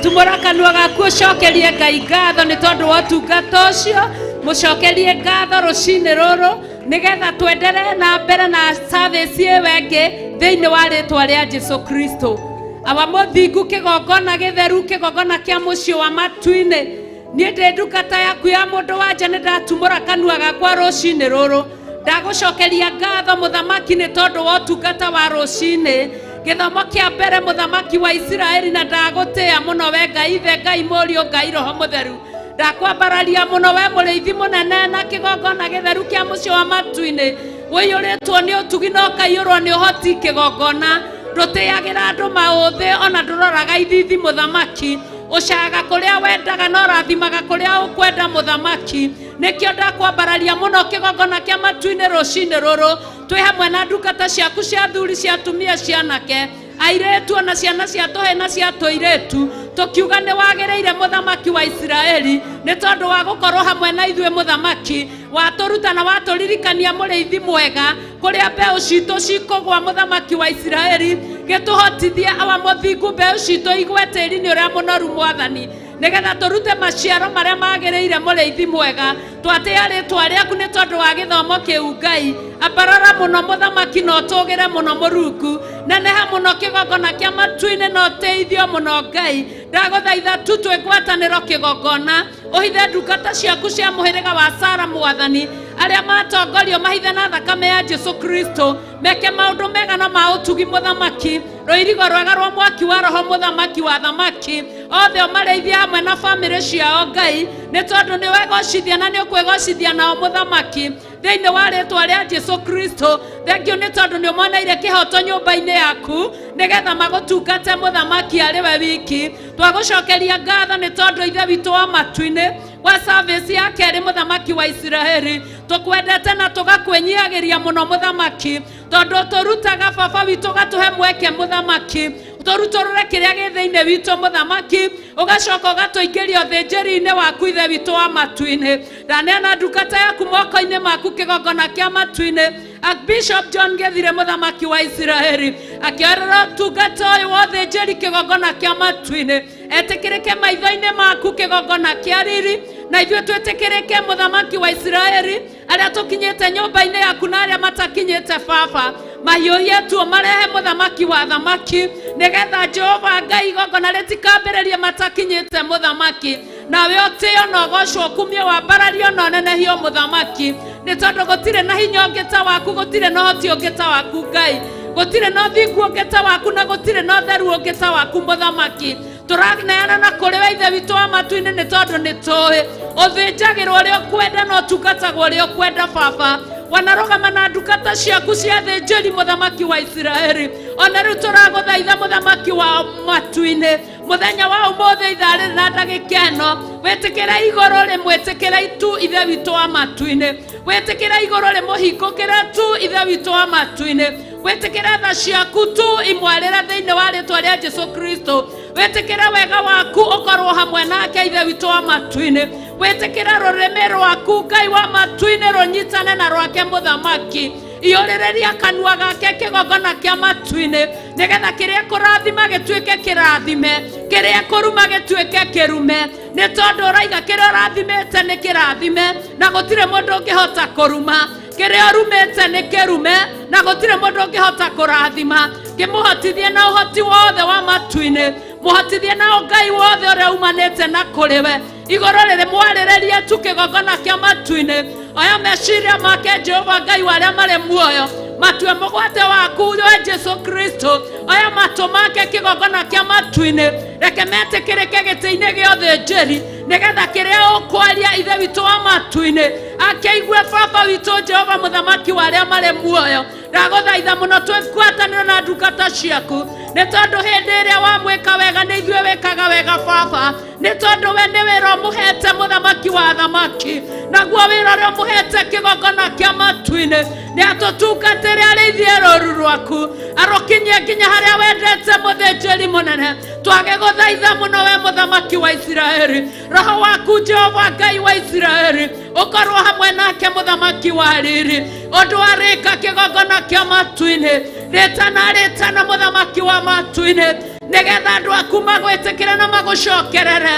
Tumũra kanua gaku ũcokerie Ngai ngatho nĩ tondũ wa ũtungata ũcio. Mũcokerie ngatho rũcinĩ rũrũ nĩgetha twenderee na mbere na service ĩyo ĩngĩ thĩinĩ wa rĩtwa rĩa Jesũ Kristo. Awa mũthingu kĩgongona gĩtheru kĩgongona kĩa mũciĩ wa matu-inĩ niĩ ndĩ ndungata yaku ya mũndũ wa nja nĩ ndatumũra kanua gakwa rũcinĩ rũrũ ndagũcokeria ngatho mũthamaki nĩ tondũ wa ũtungata wa rũcinĩ gĩthomo kĩa mbere mũthamaki wa Isiraeli na ndagũtĩĩa mũno we Ngai Ithe Ngai Mũriũ Ngai Roho Mũtheru ndakwambararia mũno we mũrĩithi mũnene na kĩgongona gĩtheru kĩa mũciĩ wa matu-inĩ ũiyũrĩtwo nĩ ũtugi na ũkaiyũrwo nĩ ũhoti kĩgongona ndũtĩagĩra andũ maũthĩ ona ndũroraga ithithi mũthamaki ũcaga kũrĩa wendaga na ũrathimaga kũrĩa ũkwenda mũthamaki nĩkĩo ndakwambararia mũno kĩgongona kĩa matu-inĩ rũcinĩ rũrũ twĩ hamwe na ndungata ciaku cia athuri cia atumia cia anake airĩtu ona ciana cia tũhĩ na cia tũirĩtu tũkiuga nĩ wagĩrĩire mũthamaki wa Isiraeli nĩ tondũ wa gũkorwo hamwe na ithuĩ mũthamaki watũruta na watũririkania mũrĩithi mwega kũrĩa mbeũ citũ cikũgwa mũthamaki wa Isiraeli gĩtũhotithie awa mũthingu mbeũ citũ igwe tĩri-inĩ ũrĩa mũnoru mwathani nĩgetha tũrute maciaro marĩa magĩrĩire mũrĩithi mwega twatĩĩa rĩtwa rĩaku nĩ tondũ wa gĩthomo kĩu Ngai ambarara mũno mũthamaki na ũtũgĩre mũno mũrungu neneha mũno kĩgongona kĩa matu-inĩ na ũtĩithio mũno Ngai ndagũthaitha tu twĩ ngwatanĩro kĩgongona ũhithe ndungata ciaku cia mũhĩrĩga wa Sara mwathani arĩa matongorio mahithe na thakame ya Jesũ Kristo meke maũndũ mega na ma ũtugi mũthamaki rũirigo rwega rwa mwaki wa roho mũthamaki wa thamaki othe ũmarĩithie hamwe na bamĩrĩ ciao Ngai nĩ tondũ nĩ wegocithia na nĩ ũkwĩgocithia nao mũthamaki Thĩinĩ wa rĩtwa rĩa Jesu Kristo, thengio nĩ tondũ nĩ ũmoneire kĩhoto nyũmba-inĩ yaku nĩgetha magũtungate mũthamaki arĩ we wiki. Twagũcokeria ngatho nĩ tondũ Ithe witũ wa matu-inĩ wa service ya kerĩ mũthamaki wa Isiraeli, tũkwendete na tũgakwĩnyiagĩria mũno mũthamaki, tondũ tũrutaga baba witũ ũgatũhe mweke mũthamaki, tũrutũrũre kĩrĩa gĩ thĩinĩ witũ mũthamaki, ũgacoka ũgatũingĩria ũthĩnjĩri-inĩ waku Ithe witũ wa matu-inĩ. Ndaneana ndungata yaku moko-inĩ maku kĩgongona kĩa matu-inĩ, Archbishop John Githire mũthamaki wa Isiraeli, akĩoerera ũtungata ũyũ wa ũthĩnjĩri kĩgongona kĩa matu-inĩ, etĩkĩrĩke maitho-inĩ maku kĩgongona kĩa riri, na ithuĩ twĩtĩkĩrĩke mũthamaki wa Isiraeli, arĩa tũkinyĩte nyũmba-inĩ yaku na arĩa matakinyĩte baba, mahiũhie tu marehe mũthamaki wa thamaki, nĩgetha Jehova Ngai igongona rĩtikambĩrĩrie matakinyĩte mũthamaki, nawe ũtĩo na ũgocwo ũkumio wambarario na ũnenehio mũthamaki, nĩ tondũ gũtirĩ na hinya ũngĩ ta waku, gũtirĩ na ũhoti ũngĩ ta waku Ngai, gũtirĩ na ũthingu ũngĩ ta waku, na gũtirĩ na ũtheru ũngĩ ta waku mũthamaki. Tũraneana na kũrĩ we Ithe witũ wa matu-inĩ nĩ tondũ nĩ tũĩ ũthĩnjagĩrwo ũrĩa ũkwenda na ũtungatagwo ũrĩa ũkwenda baba. Wanarũgama na ndungata ciaku cia thĩnjĩri mũthamaki wa Isiraeli, ona rĩu tũragũthaitha mũthamaki wa matu-inĩ, mũthenya wa ũmũthĩ ithaa rĩrĩ na ndagĩka ĩno, wĩtĩkĩre igũrũ rĩmwĩtĩkĩre tu Ithe witũ wa matu-inĩ, wĩtĩkĩre igũrũ rĩmũhingũkĩre tu Ithe witũ wa matu-inĩ, wĩtĩkĩre tha ciaku tu imwarĩre thĩinĩ wa rĩtwa rĩa Jesu Kristo, wĩtĩkĩre wega waku ũkorwo hamwe nake Ithe witũ wa matu-inĩ, wĩtĩkĩre rũrĩmĩ rwaku Ngai wa matu-inĩ rũnyitane na rwake mũthamaki, iyũrĩrĩria kanua gake kĩgongona kĩa matu-inĩ, nĩgetha kĩrĩa kũrathima gĩtuĩke kĩrathime, kĩrĩa kũruma gĩtuĩke kĩrume, nĩ tondũ ũraiga kĩrĩa ũrathimĩte nĩ kĩrathime, na gũtirĩ mũndũ ũngĩhota kũruma, kĩrĩa ũrumĩte nĩ kĩrume, na gũtirĩ mũndũ ũngĩhota kũrathima. Kĩmũhotithie na ũhoti wothe wa matu-inĩ, mũhotithie na ũngai wothe ũrĩa umanĩte na kũrĩ we, igũrũ rĩrĩ mwarĩrĩrie tu kĩgongona kĩa matu-inĩ, oya meciria make Jehova Ngai wa arĩa marĩ muoyo, matue mũgwate waku we Jesu Kristo, oya matũ make kĩgongona kĩa matu-inĩ, reke metĩkĩrĩke gĩtĩ-inĩ gĩa ũthĩnjĩri, nĩgetha kĩrĩa ũkwaria Ithe witũ wa matu-inĩ akĩigue baba witũ Jehova mũthamaki wa arĩa marĩ muoyo. Ndagũthaitha mũno twĩgwatanĩre na ndungata ciaku, nĩ tondũ hĩndĩ ĩrĩa wamwĩka wega nĩ ithuĩ wĩkaga wega baba, nĩ tondũ we nĩ wĩra ũmũhete mũthamaki wa thamaki, naguo wĩra ũrĩa ũmũhete kĩgongona kĩa matu-inĩ nĩ atũtungatĩre arĩithie rũũru rwaku, arũkinyie nginya harĩa wendete mũthĩnjĩri mũnene. Twagĩgũthaitha mũno we mũthamaki wa Isiraeli, roho waku Jehova Ngai wa Isiraeli ũkorwo hamwe nake mũthamaki wa riri, ũndũ arĩka kĩgongona kĩa matu-inĩ, rĩtana rĩtana mũthamaki wa matu-inĩ, nĩgetha andũ aku magwĩtĩkĩre na magũcokerere,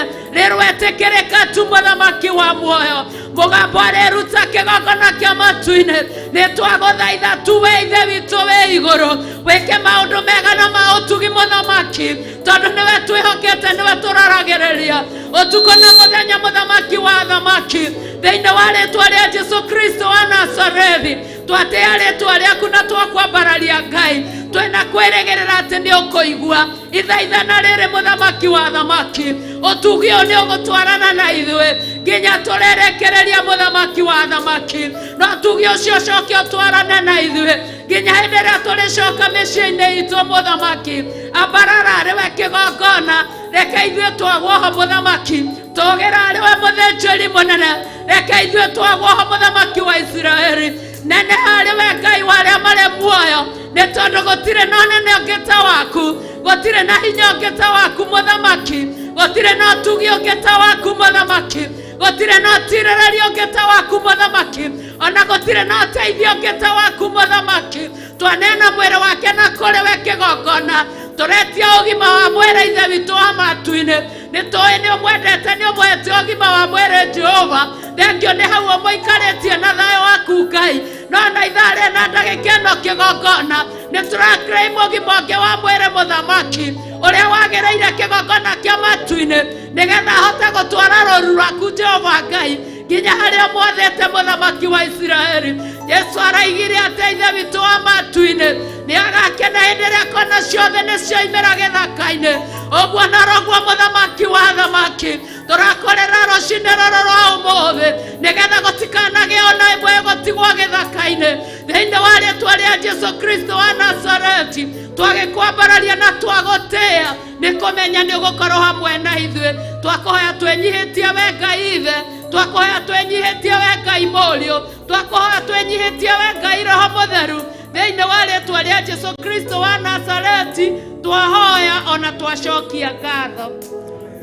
rĩrwetĩkĩrĩka tu mũthamaki wa muoyo, mũgambo arĩruta kĩgongona kĩa matu-inĩ, nĩ twagũthaitha tu we Ithe witũ wĩ igũrũ, wĩke maũndũ mega na ma ũtugi mũthamaki, tondũ nĩwe twĩhokete, nĩwe tũraragĩrĩria ũtukũ na mũthenya mũthamaki wa thamaki, thĩinĩ wa rĩtwa rĩa Jesu Kristo wa Nazarethi, twatĩa rĩtwa rĩaku na twakwambararia Ngai, twĩna kwĩrĩgĩrĩra atĩ nĩ ũkũigua ithaithana rĩrĩ mũthamaki wa thamaki, ũtugi ũyũ nĩ ũgũtwarana na ithuĩ nginya tũrerekereria mũthamaki wa thamaki, na ũtugi ũcio ũcoke ũtwarane na ithuĩ nginya hĩndĩ ĩrĩa tũrĩcoka mĩciĩ-inĩ itũ mũthamaki. Ambarara arĩ we kĩgongona, reke ithuĩ twagwo ho mũthamaki, tũgĩra arĩ we mũthĩnjĩri mũnene, reke ithuĩ twagwo ho mũthamaki wa Isiraeli, neneha arĩ we Ngai wa arĩa marĩ muoyo, nĩ tondũ gũtirĩ na ũnene ũngĩ ta waku, gũtirĩ na hinya ũngĩ ta waku mũthamaki, gũtirĩ na ũtugi ũngĩ ta waku mũthamaki, gũtirĩ na ũtirĩrĩri ũngĩ ta waku mũthamaki, ona gũtirĩ na ũteithio ũngĩ ta waku mũthamaki. Twanena mwĩrĩ wake na kũrĩ we kĩgongona, tũretia ũgima wa mwĩrĩ Ithe witũ wa matu-inĩ, nĩ tũĩ nĩ ũmwendete, nĩ ũmũhete ũgima wa mwĩrĩ Jehova, thengio nĩ hau ũmũikarĩtie na thayũ waku Ngai, no na ithaa rĩrĩ na ndagĩka ĩno kĩgongona nĩ tũraclaim ũgima ũngĩ wa mwĩrĩ mũthamaki, ũrĩa wagĩrĩire kĩgongona kĩa matu-inĩ, nĩgetha ahote gũtwara rũũru rwaku Jehova Ngai nginya harĩa ũmwathĩte mũthamaki wa Isiraeli. Jesu araigire atĩ Ithe witũ wa matu-inĩ nĩ agakena hĩndĩ ĩrĩa kona ciothe nĩ cioimĩra gĩthaka-inĩ, ũguo noroguo mũthamaki wa thamaki. Tũrakorera rũcinĩ rũrũ rwa ũmũthĩ nĩgetha gũtikanagĩe ona ĩmwe ĩgũtigwo gĩthaka-inĩ thĩinĩ wa rĩtwa rĩa Jesu Kristo wa Nazareti. Twagĩkwambararia na twagũtĩĩa nĩ kũmenya nĩ ũgũkorwo hamwe na ithuĩ. Twakũhoya twĩnyihĩtie we Ngai Ithe, twakũhoya twĩnyihĩtie we Ngai Mũriũ, twakũhoya twĩnyihĩtie we Ngai Roho Mũtheru thĩinĩ wa rĩtwa rĩa Jesu Kristo wa Nazareti. Twahoya ona twacokia ngatho.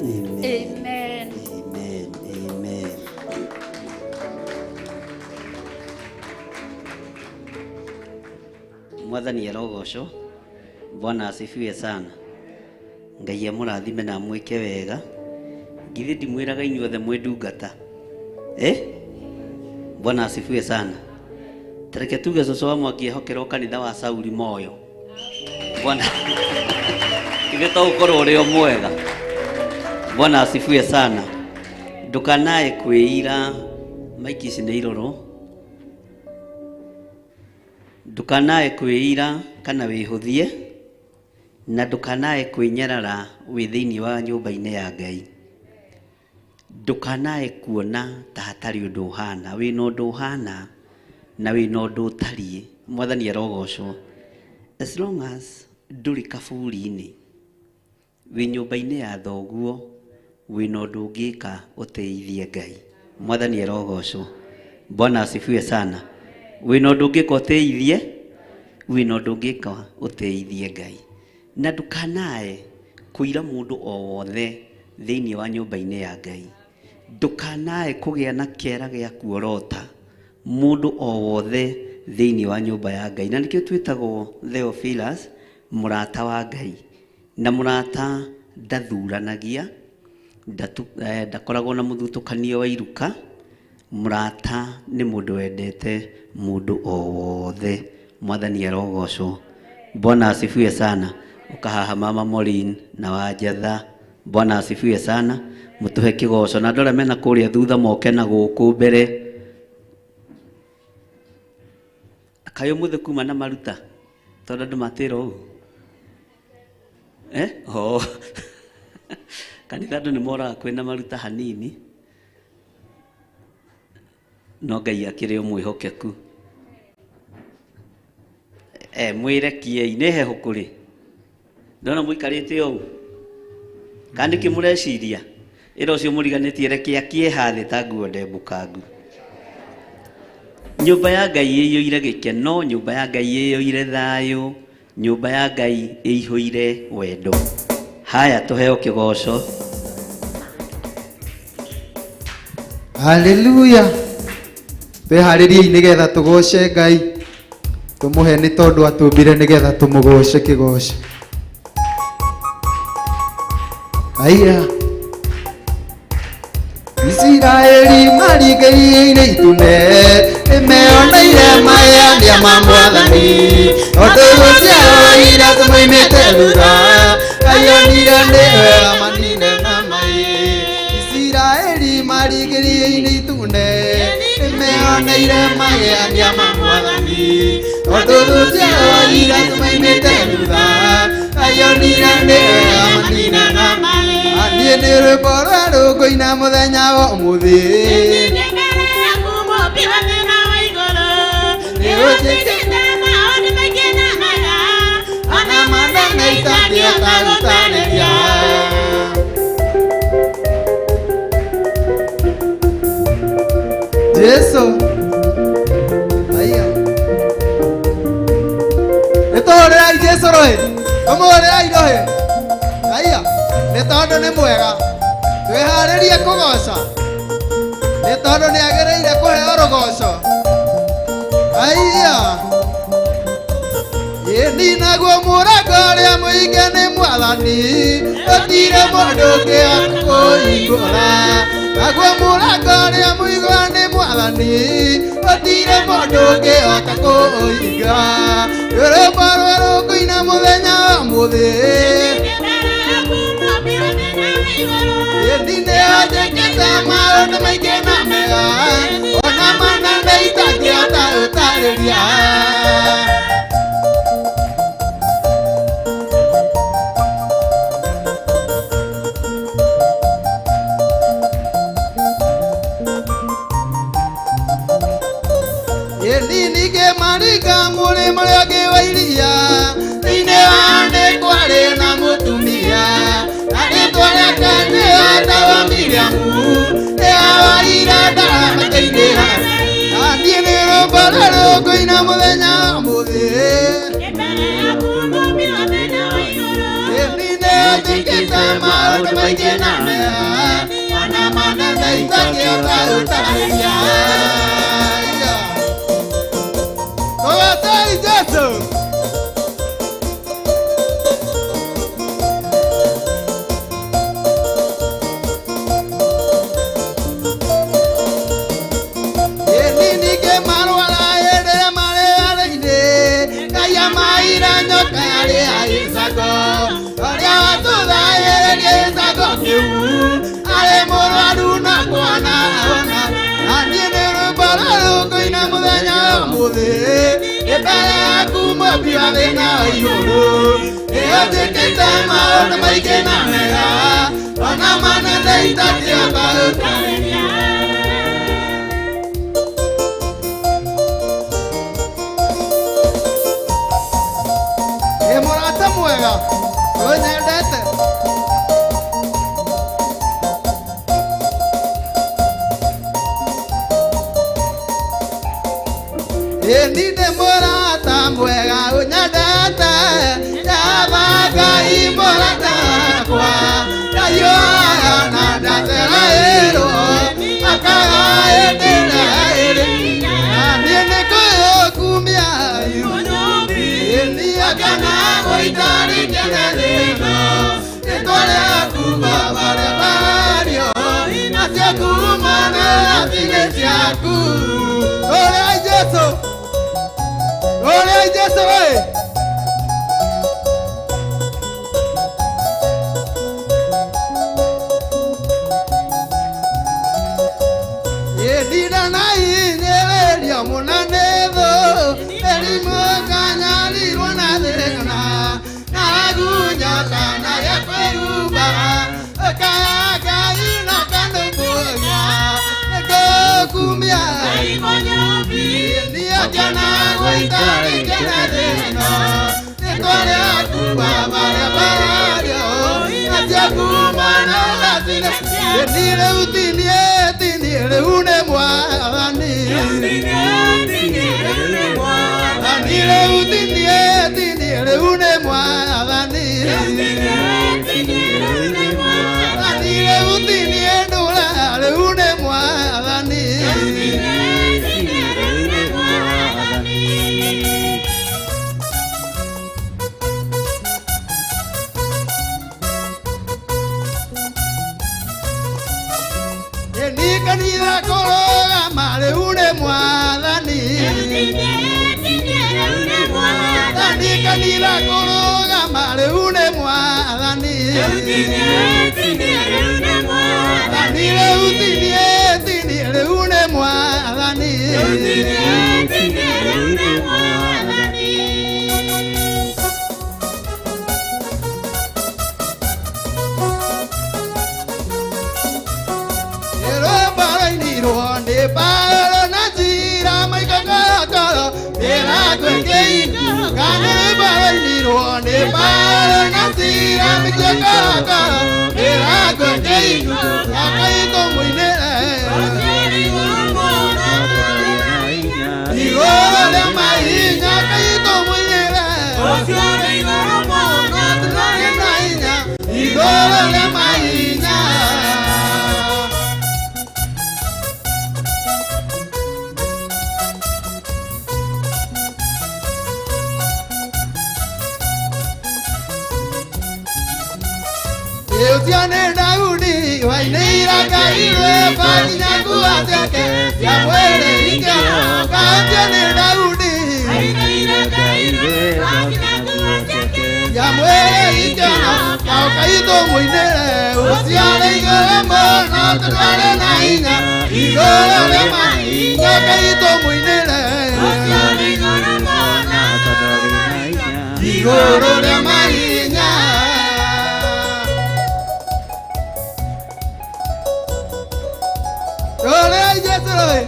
Amen. Amen. Amen. Mwathani arogocwo. Bwana asifiwe sana. Ngai amũrathime na amwĩke wega. Githĩ ndimwĩraga inyuothe mwĩ ndungata, eh? Bwana asifiwe sana. Tareke tuge cũcũ wa Mwangi ehokerwo kanitha wa Sauli Moyo. Bwana ithe to ũkorwo ũrĩ o mwega. Bwana asifiwe sana. Ndũkanae kwĩira maiki ici nĩ iroro. Ndũkanae kwĩira kana wĩhũthie, na ndũkanae kwĩnyarara wĩ thĩinĩ wa nyũmba-inĩ ya Ngai. Ndũkanae kuona ta hatarĩ ũndũ ũhana, wĩna ũndũ ũhana na wĩna ũndũ ũtariĩ. Mwathani arogocwo. As long as ndũrĩ kaburi-inĩ, wĩ nyũmba-inĩ ya thoguo, wĩna ũndũ ũngĩka ũteithie Ngai. Mwathani arogocwo. Bwana asifiwe sana. Wĩna ũndũ ũngĩka ũteithie, wĩna ũndũ ũngĩka ũteithie Ngai. Na ndũkanae kũira mũndũ o wothe thĩinĩ wa nyũmba-inĩ ya Ngai. Ndũkanae kũgĩa na kĩera gĩa kuorota mũndũ o wothe thĩinĩ wa nyũmba ya Ngai. Na nĩkĩo twĩtagwo Theophilus, mũrata wa Ngai. Na mũrata ndathuranagia, ndakoragwo na mũthutũkanio wa iruka. Mũrata nĩ mũndũ wendete mũndũ o wothe. Mwathani arogocwo. Bwana asifiwe sana. Ũkahaha mama Maureen na Wanjatha. Bwana asifiwe sana. Mũtũhe kĩgoco na andũ arĩa mena kũrĩa thutha moke na gũkũ mbere. Kaĩ ũmũthĩ kuma na maruta tondũ andũ matĩra ũũ, eh? Oh. Kanitha andũ nĩ moraga kwĩna maruta hanini, no Ngai akĩrĩ o mwĩhokeku. Mwĩrekiei nĩ heho kũrĩ ndona mũikarĩte ũũ kana nĩkĩ mũreciria ĩra ũcio mũriganĩtie reke akĩeha thĩ ta nguo ndembũkangu. Nyũmba ya Ngai ĩiyũire gĩkeno, nyũmba ya Ngai ĩiyũire thayũ, nyũmba ya Ngai ĩihũire wendo. Haya tũheo kĩgoco. Haleluya. Twĩharĩriei nĩgetha tũgoce Ngai, tũmũhe nĩ tondũ atũmbire nĩgetha tũmũgoce kĩgoco. Aya Isiraeli marigĩrĩire itune nĩmeoneire maĩa ma Mwathani, tondũ ciao iria tũmoimĩte thutha Ngai onire nĩwe amanine na maĩ. Isiraeli marigĩrĩire itune nĩmeoneire maĩa ma Mwathani, tondũ ciao iria tũmoimĩte thutha Ngai onire nĩwe amanine na maĩ. Niĩ nĩ rwĩmbo rwerũ ngũina mũthenya wa ũmũthĩ, ona manene itangĩhota gũtarĩria. Jesu aya nĩ tũhũrĩrai Jesu rũhĩ, tũmũhũrĩrai rũhĩ. Aya nĩ tondũ nĩ mwega, twĩharĩrie kũgoca nĩ tondũ nĩ agĩrĩire kũheo rũgoco. Aya ĩni naguo mũrango ũrĩa mũinge nĩ Mwathani, gũtirĩ mũndũ ũngĩhota kũhingũra. Naguo mũrango ũrĩa mũigũ nĩ Mwathani, gũtirĩ mũndũ ũngĩhota kũũhinga. Rwĩmbo rwerũ ngũina mũthenya wa ũmũthĩ, ĩni nĩanjĩkĩte maũndũ maingĩ na mega, ona manene itangĩhota gũtarĩria. Ningĩ maringa mũrĩmo ũrĩa ũngĩ wa iria thĩinĩ wa nĩ kwarĩ na mũtumia na rĩtwa rĩake nĩ etagwo Miriamu nĩ awarire ndarama-inĩ niĩ nĩ rwĩmbo rũrũ ngũina mũthenya ũmũthĩ nĩnjĩkĩte maũndũ maingĩ na mega ona manene itangĩhota gũtarĩria. Tũgatei Jesũ. Ningĩ marwara hĩndĩ ĩrĩa marĩ werũ-inĩ Ngai amaheire nyoka yarĩ ya gĩcango ũrĩa watũthaĩrĩrie gĩcango kĩu arĩ mũrwaru na kuona ahona na niĩ nĩ rwĩmbo rũrũ ngũina mũthenya wa ũmũthĩ nĩ mbere yaku mũmbi wa thĩ na wa igũrũ nĩũnjĩkĩte maũndũ maingĩ na mega ona manene itangĩhota gũtarĩria. Ĩ mũrata mwega ũnyendete ĩ niĩ ndĩ mũrata mwega ũnyendete Jehova Ngai mũrata wakwa ndaiyoya na ndacereirwo akagaĩndĩ ĩrĩ na niĩ nĩngũyũkumia kana gũitarĩria thĩna rĩtwa rĩaku Baba rĩambario nacio kumana thine ciaku. Ũrĩa Jesũ, ũrĩa Jesũ we. Ndira na inyĩrĩria mũno nĩ thũ mĩrimũ nganyarirwo na thĩna ng'aragu na ya kwĩhumba ũkaya Ngai na kanũmũnya nĩngũkumia niĩ gũitarĩria na thĩna rĩtwa rĩaku Baba rĩambario nacio kumana na thine niĩ rĩu tinie tinie rĩu nĩ Mwathani niĩ rĩu tinie tinie rĩu nĩ Mwathani niĩ rĩu tinie ndũra rĩu nĩ Mwathani. Ni kanitha kũrũgama rĩu nĩ Mwathani ni kanitha kũrũgama rĩu nĩ Mwathani ni rĩu tinie tinie rĩu nĩ Mwathani. Nĩ Paũlũ na Sila maikakakoro ĩrakwĩkĩire kana rwĩmbo nĩ Paũlũ na Sila maikakakoro ĩrakwĩkĩire akaitũ mũinĩre igũrũ rĩa mahinya akaitũ mũinĩre igũrũ rĩa mahinya. Ũcio nĩ Daudi wainĩire Ngai rwĩmbo nginya nguo ciake cia mwĩrĩ ikĩroka. Ũcio nĩ Daudi cia mwĩrĩ ikĩroka ũkaitũ mũinĩre ũcio nĩ igũrũ mũno tũtwarĩ na hinya igũrũ rĩa mahinya ũkaitũ mũinĩre igũrũ rĩa mahinya. Ũrĩa Jesũ rĩ.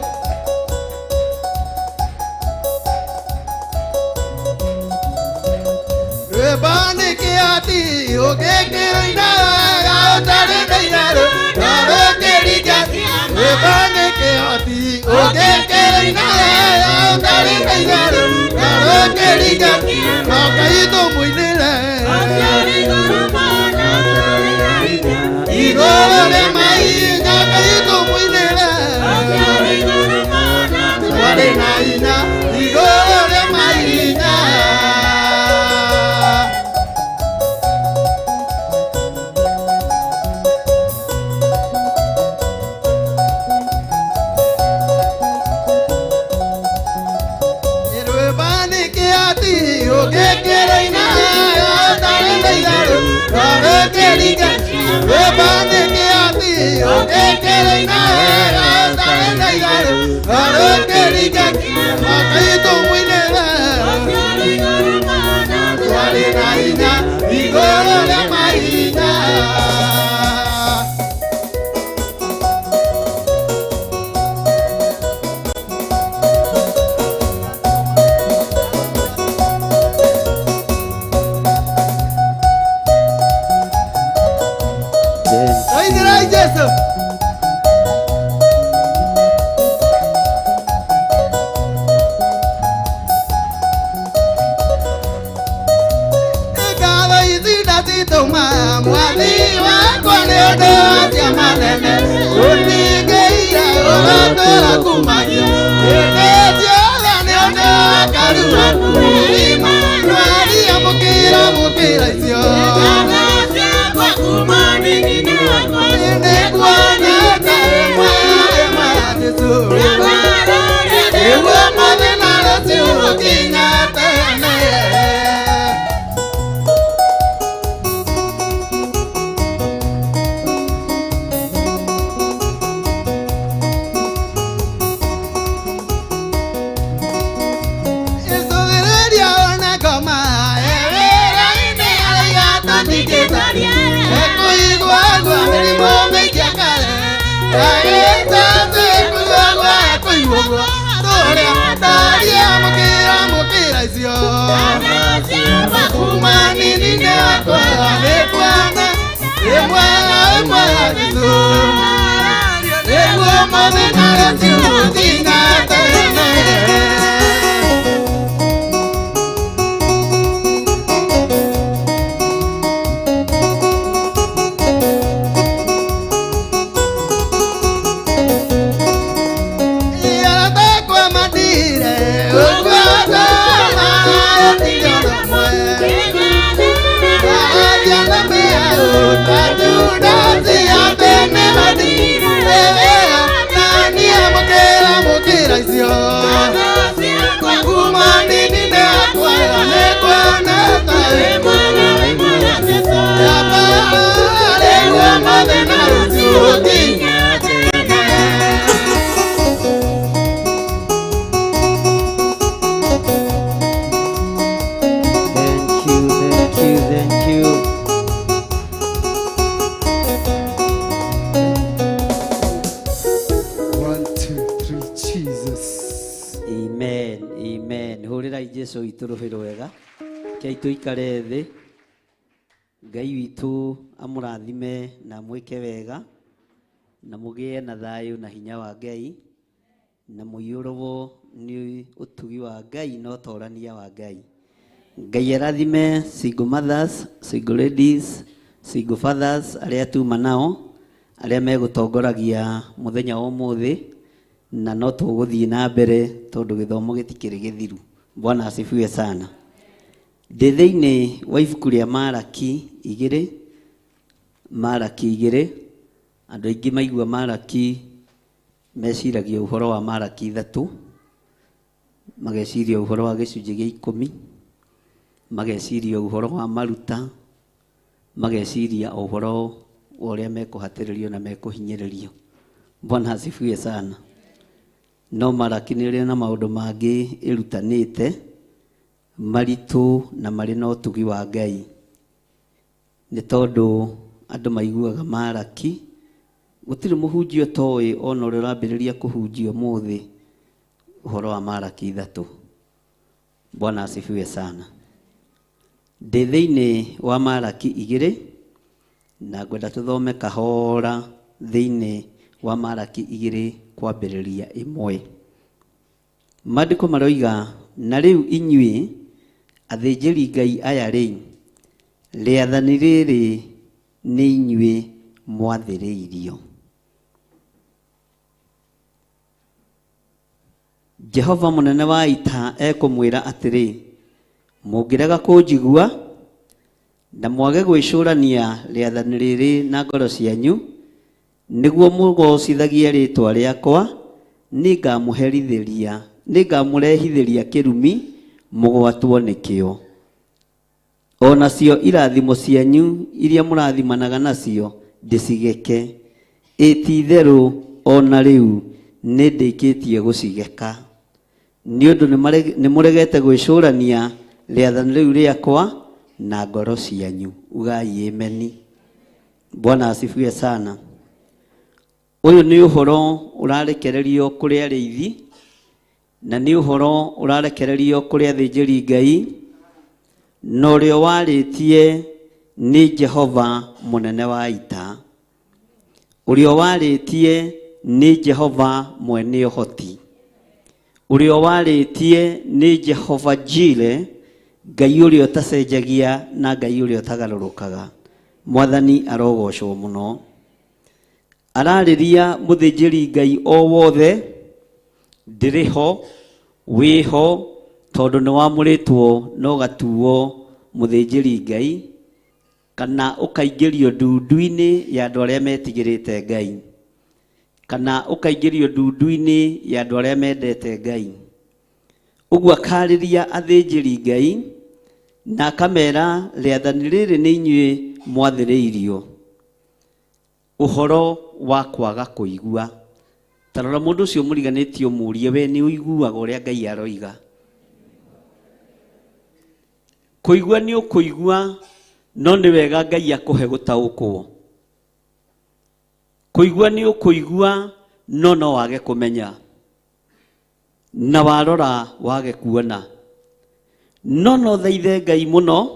Tuikare thi Ngai witu amurathime na mwike wega na mugie na thayu na hinya wa Ngai na muiyurwo ni utugi wa Ngai na utorania wa Ngai. Ngai arathime single mothers, single ladies, single fathers aria tuma nao aria megutongoragia muthenya wa umuthi na no tuguthii na mbere tondu githomo gitikiri githiru. Bwana asifiwe sana. Ndĩ thĩinĩ wa ibuku rĩa Maraki igĩrĩ, Maraki igĩrĩ, andũ aingĩ maigua Maraki meciragia ũhoro wa Maraki ithatũ, mageciria ũhoro wa gĩcunjĩ gĩa 10, mageciria ũhoro wa maruta, mageciria ũhoro wa ũrĩa mekũhatĩrĩrio na mekũhinyĩrĩrio. Bwana asifiwe sana. No Maraki nĩ ĩrĩ na maũndũ mangĩ ĩrutanĩte maritũ na marĩ na ũtugi wa Ngai, nĩ tondũ andũ maiguaga Maraki gũtirĩ mũhunjia ũtoĩ ona ũrĩa ũrambĩrĩria kũhunjia ũmũthĩ ũhoro wa Maraki ithatũ. Bwana asifiwe sana. Ndĩ thĩinĩ wa Maraki 2, na ngwenda tũthome kahora thĩinĩ wa Maraki 2 kwambĩrĩria 1. Maandĩko maroiga, na rĩu inyuĩ athĩnjĩri Ngai aya rĩ, rĩathani rĩrĩ nĩ inyuĩ mwathĩrĩirio. Jehova mũnene wa ita ekũmwĩra atĩrĩ, mũngĩrega kũnjigua na mwage gwĩcũrania rĩathani rĩrĩ na ngoro cianyu, nĩguo mũgocithagie rĩtwa rĩakwa, nĩngamũherithĩria, nĩngamũrehithĩria kĩrumi mũgwatwo nĩkĩo. O nacio irathimo cianyu iria mũrathimanaga nacio ndĩcigeke. Ĩ ti-itherũ o na rĩu nĩndĩkĩtie gũcigeka. Nĩ ũndũ nĩmũregete gwĩcũrania rĩathani rĩu rĩakwa na ngoro cianyu. Ugai ameni. Bwana asifiwe sana. Ũyũ nĩ ũhoro ũrarekererio kũrĩ arĩithi, na nĩ ũhoro ũrarekererio kũrĩ athĩnjĩri Ngai, na ũrĩa warĩtie nĩ Jehova mũnene wa ita. Ũrĩa warĩtie nĩ Jehova mwene ũhoti. Ũrĩa warĩtie nĩ Jehova Jire, Ngai ũrĩa ũtacenjagia na Ngai ũrĩa ũtagarũrũkaga. Mwathani arogocwo mũno. Ararĩria mũthĩnjĩri Ngai o wothe, ndĩrĩ ho, wĩho, tondũ nĩ wamũrĩtwo na ũgatuo mũthĩnjĩri Ngai, kana ũkaingĩrio ndundu-inĩ ya andũ arĩa metigĩrĩte Ngai, kana ũkaingĩrio ndundu-inĩ ya andũ arĩa mendete Ngai. Ũguo akarĩria athĩnjĩri Ngai na akamera rĩathani rĩrĩ nĩ inyuĩ mwathĩrĩirio. Ũhoro wa kwaga kũigua. Ta rora mũndũ ũcio mũriganĩtie ũmũrie, we nĩ ũiguaga ũrĩa Ngai aroiga? Kũigua nĩ ũkũigua, no nĩ wega Ngai akũhe gũtaũkwo. Kũigua nĩ ũkũigua, no no wage kũmenya. Na warora wage kuona. No no thaithe Ngai mũno,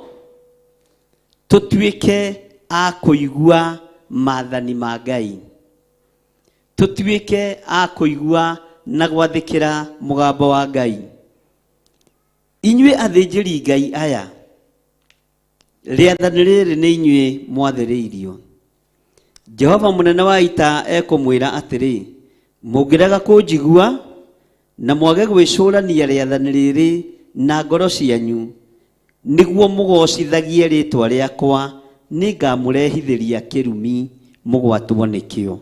tũtuĩke a kũigua maathani ma Ngai. Tũtuĩke a kũigua na gwathĩkĩra mũgambo wa Ngai. Inyuĩ athĩnjĩri Ngai aya, rĩathani rĩrĩ nĩ inyuĩ mwathĩrĩirio. Jehova mũnene wa ita ekũmwĩra atĩrĩ, mũngĩrega kũnjigua na mwage gwĩcũrania rĩathani rĩrĩ na ngoro cianyu, nĩguo mũgocithagie rĩtwa rĩakwa, nĩngamũrehithĩria kĩrumi mũgwatwo nĩkĩo.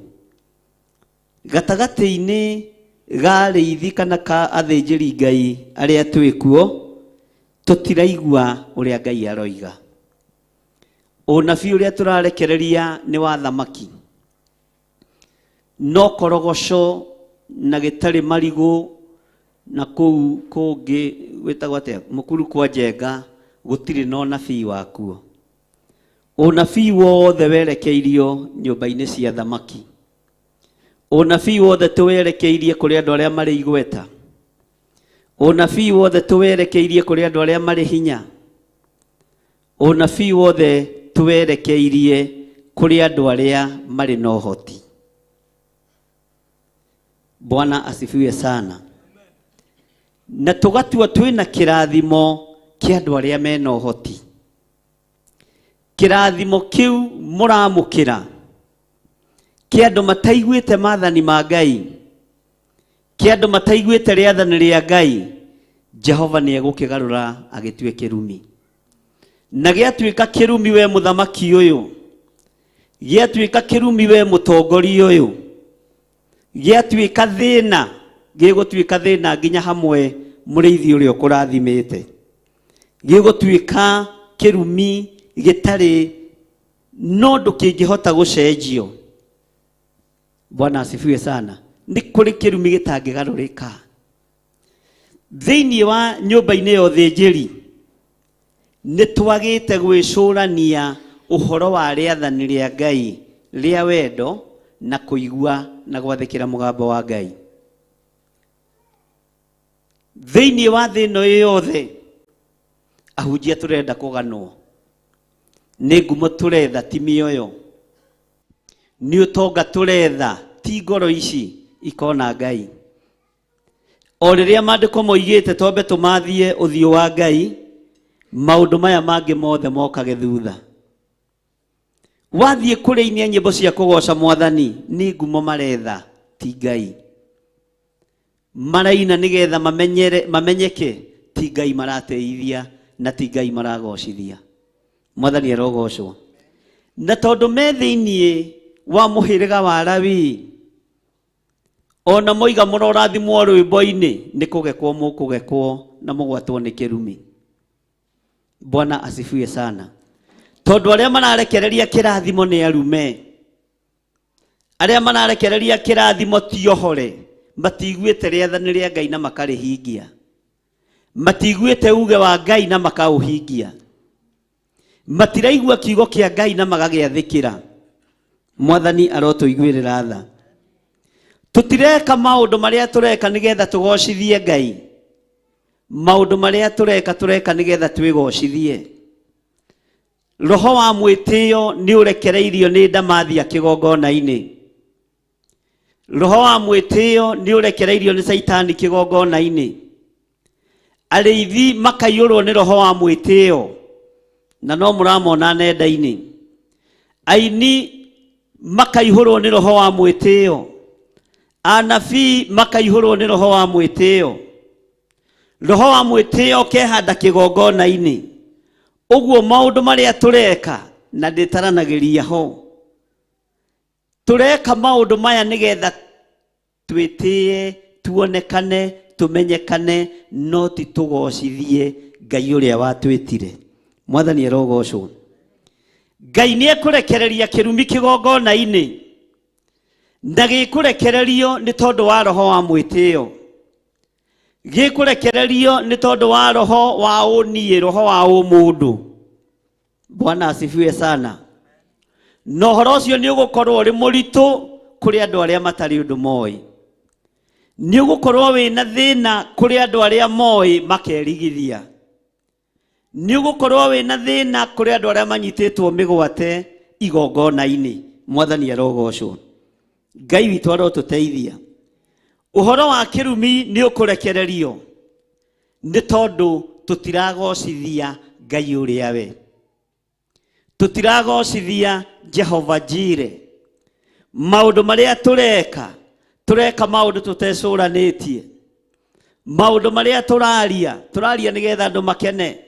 Gatagatĩ-inĩ ga arĩithi kana ka athĩnjĩri Ngai arĩa twĩ kuo, tũtiraigua ũrĩa Ngai aroiga. Ũnabii ũrĩa tũrarekereria nĩ wa thamaki. No korogoco na gĩtarĩ marigũ na kũu kũngĩ gwĩtagwo atĩa, mũkuru kwa Njenga, gũtirĩ na ũnabii wakuo. Ũnabii wothe werekeirio nyũmba-inĩ cia thamaki. Ũnabii wothe tũwerekeirie kũrĩ andũ arĩa marĩ igweta. Ũnabii wothe tũwerekeirie kũrĩ andũ arĩa marĩ hinya. Ũnabii wothe tũwerekeirie kũrĩ andũ arĩa marĩ na ũhoti. Bwana asifiwe sana. Na tũgatua twĩna kĩrathimo kĩa andũ arĩa mena ũhoti. Kĩrathimo kĩu mũramũkĩra kĩa andũ mataiguĩte maathani ma Ngai, kĩa andũ mataiguĩte rĩathani rĩa Ngai, Jehova nĩ egũkĩgarũra agĩtue kĩrumi. Na gĩatuĩka kĩrumi we mũthamaki ũyũ, gĩatuĩka kĩrumi we mũtongoria ũyũ, gĩatuĩka thĩna, gĩgũtuĩka thĩna nginya hamwe mũrĩithi ũrĩa ũkũrathimĩte. Gĩgũtuĩka kĩrumi gĩtarĩ no ndũkĩngĩhota gũcenjio. Bwana asifiwe sana. Nĩ kũrĩ kĩrumi gĩtangĩgarũrĩka. Thĩinĩ wa nyũmba-inĩ ya ũthĩnjĩri, nĩ twagĩte gwĩcũrania ũhoro wa rĩathani rĩa Ngai rĩa wendo na kũigua na gwathĩkĩra mũgambo wa Ngai. Thĩinĩ wa thĩ ĩno yothe, Ahunjia tũrenda kũganwo, nĩ ngumo tũretha ti mĩoyo, nĩ ũtonga tũretha ti ngoro ici ikona Ngai. O rĩrĩa maandĩko moigĩte twambe tũmathie ũthiũ wa Ngai, maũndũ maya mangĩ mothe mokage thutha. Wathiĩ kũrĩinia nyĩmbo cia kũgoca mwathani, nĩ ngumo maretha ti Ngai. Maraina nĩgetha mamenyeke, ti Ngai marateithia na ti Ngai maragocithia. Mwathani arogocwo. Na tondũ me thĩiniĩ wa mũhĩrĩga wa Lawi, ona moiga mũrorathimwo rwĩmbo-inĩ, nĩ kũgekwo mũkũgekwo na mũgwatwo nĩ kĩrumi. Bwana asifiwe sana. Tondũ arĩa mararekereria kĩrathimo nĩ arume, arĩa mararekereria kĩrathimo ti ohore, matiguĩte rĩathani rĩa Ngai na makarĩhingia, matiguĩte uge wa Ngai na makaũhingia, matiraigua kiugo kĩa Ngai na magagĩathĩkĩra. Mwathani arotũiguĩrĩra tha. Tũtireka maũndũ marĩa tũreka nĩgetha tũgocithie Ngai, maũndũ marĩa tũreka tũreka nĩgetha twĩgocithie. Roho wa mwĩtĩo nĩ ũrekereirio nĩ ndamathia kĩgongona-inĩ. Roho wa mwĩtĩo nĩ ũrekereirio nĩ Caitani kĩgongona-inĩ. Arĩithi makaiyũrwo nĩ roho wa mwĩtĩo, na no mũramona nenda-inĩ. Aini makaihũrwo nĩ roho wa mwĩtĩo, anabii makaihũrwo nĩ roho wa mwĩtĩo. Roho wa mwĩtĩo ũkehanda kĩgongona-inĩ. Ũguo maũndũ marĩa tũreka na ndĩtaranagĩria ho, tũreka maũndũ maya nĩgetha twĩtĩe, tuonekane, tũmenyekane, no ti tũgocithie Ngai ũrĩa watwĩtire. Mwathani arogocwo. Ngai nĩ ekũrekereria kĩrumi kĩgongona-inĩ, na gĩkũrekererio nĩ tondũ wa roho wa mwĩtĩo, gĩkũrekererio nĩ tondũ wa roho wa ũniĩ, roho wa ũmũndũ. Bwana asifiwe sana. Na ũhoro ũcio nĩ ũgũkorwo ũrĩ mũritũ kũrĩ andũ arĩa matarĩ ũndũ moĩ, nĩ ũgũkorwo wĩna thĩna kũrĩ andũ arĩa moĩ makerigithia, nĩ ũgũkorwo wĩna thĩna kũrĩ andũ arĩa manyitĩtwo mĩgwate igongona-inĩ. Mwathani arogocwo. Ngai witũ arotũteithia. Ũhoro wa kĩrumi nĩ ũkũrekererio nĩ tondũ tũtiragocithia Ngai ũrĩa we, tũtiragocithia Jehova Jire. Maũndũ marĩa tũreka, tũreka maũndũ tũtecũranĩtie. Maũndũ marĩa tũraria, tũraria nĩgetha andũ makene,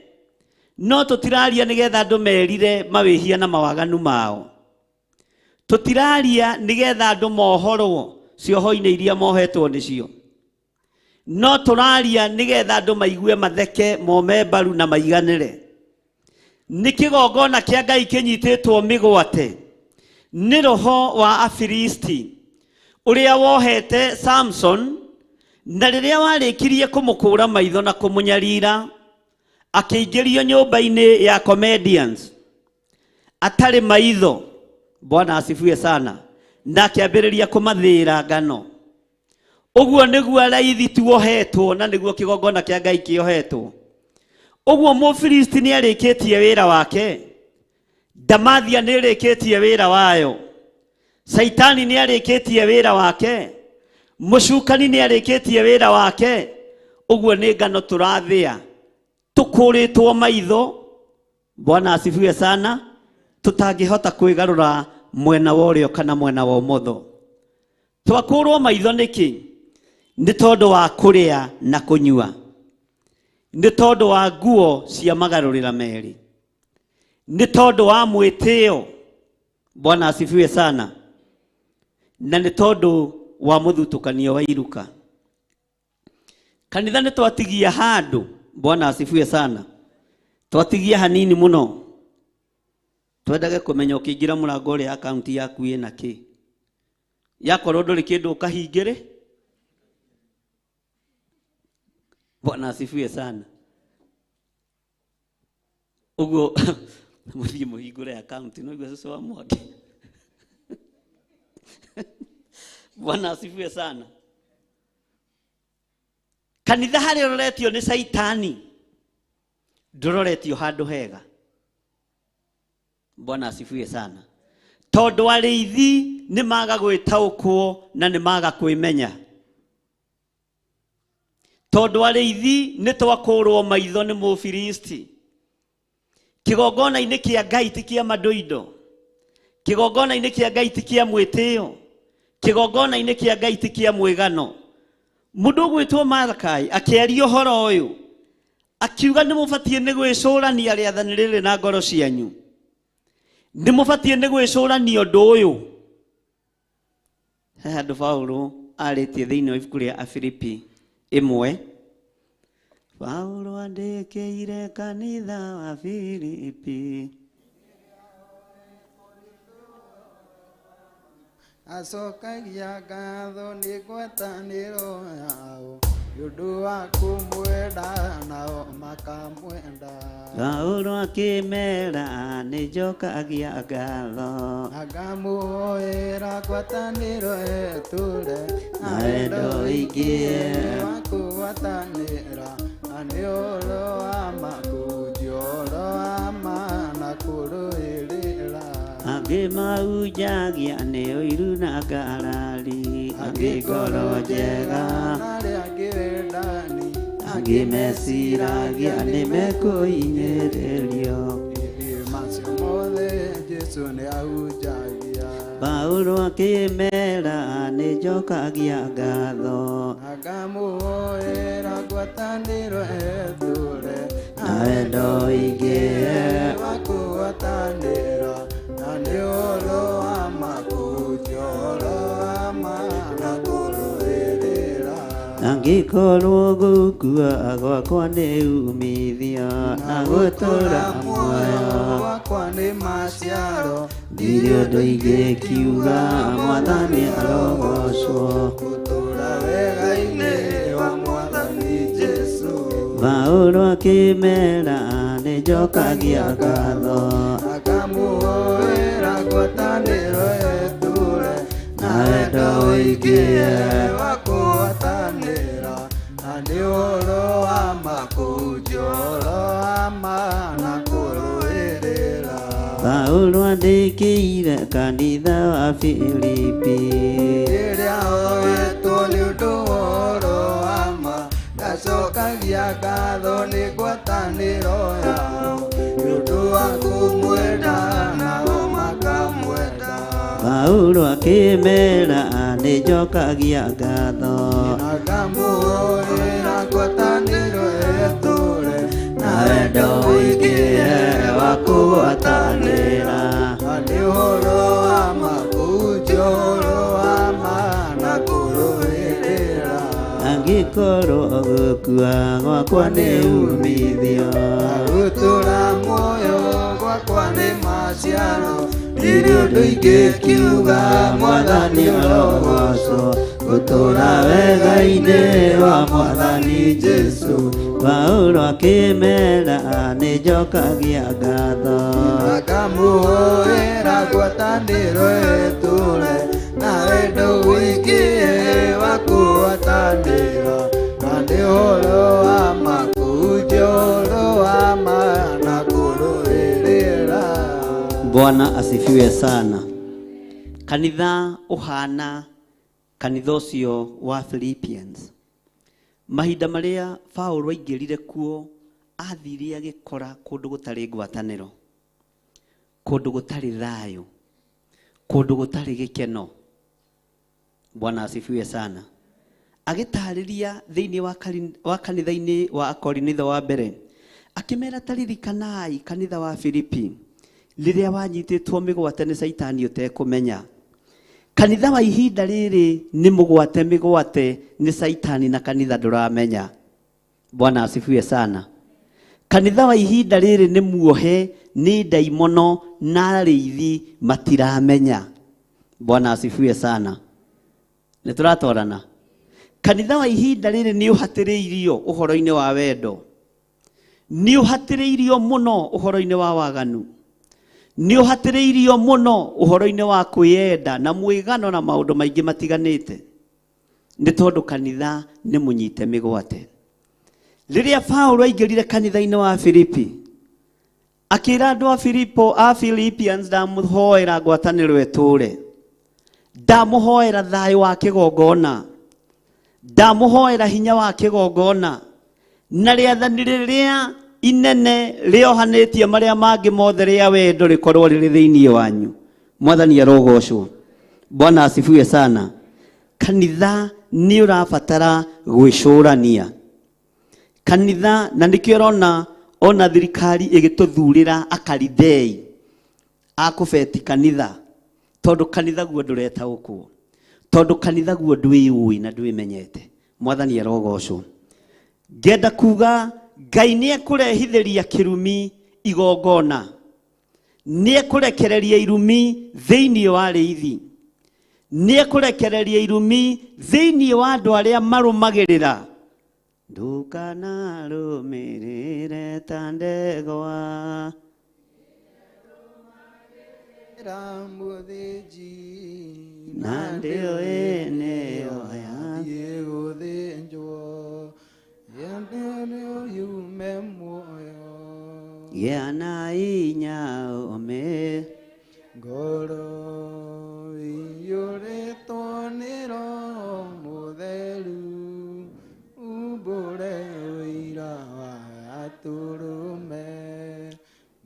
no tũtiraria nĩgetha andũ merire mawĩhia na mawaganu mao. Tũtiraria nĩgetha andũ mohorwo cioho-inĩ iria mohetwo nĩcio, no tũraria nĩgetha andũ maigue matheke, mome mbaru na maiganĩre. Nĩ kĩgongona kĩa Ngai kĩnyitĩtwo mĩgwate nĩ roho wa Afilisti ũrĩa wohete Samson, na rĩrĩa warĩkirie kũmũkũra maitho na kũmũnyarira, akĩingĩrio nyũmba-inĩ ya comedians atarĩ maitho. Bwana asifiwe sana. Na akĩambĩrĩria kũmathĩĩra ngano. Ũguo nĩguo araithi tuohetwo, na nĩguo kĩgongona kĩa Ngai kĩohetwo. Ũguo Mũfilisti nĩ arĩkĩtie wĩra wake, Ndamathia nĩ ĩrĩkĩtie wĩra wayo, Caitani nĩ arĩkĩtie wĩra wake, Mũcukani nĩ arĩkĩtie wĩra wake. Ũguo nĩ ngano tũrathĩa, tũkũrĩtwo maitho. Bwana asifiwe sana. Tũtangĩhota kwĩgarũra mwena wa ũrĩo kana mwena wa ũmotho. Twakũrwo maitho nĩkĩ? Nĩ tondũ wa kũrĩa na kũnyua, nĩ tondũ wa nguo cia magarũrĩra merĩ, nĩ tondũ wa mwĩtĩo. Bwana asifiwe sana. Na nĩ tondũ wa mũthutũkanio wa iruka. Kanitha nĩ twatigia handũ. Bwana asifiwe sana. Twatigia hanini mũno. Twendage kũmenya ũkĩingĩra mũrango ũrĩa akaunti yaku ĩna kĩ. Yakorwo ndũrĩ kĩndũ ũkahingĩre. Bwana asifiwe sana. Ũguo mũthiĩ mũhingũre akaunti no igua cũcũ wa Mwangi. Bwana asifiwe sana. Kanitha harĩa ũroretio nĩ Caitani, Ndũroretio handũ hega. Bwana asifiwe sana. Tondũ arĩithi nĩ maga gwĩtaũkwo na nĩ maga kwĩmenya. Tondũ arĩithi nĩ twakũrwo maitho nĩ Mũfilisti. Kĩgongona-inĩ kĩa Ngai ti kĩa mandũindo. Kĩgongona-inĩ kĩa Ngai ti kĩa mwĩtĩo. Kĩgongona-inĩ kĩa Ngai ti kĩa mwĩgano. Mũndũ ũgwĩtwo Malakai akĩaria ũhoro ũyũ akiuga nĩ mũbatiĩ nĩ gwĩcũrania rĩathani rĩrĩ na ngoro cianyu. Nĩ mũbatiĩ nĩ gwĩcũrania ũndũ ũyũ. He handũ Paulo arĩtie thĩinĩ wa ibuku rĩa Afilipi 1. Paulo andĩkĩire kanitha wa Filipi. Acokagia ngatho nĩ ngwatanĩro yao nĩ ũndũ wa kũmwenda nao makamwenda. Paulo akĩmera nĩ njokagia ngatho. Ngamũhoera ngwatanĩro ĩtũre na wendo ũingĩ wa kũgwatanĩra na nĩ ũhoro wa ma kũhunjia ũhoro wa ma na kũrũĩrĩra. Angĩ mahunjagia nĩ ũiru na ngarari, angĩ ngoro njega, arĩa angĩ wendani, angĩ meciragia nĩ mekũhinyĩrĩrio. Hĩndĩ macio mothe Jesũ nĩ ahunjagia. Paulo akĩmera nĩ njokagia ngatho. Ngamũhoera ngwatanĩro ĩtũre na wendo ũingĩ wa kũgwatanĩra na nĩ ũhoro wa ma kũhunjia ũhoro wa ma na kũrũĩrĩra. Angĩkorwo gũkua gwakwa nĩ umithio na gũtũra muoyo gwakwa nĩ maciaro, ndirĩ ũndũ ingĩkiuga Mwathani arogocwo. Gũtũra wega-inĩ wa Mwathani Jesũ. Paulo akĩmera nĩ njokagia ngatho. Ngamũhoera ngwatanĩro ĩtũre na wendo ũingĩ wa kũgwatanĩra na nĩ ũhoro wa ma kũhunjia ũhoro wa ma na kũrũĩrĩra. Paulo andĩkĩire kanitha wa Filipi. Rĩrĩa oetwo nĩ ũndũ wa ũhoro wa ma ndacokagia ngatho nĩ ngwatanĩro yao nĩ ũndũ wa kũmwenda nao makamwenda. Paulo akĩmera nĩ njokagia ngatho. Ngamũhoera ngwatanĩro ĩtũre na wendo ũingĩ wa kũgwatanĩra na nĩ ũhoro wa ma kũhunjia ũhoro wa ma na kũrũĩrĩra. Angĩkorwo gũkua gwakwa nĩ umithio na gũtũra muoyo gwakwa nĩ maciaro, ndirĩ ũndũ ingĩkiuga Mwathani arogocwo. Gũtũra wega-inĩ wa Mwathani Jesũ. Paulo akĩmera nĩ njokagia ngatho. Ngamũhoera ngwatanĩro ĩtũre na wendo ũingĩ wa kũgwatanĩra na nĩ ũhoro wa ma kũhunjia ũhoro wa ma na kũrũĩrĩra. Bwana asifiwe sana. Kanitha ũhana kanitha ũcio wa Philippians. Mahinda marĩa Paulo aingĩrire kuo athire agĩkora kũndũ gũtarĩ ngwatanĩro, kũndũ gũtarĩ thayũ, kũndũ gũtarĩ gĩkeno. Bwana asifiwe sana. Agĩtarĩria thĩinĩ wa kanitha-inĩ wa Akorinitho wa mbere akĩmera taririkanai kanitha wa Filipi rĩrĩa wanyitĩtwo mĩgwate nĩ Caitani ũtekũmenya. Kanitha wa ihinda rĩrĩ nĩ mũgwate mĩgwate nĩ Caitani na kanitha ndũramenya. Bwana asifiwe sana. Kanitha wa ihinda rĩrĩ nĩ muohe nĩ ndaimono na arĩithi matiramenya. Bwana asifiwe sana. Nĩ tũratwarana. Kanitha wa ihinda rĩrĩ nĩ ũhatĩrĩirio ũhoro-inĩ wa wendo, nĩ ũhatĩrĩirio mũno ũhoro-inĩ wa waganu, nĩ ũhatĩrĩirio mũno ũhoro-inĩ wa kwĩyenda na mwĩgano na maũndũ maingĩ matiganĩte, nĩ tondũ kanitha nĩ mũnyite mĩgwate. Rĩrĩa Paulo aingĩrire kanitha-inĩ wa Filipi, akĩra andũ a Filipo a Philippians, ndamũhoera ngwatanĩro ĩtũre, ndamũhoera thayũ wa kĩgongona, ndamũhoera hinya wa kĩgongona, na rĩathani rĩrĩa inene rĩohanĩtie marĩa mangĩ mothe rĩa wendo rĩkorwo rĩrĩ thĩinĩ wanyu. Mwathani arogocwo. Bwana asifiwe sana. Kanitha nĩ ũrabatara gwĩcũrania kanitha, na nĩkĩo ũrona ona thirikari ĩgĩtũthurĩra akaridei a kũbeti kanitha, tondũ kanitha guo ndũretaũkwo, tondũ kanitha guo ndwĩũĩ na ndwĩmenyete. Mwathani arogocwo. Ngenda kuga Ngai nĩ ekũrehithĩria kĩrumi igongona, nĩ ekũrekereria irumi thĩinĩ wa rĩithi, nĩ ekũrekereria irumi thĩinĩ wa andũ arĩa marũmagĩrĩra. Ndũkanarũmĩrĩre ta ndegwa, na ndĩũĩ nĩyo yathiĩ gũthĩnjwo, yendere yume muoyo, gĩa na inya ũme ngoro iyũrĩtwo nĩ Roho Mũtheru, umbũre ũira wa gatũrũme,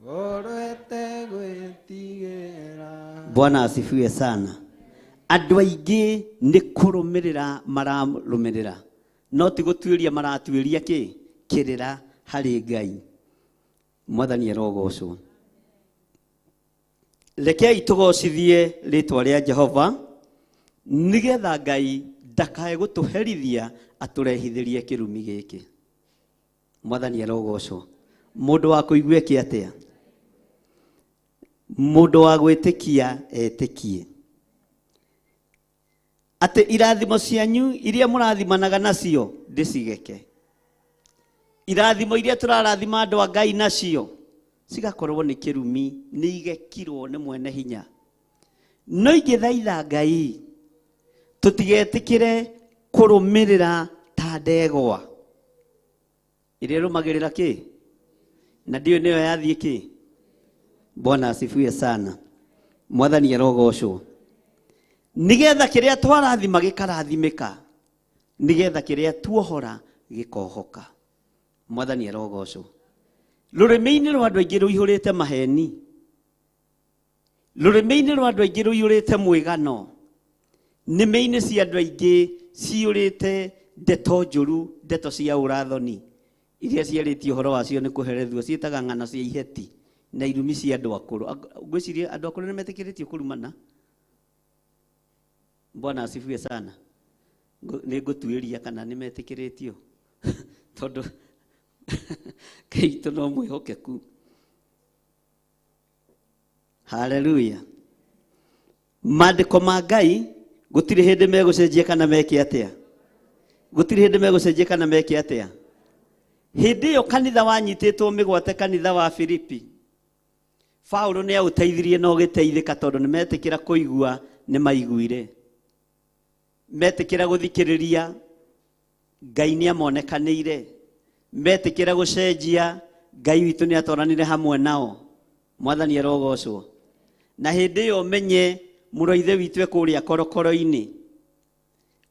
ngoro ĩtegwĩtigĩra. Bwana asifiwe sana. Andũ aingĩ nĩ kũrũmĩrĩra mararũmĩrĩra, no ti gũtuĩria maratuĩria kĩ kĩrĩra harĩ Ngai. Mwathani arogocwo. Rekei tũgocithie rĩtwa rĩa Jehova, nĩgetha Ngai ndakae gũtũherithia atũrehithĩrie kĩrumi gĩkĩ. Mwathani arogocwo. Mũndũ wa kũigua eke atĩa? Mũndũ wa gwĩtĩkia etĩkie atĩ irathimo cianyu iria mũrathimanaga nacio ndĩcigeke, irathimo iria tũrarathima andũ a Ngai nacio cigakorwo nĩ kĩrumi, nĩ igekirwo nĩ mwene hinya. No ingĩthaitha Ngai tũtigetĩkĩre kũrũmĩrĩra ta ndegwa ĩrĩa ĩrũmagĩrĩra kĩ, na ndiũĩ nĩyo yathiĩ kĩ. Bwana asifiwe sana. Mwathani arogocwo. Nĩgetha kĩrĩa twarathima gĩkarathimĩka, nĩgetha kĩrĩa tuohora gĩkohoka. Mwathani arogocwo. Rũrĩmĩ-inĩ rwa andũ aingĩ rũihũrĩte maheni, rũrĩmĩ-inĩ rwa andũ aingĩ rũihũrĩte mwĩgano, nĩmĩ-inĩ cia andũ aingĩ ciyũrĩte ndeto njũru, ndeto cia ũrathoni iria ciarĩtie ũhoro wacio nĩ kũherethio, ciĩtaga ng'ano cia iheti na irumi cia andũ akũrũ. Ngwĩciria andũ akũrũ nĩ metĩkĩrĩtio kũrumana. Bwana asifiwe sana. Nĩ ngũtuĩria kana nĩ metĩkĩrĩtio tondũ Ngai witũ no mwĩhokeku. Haleluya. Maandĩko ma Ngai gũtirĩ hĩndĩ megũcenjia kana meke atĩa, gũtirĩ hĩndĩ megũcenjia kana meke atĩa. Hĩndĩ ĩyo kanitha wanyitĩtwo mĩgwate, kanitha wa Filipi, Paulo nĩ aũteithirie na ũgĩteithĩka, tondũ nĩ metĩkĩra kũigua nĩ maiguire, metĩkĩra gũthikĩrĩria Ngai nĩ amonekanĩire, metĩkĩra gũcenjia Ngai witũ nĩ atwaranire hamwe nao. Mwathani arogocwo. Na hĩndĩ ĩyo ũmenye mũrũ wa ithe witũ e kũrĩa korokoro-inĩ,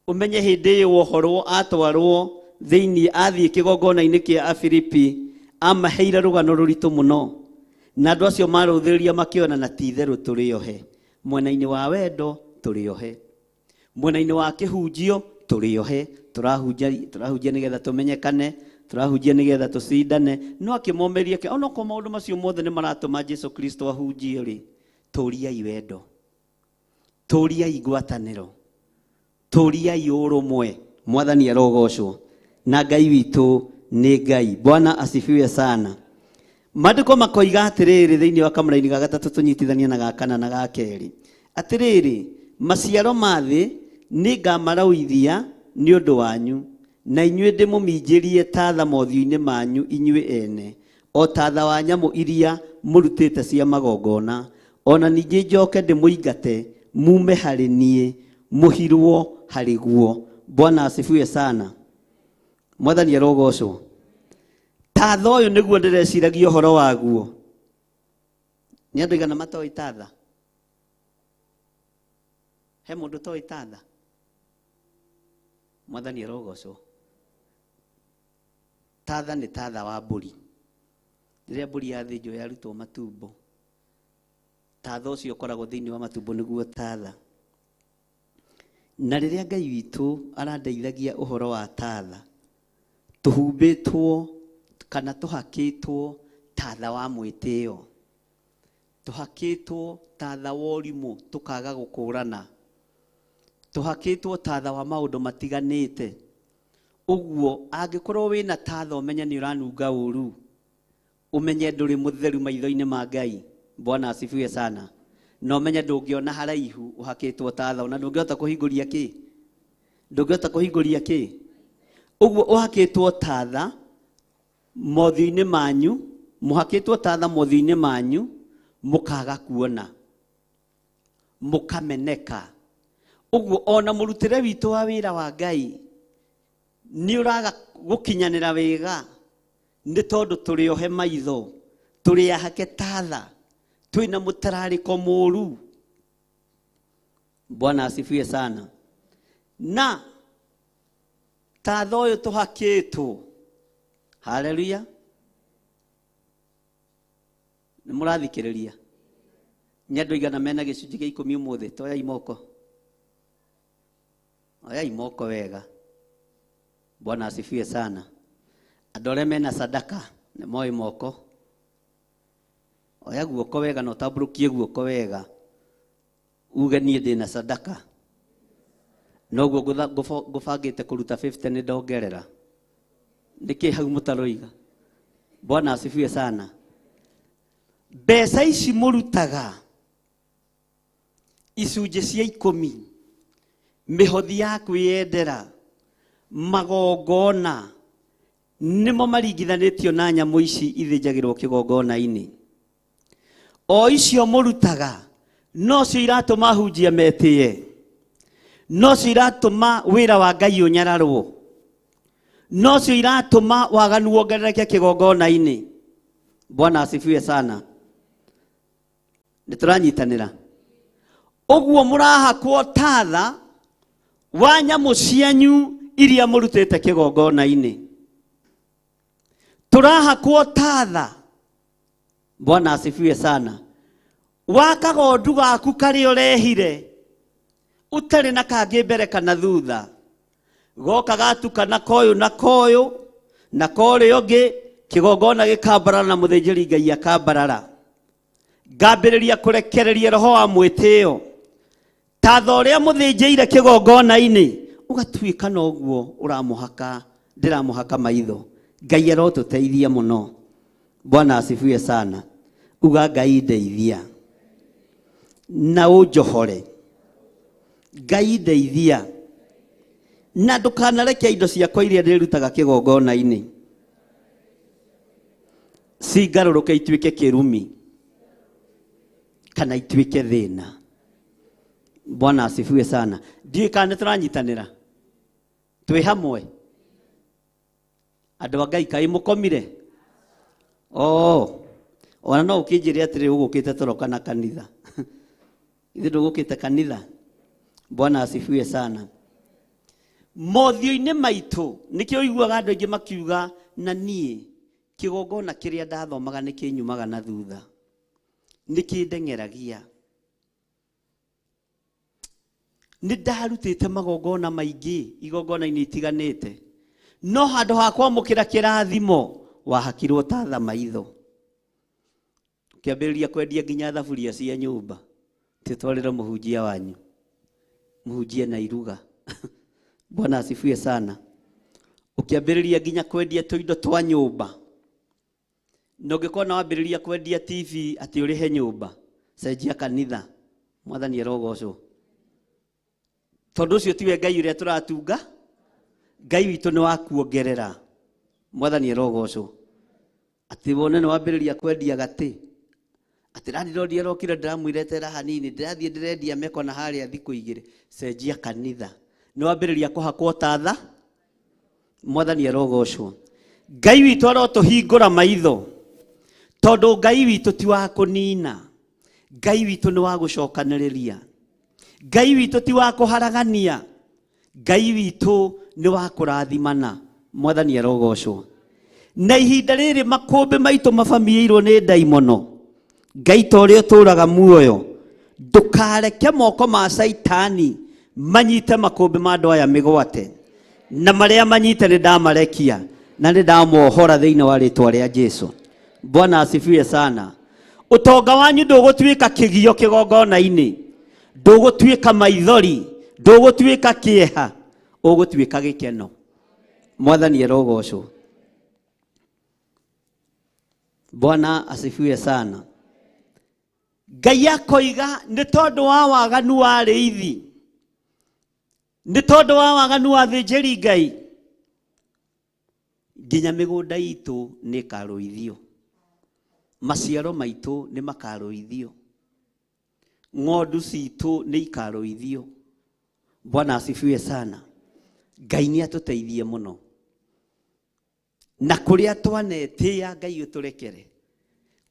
ũmenye hĩndĩ ĩyo wohorwo atwarwo thĩinĩ, athiĩ kĩgongona-inĩ kĩa Afilipi, amaheire rũgano rũritũ mũno, na andũ acio marũthĩrĩria makĩona na ti itherũ tũrĩ ohe. Mwena-inĩ wa wendo tũrĩ ohe, mwena-inĩ wa kĩhunjio tũrĩ ohe, tũrahunjia nĩgetha tũmenyekane, tũrahunjia nĩgetha tũcindane. No akĩmomeria onokorwo maũndũ macio mothe nĩ maratũma Jesu Kristo ahunjie rĩ, tũriai wendo, tũriai ngwatanĩro, tũriai ũrũmwe. Mwathani arogocwo. Na Ngai witũ nĩ Ngai. Bwana asifiwe sana. Maandĩko makoiga atĩrĩrĩ thĩinĩ wa kamũraini ga gatatũ tũnyitithania na ga kana na ga kerĩ, atĩrĩrĩ, maciaro ma thĩ nĩngamarauithia nĩ ũndũ wanyu, na inyuĩ ndĩmũminjĩrie ta tha mothiũ-inĩ manyu inyuĩ ene, o ta tha wa nyamũ iria mũrutĩte cia magongona, ona ningĩ njoke ndĩmũingate mume harĩ niĩ, mũhirwo harĩ guo. Bwana asifiwe sana. Mwathani arogocwo. Tatha ũyũ nĩguo ndĩreciragia ũhoro waguo. Nĩ andũ aigana matoĩ tatha? He mũndũ ũtoĩ tatha? Mwathani arogocwo. Tatha nĩ tatha wa mbũri. Rĩrĩa mbũri yathĩnjwo yarutwo matumbo, tatha ũcio ũkoragwo thĩinĩ wa matumbo nĩguo tatha. Na rĩrĩa Ngai witũ arandeithagia ũhoro wa tatha, tũhumbĩtwo kana tũhakĩtwo tatha wa mwĩtĩo, tũhakĩtwo tatha wa ũrimũ tũkaga gũkũrana, tũhakĩtwo tatha wa maũndũ matiganĩte. Ũguo angĩkorwo wĩna tatha ũmenye nĩ ũranunga ũru, ũmenye ndũrĩ mũtheru maitho-inĩ ma Ngai. Bwana asifiwe sana. Na ũmenye ndũngĩona haraihu ũhakĩtwo tatha, ona ndũngĩhota kũhingũria kĩ, ndũngĩhota kũhingũria kĩ. Ũguo ũhakĩtwo tatha mothiũ-inĩ manyu, mũhakĩtwo tatha mothiũ-inĩ manyu, mũkaga kuona, mũkameneka. Ũguo ona mũrutĩre witũ wa wĩra wa Ngai nĩ ũraga gũkinyanĩra wega, nĩ tondũ tũrĩ ohe maitho, tũrĩ ahake tatha, twĩna mũtararĩko mũru. Bwana asifiwe sana. Na tatha ũyũ tũhakĩtwo, haleluya, nĩ mũrathikĩrĩria? Nĩ andũ aigana mena gĩcunjĩ gĩa ikũmi ũmũthĩ? Toyai moko, oyai moko wega. Bwana asifiwe sana. Andũ arĩa mena sadaka nĩ moĩ moko. Oya guoko wega na ũtambũrũkie guoko wega, uge niĩ ndĩna sadaka, noguo ngũbangĩte kũruta 50 nĩ ndongerera. Nĩkĩ hau mũtaroiga? Bwana asifiwe sana. Mbeca ici mũrutaga icunjĩ cia ikũmi, mĩhothi ya kwĩyendera, magongona, nĩmo maringithanĩtio na nyamũ ici ithĩnjagĩrwo kĩgongona-inĩ. O icio mũrutaga nocio iratũma hunjia metĩe, nocio iratũma wĩra wa Ngai ũnyararwo, nocio iratũma waganu wongerereke kĩgongona-inĩ. Bwana asifiwe sana. Nĩ tũranyitanĩra. Ũguo mũrahakwo tatha wa nyamũ cianyu iria mũrutĩte kĩgongona-inĩ. Tũrahakwo tatha. Bwana asifiwe sana. Wa kagondu gaku karĩa ũrehire ũtarĩ na kangĩ mbere kana thutha, goka gatukana koyũ na koyũ na korĩa ũngĩ, kĩgongona gĩkambarara na mũthĩnjĩri Ngai akambarara. Ngambĩrĩria kũrekereria roho wa mwĩtĩo. Tatha ũrĩa mũthĩnjĩire kĩgongona-inĩ ũgatuĩka noguo ũramũhaka, ndĩramũhaka maitho. Ngai arotũteithia mũno. Bwana asifiwe sana. Uga Ngai ndeithia na ũnjohore. Ngai ndeithia na ndũkanareke indo ciakwa iria ndĩrutaga kĩgongona-inĩ cingarũrũke ituĩke kĩrumi kana ituĩke thĩna. Bwana asifiwe sana. Ndiũĩ kana nĩ tũranyitanĩra, twĩ hamwe. Andũ a Ngai kaĩ mũkomire? Oh, ona no ũkĩnjĩre atĩrĩ ũgũkĩte toro kana kanitha. Ithuĩ ndũgũkĩte kanitha. Bwana asifiwe sana. Mothiũ-inĩ maitũ nĩkĩo ũiguaga andũ aingĩ makiuga na niĩ kĩgongona kĩrĩa ndathomaga nĩ kĩnyumaga na thutha, nĩ kĩndeng'eragia. Nĩ ndarutĩte magongona maingĩ igongona-inĩ itiganĩte, no handũ ha kwamũkĩra kĩrathimo wahakirwo tatha maitho, ũkĩambĩrĩria kwendia nginya thaburia cia nyũmba. Tĩtwarĩre mũhunjia wanyu, mũhunjie na iruga. Bwana asifiwe sana. Ũkĩambĩrĩria nginya kwendia tũindo twa nyũmba, na ũngĩkorwo na wambĩrĩria kwendia TV atĩ ũrĩhe nyũmba, cenjia kanitha. Mwathani arogocwo. Tondũ ũcio tiwe Ngai ũrĩa tũratunga, Ngai witũ nĩ wa kuongerera. Mwathani arogocwo. Atĩ wone nĩ wambĩrĩria kwendia gatĩ, atĩ landlord arokire ndĩramwĩra etera hanini, ndĩrathiĩ ndĩrendia meko na harĩa thikũ igĩrĩ, cenjia kanitha. Nĩ wambĩrĩria kũhakwo tatha. Mwathani arogocwo. Ngai witũ arotũhingũra maitho, tondũ Ngai witũ ti wa kũnina, Ngai witũ nĩ wa gũcokanĩrĩria, Ngai witũ ti wa kũharagania, Ngai witũ nĩ wa kũrathimana. Mwathani arogocwo. Na ihinda rĩrĩ makũmbĩ maitũ mabamiĩirwo nĩ ndaimono, Ngai ta ũrĩa ũtũũraga muoyo, ndũkareke moko ma Caitani manyite makũmbĩ ma andũ aya mĩgwate, na marĩa manyite nĩ ndamarekia na nĩ ndamohora thĩinĩ wa rĩtwa rĩa Jesu. Bwana asifiwe sana. Ũtonga wanyu ndũgũtuĩka kĩgio kĩgongona-inĩ, ndũgũtuĩka maithori, ndũgũtuĩka kĩeha, ũgũtuĩka gĩkeno. Mwathani arogocwo. Bwana asifiwe sana. Ngai akoiga nĩ tondũ wa waganu wa arĩithi, nĩ tondũ wa waganu wa athĩnjĩri Ngai, nginya mĩgũnda itũ nĩ ĩkarũithio, maciaro maitũ nĩ makarũithio, ng'ondu citũ nĩ ikarũithio. Bwana asifiwe sana. Ngai nĩ atũteithie mũno, na kũrĩa twanetĩĩa Ngai ũtũrekere,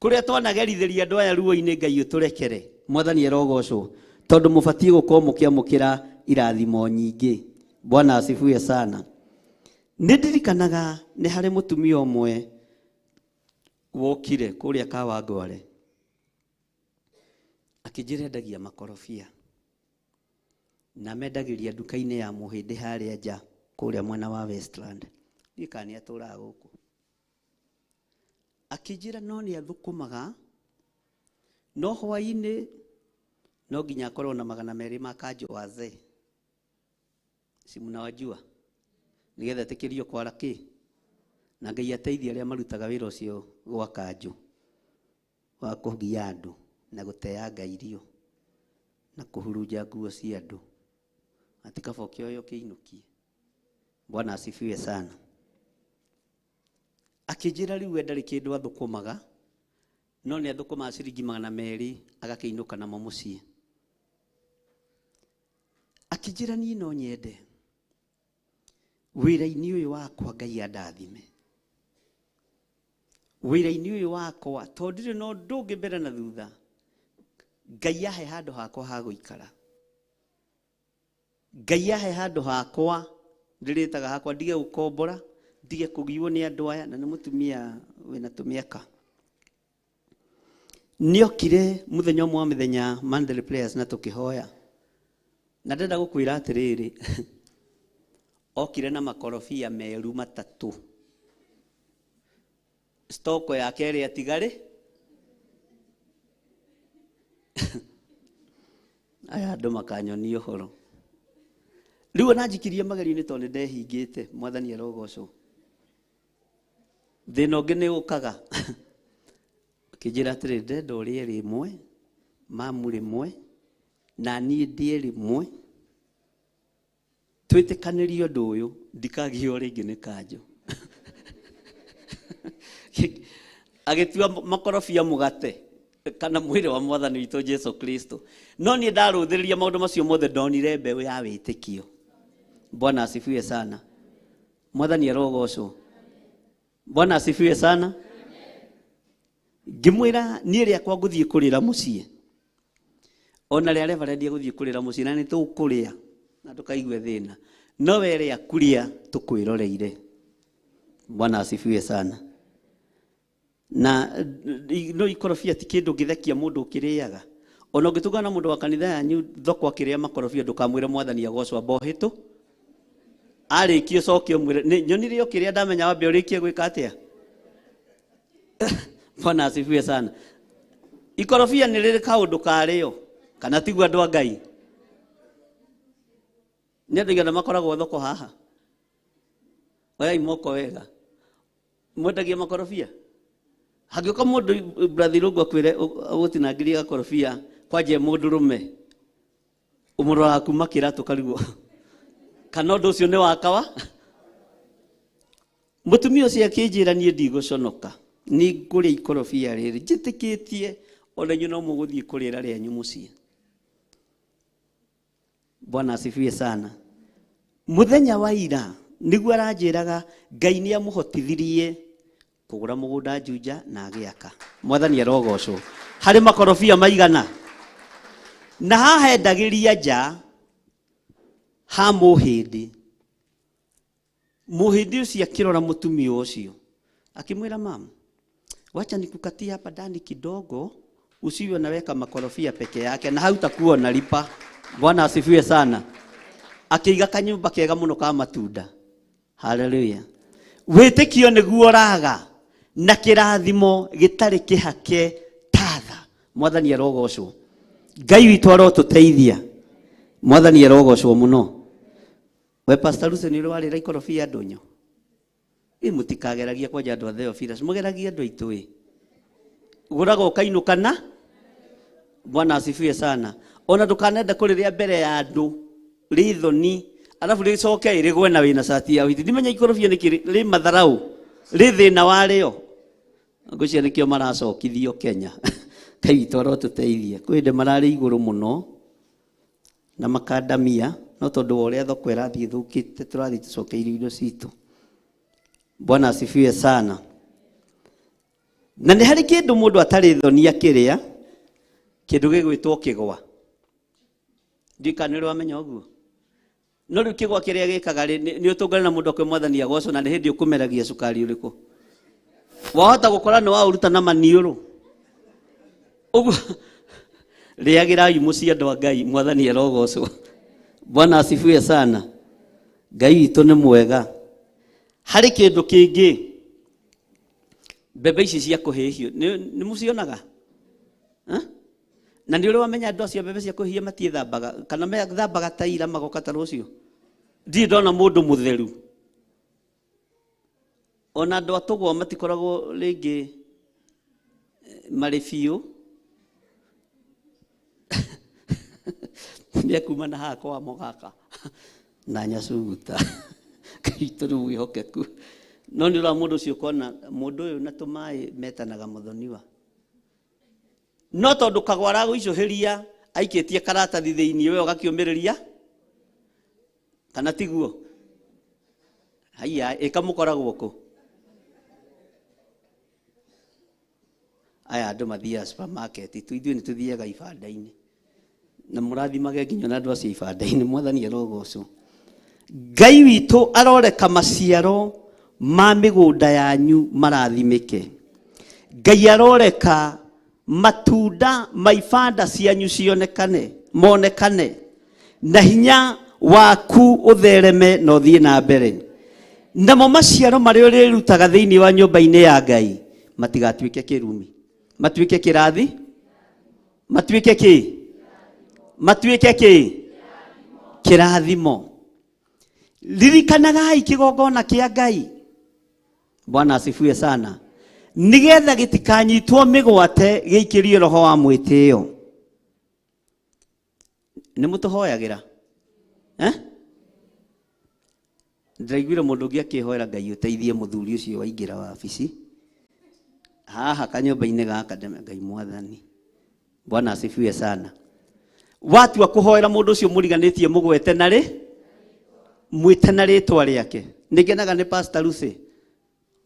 kũrĩa twanagerithĩria andũ aya ruo-inĩ Ngai ũtũrekere. Mwathani arogocwo, tondũ mũbatiĩ gũkorwo mũkĩamũkĩra irathimo nyingĩ. Bwana asifiwe sana. Nĩ ndirikanaga nĩ harĩ mũtumia ũmwe wokire kũrĩa Kawangware, akĩnjĩra endagia makorobia, na mendagĩria nduka-inĩ ya mũhĩndĩ harĩa nja kũrĩa mwena wa Westland. Ndiũĩ kana nĩ atũraga gũkũ. Akĩnjĩra no nĩ athũkũmaga, no hwaĩ-inĩ no nginya akorwo na 200 ma kanjũ wazee, si mnawajua, nĩgetha etĩkĩrio kwara kĩ, na Ngai ateithie arĩa marutaga wĩra ũcio gwa kanjũ wa kũgia andũ na gũteanga irio na kũhurunja nguo cia andũ, ati kaba ũkĩoya ũkĩinũkie. Bwana asifiwe sana. Akĩnjĩra rĩu we ndarĩ kĩndũ athũkũmaga, no nĩ athũkũmaga ciringi 200 agakĩinũka namo mũciĩ. Akĩnjĩra niĩ no nyende wĩra-inĩ ũyũ wakwa Ngai andathime, wĩra-inĩ ũyũ wakwa tondũ ndirĩ na ũndũ ũngĩ mbere na thutha, Ngai ahe handũ hakwa ha gũikara, Ngai ahe handũ hakwa ndĩrĩtaga hakwa, ndige gũkombora, ndige kũgiwo nĩ andũ aya. Na nĩ mũtumia wĩna tũmĩaka. Nĩokire mũthenya ũmwe wa mĩthenya Monthly Prayers na tũkĩhoya, na ndenda gũkwĩra atĩrĩrĩ, okire na makorobia meru 3, stoko yake ĩrĩa atigarĩ. Aya andũ makanyonia ũhoro. Rĩu ona njikirie magerio-inĩ tondũ nĩ ndehingĩte. Mwathani arogocwo. Thĩna ũngĩ nĩ ũkaga. Akĩnjĩra atĩrĩ, ndenda ũrĩe rĩmwe, mamu rĩmwe, na niĩ ndĩe rĩmwe, twĩtĩkanĩrie ũndũ ũyũ, ndikagio rĩngĩ nĩ kanjũ. Agĩtua makorobia mũgate kana mwĩrĩ wa Mwathani witũ Jesu Kristo. No niĩ ndarũthĩrĩria maũndũ macio mothe, ndonire mbeũ ya wĩtĩkio. Bwana asifiwe sana. Mwathani arogocwo. Bwana asifiwe sana. Ngĩmwĩra niĩ rĩakwa ngũthiĩ kũrĩra mũciĩ, ona rĩa reverend egũthiĩ kũrĩra mũciĩ, na nĩ tũkũrĩa na ndũkaigue thĩna, no we rĩaku rĩa tũkwĩroreire. Bwana asifiwe sana. Na no ikorobia ti kĩndũ ngĩthekia mũndũ ũkĩrĩaga. Ona ũngĩtũngana na mũndũ wa kanitha yanyu thoko akĩrĩa makorobia, ndũkamwĩre Mwathani agocwo, amba ũhĩtũ arĩkie ũcoke ũmwĩre nĩ nyonire ũkĩrĩa, ndamenya wambe ũrĩkie gwĩka atĩa. Bwana asifiwe sana. Ikorobia nĩ rĩrĩ kaũndũ karĩo, kana tiguo andũ a Ngai? Nĩ andũ aigana makoragwo thoko haha? Oyai moko wega. Mwendagia makorobia? Hangĩũka mũndũ Brother Irũngũ akwĩre ũgũtinangĩrie gakorobia kwanja mũndũrũme, ũmũroraga kuma kĩratũ karigwo kana ũndũ ũcio nĩ wakawa. Mũtumia ũcio akĩnjĩra niĩ ndigũconoka, nĩ ngũrĩa ikorobia rĩrĩ, njĩtĩkĩtie ona inyuĩ no mũgũthiĩ kũrĩra rĩanyu mũciĩ. Bwana asifiwe sana. Mũthenya wa ira Nĩguo aranjĩraga Ngai nĩ amũhotithirie kũgũra mũgũnda Juja na agĩaka. Mwathani arogocwo. Harĩ makorobia maigana? Na haha endagĩria nja ha mũhĩndĩ. Mũhĩndĩ ũcio akĩrora mũtumia ũcio akĩmwĩra, "Mama, wacha nikukatie hapa ndani kidogo, usiwe unaweka makorofia peke yake na hautakuwa unalipa." Bwana asifiwe sana. Akĩiga kanyũmba kega mũno ka matunda. Haleluya. Wĩtĩkio nĩguo raga na kĩrathimo gĩtarĩ kĩhake tatha. Mwathani arogocwo. Ngai witũ arotũteithia. Mwathani arogocwo mũno. We Pastor Lucy, nĩ ũrĩ warĩra ikorobia ndũnyũ? Ĩ mũtikageragia kwanja andũ a Theophilus, mũgeragie andũ aitũ ĩ. Gũraga ũkainũka na Bwana asifiwe sana. Ona ndũkanende kũrĩrĩa mbere ya andũ rĩthoni, arabu rĩcoke rĩgwe na wĩna cati ya white. Ndimenya ikorobia nĩkĩ rĩ matharau, rĩ thĩna warĩo. Ngwĩciria nĩkĩo maracokithio Kenya. Ngai witũ arotũteithia. Kwĩ hĩndĩ mararĩ igũrũ mũno na makandamia, no tondũ wa ũrĩa thoko ĩrathiĩ ĩthũkĩte tũrathiĩ tũcokeirio indo citũ. Bwana asifiwe sana. Na nĩ harĩ kĩndũ mũndũ atarĩ thoni akĩrĩa, kĩndũ gĩgwĩtwo kĩgwa. Ndiũĩ kana nĩ ũrĩ wamenya ũguo. No rĩu kĩgwa kĩrĩa gĩkaga rĩ, nĩ ũtũngane na mũndũ akwĩ Mwathani agocwo, na nĩ hĩndĩ ũkũmeragia cukari ũrĩkũ. Wahota gũkora nĩ waũruta na maniũrũ. Ũguo rĩagĩrai mũciĩ andũ a Ngai, Mwathani arogocwo. Bwana asifiwe sana. Ngai witũ nĩ mwega. Harĩ kĩndũ kĩngĩ, mbembe ici cia kũhĩhio nĩ mũcionaga? Eh? Na nĩ ũrĩ wamenya andũ acio mbembe cia kũhĩhia matiĩthambaga, kana methambaga ta ira magoka ta rũciũ? Ndirĩ ndona mũndũ mũtheru. Ona andũ a tũgwa matikoragwo rĩngĩ marĩ biũ. Nĩ akuma na haha kwa mũgaka na nyacuguta. Ngai witũ nĩ mwĩhokeku. No nĩ ũrona mũndũ ũcio ũkona mũndũ ũyũ na tũmaĩ metanaga mũthoniwa. No tondũ kagwa aragũicũhĩria aikĩtie karatathi thĩinĩ, we ũgakĩũmĩrĩria kana tiguo? Haiya, ĩkamũkoragwo kũ? Aya andũ mathiaga supermarket tu, ithuĩ nĩ tũthiaga ibanda-inĩ. Na mũrathimage nginya na andũ acio ibanda-inĩ, Mwathani arogocwo. Ngai witũ aroreka maciaro ma mĩgũnda yanyu marathimĩke. Ngai aroreka matunda ma ibanda cianyu cionekane, monekane, na hinya waku ũthereme na ũthiĩ na mbere. Namo maciaro marĩa ũrĩrutaga thĩinĩ wa nyũmba-inĩ ya Ngai matigatuĩke kĩrumi, matuĩke kĩrathi, matuĩke kĩ? Matuĩke kĩ? Kĩrathimo. Ririkanagai kĩgongona kĩa Ngai. Bwana asifiwe sana. Nigetha gĩtikanyitwo mĩgwate gĩikĩrie roho wa mwĩtĩo. Nĩ mũtũhoyagĩra? Eh? Ndĩraiguire mũndũ ũngĩ akĩhoera Ngai ũteithie mũthuri ũcio waingĩra wabici haha kanyũmba-inĩ gaka, ndeme Ngai Mwathani. Bwana asifiwe sana. Watua kũhoera mũndũ ũcio mũriganĩtie, mũgwete na rĩ, mwĩte na rĩtwa rĩake. Nĩngenaga nĩ Pastor Lucy,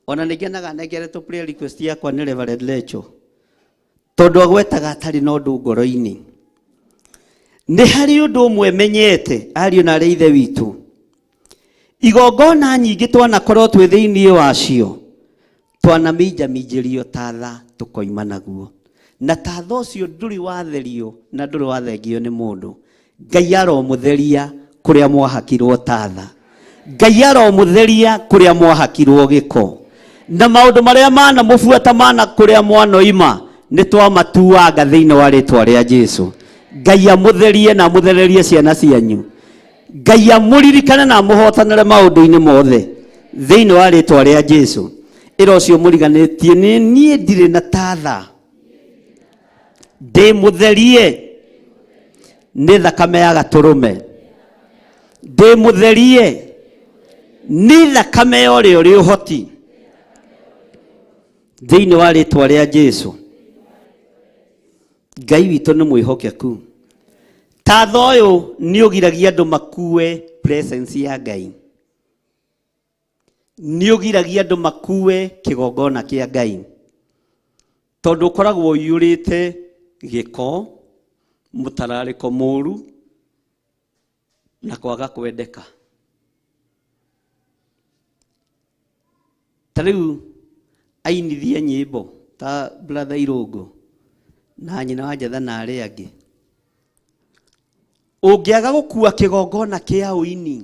ona nĩngenaga nengeretwo prayer request yakwa nĩ Reverend Lecho, tondũ agwetaga atarĩ na ũndũ ngoro-inĩ. Nĩ harĩ ũndũ ũmwe menyete, ariũ na arĩ ithe witũ, igongona nyingĩ twanakorwo twĩ thĩinĩ wacio, twanaminjaminjĩrio tatha tũkoima naguo, na tatha ũcio ndũrĩ watherio na ndũrĩ wathengio nĩ mũndũ. Ngai aromũtheria kũrĩa mwahakirwo tatha. Ngai aromũtheria kũrĩa mwahakirwo gĩko, na maũndũ marĩa manamũbuata mana kũrĩa mwanoima nĩ twamatuanga thĩinĩ wa rĩtwa rĩa Jesu. Ngai amũtherie na amũthererie ciana cianyu. Ngai amũririkane na amũhotanĩre maũndũ-inĩ mothe thĩinĩ wa rĩtwa rĩa Jesu. Ĩra ũcio mũriganĩtie, nĩ niĩ ndirĩ na tatha, ndĩmũtherie nĩ thakame ya gatũrũme, ndĩmũtherie nĩ thakame ya ũrĩa ũrĩ ũhoti thĩinĩ wa rĩtwa rĩa Jesu. Ngai witũ nĩ mwĩhokeku. Tatha ũyũ nĩ ũgiragia andũ makue presence ya Ngai. Nĩ ũgiragia andũ makue kĩgongona kĩa Ngai, tondũ ũkoragwo ũiyũrĩte gĩko, mũtararĩko mũru na kwaga kwendeka. Ta rĩu ainithia nyĩmbo ta brother Irũngũ na nyina wa Njatha na arĩa angĩ, ũngĩaga gũkua kĩgongona kĩa ũini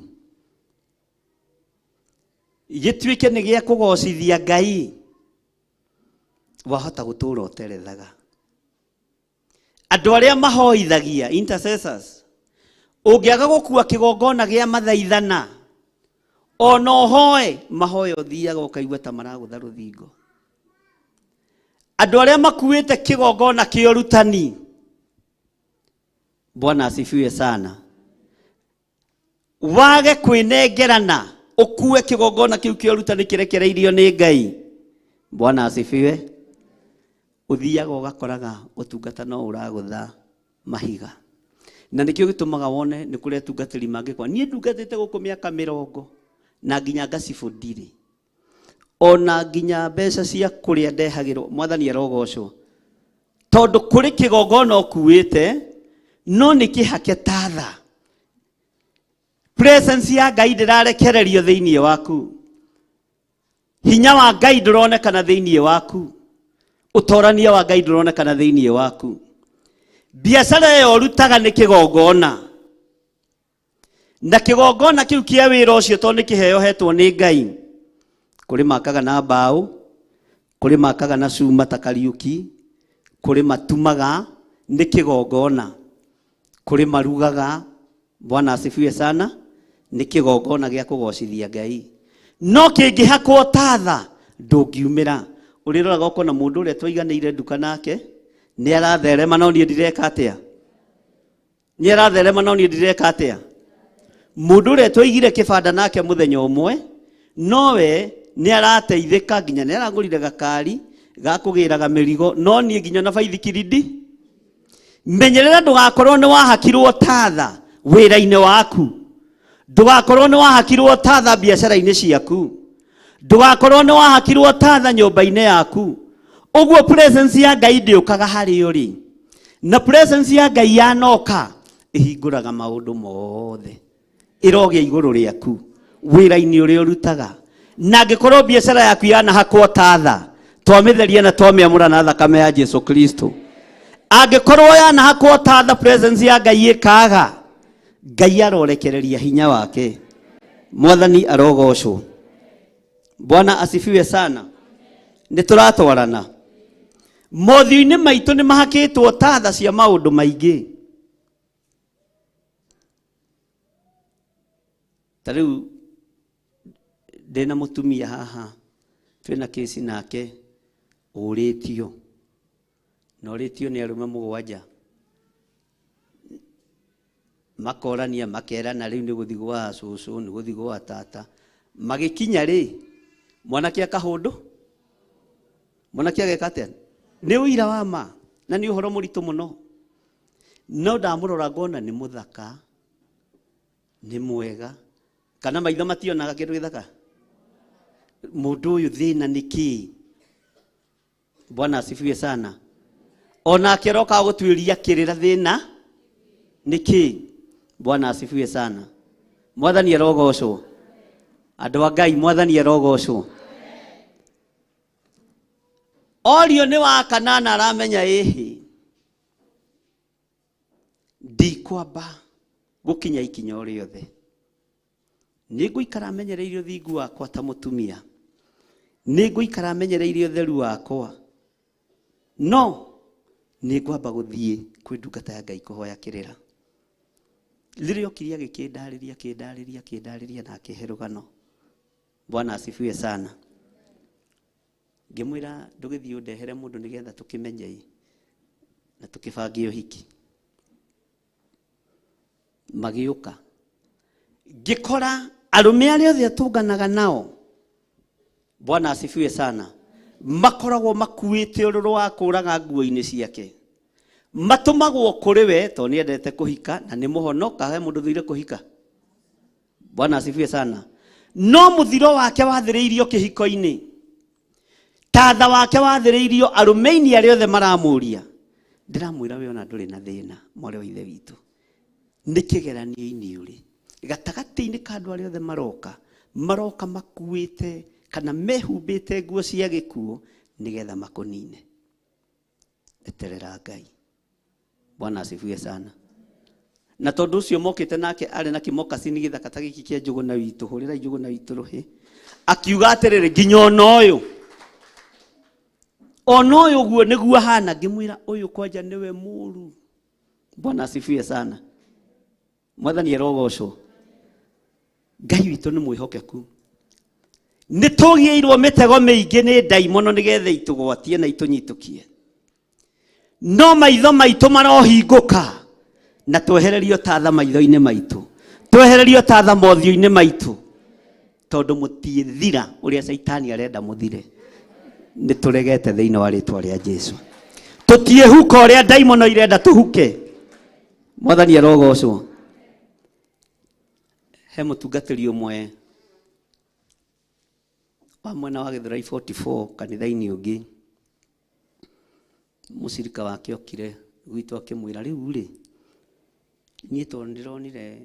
gĩtuĩke nĩ gĩa kũgocithia Ngai, wahota gũtũra ũterethaga. Andũ arĩa mahoithagia, intercessors, ũngĩaga gũkua kĩgongona gĩa mathaithana, ona ũhoe mahoya ũthiaga ũkaigua ta maragũtha rũthingo. Andũ arĩa makuĩte kĩgongona kĩa ũrutani, Bwana asifiwe sana, wage kwĩnengerana ũkue kĩgongona kĩu kĩa ũrutani kĩrekereirio nĩ Ngai, Bwana asifiwe, ũthiaga ũgakoraga ũtungata no ũragũtha mahiga. Na nĩkĩo gĩtũmaga wone nĩ kũrĩ atungatĩri mangĩkwa. Niĩ ndungatĩte gũkũ mĩaka 40 na nginya ngacibũ ndirĩ, ona nginya mbeca cia kũrĩa ndehagĩrwo. Mwathani arogocwo, tondũ kũrĩ kĩgongona ũkuĩte no nĩ kĩhake tatha. Presence ya Ngai ndĩrarekererio thĩinĩ waku, hinya wa Ngai ndũronekana thĩinĩ waku, ũtorania wa Ngai ndũronekana thĩinĩ waku. Biacara ĩyo ũrutaga nĩ kĩgongona, na kĩgongona kĩu kĩa wĩra ũcio tondũ nĩ kĩheo hetwo nĩ Ngai. Kũrĩ makaga na mbaũ, kũrĩ makaga na cuma ta Kariũki, kũrĩ matumaga, nĩ kĩgongona, kũrĩ marugaga, Bwana asifiwe sana, nĩ kĩgongona gĩa kũgocithia Ngai. No kĩngĩhakwo tatha ndũngiumĩra. Ũrĩroraga ũkona mũndũ ũrĩa twaiganĩire nduka nake nĩ aratherema, no niĩ ndireka atĩa? Nĩ aratherema, no niĩ ndireka atĩa? Mũndũ ũrĩa twaigire kĩbanda nake mũthenya ũmwe, nowe nĩ arateithĩka, nginya nĩ aragũrire gakari ga kũgĩraga mĩrigo, no niĩ nginya na baithikiri ndi. Menyerera ndũgakorwo nĩ wahakirwo tatha wĩra-inĩ waku, ndũgakorwo nĩ wahakirwo tatha biacara-inĩ ciaku, ndũgakorwo nĩ wahakirwo tatha nyũmba-inĩ yaku. Ũguo presence ya Ngai ndĩũkaga harĩ ũrĩ, na presence ya Ngai yanoka ĩhingũraga maũndũ mothe, ĩrogĩa igũrũ rĩaku wĩra-inĩ ũrĩa ũrutaga. Na angĩkorwo biacara yaku yanahakwo tatha, twamĩtheria na twamĩamũra na thakame ya Jesu Kristo. Angĩkorwo yanahakwo tatha, presence ya Ngai ĩkaga, Ngai arorekereria hinya wake. Mwathani arogocwo. Bwana asifiwe sana. Nĩ tũratwarana. Mothiũ-inĩ maitũ nĩ mahakĩtwo tatha cia maũndũ maingĩ. Ta rĩu ndĩna mũtumia haha, twĩna kĩci nake ũrĩtio, na ũrĩtio nĩ arũme 7, makorania makerana rĩu nĩ gũthiĩ gwa cũcũ, nĩ gũthiĩ gwa tata. Magĩkinya rĩ, mwanake akahũndũ, mwanake ageka atĩa? Nĩ ũira wa ma na nĩ ũhoro mũritũ mũno, no ndamũrora ngona nĩ mũthaka, nĩ mwega, kana maitho mationaga kĩndũ gĩthaka. Mũndũ ũyũ thĩna nĩ kĩĩ? Bwana asifiwe sana. Onake aroka gũtuĩria kĩrĩra thĩna nĩ kĩĩ? Bwana asifiwe sana. Mwathani arogocwo. Andũ a Ngai, Mwathani arogocwo. Orio nĩ wa kanana aramenya ĩhĩ, ndikwamba gũkinya ikinya o rĩothe, nĩ ngũikara menyereire ũthingu wakwa ta mũtumia, nĩ ngũikara menyereire ũtheru wakwa, no nĩ ngwamba gũthiĩ kwĩ ndungata ya Ngai kũhoya kĩrĩra. Rĩrĩa okire agĩkĩndarĩria, akĩndarĩria, akĩndarĩria na akĩhe rũgano. Bwana asifiwe sana. Ngĩmwĩra ndũgĩthiĩ ũndehere mũndũ nĩgetha tũkĩmenye na tũkĩbange ũhiki. Magĩũka, ngĩkora arũme arĩa othe atũnganaga nao, Bwana asifiwe sana, makoragwo makuĩte ũrũrũ wa kũraga nguo-inĩ ciake, matũmagwo kũrĩ we tondũ nĩ endete kũhika na nĩ mũhonoka. He mũndũ thũire kũhika? Bwana asifiwe sana. No mũthiro wake wathĩrĩirio kĩhiko-inĩ, tatha wake wathĩrĩirio arũme-inĩ arĩa othe maramũria. Ndĩramwĩra we ona ndũrĩ na thĩna, mwarĩ wa ithe witũ, nĩ kĩgeranio-inĩ ũrĩ gatagatĩ-inĩ ka andũ arĩa othe maroka, maroka makuĩte kana mehumbĩte nguo cia gĩkuũ nĩgetha makũnine. Eterera Ngai. Bwana asifiwe sana. Na tondũ ũcio mokĩte nake arĩ na kĩmokacini gĩthaka ta gĩkĩ kĩa Njũgũna witũ, hũrĩra Njũgũna witũ rũhĩ, akiuga atĩrĩrĩ, nginya ona ũyũ, ona ũyũ ũguo nĩguo ahana. Ngĩmwĩra ũyũ kwanja nĩwe mũru. Bwana asifiwe sana. Mwathani arogocwo. Ngai witũ nĩ mwĩhokeku. Nĩ tũgĩirwo mĩtego mĩingĩ nĩ ndaimono nĩgetha itũgwatie na itũnyitũkie, no maitho maitũ marohingũka na twehererio tatha maitho-inĩ maitũ, twehererio tatha mothiũ-inĩ maitũ, tondũ mũtiĩthira ũrĩa caitani arenda mũthire. Nĩ tũregete thĩinĩ wa rĩtwa rĩa Jesu. Tũtiĩhuka ũrĩa ndaimono irenda tũhuke. Mwathani arogocwo. He mũtungatĩri ũmwe wa mwena wa Gĩthũrai 44 kanitha-inĩ ũngĩ, mũcirika wake okire gwitũ akĩmwĩra, rĩu rĩ, niĩ tondũ ndĩronire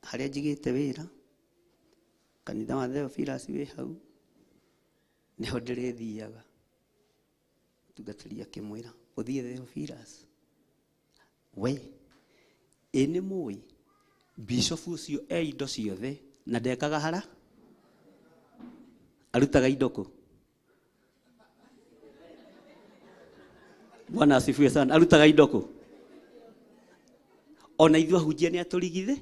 harĩa njigĩte wĩra, kanitha wa Theophilus wĩ hau, nĩho ndĩrĩthiaga. Mũtungatĩri akĩmwĩra, ũthiĩ Theophilus? We ĩ nĩ mũĩ bishofu ũcio e indo ciothe na ndekaga hara, arutaga indo kũ? Bwana asifiwe sana. Arutaga indo kũ? Ona ithuĩ ahunjia nĩ atũrigithe.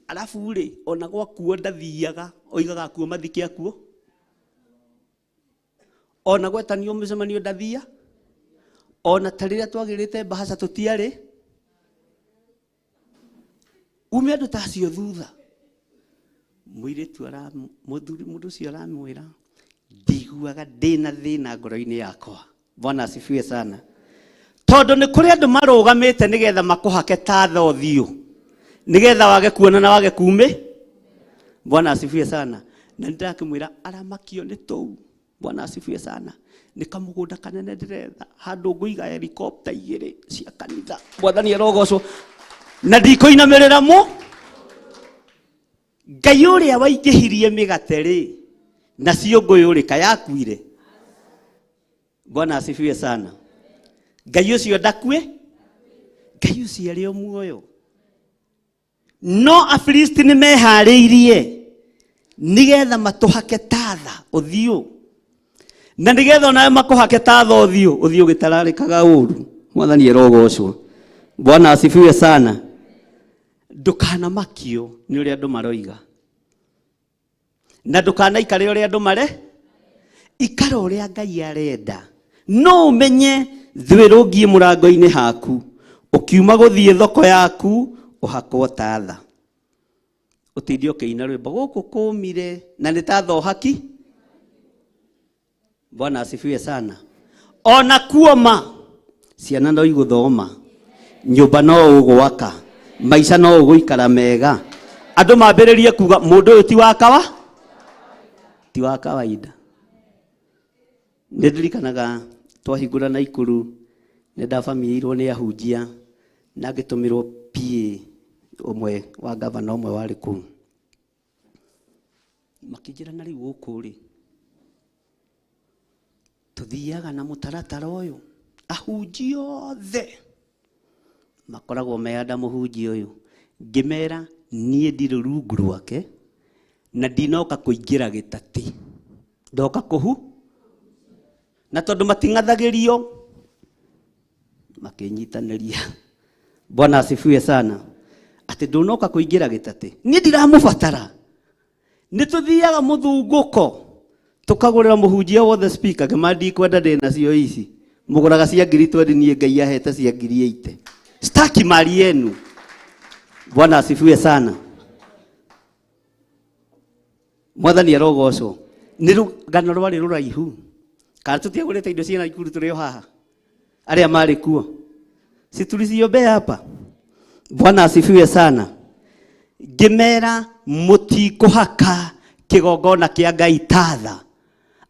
Alafu rĩ, ona gwakuo ndathiaga, oigaga akuo mathike akuo. Ona gwetanio mũcemanio ndathia. Ona ta rĩrĩa twagĩrĩte mbahaca tũtiarĩ. Ume andũ ta acio thutha. Mũirĩtu ara, mũthuri, mũndũ ũcio aramwĩra, ndiguaga ndĩna thĩna ngoro-inĩ yakwa. Bwana asifiwe sana. Tondũ nĩ kũrĩ andũ marũgamĩte nĩgetha makũhake tatha ũthiũ, nĩgetha wage kuona na wage kumĩ. Bwana asifiwe sana. Na nĩndakĩmwĩra aramakio nĩ tũu. Bwana asifiwe sana. Nĩ kamũgũnda kanene ndĩretha, handũ ngũiga helicopter igĩrĩ cia kanitha. Mwathani arogocwo. Na ndikũinamĩrĩra mũ. Ngai ũrĩa waingĩhirie mĩgate rĩ, na ciũngũyũ rĩ, kayakuire. Bwana asifiwe sana. Ngai ũcio ndakue, Ngai ũcio arĩ o muoyo. No Afilisti nĩ meharĩirie nĩgetha matũhake tatha ũthiũ, na nĩgetha onawe makũhake tatha ũthiũ, ũthiũ gĩtararĩkaga ũru. Mwathani arogocwo. Bwana asifiwe sana. Ndũkanamakio nĩ ũrĩa andũ maroiga, na ndũkanaikare ũrĩa andũ mare, ikara ũrĩa Ngai arenda. No ũmenye thwĩ rũngiĩ mũrango-inĩ haku, ũkiuma gũthiĩ thoko yaku ũhakwo tatha, ũtinde ũkĩina rwĩmbo gũkũ kũmire, na nĩ tatha ũhaki. Bwana asifiwe sana. Ona kuoma ciana no igũthoma, nyũmba no ũgwaka, maica no ũgũikara mega. Andũ mambĩrĩrie kuga mũndũ ũyũ ti wa kawa, ti wa kawaida. Nĩ ndirikanaga twahingũra Naikuru, nĩ ndabamĩirwo nĩ ahunjia na ngĩtũmĩrwo PA ũmwe wa gavana ũmwe warĩ kũu. Makĩnjĩra na rĩu gũkũ rĩ, tũthiaga na mũtaratara ũyũ, ahunjia othe makoragwo meyanda mũhunjia ũyũ. Ngĩmera niĩ ndirĩ rungu rwake na ndinoka kũingĩra gĩtati, ndoka kũhu, na tondũ mating'athagĩrio makĩnyitanĩria. Bwana asifiwe sana. Atĩ ndũnoka kũingĩra gĩtatĩ, niĩ ndiramũbatara. Nĩ tũthiaga mũthungũko tũkagũrĩra mũhunjia wothe speaker, kĩma ndikwenda ndĩ nacio ici, mũgũraga cia ngiri twendi, niĩ Ngai ahete cia ngiri ĩite. Staki mali yenu. Bwana asifiwe sana. Mwathani arogocwo. Nĩ rũgano rwarĩ rũraihu, kana tũtiagũrĩte indo cia Naikuru tũrĩ o haha, arĩa marĩ kuo si tuliciombea hapa. Bwana asifiwe sana. Ngĩmera Mũtikũhaka kĩgongona kĩa Ngai tatha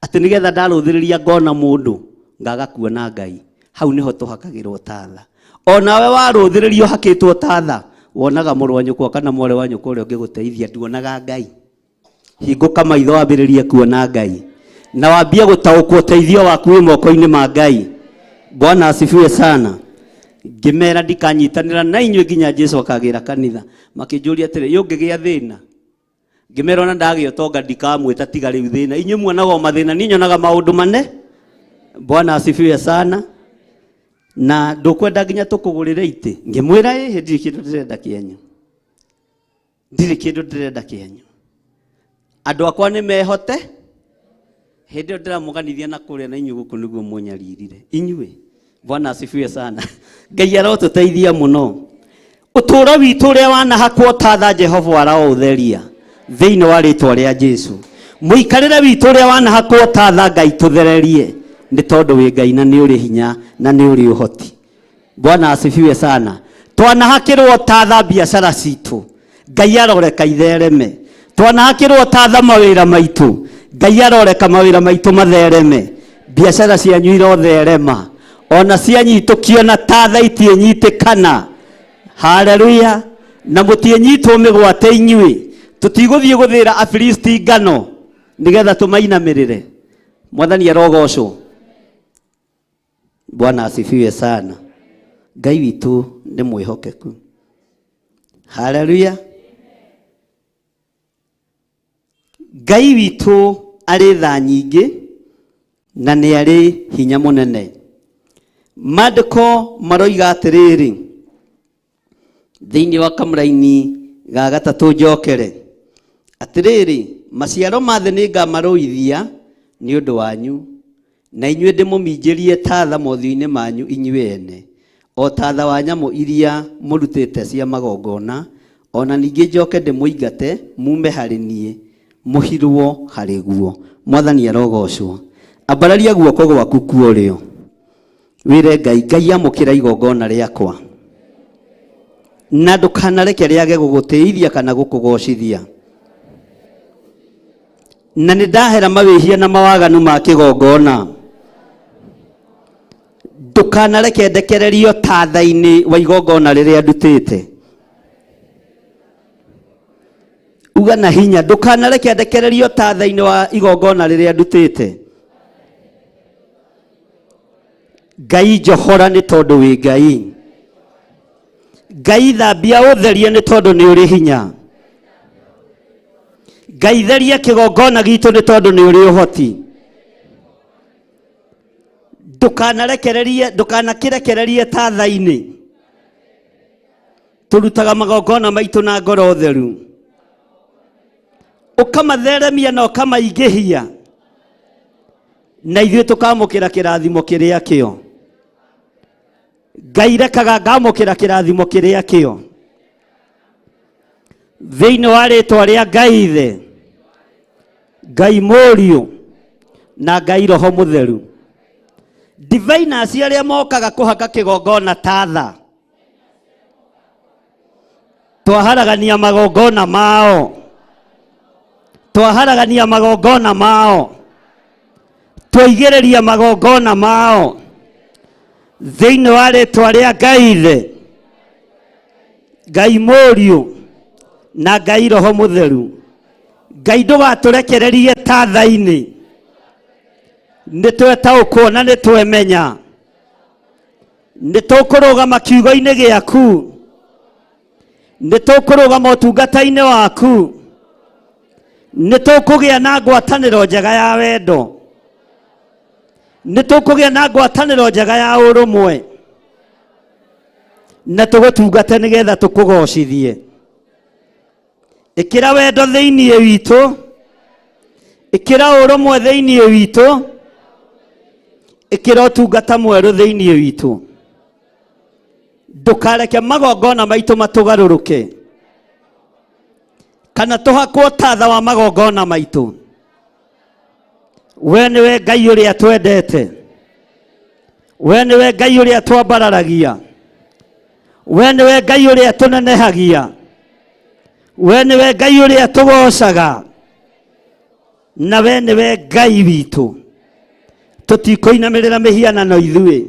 atĩ nĩgetha ndarũthĩrĩria ngona mũndũ ngaga kuona Ngai. Hau nĩho tũhakagĩrwo tatha. Onawe warũthĩrĩrio hakĩtwo tatha, wonaga mũrũ wa nyũkwa kana mwarĩ wa nyũkwa ũrĩa ũngĩgũteithia, nduonaga Ngai. Hingũka maitho wambĩrĩrie kuona Ngai na wambie gũtaũkwo ũteithio waku wĩ moko-inĩ ma Ngai. Bwana asifiwe sana. Ngĩmera ndikanyitanĩra na inyuĩ nginya Jesu akagĩra kanitha. Makĩnjũria atĩrĩ, ĩ ũngĩgĩa thĩna? Ngĩmera ona ndagĩa ũtonga ndikamwĩta tiga rĩu thĩna. Inyuĩ muonaga o mathĩna, niĩ nyonaga maũndũ mane. Bwana asifiwe sana. Na ndũkwenda nginya tũkũgũrĩre itĩ? Ngĩmwĩra ĩhĩ, ndirĩ kĩndũ ndĩrenda kĩanyu. Ndirĩ kĩndũ ndĩrenda kĩanyu. Andũ akwa nĩ mehote. Hĩndĩ ĩyo ndĩramũganithia na kũrĩa na inyuĩ gũkũ nĩguo mũnyaririre. Inyuĩ. Bwana asifiwe sana. Ngai arotũteithia mũno. Ũtũũro witũ ũrĩa wanahakwo tatha Jehova araũtheria thĩinĩ wa rĩtwa rĩa Jesu. Mũikarĩre witũ ũrĩa wanahakwo tatha Ngai tũthererie, nĩ tondũ wĩ Ngai na nĩ ũrĩ hinya na nĩ ũrĩ ũhoti. Bwana asifiwe sana. Twanahakĩrwo tatha biacara citũ, Ngai aroreka ithereme. Twanahakĩrwo tatha mawĩra maitũ, Ngai aroreka mawĩra maitũ mathereme. Biacara cianyu irotherema, ona cianyitũkio na tatha itiĩnyitĩkana. Haleluya. Na mũtiĩnyitwo mĩgwate inyuĩ. Tũtigũthiĩ gũthĩra Afilisti ngano nĩgetha tũmainamĩrĩre. Mwathani arogocwo. Bwana asifiwe sana. Ngai witũ nĩ mwĩhokeku. Haleluya. Ngai witũ arĩ tha nyingĩ na nĩ arĩ hinya mũnene. Maandĩko maroiga atĩrĩrĩ, thĩinĩ wa kamũraini ga gatatũ njokere, atĩrĩrĩ, maciaro ma thĩ nĩngamarũithia nĩ ũndũ wanyu, na inyuĩ ndĩmũminjĩrie tatha mothiũ-inĩ manyu inyuĩ ene, o tatha wa nyamũ iria mũrutĩte cia magongona, ona ningĩ njoke ndĩmũingate mume harĩ niĩ, mũhirwo harĩ guo. Mwathani arogocwo. Ambararia guoko gwaku kwa ũrĩo, wĩre Ngai, Ngai amũkĩra igongona rĩakwa, na ndũkanareke rĩage gũgũtĩithia kana gũkũgocithia. Na nĩ ndahera mawĩhia na mawaganu ma kĩgongona, ndũkanareke ndekererio tatha-inĩ wa igongona rĩrĩa ndutĩte. Uga na hinya, ndũkanareke ndekererio tatha-inĩ wa igongona rĩrĩa ndutĩte. Ngai njohora nĩ tondũ wĩ Ngai. Ngai thambia ũtherie nĩ tondũ nĩ ũrĩ hinya. Ngai theria kĩgongona gitũ nĩ tondũ nĩ ũrĩ ũhoti. Ndũkanarekererie, ndũkanakĩrekererie tatha-inĩ. Tũrutaga magongona maitũ na ngoro theru, ũkamatheremia na ũkamaingĩhia, na ithuĩ tũkamũkĩra kĩrathimo kĩrĩa kĩo. Ngai rekaga ngamũkĩra kĩrathimo kĩrĩa kĩo thĩinĩ wa rĩtwa rĩa Ngai Ithe, Ngai Mũriũ na Ngai Roho Mũtheru. Diviners arĩa mokaga kũhaka kĩgongona tatha, twaharagania magongona mao, twaharagania magongona mao, twaigĩrĩria magongona mao thĩinĩ wa rĩtwa rĩa Ngai Ithe, Ngai Mũriũ na Ngai Roho Mũtheru. Ngai ndũgatũrekererie tatha-inĩ, nĩ twetaũkwo na nĩ twemenya, nĩ tũkũrũgama kiugo-inĩ gĩaku, nĩ tũkũrũgama ũtungata-inĩ waku, nĩ tũkũgĩa na ngwatanĩro njega ya wendo, nĩ tũkũgĩa na ngwatanĩro njega ya ũrũmwe, na tũgũtungate nĩgetha tũkũgocithie. Ĩkĩra wendo thĩinĩ witũ, ĩkĩra ũrũmwe thĩinĩ witũ, ĩkĩra ũtungata mwerũ thĩinĩ witũ. Ndũkareke magongona maitũ matũgarũrũke, kana tũhakwo tatha wa magongona maitũ. We nĩwe Ngai ũrĩa twendete, we nĩwe Ngai ũrĩa twambararagia, we nĩwe Ngai ũrĩa tũnenehagia, We nĩwe Ngai ũrĩa tũgocaga, na we nĩwe Ngai witũ. Tũtikũinamĩrĩra mĩhianano ithuĩ,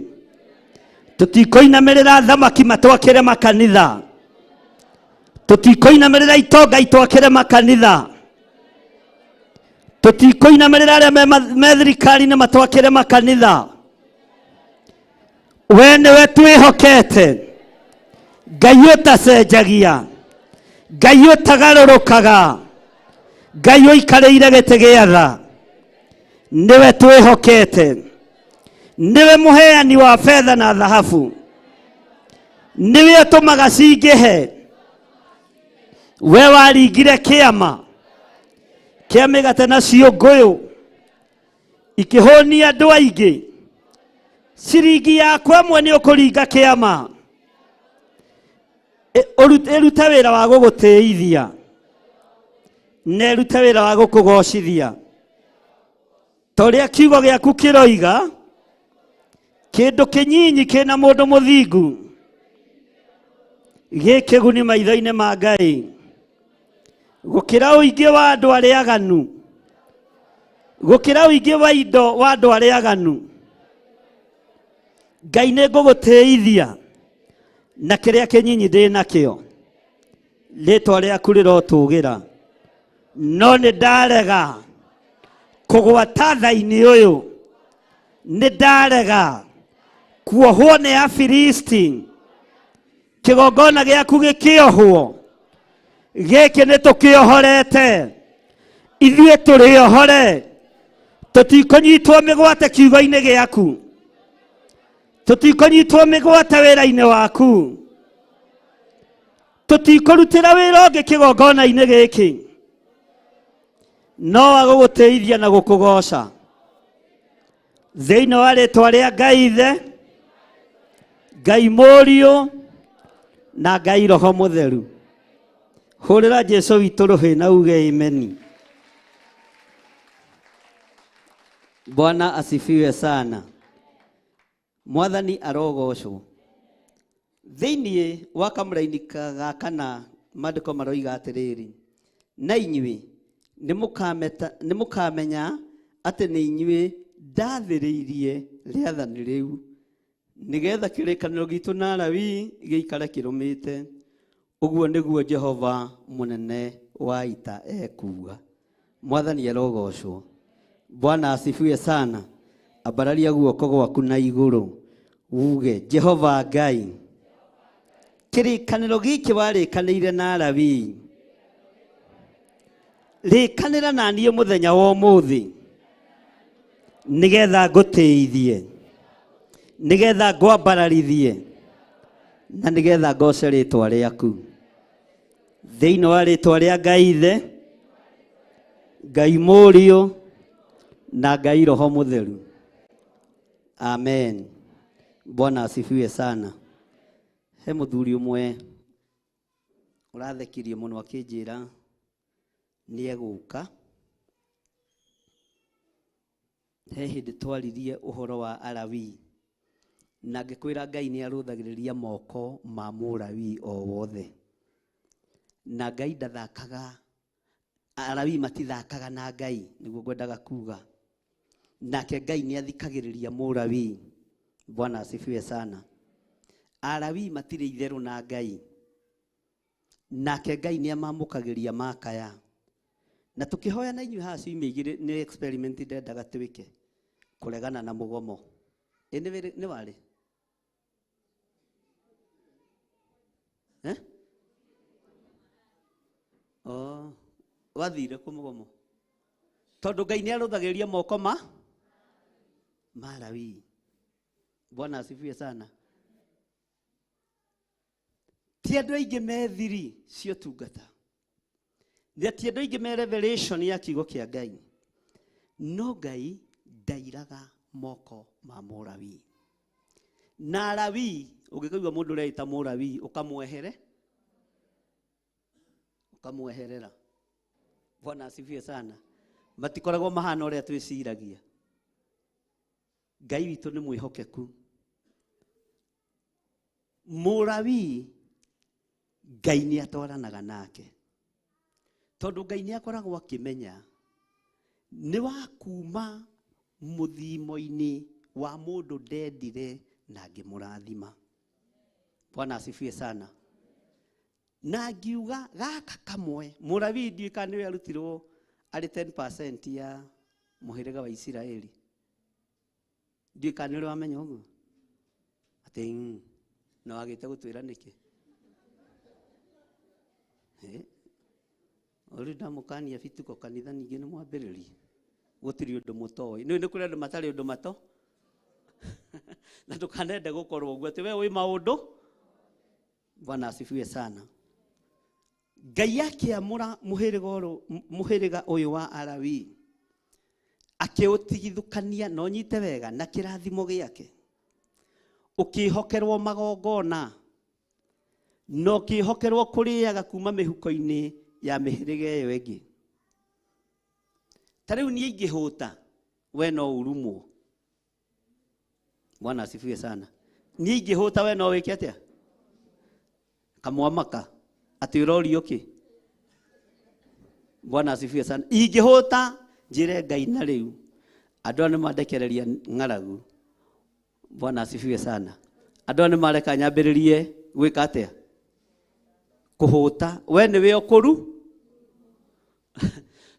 tũtikũinamĩrĩra thamaki matwakĩre makanitha, tũtikũinamĩrĩra itonga itwakĩre makanitha, tũtikũinamĩrĩra arĩa me thirikari-inĩ matwakĩre makanitha. We nĩwe twĩhokete, Ngai ũtacenjagia, Ngai ũtagarũrũkaga, Ngai ũikarĩire gĩtĩ gĩa tha, nĩwe twĩhokete, nĩwe mũheani wa betha na thahabu, nĩwe ũtũmaga cingĩhe. We waringire kĩama kĩa mĩgate na ciũngũyũ ikĩhũnia andũ aingĩ, ciringi yaku ĩmwe nĩ ũkũringa kĩama ĩrute wĩra wa gũgũtĩithia na ĩrute wĩra wa gũkũgocithia, ta ũrĩa kiugo gĩaku kĩroiga, kĩndũ kĩnyinyi kĩna mũndũ mũthingu gĩ kĩguni maitho-inĩ ma Ngai gũkĩra ũingĩ wa andũ arĩa aganu, gũkĩra ũingĩ wa indo wa andũ arĩa aganu. Ngai nĩ ngũgũtĩithia na kĩrĩa kĩnyinyi ndĩ nakĩo, rĩtwa rĩaku rĩrotũgĩra, no nĩ ndarega kũgwata tha-inĩ ũyũ, nĩ ndarega kuohwo nĩ Afilisti, kĩgongona gĩaku gĩkĩohwo, gĩkĩ nĩ tũkĩohorete, ithuĩ tũrĩohore, tũtikũnyitwo mĩgwate kiugo-inĩ gĩaku, tũtikũnyitwo mĩgwate wĩra-inĩ waku, tũtikũrutĩra wĩra ũngĩ kĩgongona-inĩ gĩkĩ, no wa gũgũtĩithia na gũkũgoca thĩinĩ wa rĩtwa rĩa Ngai Ithe, Ngai Mũriũ na Ngai Roho Mũtheru. Hũrĩra Jesũ witũ rũhĩ na uge ameni. Bwana asifiwe sana. Mwathani arogocwo. Thĩinĩ wa kamũraini ga kana maandĩko maroiga atĩrĩrĩ, na inyuĩ nĩ mũkamenya atĩ nĩ inyuĩ ndathĩrĩirie rĩathani rĩu, nĩgetha kĩrĩkanĩro gitũ na Alawii gĩikare kĩrũmĩte. Ũguo nĩguo Jehova mũnene wa ita ekuuga. Mwathani arogocwo. Bwana asifiwe sana. Ambararia guoko gwaku na igũrũ uge, Jehova Ngai, kĩrĩkanĩro gĩkĩ warĩkanĩire na Alawii, rĩkanĩra na niĩ mũthenya wa ũmũthĩ, nĩgetha ngũtĩithie, nĩgetha ngwambararithie, na nĩgetha ngoce rĩtwa rĩaku. Thĩinĩ wa rĩtwa rĩa Ngai Ithe, Ngai Mũriũ na Ngai Roho Mũtheru. Amen. Bwana asifiwe sana. He mũthuri ũmwe ũrathekirie mũno akĩnjĩra nĩ egũka. He hĩndĩ twaririe ũhoro wa Alawii, na ngĩkwĩra Ngai nĩ arũthagĩrĩria moko ma Mũlawii o wothe, na Ngai ndathakaga, Alawii matithakaga na Ngai, nĩguo ngwendaga kuga. Nake Ngai nĩ athikagĩrĩria Mũlawii. Bwana asifiwe sana. Alawii matirĩ itherũ na Ngai, nake Ngai nĩ amamũkagĩria makaya. Na tũkĩhoya na inyuĩ haha ciumia igĩrĩ, nĩ experiment ndendaga twĩke kũregana na mũgomo. Ĩ nĩ warĩ? Eh? Oh, wathire kũ mũgomo? Tondũ Ngai nĩ arũthagĩrĩria moko ma Alawii. Bwana asifiwe sana. Ti andũ aingĩ me thiri cia ũtungata, na ti andũ aingĩ me revelation ya kiugo kĩa Ngai, no Ngai ndairaga moko ma Mũlawii. Na Alawii, ũngĩkaigua mũndũ ũreĩta Mũlawii, ũkamweherera. Bwana asifiwe sana. Matikoragwo mahana ũrĩa twĩciragia. Ngai witũ nĩ mwĩhokeku. Mũlawii Ngai nĩ atwaranaga nake. Tondũ Ngai nĩ akoragwo akĩmenya nĩ wa kuma mũthimo-inĩ wa mũndũ ndendire na ngĩmũrathima. Bwana asifiwe sana. Na ngiuga gaka kamwe Mũlawii ndiũĩ kana nĩwe arutirwo arĩ 10% ya mũhĩrĩga wa Isiraeli. Ndiũĩ kana nĩ ũrĩ wamenya ũguo atĩ na wagĩte gũtwĩra nĩkĩ. Ũrĩ ndamũkania bituko kanitha ningĩ nĩ mwambĩrĩrie gũtirĩ ũndũ mũtoĩ. Nĩ kũrĩ andũ matarĩ ũndũ mato na ndũkanende gũkorwo ũguo atĩ we wĩ maũndũ. Bwana asifiwe sana. Ngai akĩamũra mũhĩrĩga ũyũ wa Alawii akĩũtigithũkania na ũnyite wega na kĩrathimo gĩake, ũkĩhokerwo magongona na ũkĩhokerwo kũrĩaga kuma mĩhuko-inĩ ya mĩhĩrĩga ĩyo ĩngĩ. Ta rĩu niĩ ingĩhũta we no ũrumwo. Bwana asifiwe sana. Niĩ ingĩhũta we no wĩke atĩa? Kamwamaka atĩ ũrorio kĩ? Bwana asifiwe sana. Ingĩhũta njĩre Ngai na rĩu andũ aya nĩmandekereria ng'aragu. Bwana asifiwe sana. Andũ aya nĩmareka nyambĩrĩrie gwĩka atĩa? Kũhũta. We nĩwe ũkũru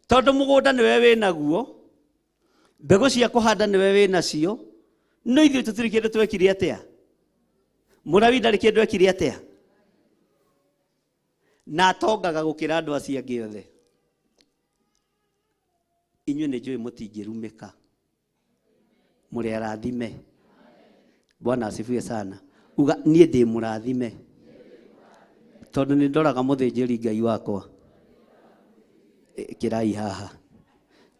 tondũ mũgũnda nĩwe wĩnaguo, mbegũ cia kũhanda nĩwe wĩnacio, no ithuĩ tũtirĩ kĩndũ twekire atĩa? Mũlawii ndarĩ kĩndũ ekire atĩa? Na atongaga gũkĩra andũ acio angĩ othe. Inyuĩ nĩ njũĩ mũtingĩrumĩka, mũrĩ arathime. Bwana asifiwe sana. Uga niĩ ndĩ mũrathime tondũ nĩ ndoraga mũthĩnjĩri Ngai wakwa. Kĩrai haha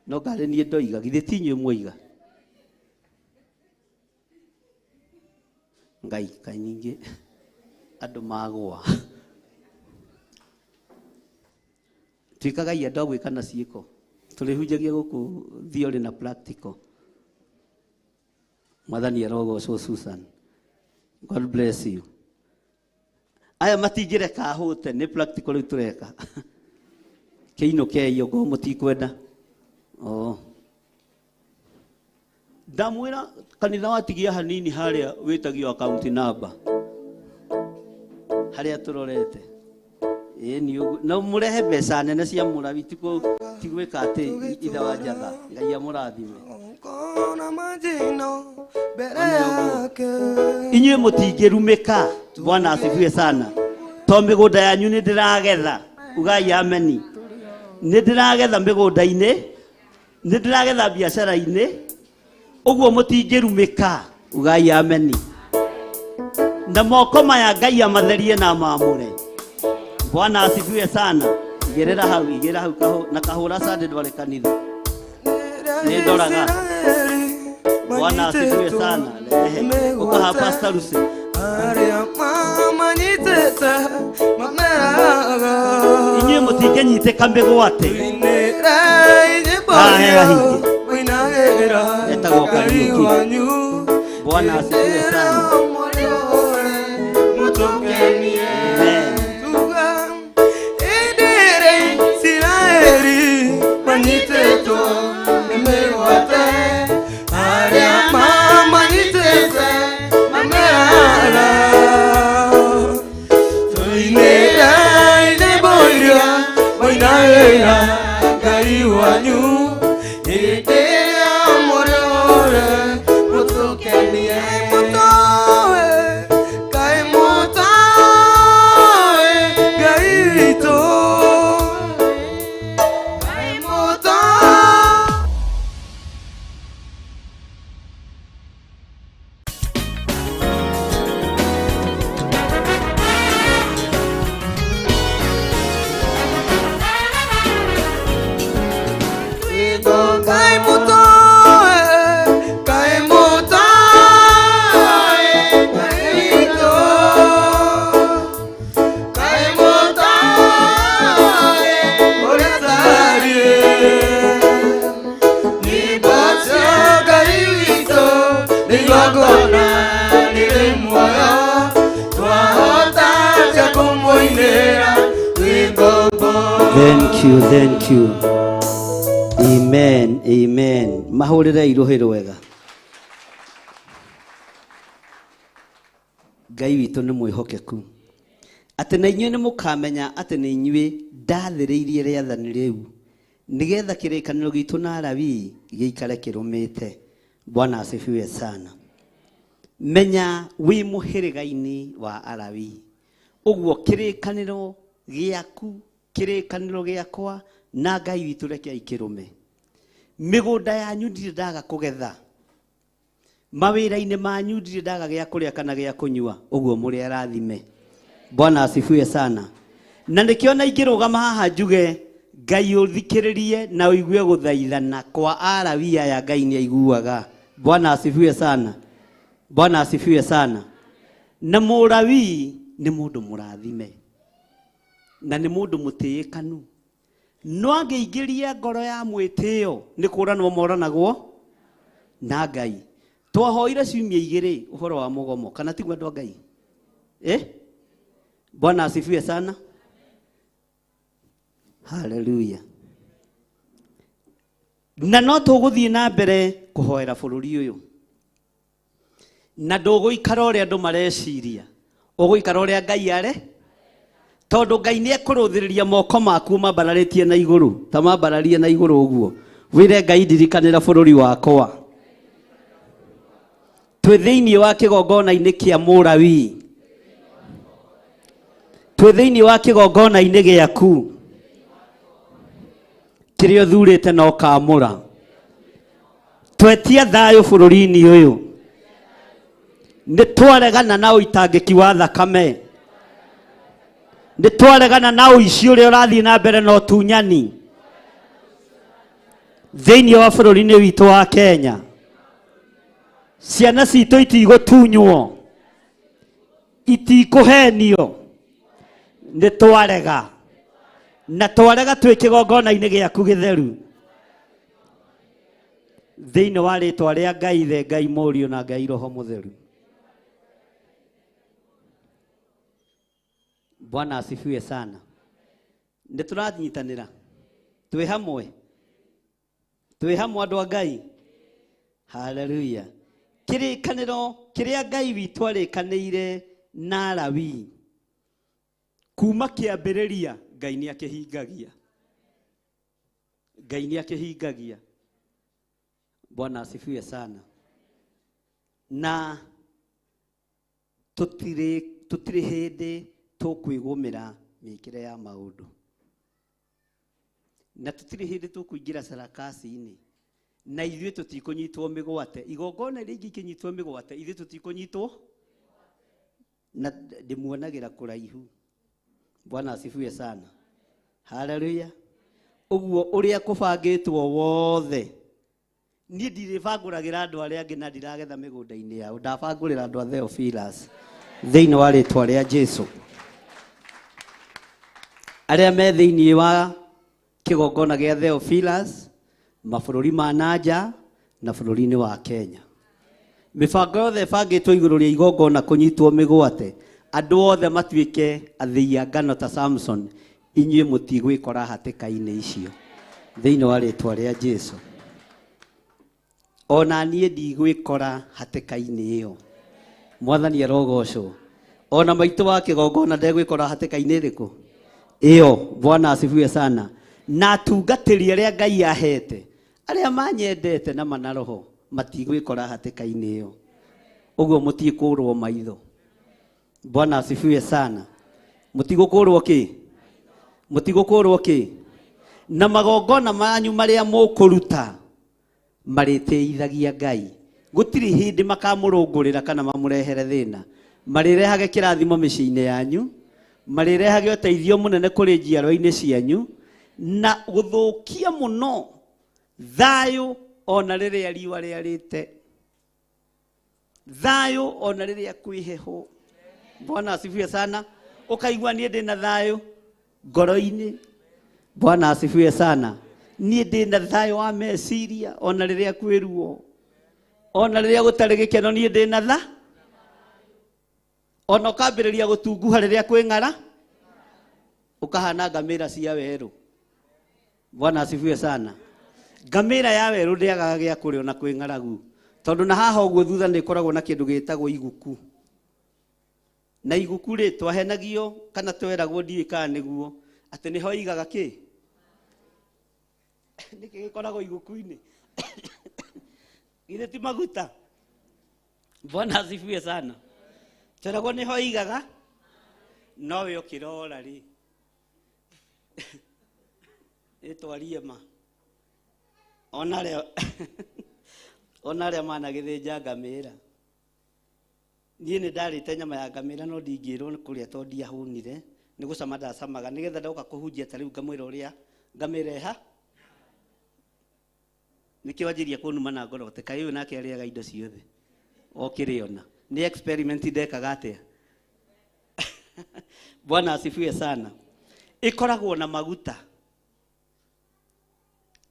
no ngarĩ niĩ ndoiga, githĩ ti inyuĩ mwoiga? Ngai kaĩ ningĩ andũ magũa. Tuĩkagai andũ a gwĩka na ciĩko. Tũrĩhunjagia gũkũ theory na practical. Mwathani arogocwo. Susan, God bless you. Aya matingĩreka hũte, nĩ practical rĩu tũreka. Kĩinũkei okorwo mũtikwenda. Oh. Ndamwĩra kanitha watigia hanini harĩa wĩtagio account number harĩa tũrorete. Ĩĩ ũguo. No mũrehe mbeca nene cia Mũlawii, ti gwĩka atĩ ithe wa njatha. Ngai amũrathime. Inyuĩ mũtingĩrumĩka. Bwana asifiwe sana. To mĩgũnda yanyu nĩ ndĩragetha. Ugai ameni. Nĩ ndĩragetha mĩgũnda-inĩ, nĩ ndĩragetha biacara-inĩ, ũguo mũtingĩrumĩka. Ugai ameni. Na moko maya Ngai amatherie na mamũre. Bwana asifiwe sana. Igĩrĩra hau, igĩrĩra hau na kahũra sande ndware kanitha. Nĩ ndoraga. Bwana asifiwe sana. Rehe. Ũkaha Pastor Lucy. Inyuĩ mũtingĩnyitĩka mĩgwate. Haha he hahinge. Etagwo Kariũki. Bwana asifiwe sana. Amen. Thank you, thank you. Amen, amen. Mahũrĩre iruhĩ rwega. Ngai witũ nĩ mwĩhokeku. Atĩ na inyuĩ nĩ mũkamenya atĩ nĩ inyuĩ ndathĩrĩirie rĩathani rĩu nĩgetha kĩrĩkanĩro gitũ na Alawii gĩikare kĩrũmĩte. Bwana asifiwe sana. Menya wĩ mũhĩrĩga-inĩ wa Alawii. Ũguo kĩrĩkanĩro gĩaku, kĩrĩkanĩro gĩakwa na Ngai witũ reke ikĩrũme. Mĩgũnda yanyu ndirĩ ndaga kũgetha. Mawĩra-inĩ manyu ndirĩ ndaga gĩa kũrĩa kana gĩa kũnyua. Ũguo mũrĩ arathime. Bwana asifiwe sana. Na nĩkĩo na ingĩrũgama haha njuge Ngai ũthikĩrĩrie na ũigue gũthaithana kwa Alawii aya Ngai nĩ aiguaga. Bwana asifiwe sana. Bwana asifiwe sana. Na Mũlawii nĩ mũndũ mũrathime na nĩ mũndũ mũtĩĩkanu. No angĩingĩria ngoro ya mwĩtĩo nĩ kũranwo moranagwo na Ngai. Twahoire ciumia igĩrĩ ũhoro wa mũgomo kana tiguo andũ a Ngai? Eh? Bwana asifiwe sana. Haleluya. Na no tũgũthiĩ na mbere kũhoera bũrũri ũyũ. Na ndũgũikara ũrĩa andũ mareciria. Ũgũikara ũrĩa Ngai are. Tondũ Ngai nĩ ekũrũthĩrĩria moko maku mambararĩtie na igũrũ, ta mambararie na igũrũ ũguo. Wĩre Ngai ndirikanĩra bũrũri wakwa. Twĩ thĩinĩ wa kĩgongona-inĩ kĩa Mũlawii. Twĩ thĩinĩ wa kĩgongona-inĩ gĩaku kĩrĩa ũthurĩte na ũkaamũra. Twetia thayũ bũrũri-inĩ ũyũ. Nĩ twaregana na ũitangĩki wa thakame. Nĩ twaregana na ũici ũrĩa ũrathiĩ na mbere na ũtunyani thĩinĩ wa bũrũri-inĩ witũ wa Kenya. Ciana citũ itigũtunywo, itikũhenio. Nĩ twarega na twarega twĩ kĩgongona-inĩ gĩaku gĩtheru thĩinĩ wa rĩtwa rĩa Ngai Ithe, Ngai Mũriũ na Ngai Roho Mũtheru. Bwana asifiwe sana. Nĩ tũranyitanĩra twĩ hamwe, twĩ hamwe andũ a Ngai. Haleluya. Kĩrĩkanĩro kĩrĩa Ngai witũ arĩkanĩire na Alawii kuma kĩambĩrĩria Ngai nĩ akĩhingagia. Ngai nĩ akĩhingagia. Bwana asifiwe sana. Na tũtirĩ hĩndĩ tũkwĩgũmĩra mĩkĩre ya maũndũ. Na tũtirĩ hĩndĩ tũkũingĩra sarakasi-inĩ. Na ithuĩ tũtikũnyitwo mĩgwate. Igongona rĩngĩ ikĩnyitwo mĩgwate, ithuĩ tũtikũnyitwo. Na ndĩmuonagĩra kũraihu. Bwana asifiwe sana. Haleluya. Ũguo ũrĩa kũbangĩtwo wothe. Niĩ ndirĩbangũragĩra andũ arĩa angĩ na ndiragetha mĩgũnda-inĩ yao. Ndabangũrĩra andũ a Theophilus thĩinĩ wa rĩtwa rĩa Jesu. Arĩa me thĩinĩ wa kĩgongona gĩa Theophilus, mabũrũri ma nanja na bũrũri-inĩ wa Kenya. Mĩbango yothe ĩbangĩtwo igũrũ rĩa igongona kũnyitwo mĩgwate, andũ othe matuĩke athĩi a ngano ta Samson, inyuĩ mũtigwĩkora hatĩka-inĩ icio thĩinĩ wa rĩtwa rĩa Jesu. Ona niĩ ndigwĩkora hatĩka-inĩ ĩyo. Mwathani arogocwo. Ona maitũ wa kĩgongona ndegwĩkora hatĩka-inĩ ĩrĩkũ? Ĩyo. Bwana asifiwe sana. Na atungatĩri arĩa Ngai ahete, arĩa manyendete na mana roho, matigwĩkora hatĩka-inĩ ĩyo. Ũguo mũtikũrwo maitho. Bwana asifiwe sana. Mũtigũkũrwo kĩ? Mũtigũkũrwo kĩ? Na magongona manyu marĩa mũkũruta marĩtĩithagia Ngai. Gũtirĩ hĩndĩ makamũrũngũrĩra kana mamũrehere thĩna. Marĩrehage kĩrathimo mĩciĩ-inĩ yanyu, marĩrehage ũteithio mũnene kũrĩ njiarwa-inĩ cianyu, na gũthũkia mũno thayũ ona rĩrĩa riũa rĩarĩte, thayũ ona rĩrĩa kwĩ heho. Bwana asifiwe sana. Ũkaigua niĩ ndĩna thayũ ngoro-inĩ. Bwana asifiwe sana. Niĩ ndĩna thayũ wa meciria ona rĩrĩa kwĩ ruo, ona rĩrĩa gũtarĩ gĩkeno, niĩ ndĩna tha. Ona ũkambĩrĩria gũtunguha rĩrĩa kwĩ ng'ara, ũkahana ngamĩra cia werũ. Bwana asifiwe sana. Ngamĩra ya werũ ndĩagaga gĩa kũrĩa ona kwĩ ng'aragu, tondũ na haha ũguo thutha nĩ ĩkoragwo na kĩndũ gĩtagwo iguku. Na iguku rĩ, twahenagio kana tweragwo ndiũĩ kana nĩguo atĩ nĩho igaga kĩ? Nĩkĩ gĩkoragwo iguku-inĩ? Githĩ ti maguta? Bwana asifiwe sana. Tweragwo nĩho igaga, nowe ũkĩrora rĩ, ĩtwarie ma. Ona arĩa managĩthĩnja ngamĩra. Niĩ nĩ ndarĩte nyama ya ngamĩra no ndingĩrwo nĩ kũrĩa tondũ ndiahũnire, nĩ gũcama ndacamaga nĩgetha ndoka kũhunjia ta rĩu ngamwĩra ũrĩa ngamĩra ĩha. Nĩkĩo wanjĩria kũnuma na ngoro atĩ kaĩ ũyũ nake arĩaga indo ciothe okĩrĩona. Nĩ experiment ndekaga atĩa? Bwana asifiwe sana. Ĩkoragwo na maguta.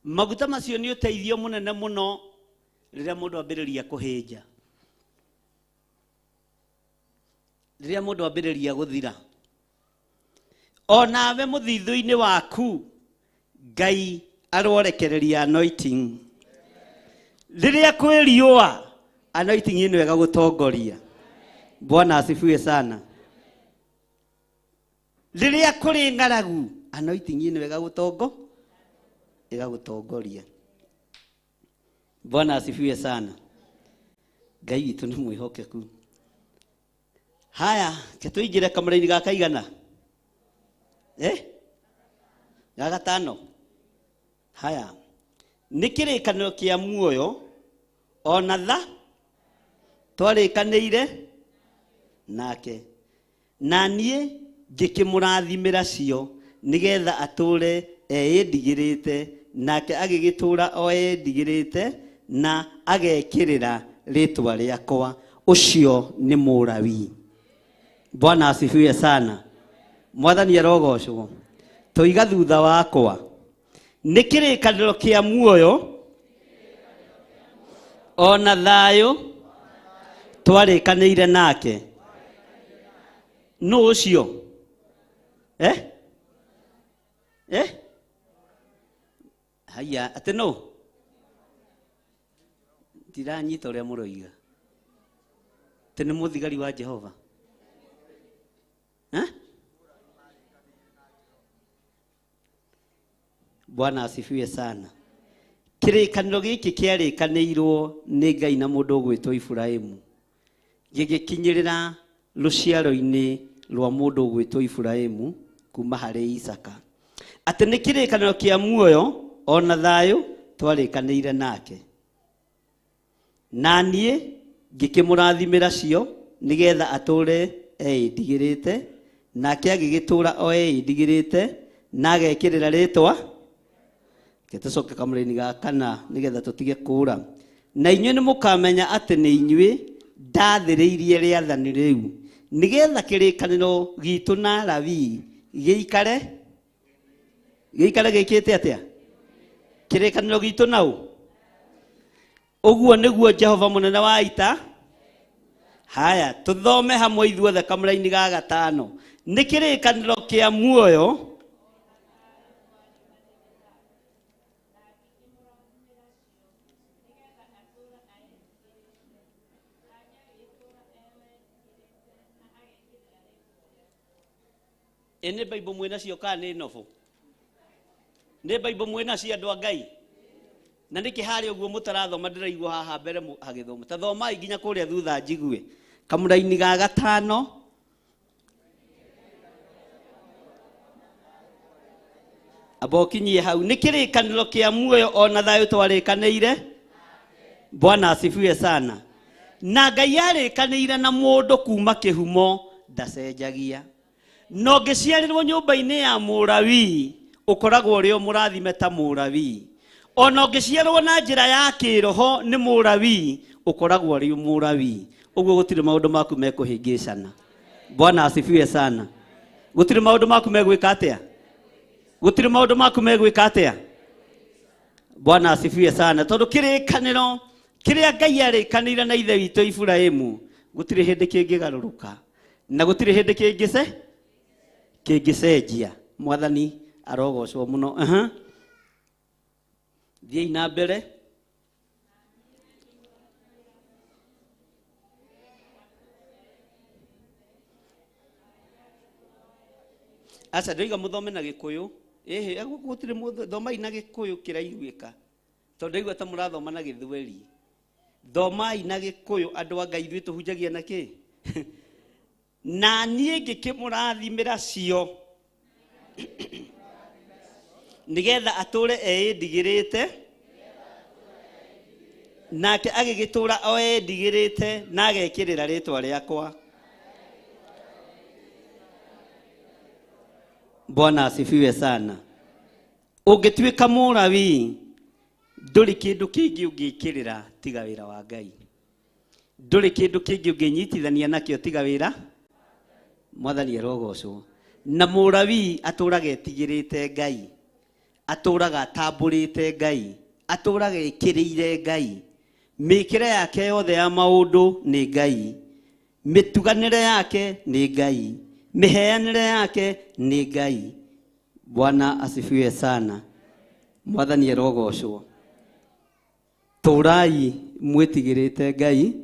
Maguta macio nĩ ũteithio mũnene mũno rĩrĩa mũndũ ambĩrĩria kũhĩnja, rĩrĩa mũndũ ambĩrĩria gũthira. Onawe mũthithũ-inĩ waku Ngai arorekereria anointing. Rĩrĩa kwĩ riũa, anointing ĩno ĩgagũtongoria. Bwana asifiwe sana. Rĩrĩa kũrĩ ng'aragu, anointing ĩno ĩgagũtongoria. Bwana asifiwe sana. Ngai witũ nĩ mwĩhokeku. Haya, ke tũingĩre kamũra-inĩ ga kaigana? Ga gatano. Haya, nĩ kĩrĩkanĩro kĩa muoyo ona tha twarĩkanĩire nake, na niĩ ngĩkĩmũrathimĩra cio nĩgetha atũre eĩndigĩrĩte, nake agĩgĩtũra o eĩndigĩrĩte na agekĩrĩra rĩtwa rĩakwa. Ũcio nĩ Mũlawi. Bwana asifiwe sana. Mwathani arogocwo. Tũiga thutha wakwa. Nĩ kĩrĩkanĩro kĩa muoyo ona thayũ twarĩkanĩire nake. Nũ ũcio? Haya, atĩ nũ? Ndiranyita ũrĩa mũroiga. Atĩ nĩ mũthigari wa Jehova. Bwana asifiwe sana. Kĩrĩkanĩro gĩkĩ kĩarĩkanĩirwo nĩ Ngai na mũndũ ũgwĩtwo Iburahĩmu, gĩgĩkinyĩrĩra rũciaro-inĩ rwa mũndũ ũgwĩtwo Iburahĩmu kuma harĩ Isaka. Atĩ nĩ kĩrĩkanĩro kĩa muoyo ona thayũ twarĩkanĩire nake, na niĩ ngĩkĩmũrathimĩra cio nĩgetha atũre eĩndigĩrĩte, nake agĩgĩtũra o eĩndigĩrĩte na agekĩrĩra rĩtwa. Tũcoke kamũra-inĩ ga kana nĩgetha tũtige kũra. Na inyuĩ nĩ mũkamenya atĩ nĩ inyuĩ ndathĩrĩirie rĩathani rĩu, nĩgetha kĩrĩkanĩro gitũ na Lawi gĩikare gĩkĩte atĩa? Kĩrĩkanĩro gitũ nau. Ũguo nĩguo Jehova mũnene wa ita. Haya, tũthome hamwe ithuothe kamũra-inĩ ga gatano. Nĩ kĩrĩkanĩro kĩa muoyo Ĩ nĩ Bible mwĩ nacio kana nĩ novel? Nĩ Bible mwĩ nacio andũ a Ngai? Na nĩkĩ harĩa ũguo mũtarathoma ndĩraigua haha mbere hagĩthoma? Ta thomai nginya kũrĩa thutha njigue. Kamũra-inĩ ga gatano. Amba ũkinyie hau. Nĩ kĩrĩkanĩro kĩa muoyo ona thayũ twarĩkanĩire. Bwana asifiwe sana. Na Ngai arĩkanĩire na mũndũ kuma kĩhumo ndacenjagia. No ngĩciarĩrwo nyũmba-inĩ ya Mũlawi, ũkoragwo ũrĩ o mũrathime ta Mũlawi. Ona ũngĩciarwo na njĩra ya kĩroho nĩ Mũlawi, ũkoragwo ũrĩ Mũlawi. Ũguo gũtirĩ maũndũ maku mekũhĩngĩcana. Bwana asifiwe sana. Gũtirĩ maũndũ maku megwĩka atĩa? Gũtirĩ maũndũ maku megwĩka atĩa? Bwana asifiwe sana. Tondũ kĩrĩkanĩro kĩrĩa Ngai arĩkanĩire na ithe witũ Iburahĩmu, gũtirĩ hĩndĩ kĩngĩgarũrũka na gũtirĩ hĩndĩ kĩngĩcenjia. Mwathani arogocwo mũno. Thiĩi na mbere. Aca ndoiga muthome na Gikuyu. Ĩhĩ, gũkũ gũtirĩ mũndũ, thomai na Gikuyu kĩraiguĩka. Tondũ ndaigua ta mũrathoma na Gĩthweri. Thomai na Gikuyu andũ a Ngai, ithuĩ tũhunjagia na kĩ? Na niĩ ngĩkĩmũrathimĩra cio nĩgetha atũre eĩndigĩrĩte, nake agĩgĩtũra o eĩndigĩrĩte na agekĩrĩra rĩtwa rĩakwa. Bwana asifiwe sana. Ũngĩtuĩka Mũlawi, ndũrĩ kĩndũ kĩngĩ ũngĩkĩrĩra tiga wĩra wa Ngai. Ndũrĩ kĩndũ kĩngĩ ũngĩnyitithania nakĩo tiga wĩra. Mwathani arogocwo. Na Mũlawi atũraga etigĩrĩte Ngai, atũraga atambũrĩte Ngai, atũraga ekĩrĩire Ngai. Mĩkĩre yake yothe ya maũndũ nĩ Ngai, mĩtuganĩre yake nĩ Ngai, mĩheanĩre yake nĩ Ngai. Bwana asifiwe sana. Mwathani arogocwo. Tũrai mwĩtigĩrĩte Ngai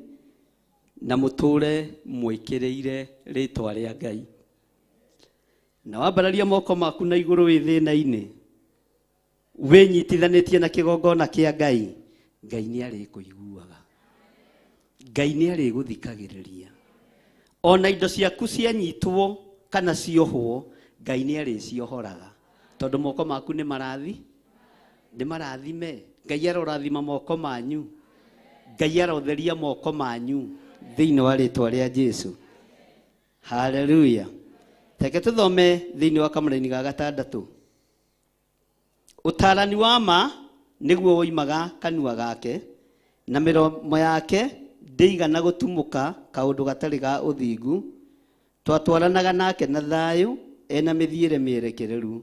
na mũtũre mwĩkĩrĩire rĩtwa rĩa Ngai. Na wambararia moko maku na igũrũ wĩ thĩna-inĩ, wĩnyitithanĩtie na kĩgongona kĩa Ngai, Ngai nĩ arĩkũiguaga, Ngai nĩ arĩgũthikagĩrĩria. Ona indo ciaku cianyitwo kana ciohwo, Ngai nĩ arĩciohoraga, tondũ moko maku nĩ marathi, nĩ marathime. Ngai arorathima moko manyu, Ngai arotheria moko manyu thĩinĩ wa rĩtwa rĩa Jesu. Haleluya. Reke tũthome thĩinĩ wa kamũraini ga gatandatũ. Ũtaarani wa ma nĩguo woimaga kanua gake, na mĩromo yake ndĩigana gũtumũka kaũndũ gatarĩ ga ũthingu. Twatwaranaga nake na thayũ, ena mĩthiĩre mĩerekereru,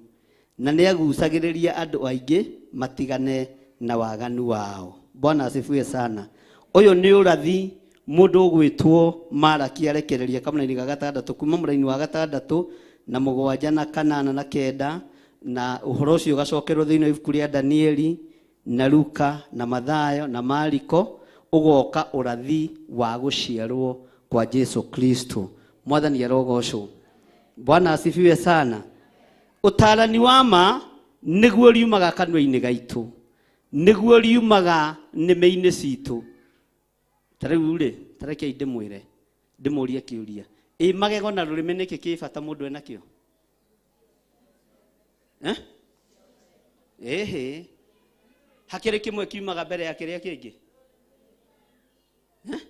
na nĩagucagĩrĩria andũ aingĩ matigane na waganu wao. Bwana asifiwe sana. Ũyũ nĩ ũrathi mũndũ ũgwĩtwo Maraki arekereria kamũraini ga gatandatũ, kuma mũraini wa gatandatũ na mũgwanja na kanana na kenda, na ũhoro ũcio ũgacokerwo thĩinĩ wa ibuku rĩa Danieli na Luka na Mathayo na Mariko, ũgoka ũrathi wa gũciarwo kwa Jesu Kristo. Mwathani arogocwo. Bwana asifiwe sana. Ũtaarani wa ma nĩguo riumaga kanua-inĩ gaitũ, nĩguo riumaga nĩmĩ-inĩ citũ. Ta rĩu rĩ, ta rekei ndĩmwĩre, ndĩmũrie kĩũria. Ĩ magego na rũrĩmĩ nĩkĩ kĩ bata mũndũ enakĩo? Eh? Ĩhĩ. Hakĩrĩ kĩmwe kiumaga mbere ya kĩrĩa kĩngĩ? Eh?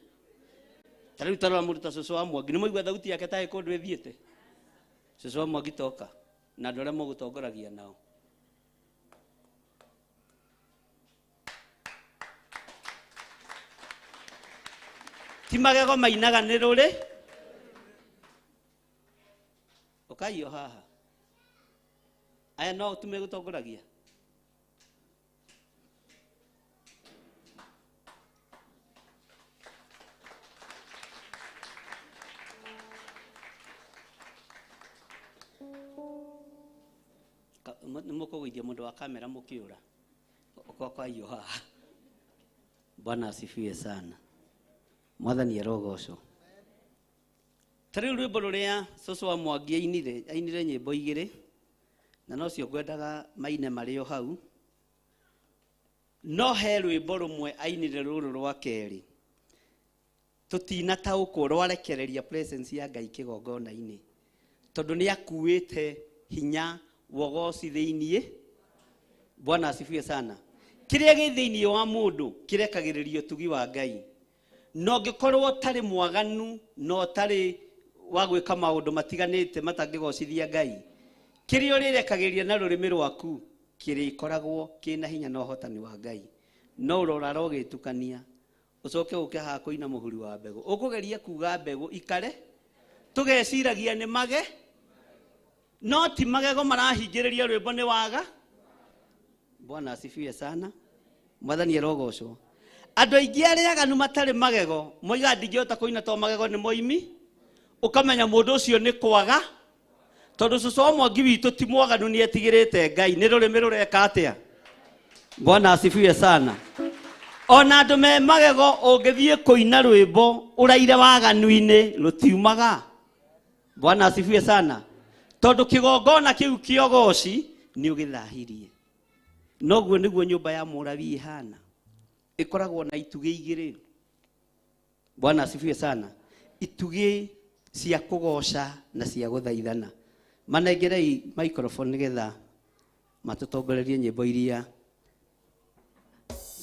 Ta rĩu tarora mũndũ ta cũcũ wa Mwangi, nĩ mwaigua thauti yake ta ĩ kũndũ ĩthiĩte? Cũcũ wa Mwangi toka na andũ arĩa mũgũtongoragia nao. Ti magego mainaga nĩ rũrĩ? Ũkai o haha. Aya no tu megũtongoragia. Nĩ mũkũgũithia mũndũ wa kamera mũkĩũra. Ũkokai o haha. Bwana asifiwe sana. Mwathani arogocwo. Ta rĩu rwĩmbo rũrĩa cũcũ wa Mwangi ainire, ainire nyĩmbo igĩrĩ, na nocio ngwendaga maine marĩ o hau. No he rwĩmbo rũmwe ainire rũrũ rwa kerĩ, tũtinataũkwo, rwarekereria presence ya Ngai kĩgongona-inĩ, tondũ nĩ akuĩte hinya wogoci thĩiniĩ. Bwana asifiwe sana. Kĩrĩa gĩ thĩiniĩ wa mũndũ kĩrekagĩrĩria ũtugi wa Ngai. Na ũngĩkorwo ũtarĩ mwaganu na ũtarĩ wa gwĩka maũndũ matiganĩte matangĩgocithia Ngai, kĩrĩa ũrĩrekagĩria na rũrĩmĩ rwaku kĩrĩkoragwo kĩna hinya na ũhotani wa Ngai. No ũrorara ũgĩtukania, ũcoke ũke haha kũina mũhuri wa mbegũ, ũkũgeria kuga mbegũ ikare, tũgeciragia nĩ mage, no ti magego marahingĩrĩria rwĩmbo nĩ waga. Bwana asifiwe sana. Mwathani arogocwo. Andũ aingĩ arĩa aganu matarĩ magego moigaga ndingĩhota kũina tondũ magego nĩ moimi. Ũkamenya mũndũ ũcio nĩ kwaga, tondũ cũcũ wa Mwangi witũ ti mwaganu, nĩ etigĩrĩte Ngai. Nĩ rũrĩmĩ rũreka atĩa? Bwana asifiwe sana. Ona andũ me magego ũngĩthiĩ kũina rwĩmbo ũraire waganu-inĩ rũtiumaga. Bwana asifiwe sana. Tondũ kĩgongona kĩu kĩa ũgoci nĩ ũgĩthahirie. Noguo nĩguo nyũmba ya Mũlawi ĩhana. Ĩkoragwo na itugĩ igĩrĩ. Bwana asifiwe sana. Itugĩ cia kũgoca na cia gũthaithana. Manengerei microphone nĩgetha matũtongorerie nyĩmbo iria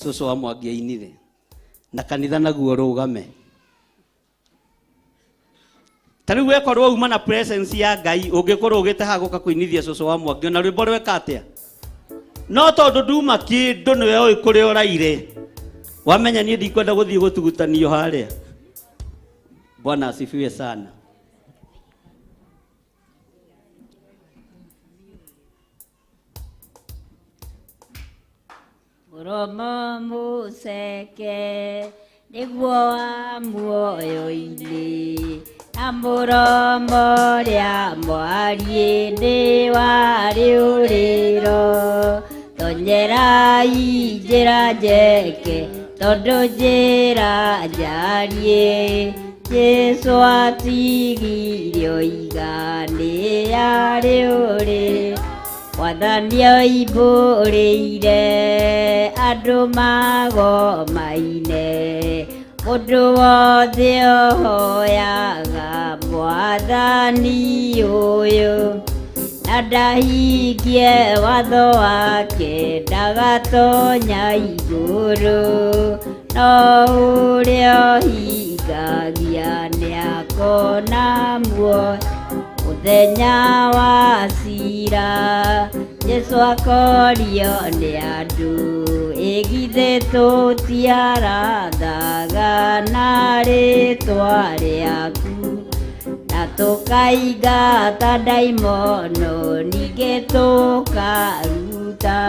cũcũ wa Mwangi ainire na kanitha naguo rũgame. Ta rĩu wekorwo uma na presence ya Ngai ũngĩkorwo ũgĩte haha gũka kũinithia cũcũ wa Mwangi ona rwĩmbo rweka atĩa? No tondũ nduma kĩndũ nĩwe ũĩ kũrĩa ũraire. Wamenya niĩ ndikwenda gũthiĩ gũtugutanio harĩa. Bwana asifiwe sana. Mũromo mũceke nĩguo wa muoyo-inĩ na mũromo ũrĩa mwariĩ nĩ wa rĩũrĩro. Tonyerai njĩra njeke tondũ njĩra njariĩ Jesũ atigirie oiga nĩ ya rĩũrĩro. Mwathani oimbũrĩire andũ magomaine mũndũ wothe ũhoyaga Mwathani ũyũ na ndahingie watho wake ndagatonya igũrũ no ũrĩa ũhingagia nĩakona muoyo mũthenya wa cira. Jesũ akorio nĩ andũ ĩgithĩ tũtiarathaga na rĩtwa rĩaku na tũkaingata ndaimono ningĩ tũkaruta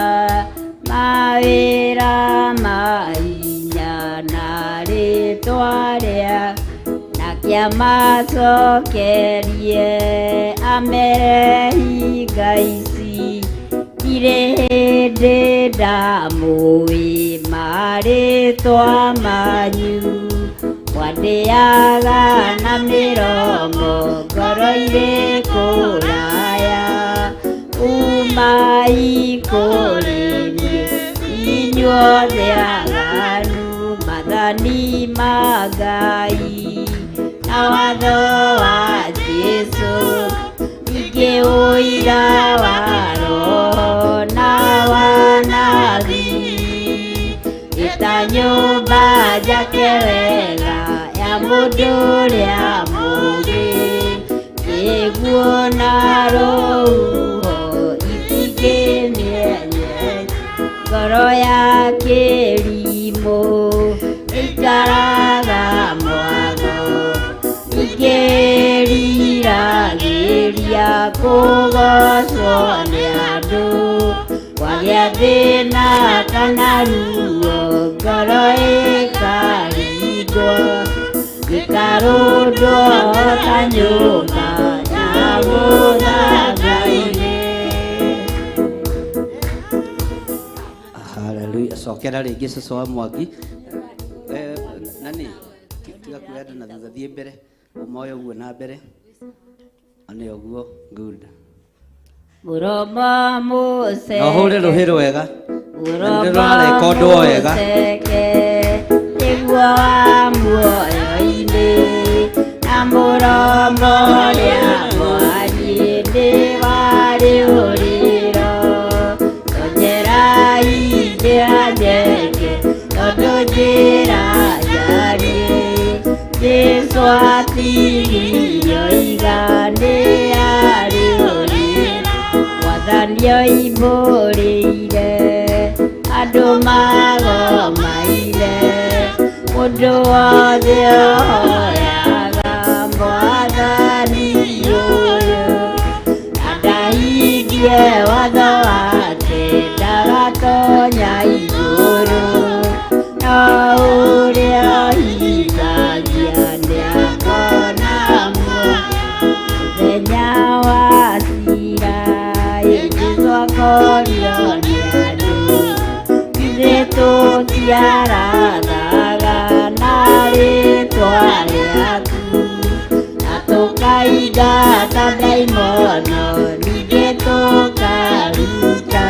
mawĩra ma hinya na rĩtwa rĩaku. Nake amacokerie amere hinga ici ndirĩ hĩndĩ ndamũĩ marĩtwa manyu. Mwandĩaga na mĩromo ngoro irĩ kũraya umai kũrĩ niĩ inyuothe aganu maathani ma Ngai na watho wa Jesũ ningĩ ũira wa Roho na wa nabii. Ĩta nyũmba njake wega ya mũndũ ũrĩa mũũgĩ nĩguo na rũhuho itingĩmĩenyenyia. Ngoro ya kĩrimũ ĩikaraga mwago ningĩ ĩriragĩria kũgocwo nĩ andũ. Kwagĩa thĩna kana ruo ngoro ĩkaringwo ĩkarũndwo ta nyũmba ya mũthanga-inĩ. Haleluya. Cokera rĩngĩ cũcũ wa Mwangi. Nani tiga kuoya andũ na thutha, thiĩ mbere ũmoe ũguo na mbere nĩ ũguo good. Mũromo mũceke Na ũhũre rũhĩ rwega mũromo nĩrũrarekondwo wega. mũceke nĩguo wa muoyo-inĩ na mũromo ũrĩa mwariĩ nĩ wa rĩũrĩro. Tonyerai njĩra njeke tondũ njĩra njariĩ Jesũ atigirie oiga nĩ ya rĩũrĩro. Mwathani oimbũrĩire andũ magomaine mũndũ wothe ũhoyaga Mwathani ũyũ na ndahingie watho wake ndagatonya igũrũ no ũrĩa ũhingagia nĩakona muoyo mũthenya wa cira. Jesũ akorio nĩ andũ Twaingata ndaimono ningĩ tũkaruta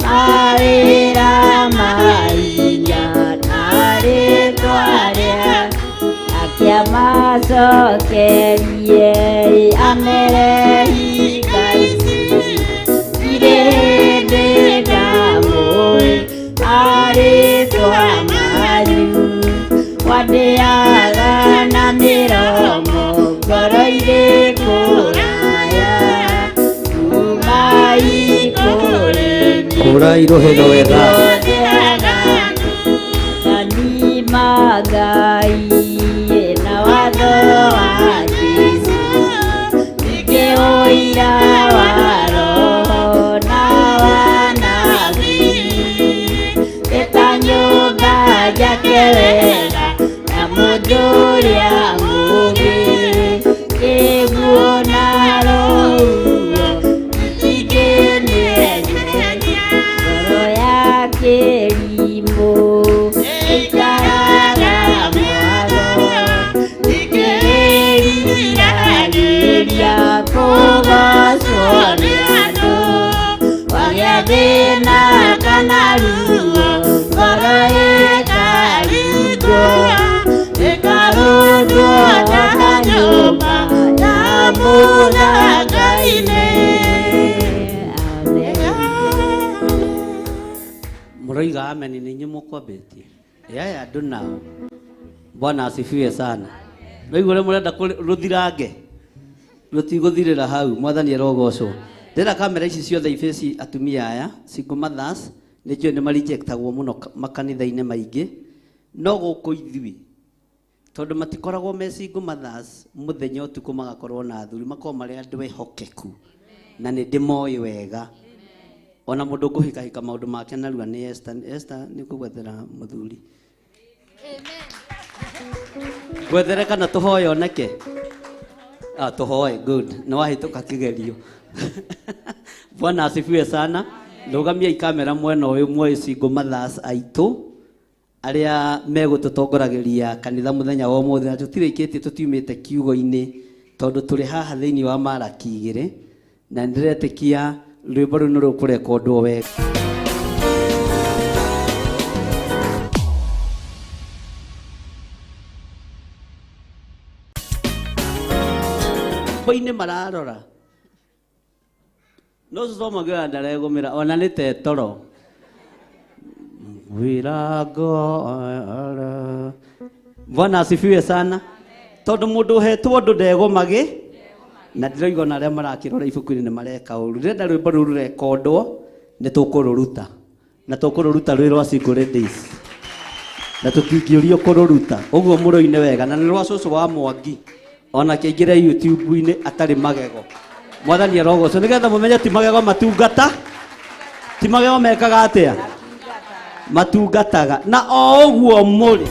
mawĩra mahinya na rĩtwa rĩa akĩamacokerie amere hinga ici irĩ hĩndĩ ndamũĩ marĩtwa manyu wandĩaga na mĩromo ngoro irĩ kũraya kuma ikũrĩ-inĩ Hũra irũhĩro wega. Ngai na watho wa Jesũ ningĩ ũira wa Roho na wa nabii ĩta nyũmba njake wega na mũndũ ũrĩa mũũgĩ kĩguũ na rũhuho itingĩmĩenyenyia ngoro ya kĩrimũ ĩikaraga mwaro ndingĩriragĩria kũgocwo nĩ andũ wagĩa thĩna kana ruo ngoro ĩkarindwo ĩkarũndwo ta nyũmba ya mũthanga-inĩ. Amen. Mũroiga amen nĩ inyuĩ mũkwambĩtie. Aya andũ nao. Bwana asifiwe sana. Rĩu ũrĩa mũrenda rũthirange rũtigũthirĩra hau mwathani arogocwo. Ndĩrenda kamera ici ciothe ibĩci atumia aya single mothers nĩ njũĩ nĩ marejectagwo mũno makanitha-inĩ maingĩ no gũkũ ithuĩ tondũ matikoragwo me single mothers mũthenya ũtukũ magakorwo na athuri makoragwo marĩ andũ ehokeku na nĩ ndĩmoĩ wega ona mũndũ ũkũhikahika maũndũ make narua nĩ Esther. Esther nĩ ũkũgwethera mũthuri gwethere kana tũhoe oneke. Ah, tũhoe good nĩ wahĩtũka kĩgerio. Bwana asifiwe sana. Rũgamiai kamera mwena ũyũ muoĩ single mothers aitũ arĩa megũtũtongoragĩria kanitha mũthenya wa ũmũthĩ na tũtirĩkĩtie tũtiumĩte kiugo-inĩ tondũ tũrĩ haha thĩinĩ wa Maraki igĩrĩ na nĩndĩretĩkia rwĩmbo rũu nĩ rũkũrekondwo wega. Rwĩmbo-inĩ mararora no cũcũ magĩoya ndaregũmĩra ona nĩ tetoro wĩrango. Bwana asifiwe sana. Tondũ mũndũ ũhetwo ũndũ ndegũmagĩ na ndĩroiga ona arĩa marakĩrora ibuku-inĩ nĩ mareka ũru. Ndĩrenda rwĩmbo rũu rũrekondwo nĩ tũkũrũruta na tũkũrũruta rwĩ rwa single ladies na tũtingĩũrio kũrũruta ũguo mũrũine wega na nĩ rwa cũcũ wa Mwangi ona kĩingĩre YouTube-inĩ atarĩ magego. Mwathani arogocwo nĩgetha mũmenye ti magego matungata ti magego mekaga atĩa matungataga na o ũguo mũrĩ.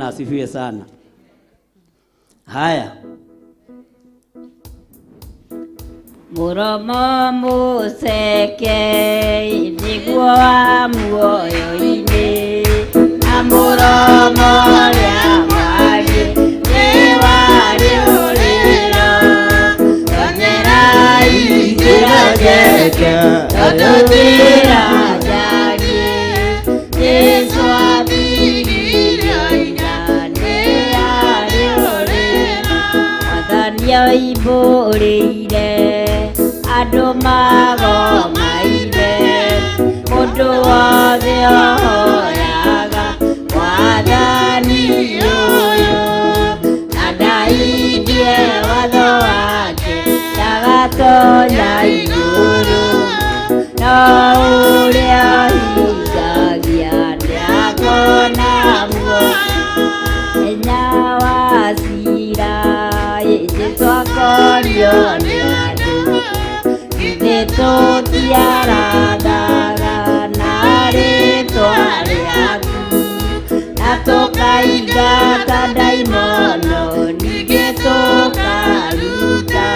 Asifiwe sana. Haya. Mũromo mũceke nĩguo wa muoyo-inĩ na mũromo ũrĩa mwariĩ nĩ wa rĩũrĩro tonyerai njĩra njeke tondũ njĩra njariĩ Jesũ athigirio inya nĩ ya rĩũrĩro Mwathani Mwathani oimbũrĩire andũ magomaine mũndũ wothe ohoyaga Mwathani ũyũ na ndahingie watho wake ndagatonya igũrũ no ũrĩa ũhingagia nĩakona muoyo Mũthenya wa ciira Jesũ akorio nĩ andũ githĩ tũtiarathaga na rĩtwa rĩaku na tũkaingata ndaimono ningĩ tũkaruta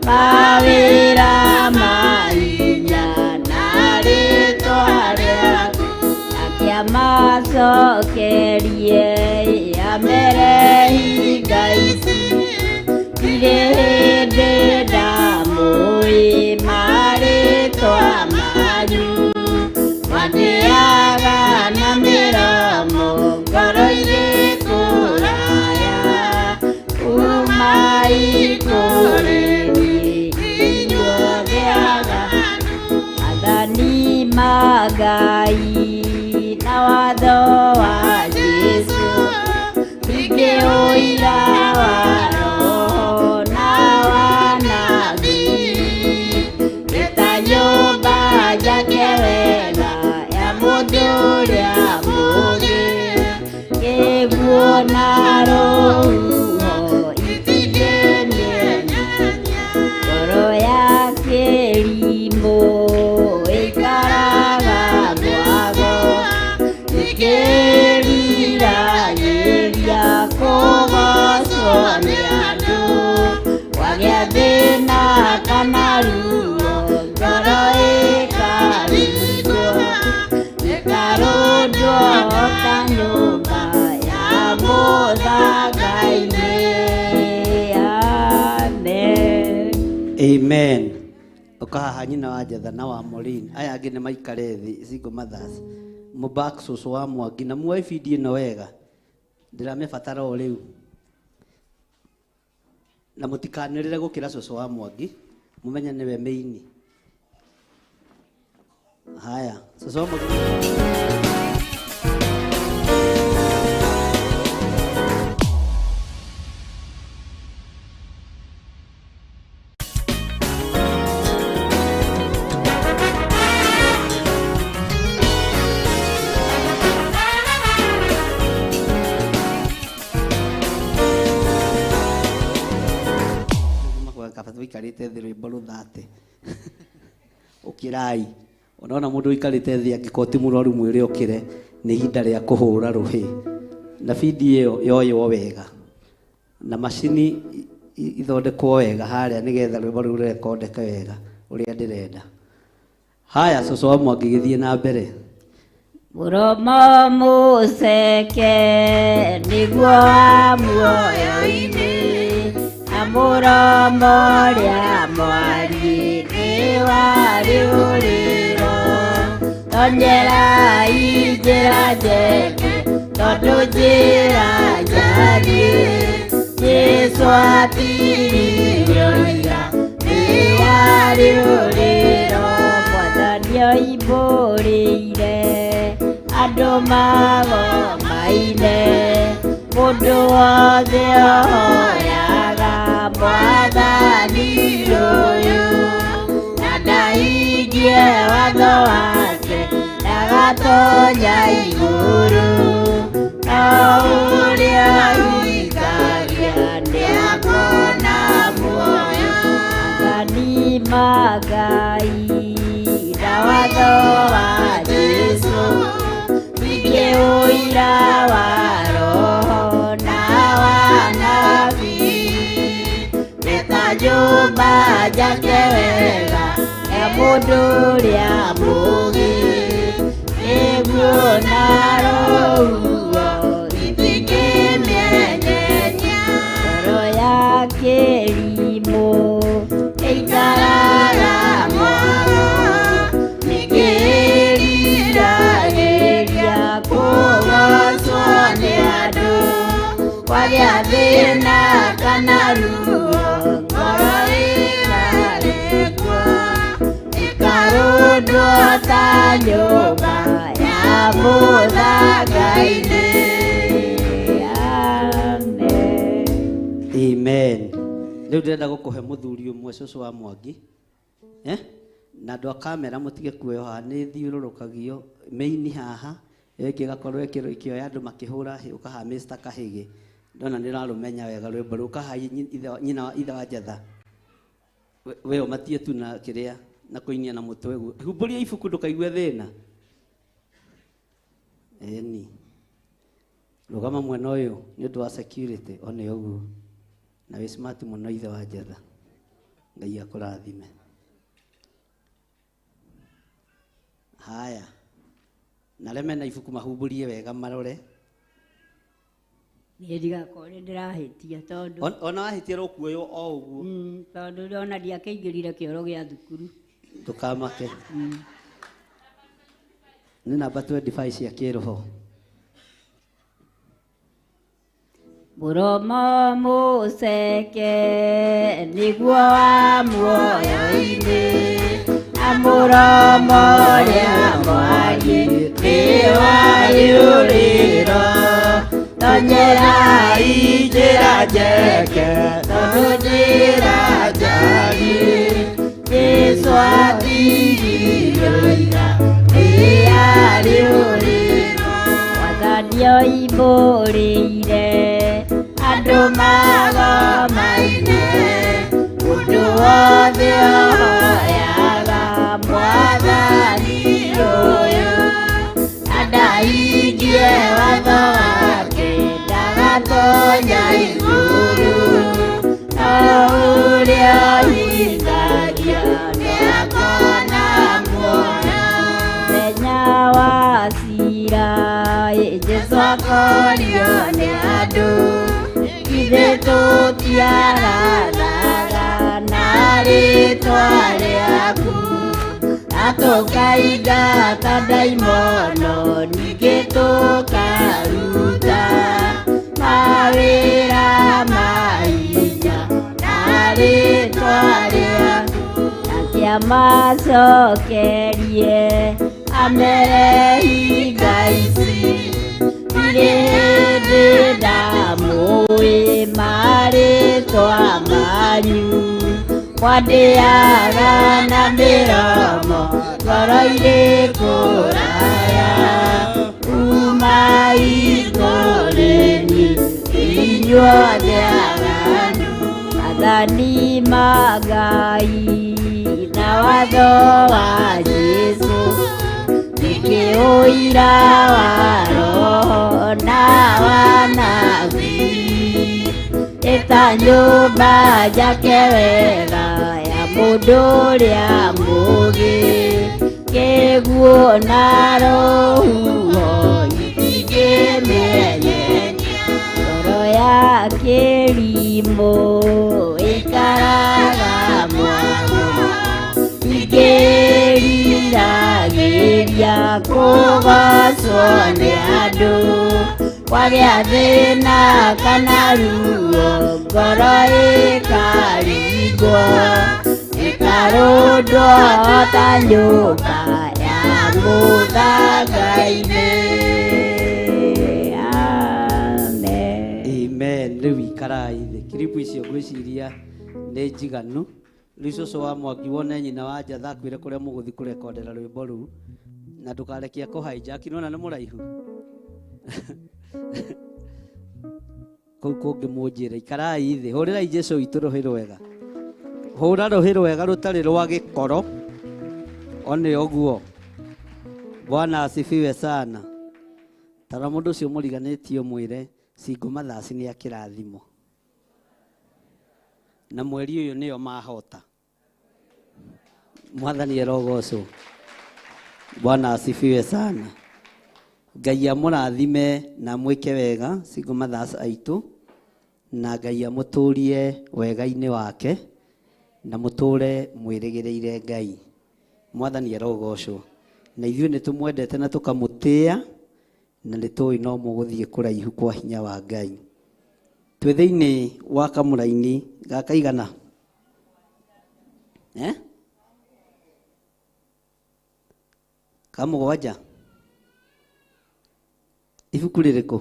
mawĩra ma hinya na rĩtwa rĩaku akĩamacokerie amere hinga ici ndirĩ hĩndĩ ndamũĩ marĩtwa manyu mwatĩaga na mĩromo ngoro irĩ kũraya kuma ikũrĩ inyuothe aganu Athani ma Ngai na watho wa Jesũ ningĩ ũira wa Roho na wa nabii nĩ ta nyũmba njake wega ya mũndũ ũrĩa mũũgĩ kĩguũ na rũhuho itingĩmĩenyenyia ngoro ya kĩrimũ ĩikaraga mwago ĩkĩriragĩria kũgocwo nĩ andũ kwagĩa thĩna kana ruo ngoro ĩkarigwo ĩkarũndwo ta nyũmba ya mũthanga-inĩ. Amen. Amen. Ũkahaha nyina wa Jetha na wa Maureen aya angĩ nĩ maikare thĩ single mothers mũbak cũcũ wa Mwangi na muoe bidi ĩno wega ndĩramĩbatara o rĩu na mũtikanĩrĩre gũkĩra cũcũ wa Mwangi mũmenye nĩwe mĩini. Haya, cũcũ wa Mwangi. Kaba tũikarĩte thĩ rwĩmbo rũthate ũkĩrai ũnona mũndũ ũikarĩte thĩ angĩkorwo ti mũrwaru mwĩrĩ ũkĩre nĩ ihinda rĩa kũhũra rũhĩ na bidi ĩyo yoywo wega na macini ithondekwo wega harĩa nĩgetha rwĩmbo rũu rũrekondeke wega ũrĩa ndĩrenda. Haya, cũcũ wa Mwangi gĩthiĩ na mbere. Mũromo mũceke nĩguo wa muoyo-inĩ na mũromo ũrĩa mwariĩ nĩ wa rĩũrĩro tonyerai njĩra njeke tondũ njĩra njariĩ Jesũ atiririo ira nĩ wa rĩũrĩro Mwathani oimbũrĩire andũ magomaine mũndũ wothe ohoyaga Mwathani ũyũ na ndahingie watho wake ndagatonya igũrũ no ũrĩa ũhingagia nĩakona muoyo Athani ma Ngai na watho wa Jesũ ningĩ ũira wa Roho na wa nabii nĩ ta nyũmba njake wega ya mũndũ ũrĩa mũũgĩ nĩguo na rũhuho itingĩmĩenyenyia ngoro ya kĩrimũ ĩikaraga mwago ningĩ ĩriragĩria kũgocwo nĩ andũ kwagĩa thĩna kana ruo nyũmba ya mũthanga-inĩ. Amen. Amen. Rĩu ndĩrenda gũkũhe mũthuri ũmwe cũcũ wa Mwangi, eh? Na andũ a kamera mũtige kuoyo haha, nĩ thiũrũrũkagio main haha, ĩyo ĩngĩ ĩgakorwo ĩkĩoya andũ makĩhũra hĩ, ũkaha Mr. Kahĩgĩ. Ndona nĩ ũrarũmenya wega rwĩmbo rũu, ũkaha nyina wa ithe wa Njatha. We ũmatie tu na kĩrĩa na kũinia na mũtwe ũguo. Humbũria ibuku ndũkaigue thĩna. Ĩni. Rũgama mwena ũyũ nĩ ũndũ wa security, one ũguo. Na wĩ smart mũno ithe wa Njatha. Ngai akũrathime. Haya. Na arĩa mena ibuku mahumbũrie wega marore. Niĩ ndigakorwo nĩ ndĩrahĩtia tondũ Ona wahĩtia rũkuoywo o ũguo. Tondũ ndona ndiakĩingĩrire kĩoro gĩa thukuru. Ndũkamake. Nĩ namba 25 cia kĩroho. Mũromo mũceke nĩguo wa muoyo-inĩ, na mũromo ũrĩa mwariĩ nĩ wa rĩũrĩro. Tonyerai njĩra njeke, tondũ njĩra njariĩ, Jesũ atigire ũira nĩ arĩũrĩro. Mwathani oimbũrĩire andũ magomaine, ũndũ wothe ohoyaga Mwathani ũyũ, andahingie watho wake ndagatonya igũrũ. No ũrĩa ũhingagia nĩakona muoyo. Mũthenya wa ciira Jesũ akorio nĩ andũ, ithuĩ tũtiarathaga na rĩtwa rĩaku, na tũkaingata ndaimono, ningĩ tũkaruta mawĩra ma hinya na rĩtwa rĩaku. Nake amacokerie amere hinga ici, ndirĩ hĩndĩ ndamũĩ marĩtwa manyu. Mwandĩaga na mĩromo, ngoro irĩ kũraya, umai kũrĩ niĩ inyuothe aganu. Maathani ma Ngai na watho wa Jesũ, nĩkĩ ũira wa Roho na wa nabii. Ĩta nyũmba njake wega ya mũndũ ũrĩa mũũgĩ, kĩguũ na rũhuho itingĩmĩenyenya. Ngoro ya kĩrimũ ĩikaraga mwago, ingĩriragĩria kũgocwo nĩ andũ. Kwagĩa thĩna kana ruo, ngoro ĩkaringwo, ĩkarũndwo ta nyũmba ya mũthanga-inĩ. Amen. Amen. Rĩu ikarai thĩ. Kiribu icio ngwĩciria nĩ njiganu. Rĩu cũcũ wa Mwangi wone nyina wa Njatha akwĩre kũrĩa mũgũthiĩ kũrekondera rwĩmbo rũu, na ndũkarekie kũhijack, nĩwona nĩ mũraihu. Kũu kũngĩ mũnjĩre, ikarai thĩ, hũrĩrai Jesũ witũ rũhĩ rwega. Hũra rũhĩ rwega rũtarĩ rwa gĩkoro. One ũguo. Bwana asifiwe sana. Tara mũndũ ũcio mũriganĩtie ũmwĩre single mothers nĩ a kĩrathimo. Na mweri ũyũ nĩo mahota. Mwathani arogocwo. Bwana asifiwe sana. Ngai amũrathime na amwĩke wega single mothers aitũ, na Ngai amũtũrie wega-inĩ wake, na mũtũre mwĩrĩgĩrĩire Ngai. Mwathani arogocwo. Na ithuĩ nĩ tũmwendete na tũkamũtĩĩa, na nĩ tũĩ no mũgũthiĩ kũraihu kwa hinya wa Ngai. Twĩ thĩinĩ wa kamũraini ga kaigana? Ka mũgwanja? Ibuku rĩrĩkũ?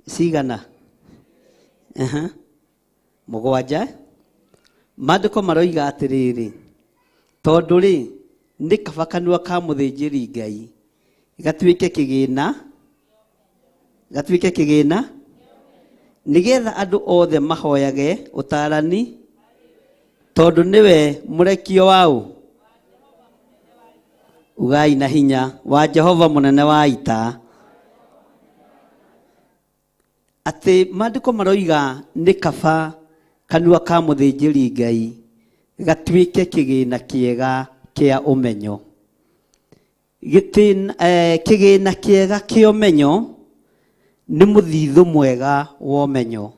Cigana? Aha. Mũgwanja. Maandĩko maroiga atĩrĩrĩ, tondũ rĩ nĩ kaba kanua ka mũthĩnjĩri Ngai gatuĩke kĩgĩna, gatuĩke kĩgĩna nĩgetha andũ othe mahoyage ũtaarani, tondũ nĩwe mũrekio waũ, ugai na hinya wa Jehova mũnene wa ita. Atĩ maandĩko maroiga nĩ kaba kanua ka mũthĩnjĩri Ngai gatuĩke kĩgĩna kĩega kĩa ũmenyo. Kĩgĩna kĩega kĩa ũmenyo nĩ mũthithũ mwega wa ũmenyo.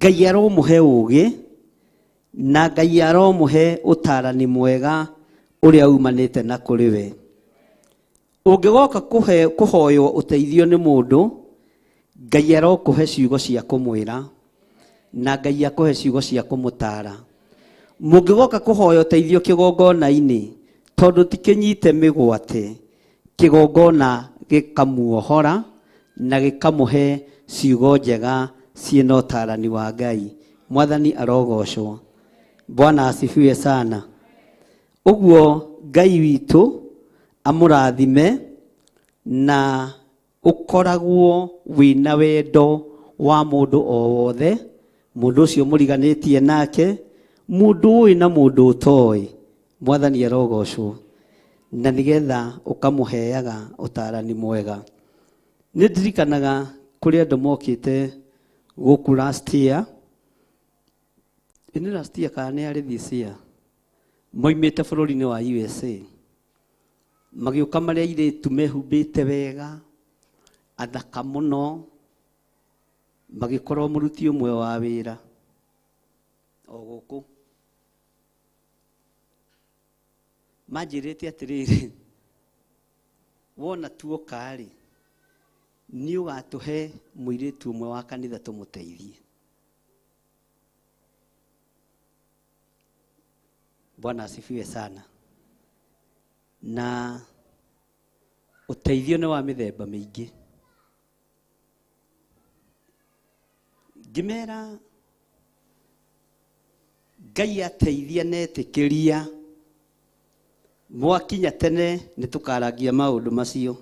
Ngai aromũhe ũũgĩ na Ngai aromũhe ũtaarani mwega ũrĩa umanĩte na kũrĩ we. Ũngĩgoka kũhoywo ũteithio nĩ mũndũ, Ngai arokũhe ciugo cia kũmwĩra na Ngai akũhe ciugo cia kũmũtaara. Mũngĩgoka kũhoya ũteithio kĩgongona-inĩ, tondũ ti kĩnyite mĩgwate, kĩgongona gĩkamuohora na gĩkamũhe ciugo njega ciĩna ũtaarani wa Ngai. Mwathani arogocwo. Bwana asifiwe sana. Ũguo Ngai witũ amũrathime na ũkoragwo wĩna wendo wa mũndũ o wothe, mũndũ ũcio mũriganĩtie nake, mũndũ ũĩ na mũndũ ũtoĩ. Mwathani arogocwo. Na nĩgetha ũkamũheaga ũtaarani mwega. Nĩ ndirikanaga kũrĩ andũ mokĩte gũkũ last year, nĩ last year kana nĩ yarĩ this year, moimĩte bũrũri-inĩ wa USA, magĩũka marĩ airĩtu mehumbĩte wega, athaka mũno, magĩkorwo mũruti ũmwe wa wĩra o gũkũ. Manjĩrĩte atĩrĩrĩ, wona tuoka-rĩ, nĩ ũgatũhe mũirĩtu ũmwe wa kanitha tũmũteithie. Bwana asifiwe sana. Na ũteithio nĩ wa mĩthemba mĩingĩ. Ngĩmera Ngai ateithia na etĩkĩria, mwakinya tene nĩ tũkarangia maũndũ macio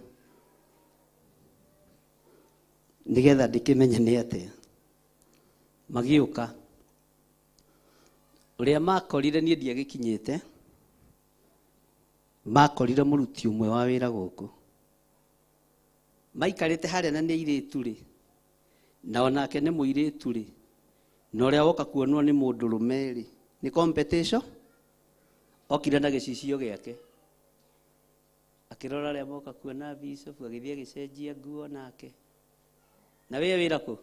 nĩgetha ndĩkĩmenye nĩ atĩa. Magĩũka, ũrĩa makorire niĩ ndiagĩkinyĩte, makorire mũruti ũmwe wa wĩra gũkũ. Maikarĩte harĩa na nĩ airĩtu rĩ, na onake nĩ mũirĩtu rĩ, na ũrĩa woka kuonwo nĩ mũndũrũme rĩ, nĩ competition. Okire na gĩcicio gĩake, akĩrora arĩa moka kuona bishop, agĩthiĩ agĩcenjia nguo nake. Na wĩ wĩra kũ?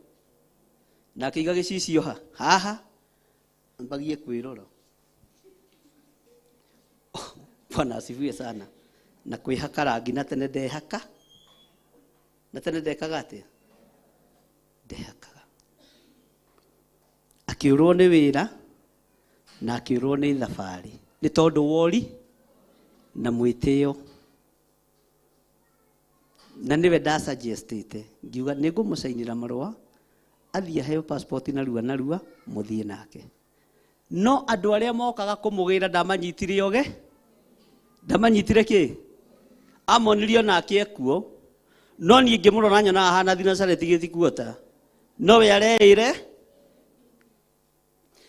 Na akĩiga gĩcicio ha? Haha, ambagie kwĩrora. Bwana asifiwe sana. Na kwĩhaka rangi na tene ndehaka. Na tene ndekaga atĩa? Ndehakaga. Akĩũrwo nĩ wĩra na akĩũrwo nĩ thabarĩ nĩ tondũ wori na mwĩtĩo. Na nĩwe ndasuggestĩte, ngiuga nĩ ngũmũcainĩra marũa athiĩ aheo passport narua narua mũthiĩ nake. No andũ arĩa mokaga kũmũgĩra ndamanyitire oge, ndamanyitire kĩ? Amonirie onake ekuo, no niĩ ngĩmũrora nyonaga ahana thinacareti gĩtikuota, no we areĩre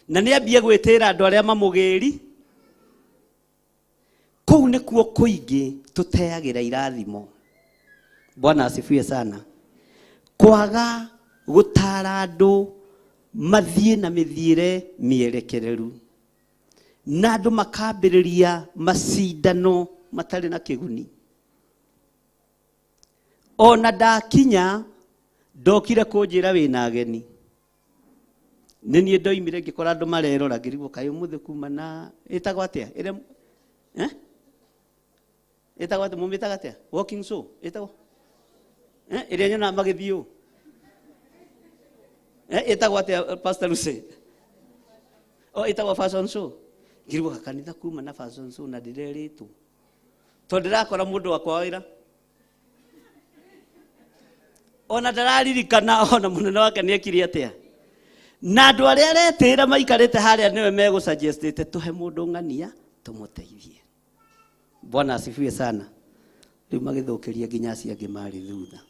na nĩ ambie gwĩtĩra andũ arĩa mamũgĩri. Kũu nĩkuo kũingĩ tũteagĩra irathimo. Bwana asifiwe sana. Kwaga gũtara andũ mathiĩ na mĩthiĩre mĩerekereru, na andũ makambĩrĩria macindano matarĩ na kĩguni. Ona ndakinya ndokire kũnjĩra wĩna ageni, nĩ niĩ ndoimire ngĩkora andũ marerora, ngĩrigwo kaĩ ũmũthĩ kuma na ĩtagwo atĩa ĩrĩa, ĩtagwo atĩa, mũmĩtaga atĩa? Walking show ĩtagwo, ĩrĩa nyonaga magĩthiĩ ũũ, ĩtagwo atĩa Pastor Lucy? O ĩtagwo fashion show. Ngĩrigwo kanitha kuma na fashion show na ndĩrerĩtwo. Tondũ ndĩrakora mũndũ wakwa wĩra ona ndararirikana ona mũnene wake nĩ ekire atĩa. Na andũ arĩa aretĩĩra maikarĩte harĩa nĩwe megũsuggestĩte tũhe mũndũ ng'ania tũmũteithie. Bwana asifiwe sana. Rĩu magĩthũkĩria nginya acio angĩ marĩ thutha.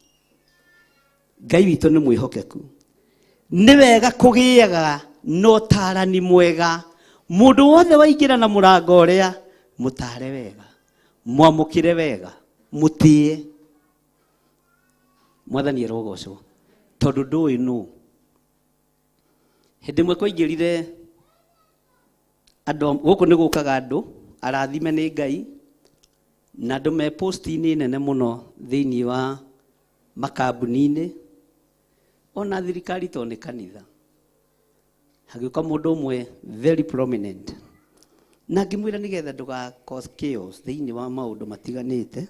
Ngai witũ nĩ mwĩhokeku. Nĩ wega kũgĩaga na ũtarani mwega. Mũndũ wothe waingĩra na mũrango ũrĩa mũtare wega, mwamũkĩre wega, mũtĩe. Mwathani arogocwo tondũ ndũĩ nũ. Hĩndĩ ĩmwe kwaingĩrire andũ gũkũ nĩ gũkaga andũ arathime nĩ Ngai na andũ me posti-inĩ nene mũno thĩinĩ wa makambuni-inĩ ona thirikari to nĩ kanitha. Hagĩũka mũndũ ũmwe very prominent na ngĩmwĩra nĩgetha ndũga cause chaos thĩinĩ wa maũndũ matiganĩte,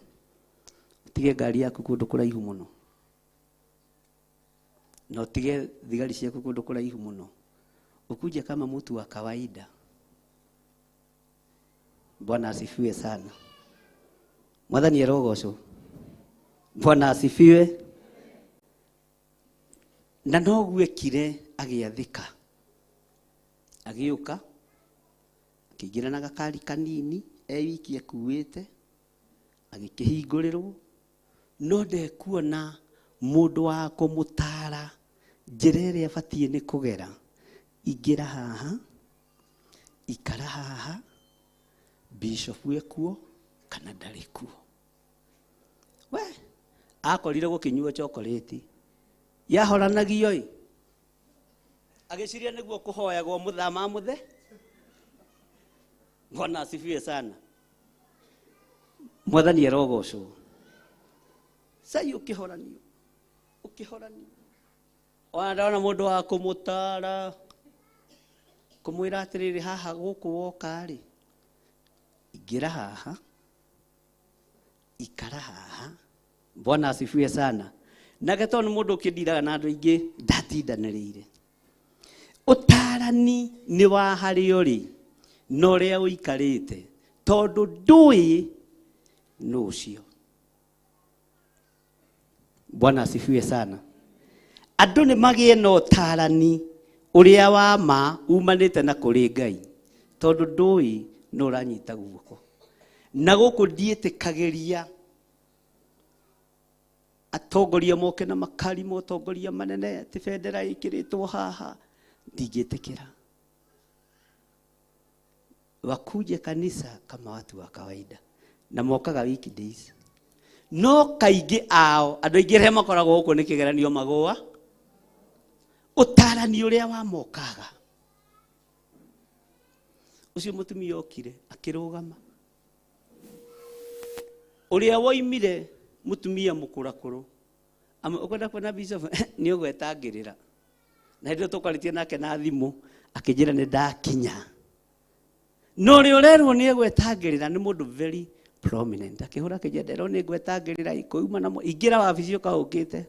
ũtige ngari yaku kũndũ kũraihu mũno na ũtige thigari ciaku kũndũ kũraihu mũno, ukuje kama mtu wa kawaida. Bwana asifiwe sana. Mwathani arogocwo. Bwana asifiwe. Na noguo ekire agĩathĩka, agĩũka akĩingĩra na gakari kanini e wiki akuĩte, agĩkĩhingũrĩrwo, no ndekuona mũndũ wa kũmũtara njĩra ĩrĩa abatiĩ nĩ kũgera. Ingĩra haha, ikara haha, bishop ekuo kana ndarĩ kuo. We akorire gũkĩnyuo chocolate yahoranagio ĩ, agĩciria nĩguo kũhoyagwo mũthama mũthe. Bwana asifiwe sana. Mwathani arogocwo. Cai ũkĩhoranio, ũkĩhoranio, ona ndona mũndũ wa kũmũtara kũmwĩra atĩrĩrĩ, haha gũkũ woka rĩ, ingĩra haha, ikara haha. Bwana asifiwe sana. Nake tondũ nĩ mũndũ ũkĩndiraga na andũ aingĩ ndatindanĩrĩire. Ũtarani nĩ wa harĩa ũrĩ na ũrĩa ũikarĩte, tondũ ndũĩ nũ ũcio. Bwana asifiwe sana. Andũ nĩ magĩe na ũtarani ũrĩa wa ma umanĩte na kũrĩ Ngai, tondũ ndũĩ nũ ũranyita guoko. Na gũkũ ndiĩtĩkagĩria atongoria moke na makari motongoria manene atĩ bendera ĩkĩrĩtwo haha, ndingĩtĩkĩra. Wakuje kanisa kama watu wa kawaida na mokaga weekdays. No kaingĩ ao andũ aingĩ arĩa makoragwo gũkũ nĩ kĩgeranio magũa, ũtarani ũrĩa wamokaga. Ũcio mũtumia okire akĩrũgama, ũrĩa woimire mũtumia mũkũrakũrũ ũkwenda kuona bishop nĩ ũgwetangĩrĩra. Na hĩndĩ ĩyo tũkwarĩtie nake na thimũ akĩnjĩra nĩ ndakinya. No ũrĩa ũrerwo nĩ egwetangĩrĩra nĩ mũndũ very prominent, akĩhũra akĩnjĩra nderwo nĩ ngwetangĩrĩra ikũuma na ingĩra wabici ũka ũkĩte.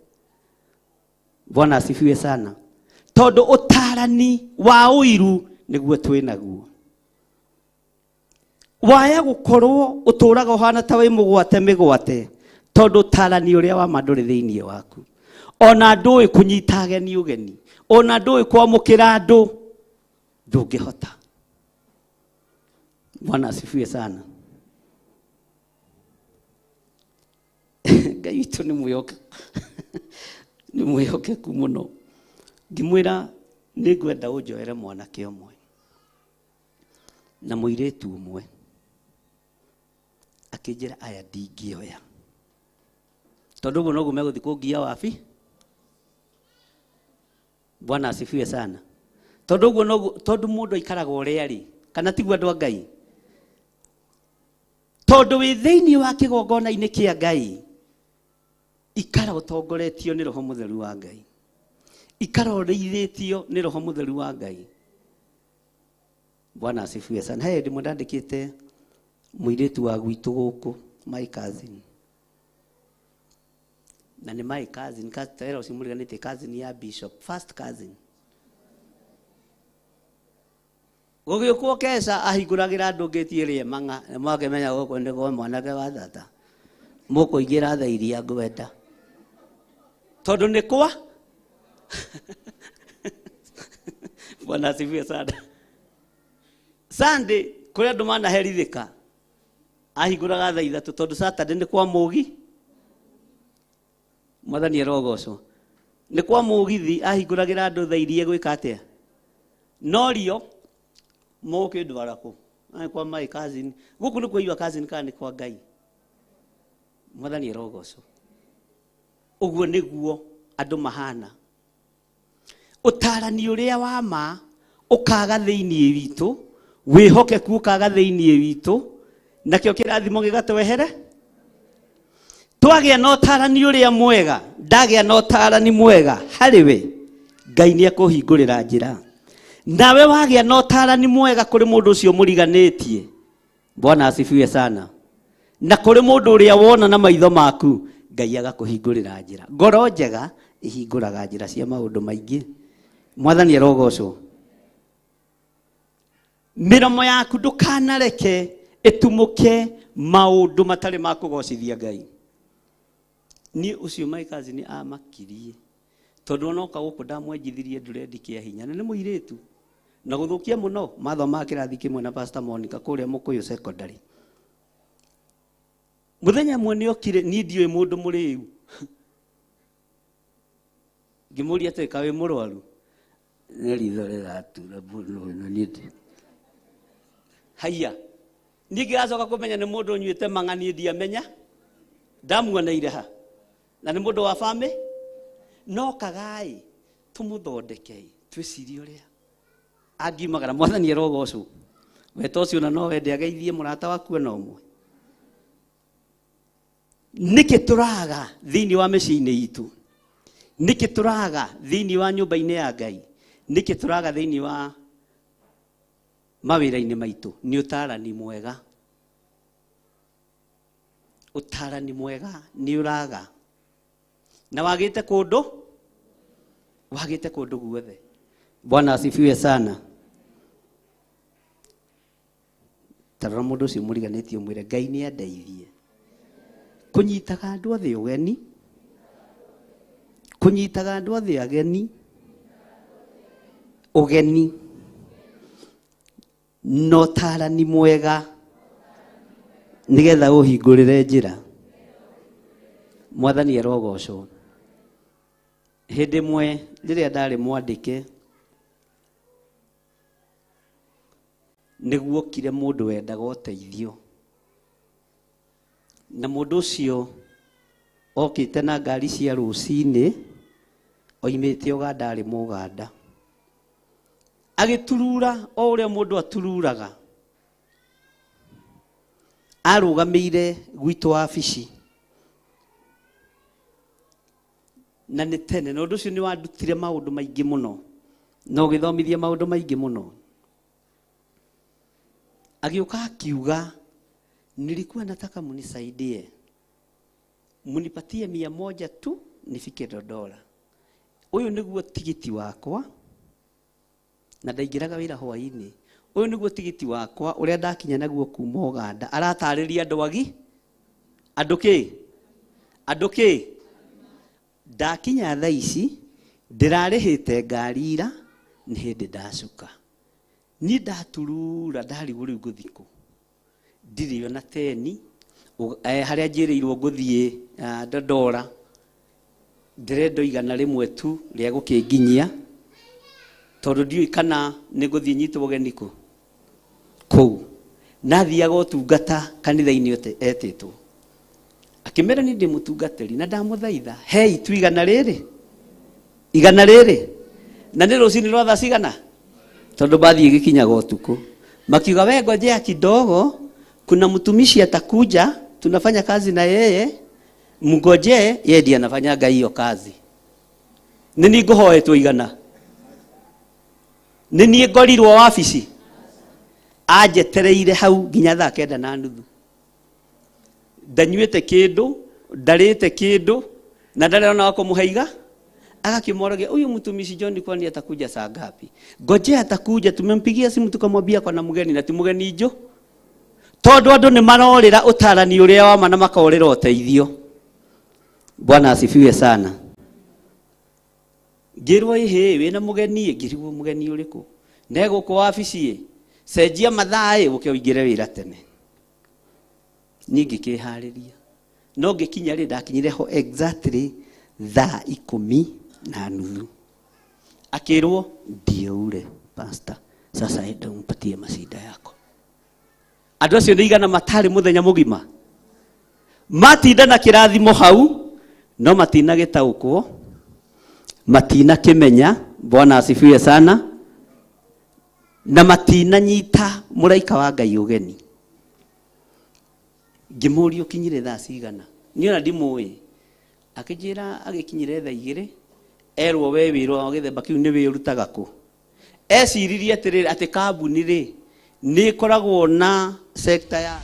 Bwana asifiwe sana. Tondũ ũtarani wa ũiru nĩguo twĩnaguo. Waya gũkorwo ũtũraga ũhana ta wĩ mũgwate mĩgwate, tondũ ũtarani ũrĩa wa ma ndũrĩ thĩinĩ waku. Ona ndũĩ kũnyita ageni ũgeni, ona ndũĩ kwamũkĩra andũ, ndũngĩhota. Bwana asifiwe sana. Ngai witũ nĩ mwĩhokeku, nĩ mwĩhokeku mũno. Ngĩmwĩra nĩ ngwenda ũnjoere mwanake ũmwe na mũirĩtu ũmwe. Akĩnjĩra aya ndingĩoya, tondũ ũguo noguo megũthiĩ kũngia wabi. Bwana asifiwe sana. Tondũ ũguo noguo, tondũ mũndũ aikaraga ũrĩa arĩ, kana tiguo andũ a Ngai? Tondũ wĩ thĩinĩ wa kĩgongona-inĩ kĩa Ngai, ikara ũtongoretio nĩ Roho Mũtheru wa Ngai, ikara ũrĩithĩtio nĩ Roho Mũtheru wa Ngai. Bwana asifiwe sana. He hĩndĩ ĩmwe ndandĩkĩte mũirĩtu wa gwitũ gũkũ, my cousin, na nĩ my cousin, tera ũcio mũriganĩtie, cousin ya bishop, first cousin. Gũgĩũkwo keca ahingũragĩra andũ ngĩti ĩrĩa mang'a na mwakĩmenya gũkũ nĩ kwa mwanake wa tata. Mũkũingĩra thaa iria ngwenda. Tondũ nĩ kwa Bwana asifiwe sana. Sunday kũrĩ andũ manaherithĩka ahingũraga thaa 3 tondũ Saturday nĩ kwa mũgi. Mwathani arogocwo. Nĩ kwa mũgithi ahingũragĩra andũ thaa iria gwĩka atĩa? Norio mũkĩndwara kũ? Nĩ kwa my cousin. Gũkũ nĩ kwa your cousin kana nĩ kwa Ngai? Mwathani arogocwo. Ũguo nĩguo andũ mahana. Ũtarani ũrĩa wa ma ũkaga thĩinĩ witũ, wĩhokeku ũkaga thĩinĩ witũ, nakĩo kĩrathimo gĩgatwehere. Twagĩa na ũtarani ũrĩa mwega, ndagĩa na ũtarani mwega harĩ we, Ngai nĩ ekũhingũrĩra njĩra. Nawe wagĩa na ũtarani mwega kũrĩ mũndũ ũcio mũriganĩtie, Bwana asifiwe sana. Na kũrĩ mũndũ ũrĩa wona na maitho maku, Ngai agakũhingũrĩra njĩra. Ngoro njega ĩhingũraga njĩra cia maũndũ maingĩ. Mwathani arogocwo. Mĩromo yaku ndũkanareke ĩtumũke maũndũ matarĩ ma kũgocithia Ngai. Niĩ ũcio my cousin amakirie tondũ onoka gũkũ ndamwenjithirie ndũrendi kĩa hinya na nĩ mũirĩtu na gũthũkia mũno mathomaga kĩrathi kĩmwe na Pastor Monica kũrĩa Mũkũyũ Secondary. Mũthenya ũmwe nĩ okire, niĩ ndiũĩ mũndũ mũrĩu, ngĩmũria atĩrĩ, kaĩ wĩ mũrwaru? Nĩ ritho rĩratura mũno na niĩ ndĩ haiya. Niĩ ngĩgacoka kũmenya nĩ mũndũ ũnyuĩte mang'a, niĩ ndiamenya ndamuoneire ha, na nĩ mũndũ wa famĩ. No kagai tũmũthondekei, twĩcirie ũrĩa angiumagara. Mwathani arogocwo. Weta ũcio na no wende ageithie mũrata waku ona ũmwe. Nĩkĩ tũraga thĩinĩ wa mĩciĩ-inĩ itũ? Nĩkĩ tũraga thĩinĩ wa nyũmba-inĩ ya Ngai? Nĩkĩ tũraga thĩinĩ wa mawĩra-inĩ maitũ? Nĩ ũtarani mwega. Ũtarani mwega nĩ ũraga. Na wagĩte kũndũ? Wagĩte kũndũ guothe. Bwana asifiwe sana. Tarora mũndũ ũcio mũriganĩtie ũmwĩre Ngai nĩ andeithie kũnyitaga andũ othe ũgeni, kũnyitaga andũ othe ageni ũgeni na ũtarani mwega nĩgetha ũhingũrĩre njĩra. Mwathani arogocwo. Hĩndĩ ĩmwe rĩrĩa ndarĩ mwandĩke, nĩguokire mũndũ wendaga ũteithio, na mũndũ ũcio okĩte na ngari cia rũcinĩ, oimĩte Ũganda, arĩ Mũganda, agĩturura o ũrĩa mũndũ atururaga. Arũgamĩire gwitũ wabici na nĩ tene, na ũndũ ũcio nĩ wandutire maũndũ maingĩ mũno na ũgĩthomithia maũndũ maingĩ mũno. Agĩũka akiuga, nilikuwa nataka munisaidie, munipatie 100 tu nifike Dodora. Ũyũ nĩguo tigiti wakwa, na ndaingĩraga wĩra hwaĩ-inĩ. Ũyũ nĩguo tigiti wakwa ũrĩa ndakinya naguo kuma Ũganda. Aratarĩria andũ agi? Andũ kĩ? Andũ kĩ? Ndakinya thaa ici, ndĩrarĩhĩte ngari ira, nĩ hĩndĩ ndacuka. Niĩ ndaturura, ndarigwo rĩu ngũthiĩ kũ. Ndirĩ ona teni, harĩa njĩrĩirwo ngũthiĩ Dodora, ndĩrenda 100 tu rĩa gũkĩnginyia, tondũ ndiũĩ kana nĩ ngũthiĩ nyitwo ũgeni kũ kũu. Nathiaga ũtungata kanitha-inĩ etĩtwo. Akĩmera niĩ ndĩ mũtungatĩri na ndamũthaitha, hei tu 100 rĩrĩ, 100 rĩrĩ, na nĩ rũcinĩ rwa thaa cigana, tondũ mbathi ĩgĩkinyaga ũtukũ. Makiuga we ngojea kidogo, kuna mtumishi atakuja, tunafanya kazi na yeye, mngojee, yeye ndiye anafanyaga hiyo kazi. Nĩ niĩ ngũhoetwo 100, nĩ niĩ ngorirwo wabici, anjetereire hau nginya thaa 9:30. Ndanyuĩte kĩndũ, ndarĩte kĩndũ, na ndarĩ ona wa kũmũhe iga. Agakĩmoragia huyu mtumishi John kwani atakuja saa ngapi? Ngojea atakuja, tumempigia simu tukamwambia kona mgeni na ti mgeni njo. Tondu andu nĩ marorĩra ũtarani ũrĩa wa ma na makorĩra ũteithio. Bwana asifiwe sana. Ngĩrwo ĩhĩ wĩna mũgeni ĩ, ngĩrigwo mũgeni ũrĩkũ? Ne gũkũ wabici ĩ, cenjia mathaa ĩ, ũke ũingĩre wĩra tene. Niĩ ngĩkĩharĩria. No ngĩkinya rĩ, ndakinyire ho exactly thaa 10:30. Akĩrwo ndio ule pastor, sasa enda umpatie macinda yako. Andũ acio nĩ igana matarĩ mũthenya mũgima. Matinda na kĩrathimo hau, no matinagĩtaũkwo, matinakĩmenya. Bwana asifiwe sana. Na matinanyita mũraika wa Ngai ũgeni. Ngĩmũria ũkinyire thaa cigana, niĩ ona ndimũĩ. Akĩnjĩra agĩkinyire thaa 2, erwo we wĩra wa gĩthemba kĩu nĩ wĩrutaga kũ. Eciririe atĩrĩrĩ, atĩ kambuni rĩ nĩ ĩkoragwo na sector ya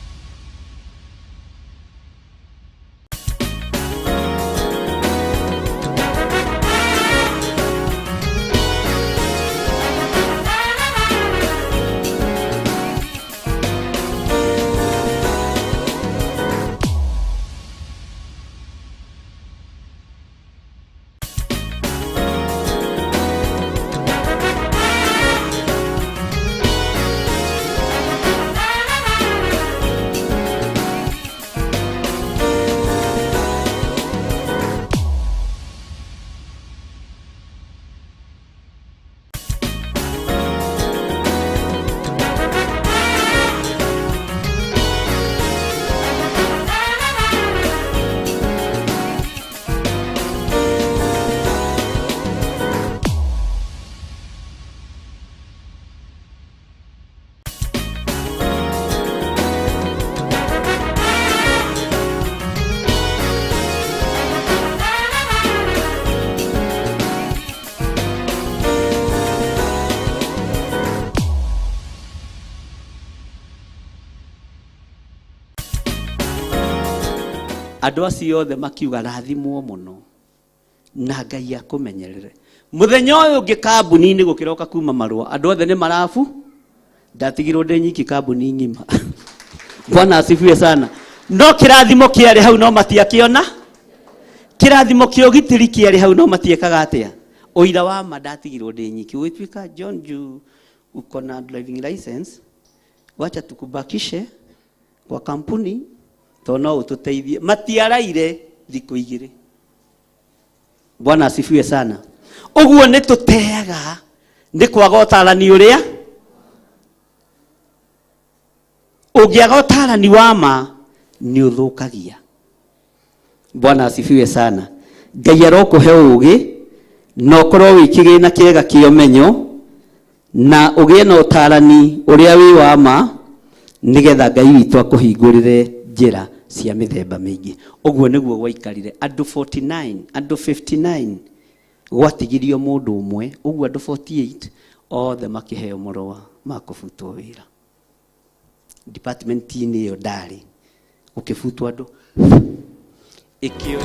andũ acio othe makiuga rathimwo mũno na Ngai akũmenyerere. Mũthenya ũyũ ũngĩ kambuni-inĩ gũkĩroka kuma marũa, andũ othe nĩ marabu, ndatigirwo ndĩ nyiki kambuni ng'ima. Bwana asifiwe sana. No kĩrathimo kĩarĩ hau no matiakĩona, kĩrathimo kĩa ũgitĩri kĩarĩ hau no matiekaga atĩa. Ũira wa ma ndatigirwo ndĩ nyiki. Ũgĩtuĩka John juu uko na driving license, wacha tukubakishe kwa kampuni to no ũtũteithie. Matiaraire thikũ 2. Bwana asifiwe sana. Ũguo nĩ tũteaga nĩ kwaga ũtarani ũrĩa ũngĩaga ũtarani wa ma nĩ ũthũkagia. Bwana asifiwe sana. Ngai arokũhe ũũgĩ na ũkorwo wĩ kĩgĩna kĩega kĩa ũmenyo na ũgĩe na ũtarani ũrĩa wĩ wa ma nĩgetha Ngai witũ akũhingũrĩre njĩra cia mĩthemba mĩingĩ. Ũguo nĩguo gwaikarire andũ 49, andũ 59 gwatigirio mũndũ ũmwe, ũguo andũ 48 othe makĩheo marũa ma kũbutwo wĩra. Department-inĩ ĩyo ndarĩ gũkĩbutwo andũ ĩkĩo.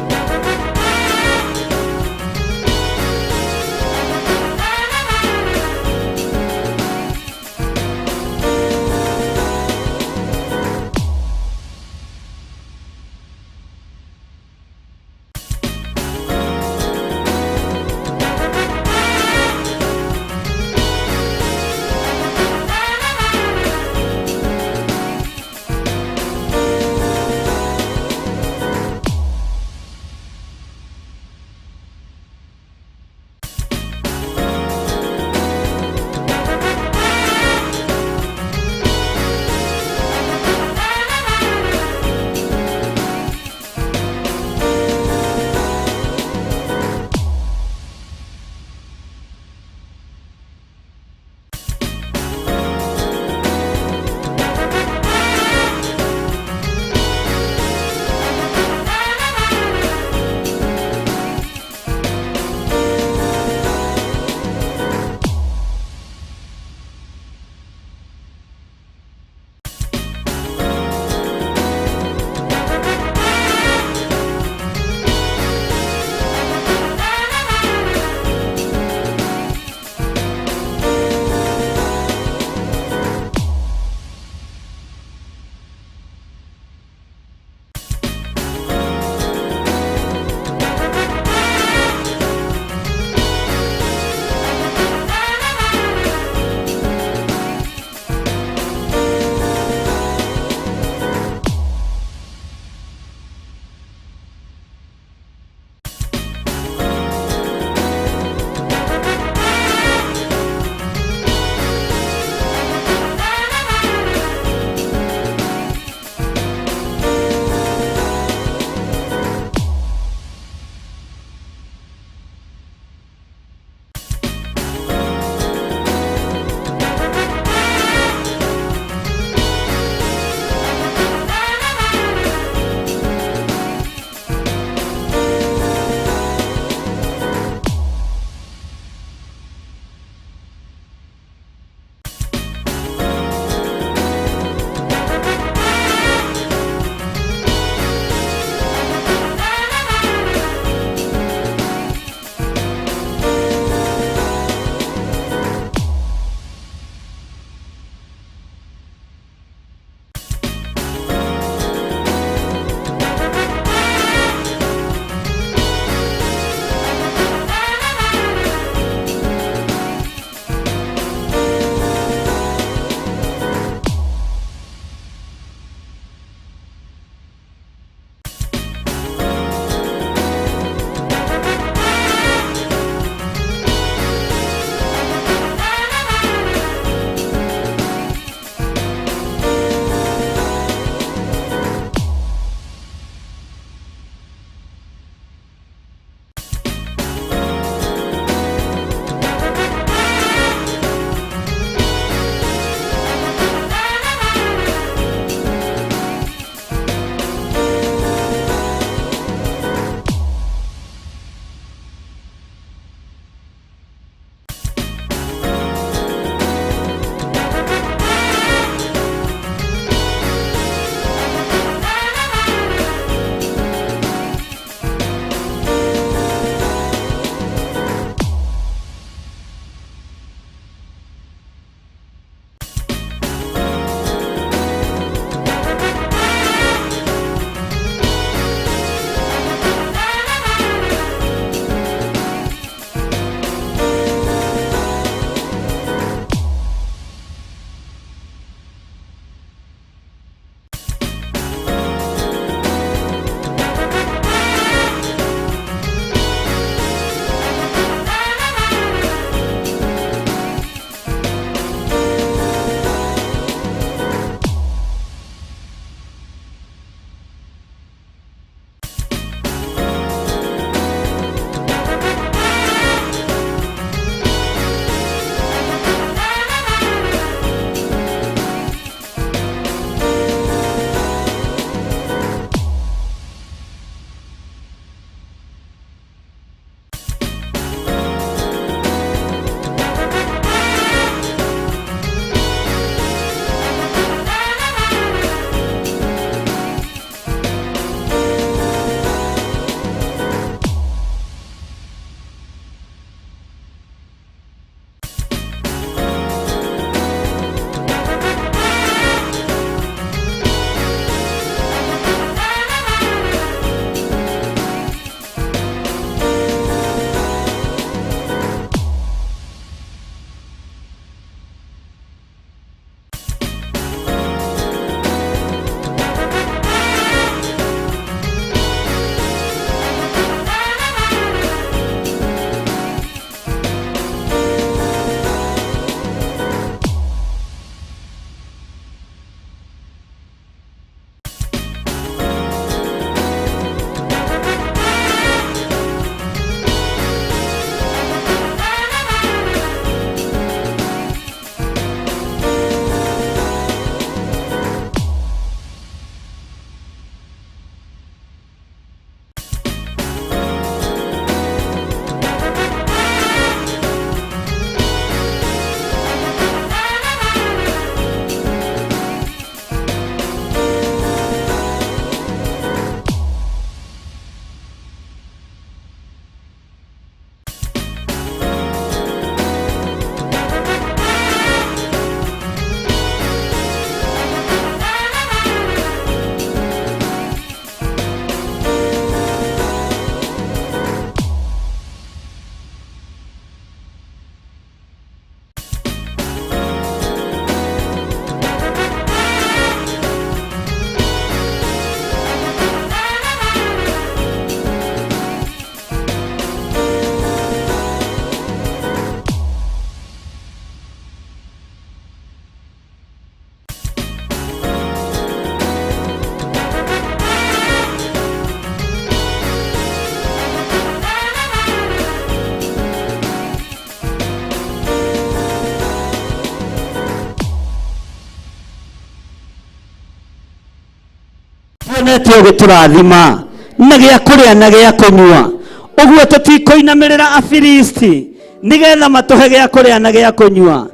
Tuonete ũgĩtũrathima na gĩa kũrĩa na gĩa kũnyua. Ũguo tũtikũinamĩrĩra Afilisti nĩgetha matũhe gĩa kũrĩa na gĩa kũnyua.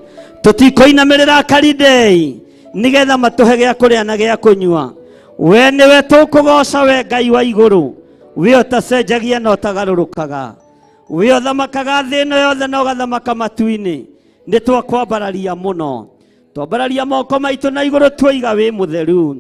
Tũtikũinamĩrĩra Akalidei nĩgetha matũhe gĩa kũrĩa na gĩa kũnyua. We nĩwe tũkũgooca, we Ngai wa igũrũ, we ũtacenjagia na ũtagarũrũkaga, we ũthamakaga thĩ ĩno yothe na ũgathamaka matu-inĩ. Nĩ twakwambararia mũno, twambararia moko maitũ na igũrũ, tuoiga wĩ mũtheru,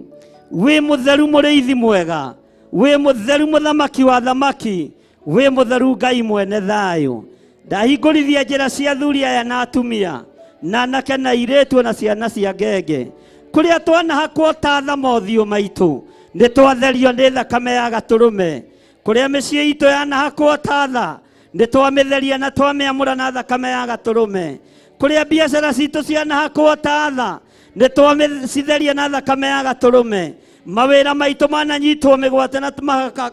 wĩ mũtheru mũrĩithi mwega, wĩ mũtheru mũthamaki wa thamaki, wĩ mũtheru Ngai mwene thayũ. Ndahingũrithia njĩra cia athuri aya na atumia na anake na airĩtu na ciana cia ngenge, kũrĩa twanahakwo tatha mothiũ maitũ nĩ twatherio nĩ thakame ya gatũrũme. Kũrĩa mĩciĩ itũ yanahakwo tatha nĩ twamĩtheria na twamĩamũra na thakame ya gatũrũme. Kũrĩa biacara citũ cianahakwo tatha nĩ twamĩcitheria na thakame ya gatũrũme. Mawĩra maitũ mananyitwo mĩgwate na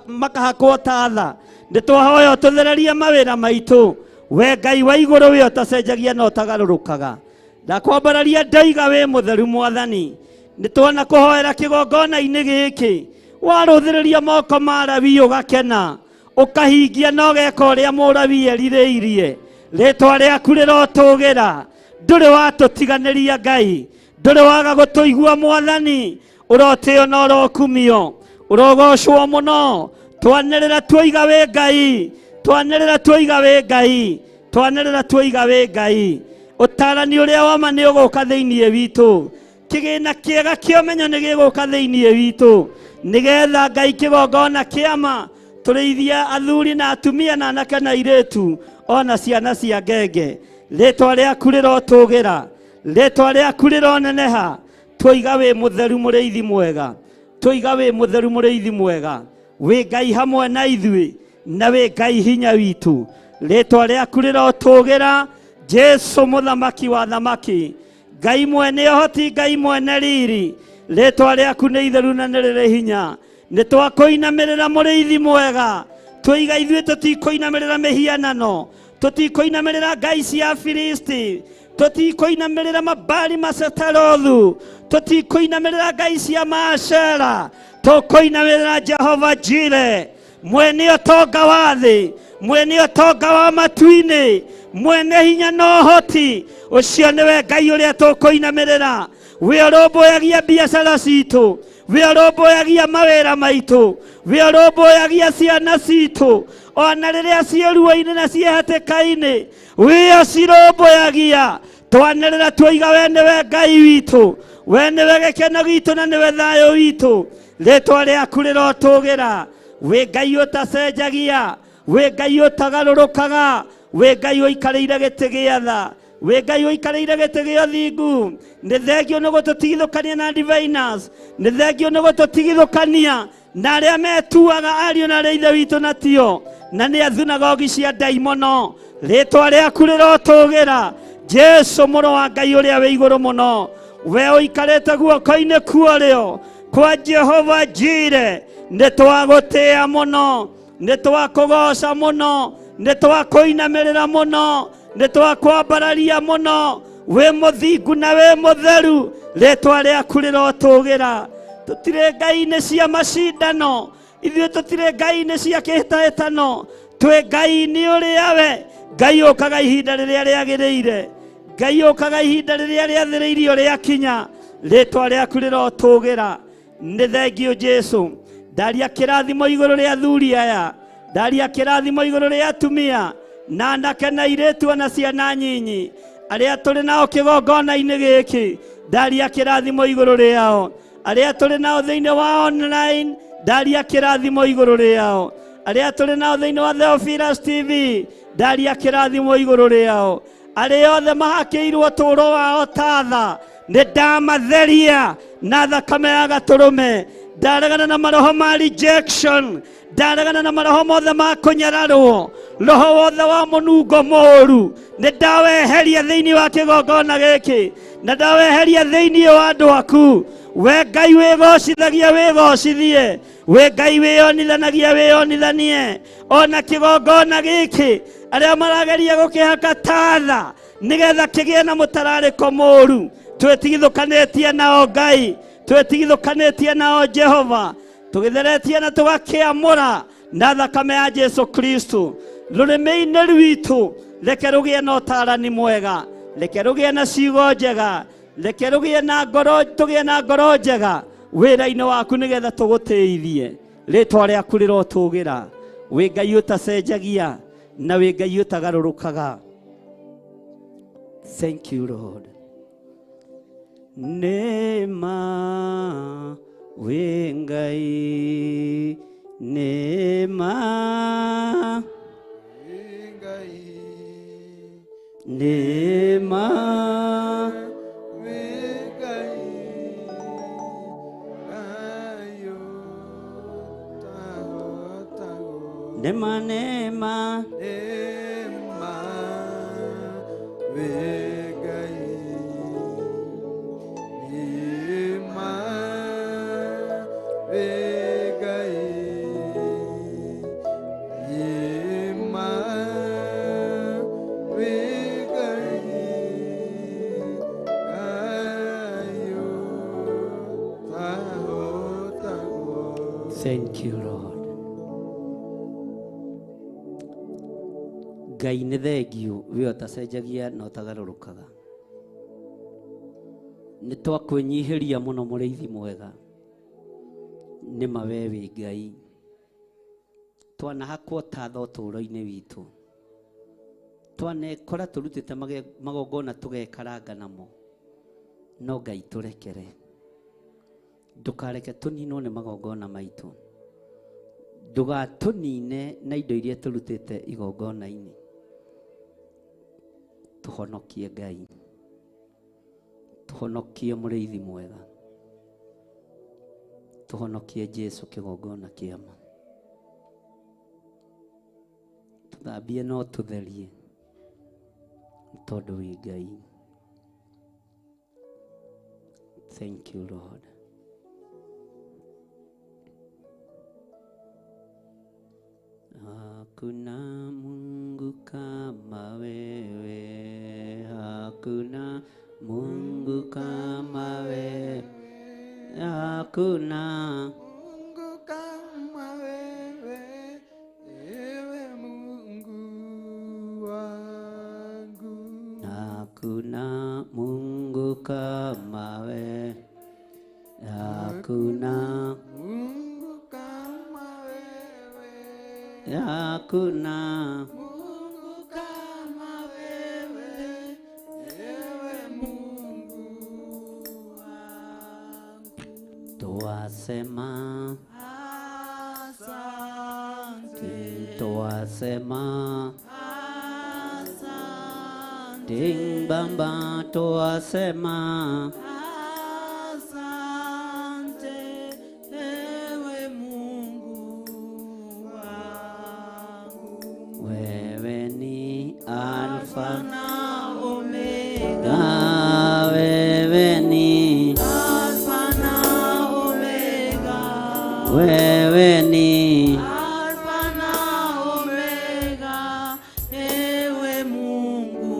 makahakwo tatha, nĩ twahoya ũtũthererie mawĩra maitũ. We Ngai wa igũrũ, we ũtacenjagia na ũtagarũrũkaga, ndakwambararia ndoiga wĩ mũtheru Mwathani. Nĩ tuona kũhoera kĩgongona-inĩ gĩkĩ, warũthĩrĩria moko ma Lawi ũgakena, ũkahingia na ũgeka ũrĩa mũrawi erirĩirie. Rĩtwa rĩaku rĩrotũgĩra. Ndũrĩ watũtiganĩria Ngai, ndũrĩ waga gũtũigua Mwathani. Ũrotĩo na ũrokumio, ũrogocwo mũno. Twanĩrĩra tuoiga wĩ Ngai, twanĩrĩra tuoiga wĩ Ngai, twanĩrĩra tuoiga wĩ Ngai. Ũtarani ũrĩa wama nĩ ũgũka thĩinĩ witũ, kĩgĩna kĩega kĩa ũmenyo nĩ gĩgũka thĩinĩ witũ, nĩgetha Ngai kĩgongona kĩama tũrĩithia athuri na atumia na anake na airĩtu ona ciana cia ngenge. Rĩtwa rĩaku rĩrotũgĩra, rĩtwa rĩaku rĩroneneha. Tuoiga wĩ mũtheru mũrĩithi mwega, tuoiga wĩ mũtheru mũrĩithi mwega, wĩ Ngai hamwe na ithuĩ na wĩ Ngai hinya witũ. Rĩtwa rĩaku rĩrotũgĩra, Jesu mũthamaki wa thamaki, Ngai mwene ũhoti, Ngai mwene riri. Rĩtwa rĩaku nĩ itheru na nĩ rĩrĩ hinya. Nĩ twakũinamĩrĩra mũrĩithi mwega, tuoiga ithuĩ tũtikũinamĩrĩra mĩhianano, tũtikũinamĩrĩra ngai cia Filisti, tũtikũinamĩrĩra mabali masetarothu, tũtikũinamĩrĩra ngai cia Maashera, tũkũinamĩrĩra Jehova Jire, mwene ũtonga wa thĩ, mwene ũtonga wa matu-inĩ, mwene hinya na ũhoti. Ũcio nĩwe Ngai ũrĩa tũkũinamĩrĩra. We ũrũmbũyagia biacara citũ, we ũrũmbũyagia mawĩra maitũ, we ũrũmbũyagia ciana citũ ona rĩrĩa ciĩ ruo-inĩ na ciĩ hatĩka-inĩ, we ũcirũmbũyagia. Twanĩrĩra tuoiga we nĩwe Ngai witũ, we nĩwe gĩkeno gitũ na nĩwe thayũ witũ. Rĩtwa rĩaku rĩrotũgĩra. Wĩ Ngai ũtacenjagia, wĩ Ngai ũtagarũrũkaga, wĩ Ngai ũikarĩire gĩtĩ gĩa tha, wĩ Ngai ũikarĩire gĩtĩ gĩa ũthingu. Nĩ thengio nĩ gũtũtigithũkania na diviners, nĩ thengio nĩ gũtũtigithũkania na arĩa metuaga ariũ na arĩa ithe witũ na tio, na nĩ athunagogi cia ndaimono. Rĩtwa rĩaku rĩrotũgĩra, Jesu mũrũ wa Ngai ũrĩa wĩ igũrũ mũno, we ũikarĩte guoko-inĩ kuorĩo kwa Jehova Jire. Nĩ twagũtĩa mũno, nĩ twakũgoca mũno, nĩ twakũinamĩrĩra mũno, nĩ twakwambararia mũno. Wĩ mũthingu na wĩ mũtheru, rĩtwa rĩaku rĩrotũgĩra. Tũtirĩ ngai-inĩ cia macindano, ithuĩ tũtirĩ ngai-inĩ cia kĩhĩtahĩtano, twĩ ngai-inĩ ũrĩa we Ngai ũkaga ihinda rĩrĩa rĩagĩrĩire, Ngai ũkaga ihinda rĩrĩa rĩathĩrĩirio rĩakinya. Rĩtwa rĩaku rĩrotũgĩra. Nĩ thengio Jesu. Ndaria kĩrathimo igũrũ rĩa athuri aya, ndaria kĩrathimo igũrũ rĩa atumia na anake na airĩtu ona ciana nyinyi arĩa tũrĩ nao kĩgongona-inĩ gĩkĩ, ndaria kĩrathimo igũrũ rĩao. Arĩa tũrĩ nao thĩinĩ wa online, ndaria kĩrathimo igũrũ rĩao. Arĩa tũrĩ nao thĩinĩ wa Theophilus TV, ndaria kĩrathimo igũrũ rĩao. Arĩa othe mahakĩirwo ũtũũro wao tatha, nĩ ndamatheria na thakame ya gatũrũme. Ndaregana na maroho ma rejection, ndaregana na maroho mothe ma kũnyararwo, roho wothe wa mũnungo mũũru nĩ ndaweheria thĩinĩ wa kĩgongona gĩkĩ, na ndaweheria thĩinĩ wa andũ aku. We Ngai wĩgocithagia, wĩgocithie. We Ngai wĩyonithanagia, wĩyonithanie. Ona kĩgongona gĩkĩ arĩa marageria gũkĩhaka tatha nĩgetha kĩgĩe na mũtararĩko mũũru, twĩtigithũkanĩtie nao Ngai, twĩtigithũkanĩtie nao Jehova. Tũgĩtheretie na tũgakĩamũra na thakame ya Jesu Kristo. Rũrĩmĩ-inĩ rwitũ reke rũgĩe na ũtarani mwega, reke rũgĩe na ciugo njega, reke rũgĩe na ngoro, tũgĩe na ngoro njega wĩra-inĩ waku nĩgetha tũgũtĩithie. Rĩtwa rĩaku rĩrotũgĩra. Wĩ Ngai ũtacenjagia na wĩ Ngai ũtagarũrũkaga. Thank you, Lord. Nĩ ma wĩ Ngai, nĩ ma, nĩ ma nĩ ma, nĩ ma, Thank you, Lord. Ngai nĩ thengiũ we ũtacenjagia na ũtagarũrũkaga. Nĩ twakwĩnyihĩria mũno mũrĩithi mwega. Nĩ ma we wĩ Ngai. Twanahakwo ta tha ũtũũro-inĩ witũ. Twanekora tũrutĩte magongona tũgekaranga namo. No Ngai tũrekere. Ndũkareke tũninwo nĩ magongona maitũ. Ndũgatũnine na indo iria tũrutĩte igongona-inĩ. Tũhonokie Ngai. Tũhonokie mũrĩithi mwega. Tũhonokie Jesu kĩgongona kĩama. Tũthambie no tũtherie nĩ tondũ wĩ Ngai. Thank you, Lord. Hakuna Mungu kama wewe, hakuna Mungu kama wewe, hakuna Mungu kama wewe, ewe Mungu wangu. Hakuna Mungu kama wewe, hakuna Mungu kama wewe, hakuna Mungu kama wewe, ewe Mungu wangu. Twasema asante, twasema asante, timbamba, twasema asante, ewe Mungu wangu. Wewe ni Alfa na Omega, na wewe ni Alfa na Omega, wewe ni Alfa na Omega, ewe Mungu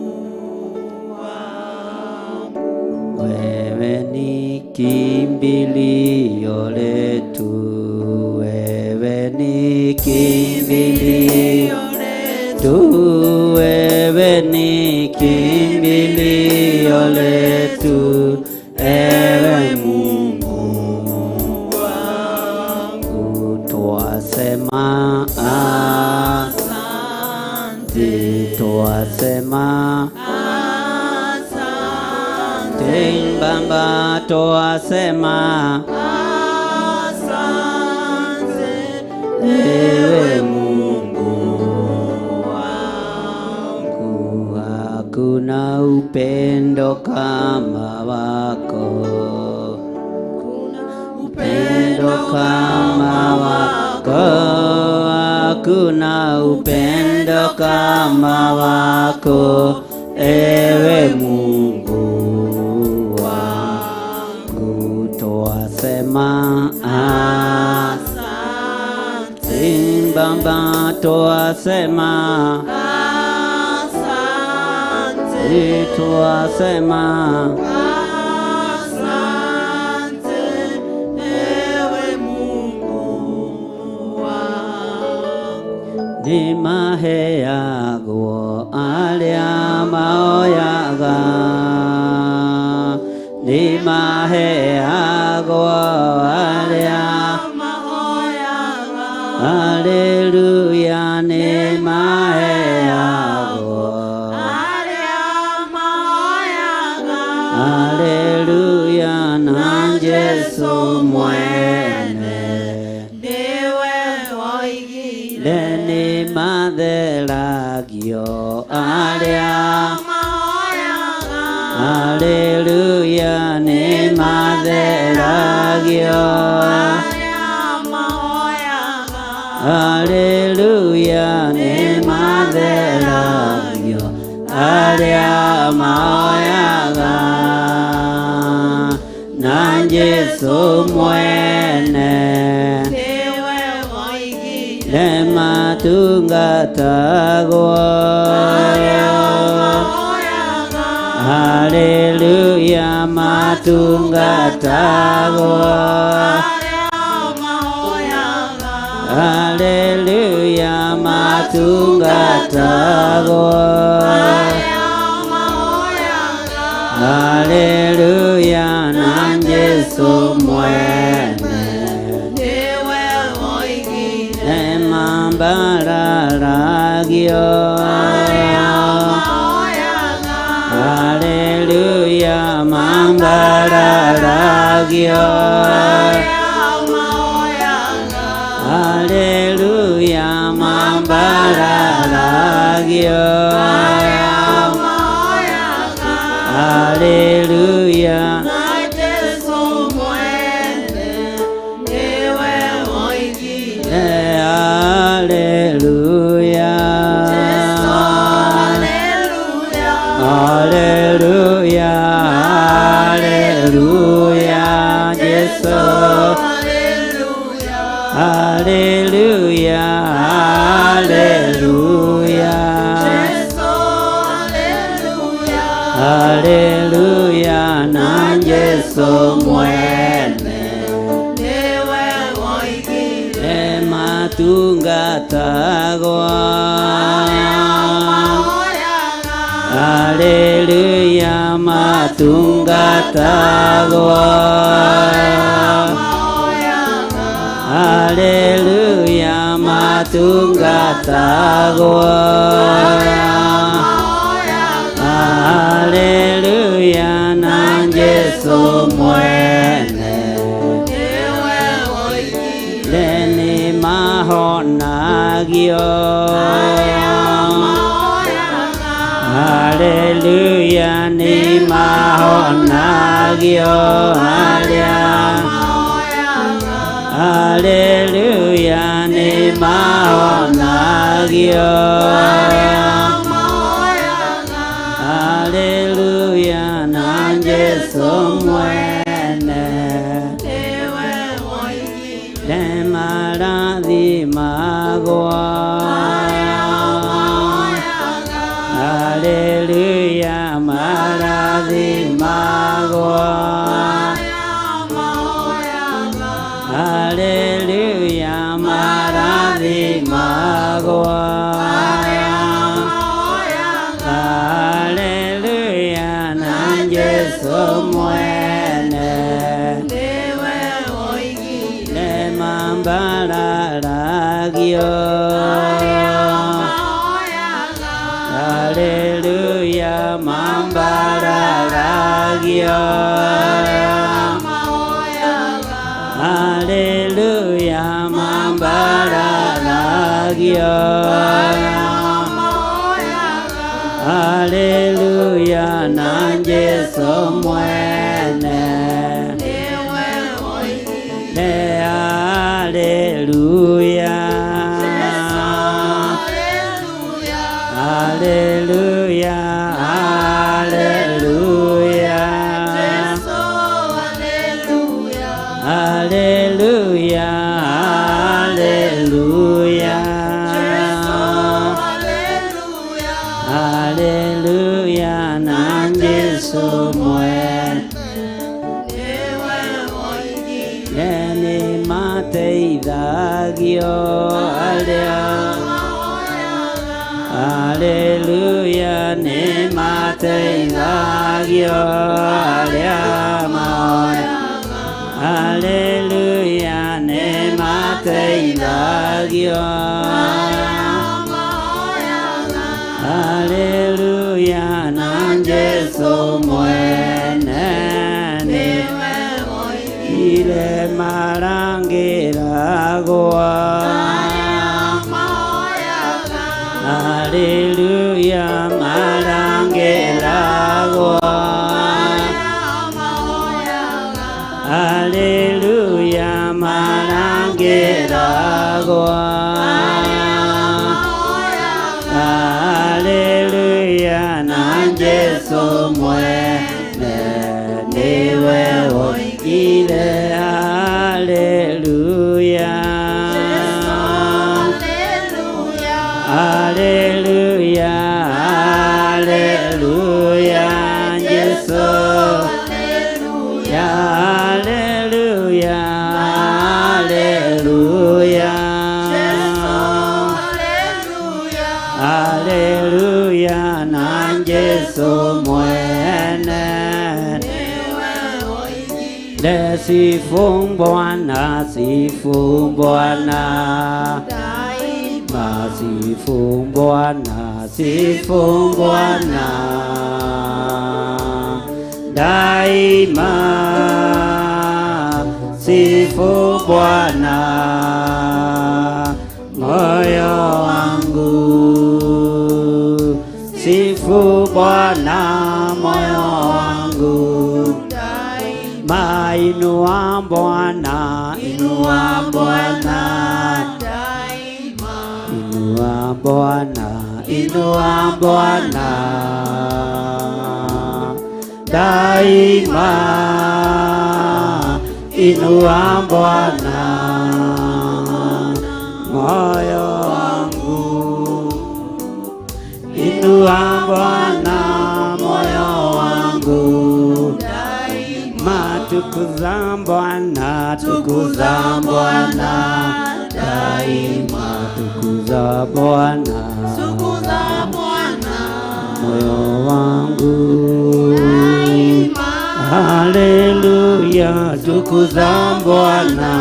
wangu. Wewe ni kimbilio letu, wewe ni kimbilio letu, wewe ni kimbilio letu, ewe Mungu wangu. Twasema asante, twasema Asante, timbamba, twasema asante, ewe Mungu wangu. Hakuna upendo kama wako, upendo kama wako, hakuna upendo kama wako, ewe Mungu wangu. Twasema asante, Baba, twasema asante, twasema asante, ewe Mungu Nĩ maheagwo arĩa maoyaga. Nĩ maheagwo arĩa mahoyaga. Haleluya, nĩ maheagwo arĩa mahoyaga. Haleluya, na Jesu mwene nĩwe woigire nĩ matheragio arĩa mahoyaga. Haleluya, nĩ matheragio arĩa mahoyaga. Haleluya, nĩ matheragio arĩa maoyaga. Na Jesu mwene nĩwe woigire nĩ matungatagwo. Arĩa mahoyaga. Haleluya, matungatagwo. Arĩa mahoyaga. Haleluya, matungatagwo. Arĩa mahoyaga. Haleluya, na Jesu mwene nĩwe woigire nĩ mambararagio. Arĩa mahoyaga. Haleluya, mambararagio. Arĩa mahoyaga. Haleluya, mambararagio. Arĩa mahoyaga. Haleluya, Na Jesu mwene nĩwe woigire haleluya. Jesu haleluya. Haleluya, haleluya, Jesu. Haleluya. Haleluya, haleluya. Jesu haleluya. Haleluya, na Jesu mwene Nĩwe woigire nĩ matungatagwo. Arĩa mahoyaga. Haleluya, matungatagwo. Arĩa mahoyaga. Haleluya, matungatagwo. Arĩa mahoyaga. Haleluya, na Jesu mwene Nĩwe woigire nĩ mahonagio. Arĩa mahoyaga. Haleluya, nĩ mahonagio arĩa Mahoyaga. Haleluya, nĩ mahonagio. Arĩa mahoyaga. Haleluya, na Jesu mwene Nĩwe woigire nĩ marathimagwo. Arĩa mahoyaga. Haleluya, marathimagwo. Arĩa mahoyaga. Haleluya, marathimagwo. Arĩa mahoyaga. Haleluya, na Jesu mwene Nĩwe woigire nĩ mambararagio. Arĩa mahoyaga. Haleluya, mambararagio. Arĩa mahoyaga. Haleluya, mambararagio. Arĩa mahoyaga. Haleluya, na Jesu mwene Nĩwe woigire nĩ haleluya. Jesu haleluya. Haleluya, haleluya. Jesu haleluya. Haleluya, haleluya. Jesu haleluya. Haleluya, na Jesu mwene Nĩwe woigire nĩ mateithagio arĩa mahoyaga. Haleluya nĩ mateithagio arĩa mahoyaga. Haleluya nĩ mateithagio. Haleluya na Jesu mwene nĩwe woigire marangĩragwo. Haleluya marangĩragwo. Haleluya marangĩragwo. Haleluya na Jesu mwene nĩwe woigire haleluya. Haleluya, haleluya, Jesu. Haleluya, haleluya, haleluya. Haleluya na Jesu mwene. Sifu Bwana, sifu Bwana. Sifu Bwana, sifu Bwana daima. Sifu Bwana moyo wangu. Sifu Bwana moyo wangu. Mainua Bwana, inua Bwana. Inua Bwana, inua Bwana daima. Inua Bwana moyo wangu. Inua Bwana moyo wangu. Matukuza Bwana, tukuza Bwana daima. Tukuza Bwana, tukuza Bwana moyo wangu. Haleluya, tukuza Bwana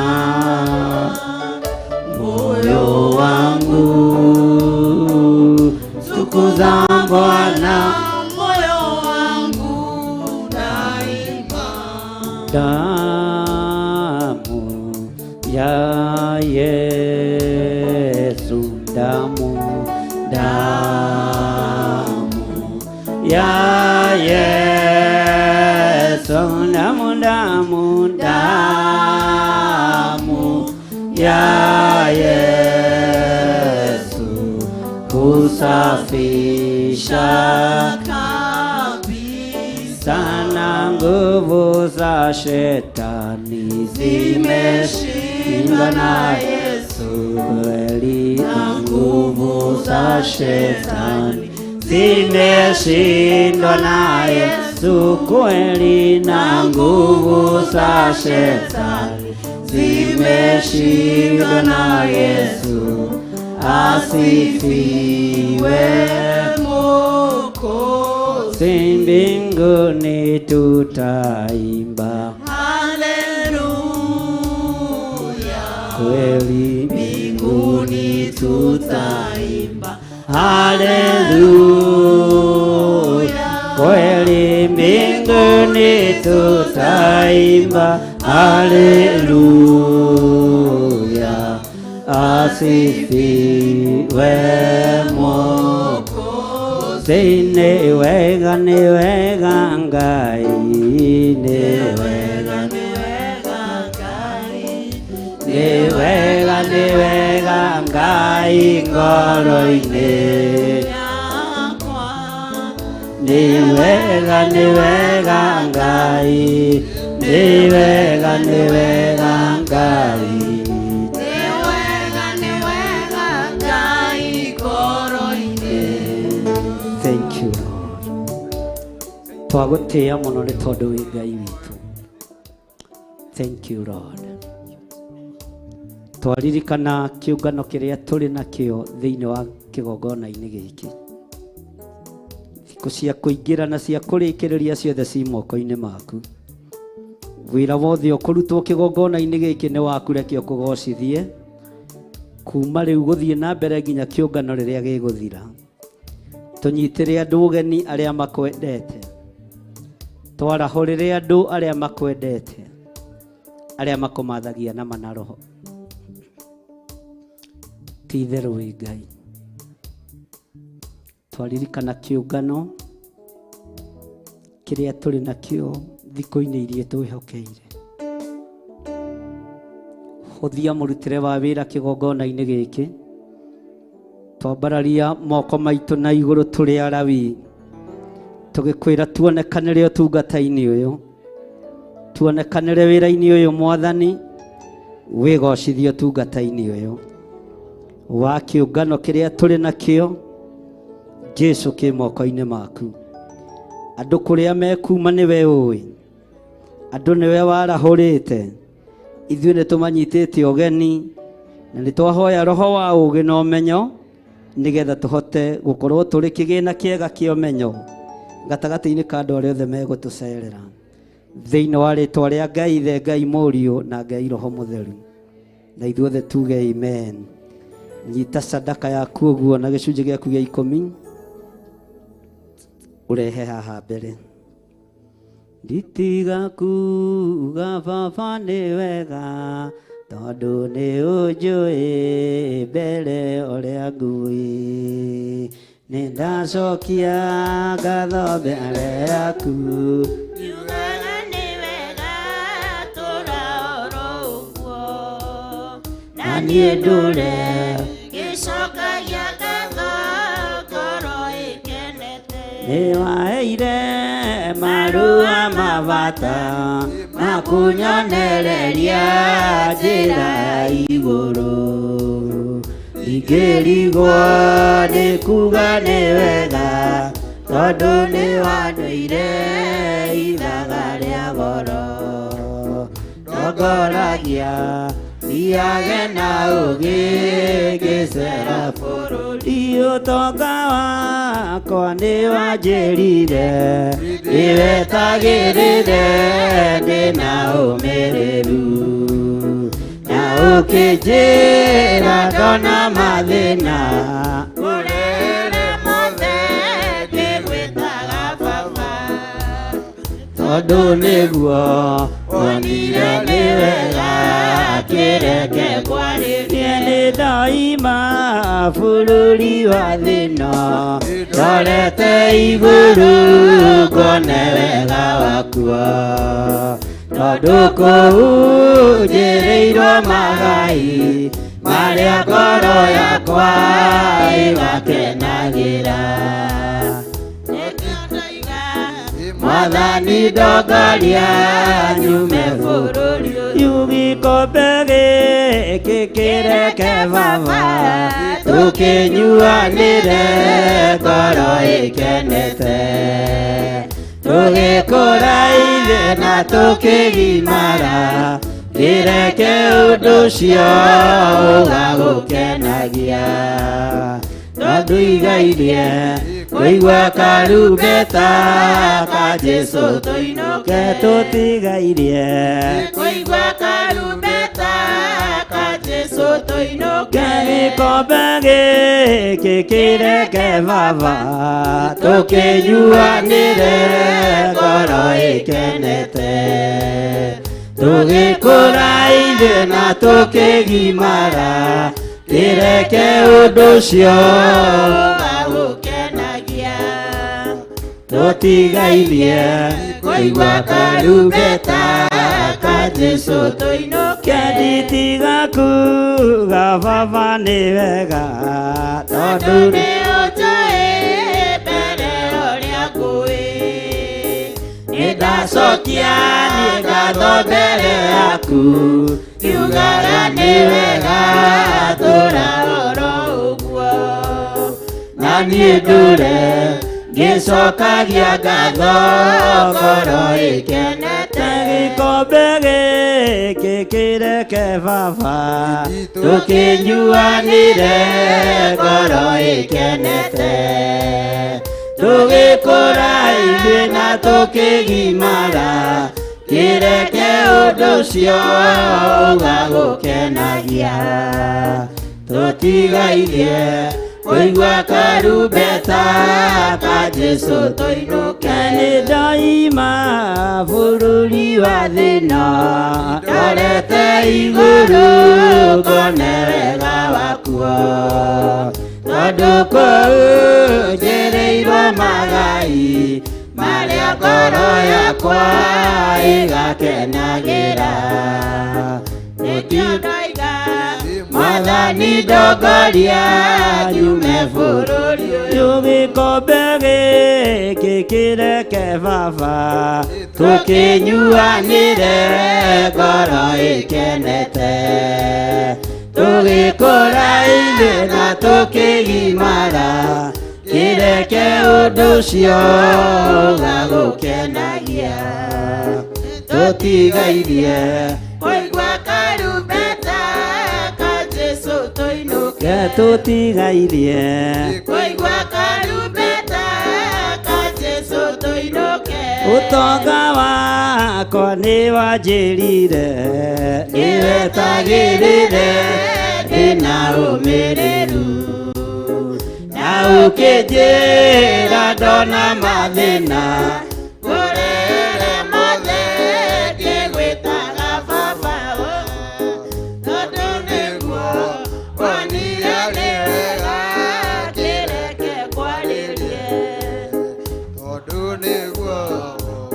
moyo wangu. Tukuza Bwana moyo wangu daima. Damu ya Yesu, damu, damu ya Yesu, damu, damu, damu ya Yesu husafisha kabisa na nguvu za shetani zimeshindwa na Yesu. Kweli na nguvu za shetani zimeshindwa na Yesu. Kweli na nguvu za shetani zimeshindwa na Yesu. Asifiwe Mwokozi. Mbinguni tutaimba haleluya. Kweli mbinguni tutaimba haleluya. Kweli mbinguni tutaimba haleluya. Asifiwe Mwokozi. Nĩ wega, nĩ wega Ngai, nĩ wega, nĩ wega, nĩ wega Ngai ngoro-inĩ. Nĩ wega, nĩ wega Ngai, nĩ wega, nĩ wega Ngai. Nĩ wega, nĩ wega Ngai ngoro-inĩ. Thank you Lord. Twagũtĩĩa mũno nĩ tondũ wĩ Ngai witũ. Thank you Lord. Twaririkana kĩũngano kĩrĩa tũrĩ nakĩo thĩinĩ wa Kĩgongona-inĩ gĩkĩ thikũ cia kũingĩra na cia kũrĩkĩrĩria ciothe ci moko-inĩ maku. Wĩra wothe ũkũrutwo kĩgongona-inĩ gĩkĩ nĩ waku, reke ũkũgocithie kuma rĩu gũthiĩ na mbere nginya kĩũngano rĩrĩa gĩgũthira. Tũnyitĩre andũ ũgeni arĩa makwendete, twarahũrĩre andũ arĩa makwendete, arĩa makũmathagia na mana roho. Ti itherũ wĩ Ngai. Twaririkana kĩũngano kĩrĩa tũrĩ nakĩo thikũ-inĩ iria twĩhokeire. Hũthia mũrutĩre wa wĩra kĩgongona-inĩ gĩkĩ. Twambararia moko maitũ na igũrũ tũrĩ Alawi, tũgĩkwĩra tuonekanĩre ũtungata-inĩ ũyũ, tuonekanĩre wĩra-inĩ ũyũ Mwathani, wĩgocithie ũtungata-inĩ ũyũ wa kĩũngano kĩrĩa tũrĩ nakĩo. Jesu kĩ moko-inĩ maku. Andũ kũrĩa mekuma nĩwe ũĩ, andũ nĩwe warahũrĩte, ithuĩ nĩ tũmanyitĩte ũgeni na nĩ twahoya roho wa ũũgĩ na ũmenyo nĩgetha tũhote gũkorwo tũrĩ kĩgĩna kĩega kĩa ũmenyo gatagatĩ-inĩ ka andũ arĩa othe megũtũcerera. Thĩinĩ wa rĩtwa rĩa Ngai Ithe, Ngai Mũriũ na Ngai Roho Mũtheru, na ithuothe tuge amen. Nyita sadaka yaku ũguo na gĩcunjĩ gĩaku gĩa 10 ũrehe haha mbere. Nditiga kuga baba nĩ wega, tondũ nĩ ũnjũĩ mbere ũrĩa ngui. Nĩ ndacokia ngatho mbere yaku, Ngiugaga nĩ wega tũra oro ũguo, na niĩ ndũre ngĩcokagia ngatho ngoro ĩkenete. Nĩ waheire marũa ma bata makunyonereria njĩra igũrũ. Ingĩrigwo nĩ kuga nĩ wega, tondũ nĩ wandũire ithaga rĩa goro. Ndongoragia thiage na ũũgĩ ngĩcera bũrũri. Ũtonga wakwa nĩ wanjĩrire ndĩwetagĩrĩre ndĩna ũmĩrĩru, na ũkĩnjĩra ndona mathĩna Ũrere mothe ngĩgwĩtaga baba, tondũ nĩguo wonire nĩ wega kĩreke kwarĩrie. Nĩ ndoima bũrũri wa thĩna, ndorete igũrũ ngone wega wakwa, tondũ kũu njĩrĩirwo magai marĩa ngoro yakwa ĩgakenagĩra. Mwathani ndongoria nyume bũrũri ũyũ, gĩkombe gĩkĩ kĩreke baba tũkĩnyuanĩre ngoro ĩkenete. Tũgĩkũra ithe na tũkĩgimara, kĩreke ũndũ ũcio ũgagũkenagia. Tondũ igairie kũigua karumbeta ka Jesũ tũinũke, tũtigairie kũigua karumbeta ka Jesũ tũinũke. Gĩkombe gĩkĩ kĩreke baba tũkĩnyuanĩre ngoro ĩkenete. Tũgĩkũra ithe na tũkĩgimara, kĩreke ũndũ ũcio Ũgagũkenagia. Tũtigairie kũigua karumbeta ka Jesũ tũinũke. Nditiga kuga baba nĩ wega, tondũ nĩ ũnjũĩ mbere ũrĩa ngũĩ. Nĩ ndacokia niĩ ngatho mbere yaku, ngiugaga nĩ wega tũra oro ũguo, na niĩ ndũre ngĩcokagia ngatho ngoro ĩkenete. Gĩkombe gĩkĩ gĩkĩ kĩreke baba tũkĩnyuanĩre ngoro ĩkenete tũgĩkũra ithuĩ na tũkĩgimara kĩreke ũndũ ũcio ũgagũkenagia tũtigairie kũigua karumbeta ka Jesũ tũinũke. Nĩ ndoima bũrũri wa thĩna ndorete igũrũ ngone wega wakuo tondũ kũu njĩrĩirwo magai marĩa ngoro yakwa ĩgakenagĩra. Nĩkĩo ndoiga Mwathani ndongoria njume bũrũri ũyũ gĩkombe gĩkĩ kĩreke baba tũkĩnyuanĩre ngoro ĩkenete tũgĩkũra ithuĩ na tũkĩgimara kĩreke ũndũ ũcio ũgagũkenagia tũtigairie kũigua karumbeta ka Jesũ tũinũke. Tũtigairie Kũigua karumbeta ka Jesũ tũinũke. Ũtonga wakwa nĩ wanjĩrire nĩwetagĩrĩre ndĩna ũmĩrĩru na ũkĩnjĩra ndona mathĩna Ngũrĩre mothe ngĩgwĩtaga baba tondũ nĩguo wonire nĩ wega kĩreke kwarĩrie. Tondũ nĩguo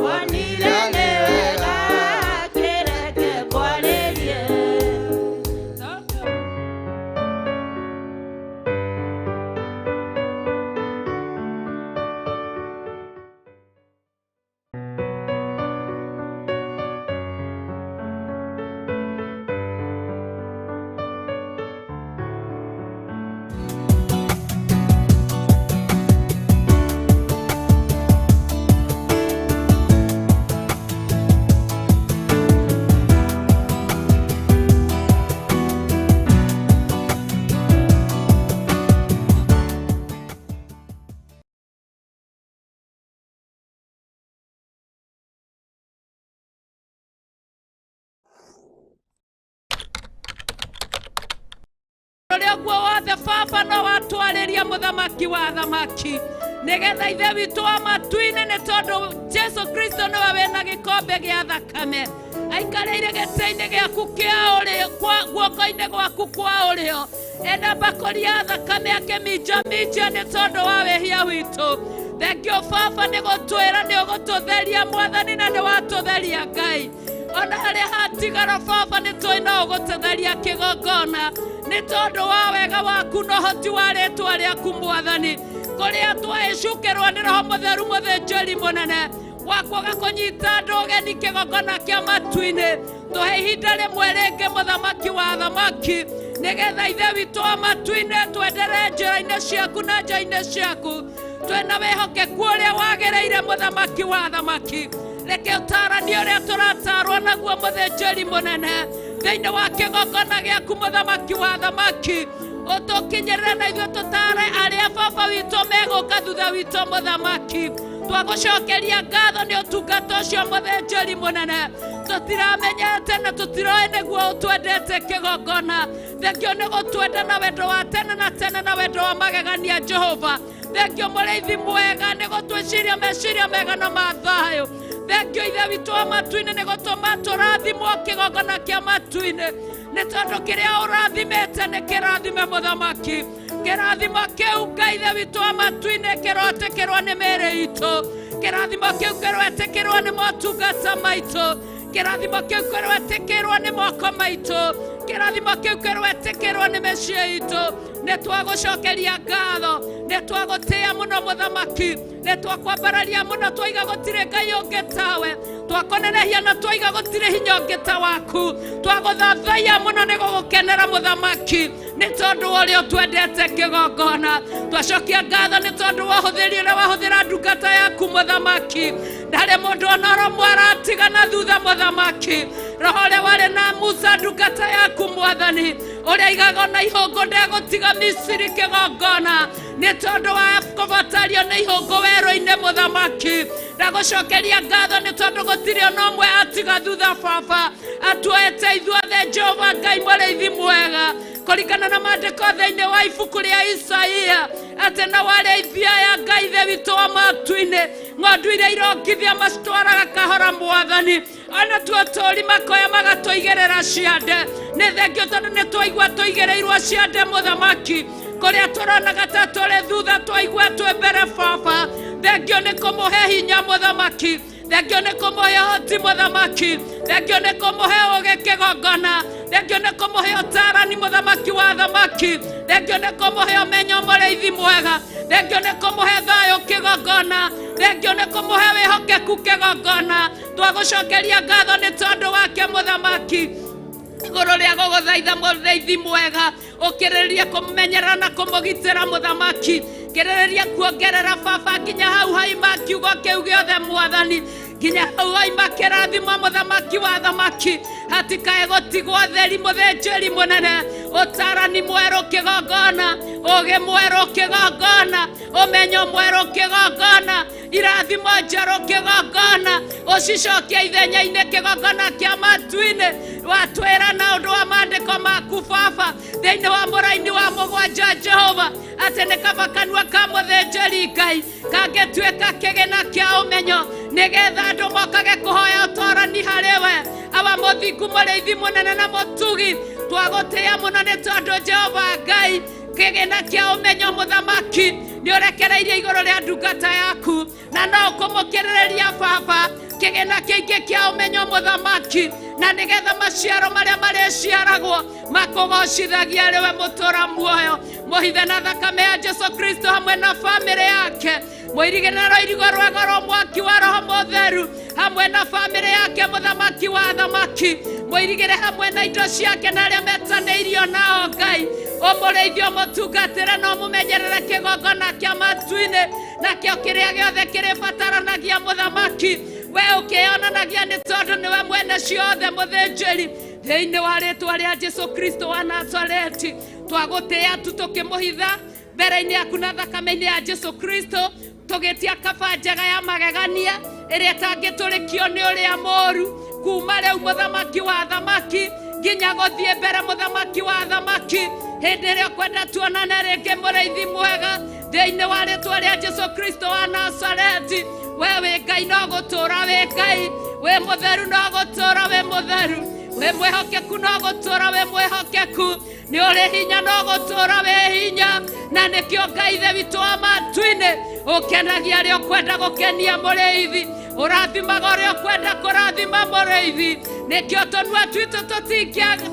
Wonire nĩ wega kĩreke kwarĩrie. Ũrĩa guo wothe baba no watwarĩria mũthamaki wa athamaki nĩgetha ithe witũ wa matu-inĩ nĩ tondũ Jesu Kristo nĩwe wĩna gĩkombe gĩa thakame aikarĩire gĩtĩ-inĩ gĩaku kĩa ũrĩo guoko-inĩ gwaku kwa ũrĩo ena mbakũri ya thakame akĩminjaminjia nĩ tondũ wa wĩhia witũ. Thengio baba nĩ gũtwĩra nĩ ũgũtũtheria mwathani na nĩ watũtheria Ngai ona harĩa hatigara baba nĩ tũĩ no ũgũtũtheria kĩgongona nĩ tondũ wa wega waku na ũhoti wa rĩtwa rĩaku mwathani kũrĩa twaĩcukĩrwo nĩ roho mũtheru mũthĩnjĩri mũnene wa kwaga kũnyita andũ ũgeni kĩgongona kĩa matu-inĩ tũhe ihinda rĩmwe rĩngĩ mũthamaki wa athamaki nĩgetha ithe witũ wa matu-inĩ twenderee njĩra-inĩ ciaku na nja-inĩ ciaku twĩna wĩhokeku ũrĩa wagĩrĩire mũthamaki wa athamaki reke ũtarani ũrĩa tũratarwo naguo mũthĩnjĩri mũnene thĩinĩ wa kĩgongona gĩaku mũthamaki wa athamaki ũtũkinyĩrĩre na ithuĩ tũtare arĩa baba witũ megũka thutha witũ mũthamaki twagũcokeria ngatho nĩ ũtungata ũcio mũthĩnjĩri mũnene tũtiramenyete na tũtiroĩ nĩguo ũtwendete kĩgongona thengio nĩ gũtwenda na wendo wa tene na tene na wendo wa magegania Jehova thengio mũrĩithi mwega nĩ gũtwĩciria meciria mega na ma thayũ thengio ithe witũ wa matu-inĩ nĩ gũtũma tũrathimwo kĩgongona kĩa matu-inĩ nĩ tondũ kĩrĩa ũrathimĩte nĩ kĩrathime mũthamaki kĩrathimo kĩu Ngai ithe witũ wa matu-inĩ kĩrotĩkĩrwo nĩ mĩĩrĩ itũ kĩrathimo kĩu kĩroetĩkĩrwo nĩ motungata maitũ kĩrathimo kĩu kĩroetĩkĩrwo nĩ moko maitũ kĩrathimo kĩu kĩroetĩkĩrwo nĩ mĩciĩ itũ nĩ twagũcokeria ngatho. Nĩ twagũtĩĩa mũno mũthamaki, nĩ twakwambararia mũno, twaiga gũtirĩ Ngai ũngĩ tawe, twakũnenehia na twaiga gũtirĩ hinya ũngĩ ta waku, twagũthathaiya mũno nĩ gũgũkenera mũthamaki, nĩ tondũ wa ũrĩa ũtwendete kĩgongona. Twacokia ngatho nĩ tondũ wa ũhũthĩri ũrĩa wahũthĩra ndungata yaku mũthamaki. Ndarĩ mũndũ ona ũrũmwe aratigana thutha mũthamaki. Roho ũrĩa warĩ na Musa ndungata yaku mwathani, ũrĩa igaga ona ihũngũ ndegũtiga Misiri kĩgongona, nĩ tondũ wa kũbatario nĩ ihũngũ werũ-inĩ mũthamaki. Ndagũcokeria ngatho nĩ tondũ gũtirĩ ona ũmwe atiga thutha baba, atuoete ithuothe Jehova Ngai mũrĩithi mwega, kũringana na maandĩko thĩinĩ wa ibuku rĩa Isaia, atĩ na warĩithia aya Ngai ithe witũ wa matu-inĩ, ng'ondu iria irongithia macitwaraga kahora mwathani, ona tuo tũri makoya magatũigĩrĩra ciande. Nĩ thengio tondũ nĩ twaigua tũigĩrĩirwo ciande mũthamaki, kũrĩa tũronaga ta tũrĩ thutha twaigua twĩ mbere baba. Thengio nĩ kũmũhe hinya mũthamaki, thengio nĩ kũmũhe ũhoti mũthamaki, thengio nĩ kũmũhe ũũgĩ kĩgongona, thengio nĩ kũmũhe ũtaarani mũthamaki wa thamaki, thengio nĩ kũmũhe ũmenyo mũrĩithi mwega, thengio nĩ kũmũhe thayũ kĩgongona, thengio nĩ kũmũhe wĩhokeku kĩgongona. Twagũcokeria ngatho nĩ tondũ wake mũthamaki, igũrũ rĩa gũgũthaitha mũrĩithi mwega, ũkĩrĩrĩria kũmenyerera na kũmũgitĩra mũthamaki, kĩrĩrĩria kuongerera baba nginya hau haima kiugo kĩu gĩothe mwathani, nginya hau haima kĩrathimo mũthamaki wa thamaki, hatikae gũtigwo theri mũthĩnjĩri mũnene, ũtarani mwerũ kĩgongona, ũũgĩ mwerũ kĩgongona, ũmenyo mwerũ kĩgongona, irathimo njerũ kĩgongona, ũcicokie ithenya-inĩ kĩgongona kĩa matu-inĩ. Watwĩra na ũndũ wa maandĩko maku baba thĩinĩ wa mũraini wa mũgwanja Jehova, atĩ nĩ kaba kanua ka mũthĩnjĩri Ngai kangĩtuĩka kĩgĩna kĩa ũmenyo, nĩgetha andũ mokage kũhoya ũtorani harĩ we. Awa mũthingu mũrĩithi mũnene na mũtugi, twagũtĩĩa mũno nĩ tondũ Jehova Ngai kĩgĩna kĩa ũmenyo mũthamaki nĩ ũrekereirie igũrũ rĩa ndungata yaku, na no ũkũmũkĩrĩrĩria baba kĩgĩna kĩingĩ kĩa ũmenyo mũthamaki, na nĩgetha maciaro marĩa marĩciaragwo makũgocithagia arĩ we mũtũra muoyo. Mũhithe na thakame ya Jesu Kristo hamwe na bamĩrĩ yake, mũirigĩre na rũirigo rwa goro mwaki wa Roho Mũtheru hamwe na bamĩrĩ yake mũthamaki wa thamaki, mũirigĩre hamwe na indo ciake na arĩa metanĩirio nao Ngai. Ũmũrĩithie, ũmũtungatĩre na ũmũmenyerere kĩgongona kĩa matu-inĩ, nakĩo kĩrĩa gĩothe kĩrĩbataranagia mũthamaki, we ũkĩyonanagia nĩ tondũ nĩwe mwene ciothe mũthĩnjĩri. Thĩinĩ wa rĩtwa rĩa Jesu Kristo wa Nazareti, twagũtĩĩa tu tũkĩmũhitha mbere-inĩ yaku na thakame-inĩ ya Jesu Kristo, tũgĩtia kaba njega ya magegania ĩrĩa ĩtangĩtũrĩkio nĩ ũrĩa mũũru, kuma rĩu mũthamaki wa thamaki nginya gũthiĩ mbere mũthamaki wa thamaki. Hĩndĩ ĩrĩa ũkwenda tuonane rĩngĩ mũrĩithi mwega, thĩinĩ wa rĩtwa rĩa Jesu Kristo wa Nazareti, we wĩ Ngai no gũtũũra wĩ Ngai, wĩ mũtheru no gũtũũra wĩ mũtheru, wĩ mwĩhokeku no gũtũũra wĩ mwĩhokeku, nĩ ũrĩ hinya no gũtũũra wĩ hinya, na nĩkĩo Ngai ithe witũ wa matu-inĩ ũkenagia arĩa ũkwenda gũkenia mũrĩithi, ũrathimaga ũrĩa ũkwenda kũrathima mũrĩithi, nĩkĩo tũnua twitũ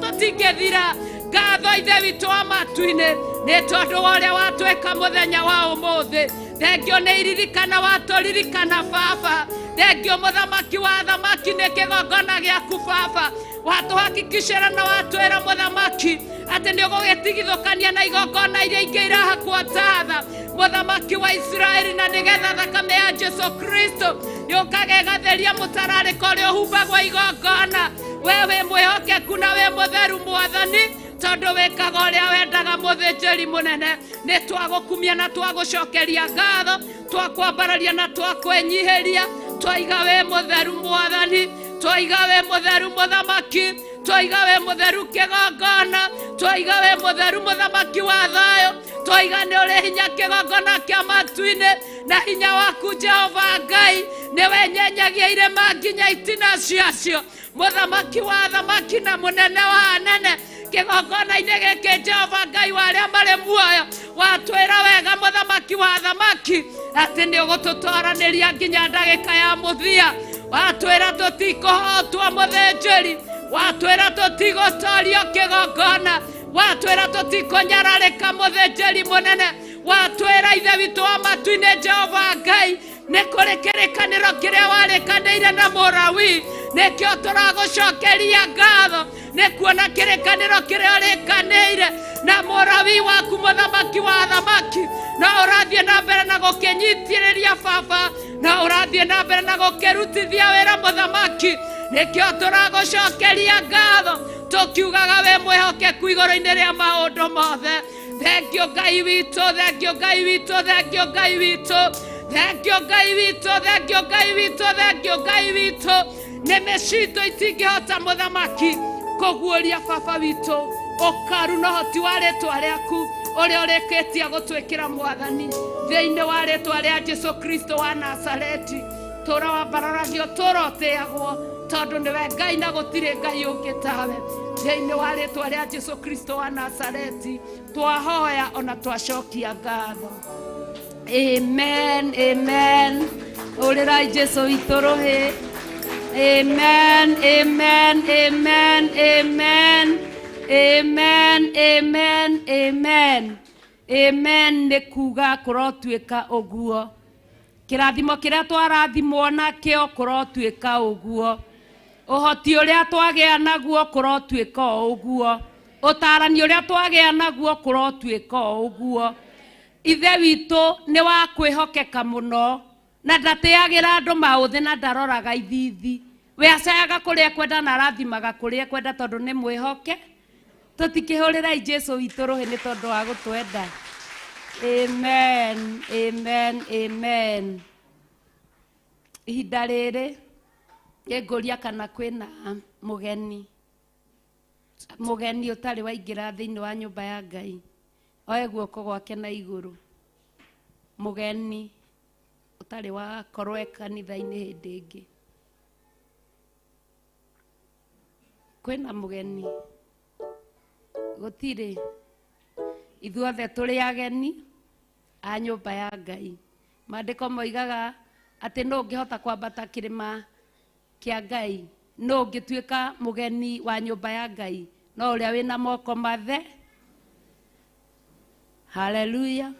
tũtingĩthira ngatho ithe witũ wa matu-inĩ nĩ tondũ wa ũrĩa watwĩka mũthenya wa ũmũthĩ. Thengio nĩ iririkana watũririkana baba, thengio mũthamaki wa thamaki nĩ kĩgongona gĩaku baba, watũhakikicĩra na watwĩra mũthamaki atĩ nĩ ũgũgĩtigithũkania na igongona iria ingĩ irahakwo tatha mũthamaki wa Isiraeli, na nĩgetha thakame ya Jesu Kristo yũkage ĩgatheria mũtararĩko ũrĩa ũhumbagwo igongona. We wĩ mwĩhokeku na wĩ mũtheru mwathani, tondũ wĩkaga ũrĩa wendaga mũthĩnjĩri mũnene. Nĩ twagũkumia na twagũcokeria ngatho, twakwambararia na twakwĩnyihĩria, twaiga wĩ mũtheru mwathani, twaiga wĩ mũtheru mũthamaki, twaiga wĩ mũtheru kĩgongona, twaiga wĩ mũtheru mũthamaki wa thayũ, twaiga nĩ ũrĩ hinya kĩgongona kĩa matu-inĩ, na hinya waku Jehova Ngai nĩwe nyenyagia irĩma nginya itina ciacio, mũthamaki wa thamaki na mũnene wa anene. Kĩgongona-inĩ gĩkĩ Jehova Ngai wa arĩa marĩ muoyo, watwĩra wega mũthamaki wa thamaki atĩ nĩ ũgũtũtwaranĩria nginya ndagĩka ya mũthia. Watwĩra tũtikũhotwo mũthĩnjĩri, watwĩra tũtigũtorio kĩgongona, watwĩra tũtikũnyararĩka mũthĩnjĩri mũnene, Watwĩra Ithe witũ wa matu-inĩ Jehova Ngai, nĩ kũrĩ kĩrĩkanĩro kĩrĩa warĩkanĩire na Mũlawi, nĩkĩo tũragũcokeria ngatho nĩ kuona kĩrĩkanĩro kĩrĩa ũrĩkanĩire na Mũlawi waku, mũthamaki wa athamaki, na ũrathiĩ na mbere na gũkĩnyitĩrĩria baba, na ũrathiĩ na mbere na gũkĩrutithia wĩra mũthamaki, nĩkĩo tũragũcokeria ngatho tũkiugaga wĩ mwĩhokeku igũrũ-inĩ rĩa maũndũ mothe. Thank you Ngai witũ, thank you Ngai witũ, thank you Ngai witũ, thank you Ngai witũ, thank you Ngai witũ, thank you Ngai witũ. Nĩ mĩcitũ itingĩhota mũthamaki kũguũria baba witũ ũkaru na ũhoti wa rĩtwa rĩaku ũrĩa ũrĩkĩtie gũtwĩkĩra mwathani thĩinĩ wa rĩtwa rĩa Jesu Kristo wa Nazareti. Tũra wambararagio, tũra ũtĩagwo, tondũ nĩwe Ngai na gũtirĩ Ngai ũngĩ tawe. Thĩinĩ wa rĩtwa rĩa Jesu Kristo wa Nazareti twahoya ona twacokia ngatho. Amen, amen. Ũrĩrai Jesu witũ rũhĩ. Amen, amen, amen, amen, amen, amen, amen, amen. Nĩ kuga kũrotuĩka ũguo, kĩrathimo kĩrĩa twarathimwo nakĩo kũrotuĩka ũguo, ũhoti ũrĩa twagĩa naguo kũrotuĩka o ũguo, ũtarani ũrĩa twagĩa naguo kũrotuĩka o ũguo. Ithe witũ nĩ wa kwĩhokeka mũno na ndatĩagĩra andũ maũthĩ na ndaroraga ithithi, we acayaga kũrĩa ekwenda na arathimaga kũrĩa ekwenda tondũ nĩ mwĩhoke. Tũtikĩhũrĩrai Jesu witũ rũhĩ nĩ tondũ wa gũtwenda. Amen, amen, amen. Ihinda rĩrĩ nĩngũria kana kwĩna mũgeni, mũgeni ũtarĩ waingĩra thĩinĩ wa nyũmba ya Ngai, oe guoko gwake na igũrũ. Mũgeni ũtarĩ wakorwo e kanitha-inĩ hĩndĩ ĩngĩ, kwĩna mũgeni? Gũtirĩ. Ithuothe tũrĩ ageni a nyũmba ya Ngai. Maandĩko moigaga atĩ nũ ũngĩhota kwambata kĩrĩma kĩa Ngai, nũ ũngĩtuĩka mũgeni wa nyũmba ya Ngai, no ũrĩa wĩna moko mathe. Haleluya.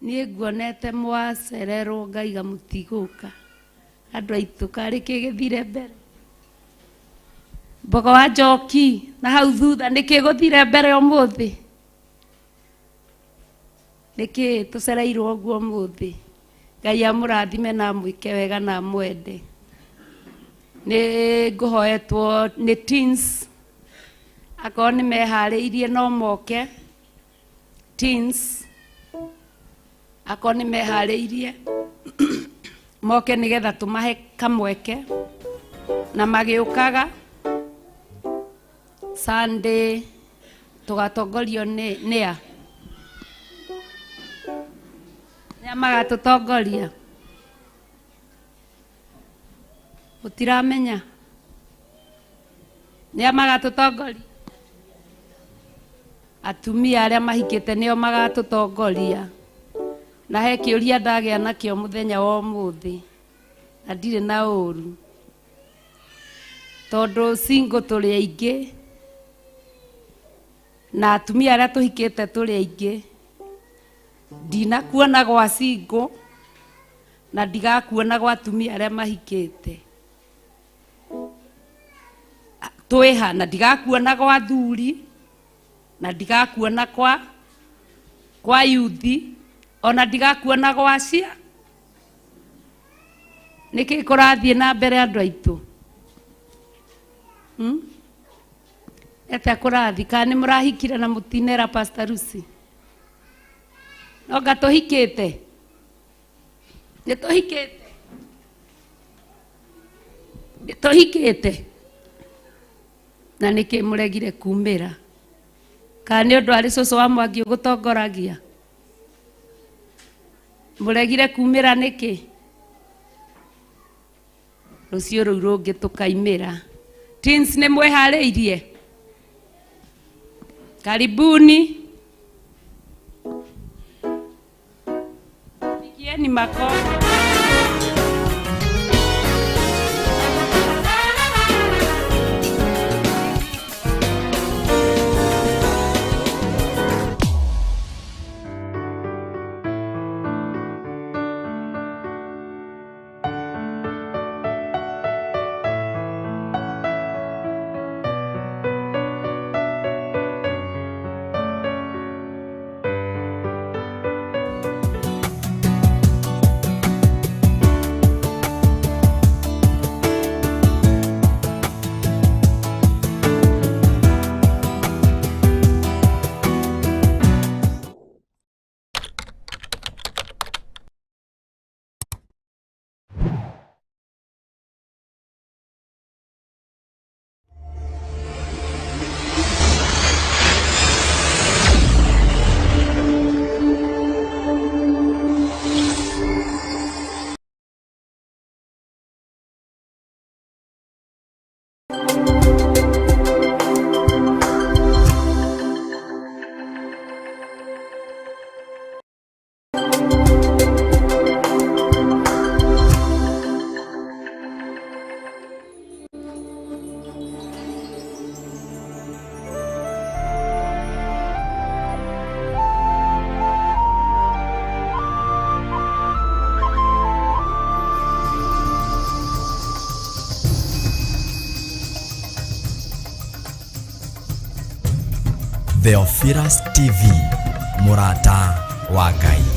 Niĩ nguonete mwacererwo ngaiga mũtigũka, andũ aitũ karĩ kĩ gĩthire mbere? Mbogo wa njoki na hau thutha nĩkĩ gũthire mbere ũmũthĩ? Nĩkĩ tũcereirwo ũguo ũmũthĩ? Ngai amũrathime na amwĩke wega na amwende. Nĩ ngũhoetwo nĩ teens, akorwo nĩ meharĩirie no moke. Teens akorwo nĩ meharĩirie moke nĩgetha tũmahe kamweke, na magĩũkaga Sunday tũgatongorio nĩ nĩa nĩa magatũtongoria, mũtiramenya nĩa magatũtongoria? Atumia arĩa mahikĩte nĩo magatũtongoria. Na he kĩũria ndagĩa nakĩo mũthenya wa ũmũthĩ, na ndirĩ na ũru tondũ single tũrĩ aingĩ na atumia arĩa tũhikĩte tũrĩ aingĩ. Ndinakuona gwa single na ndigakuona gwa atumia arĩa mahikĩte twĩha, na ndigakuona gwa athuri na ndigakuona kwa yuthi, ona ndigakuona gwa cia. Nĩkĩ kũrathiĩ na mbere andũ aitũ? Atĩa kũrathiĩ? Kana nĩ mũrahikire na mũtinera Pastor Lucy? Nonga tũhikĩte, nĩ tũhikĩte, nĩ tũhikĩte, na nĩkĩ mũregire kumĩra? Kana nĩ ũndũ arĩ cũcũ wa Mwangi ũgũtongoragia? Mũregire kumĩra nĩkĩ? Rũciũ rũu rũngĩ tũkaimĩra. Teens nĩ mwĩharĩirie? Karibuni, pigieni makofi. Theophilus TV, mũrata wa Ngai.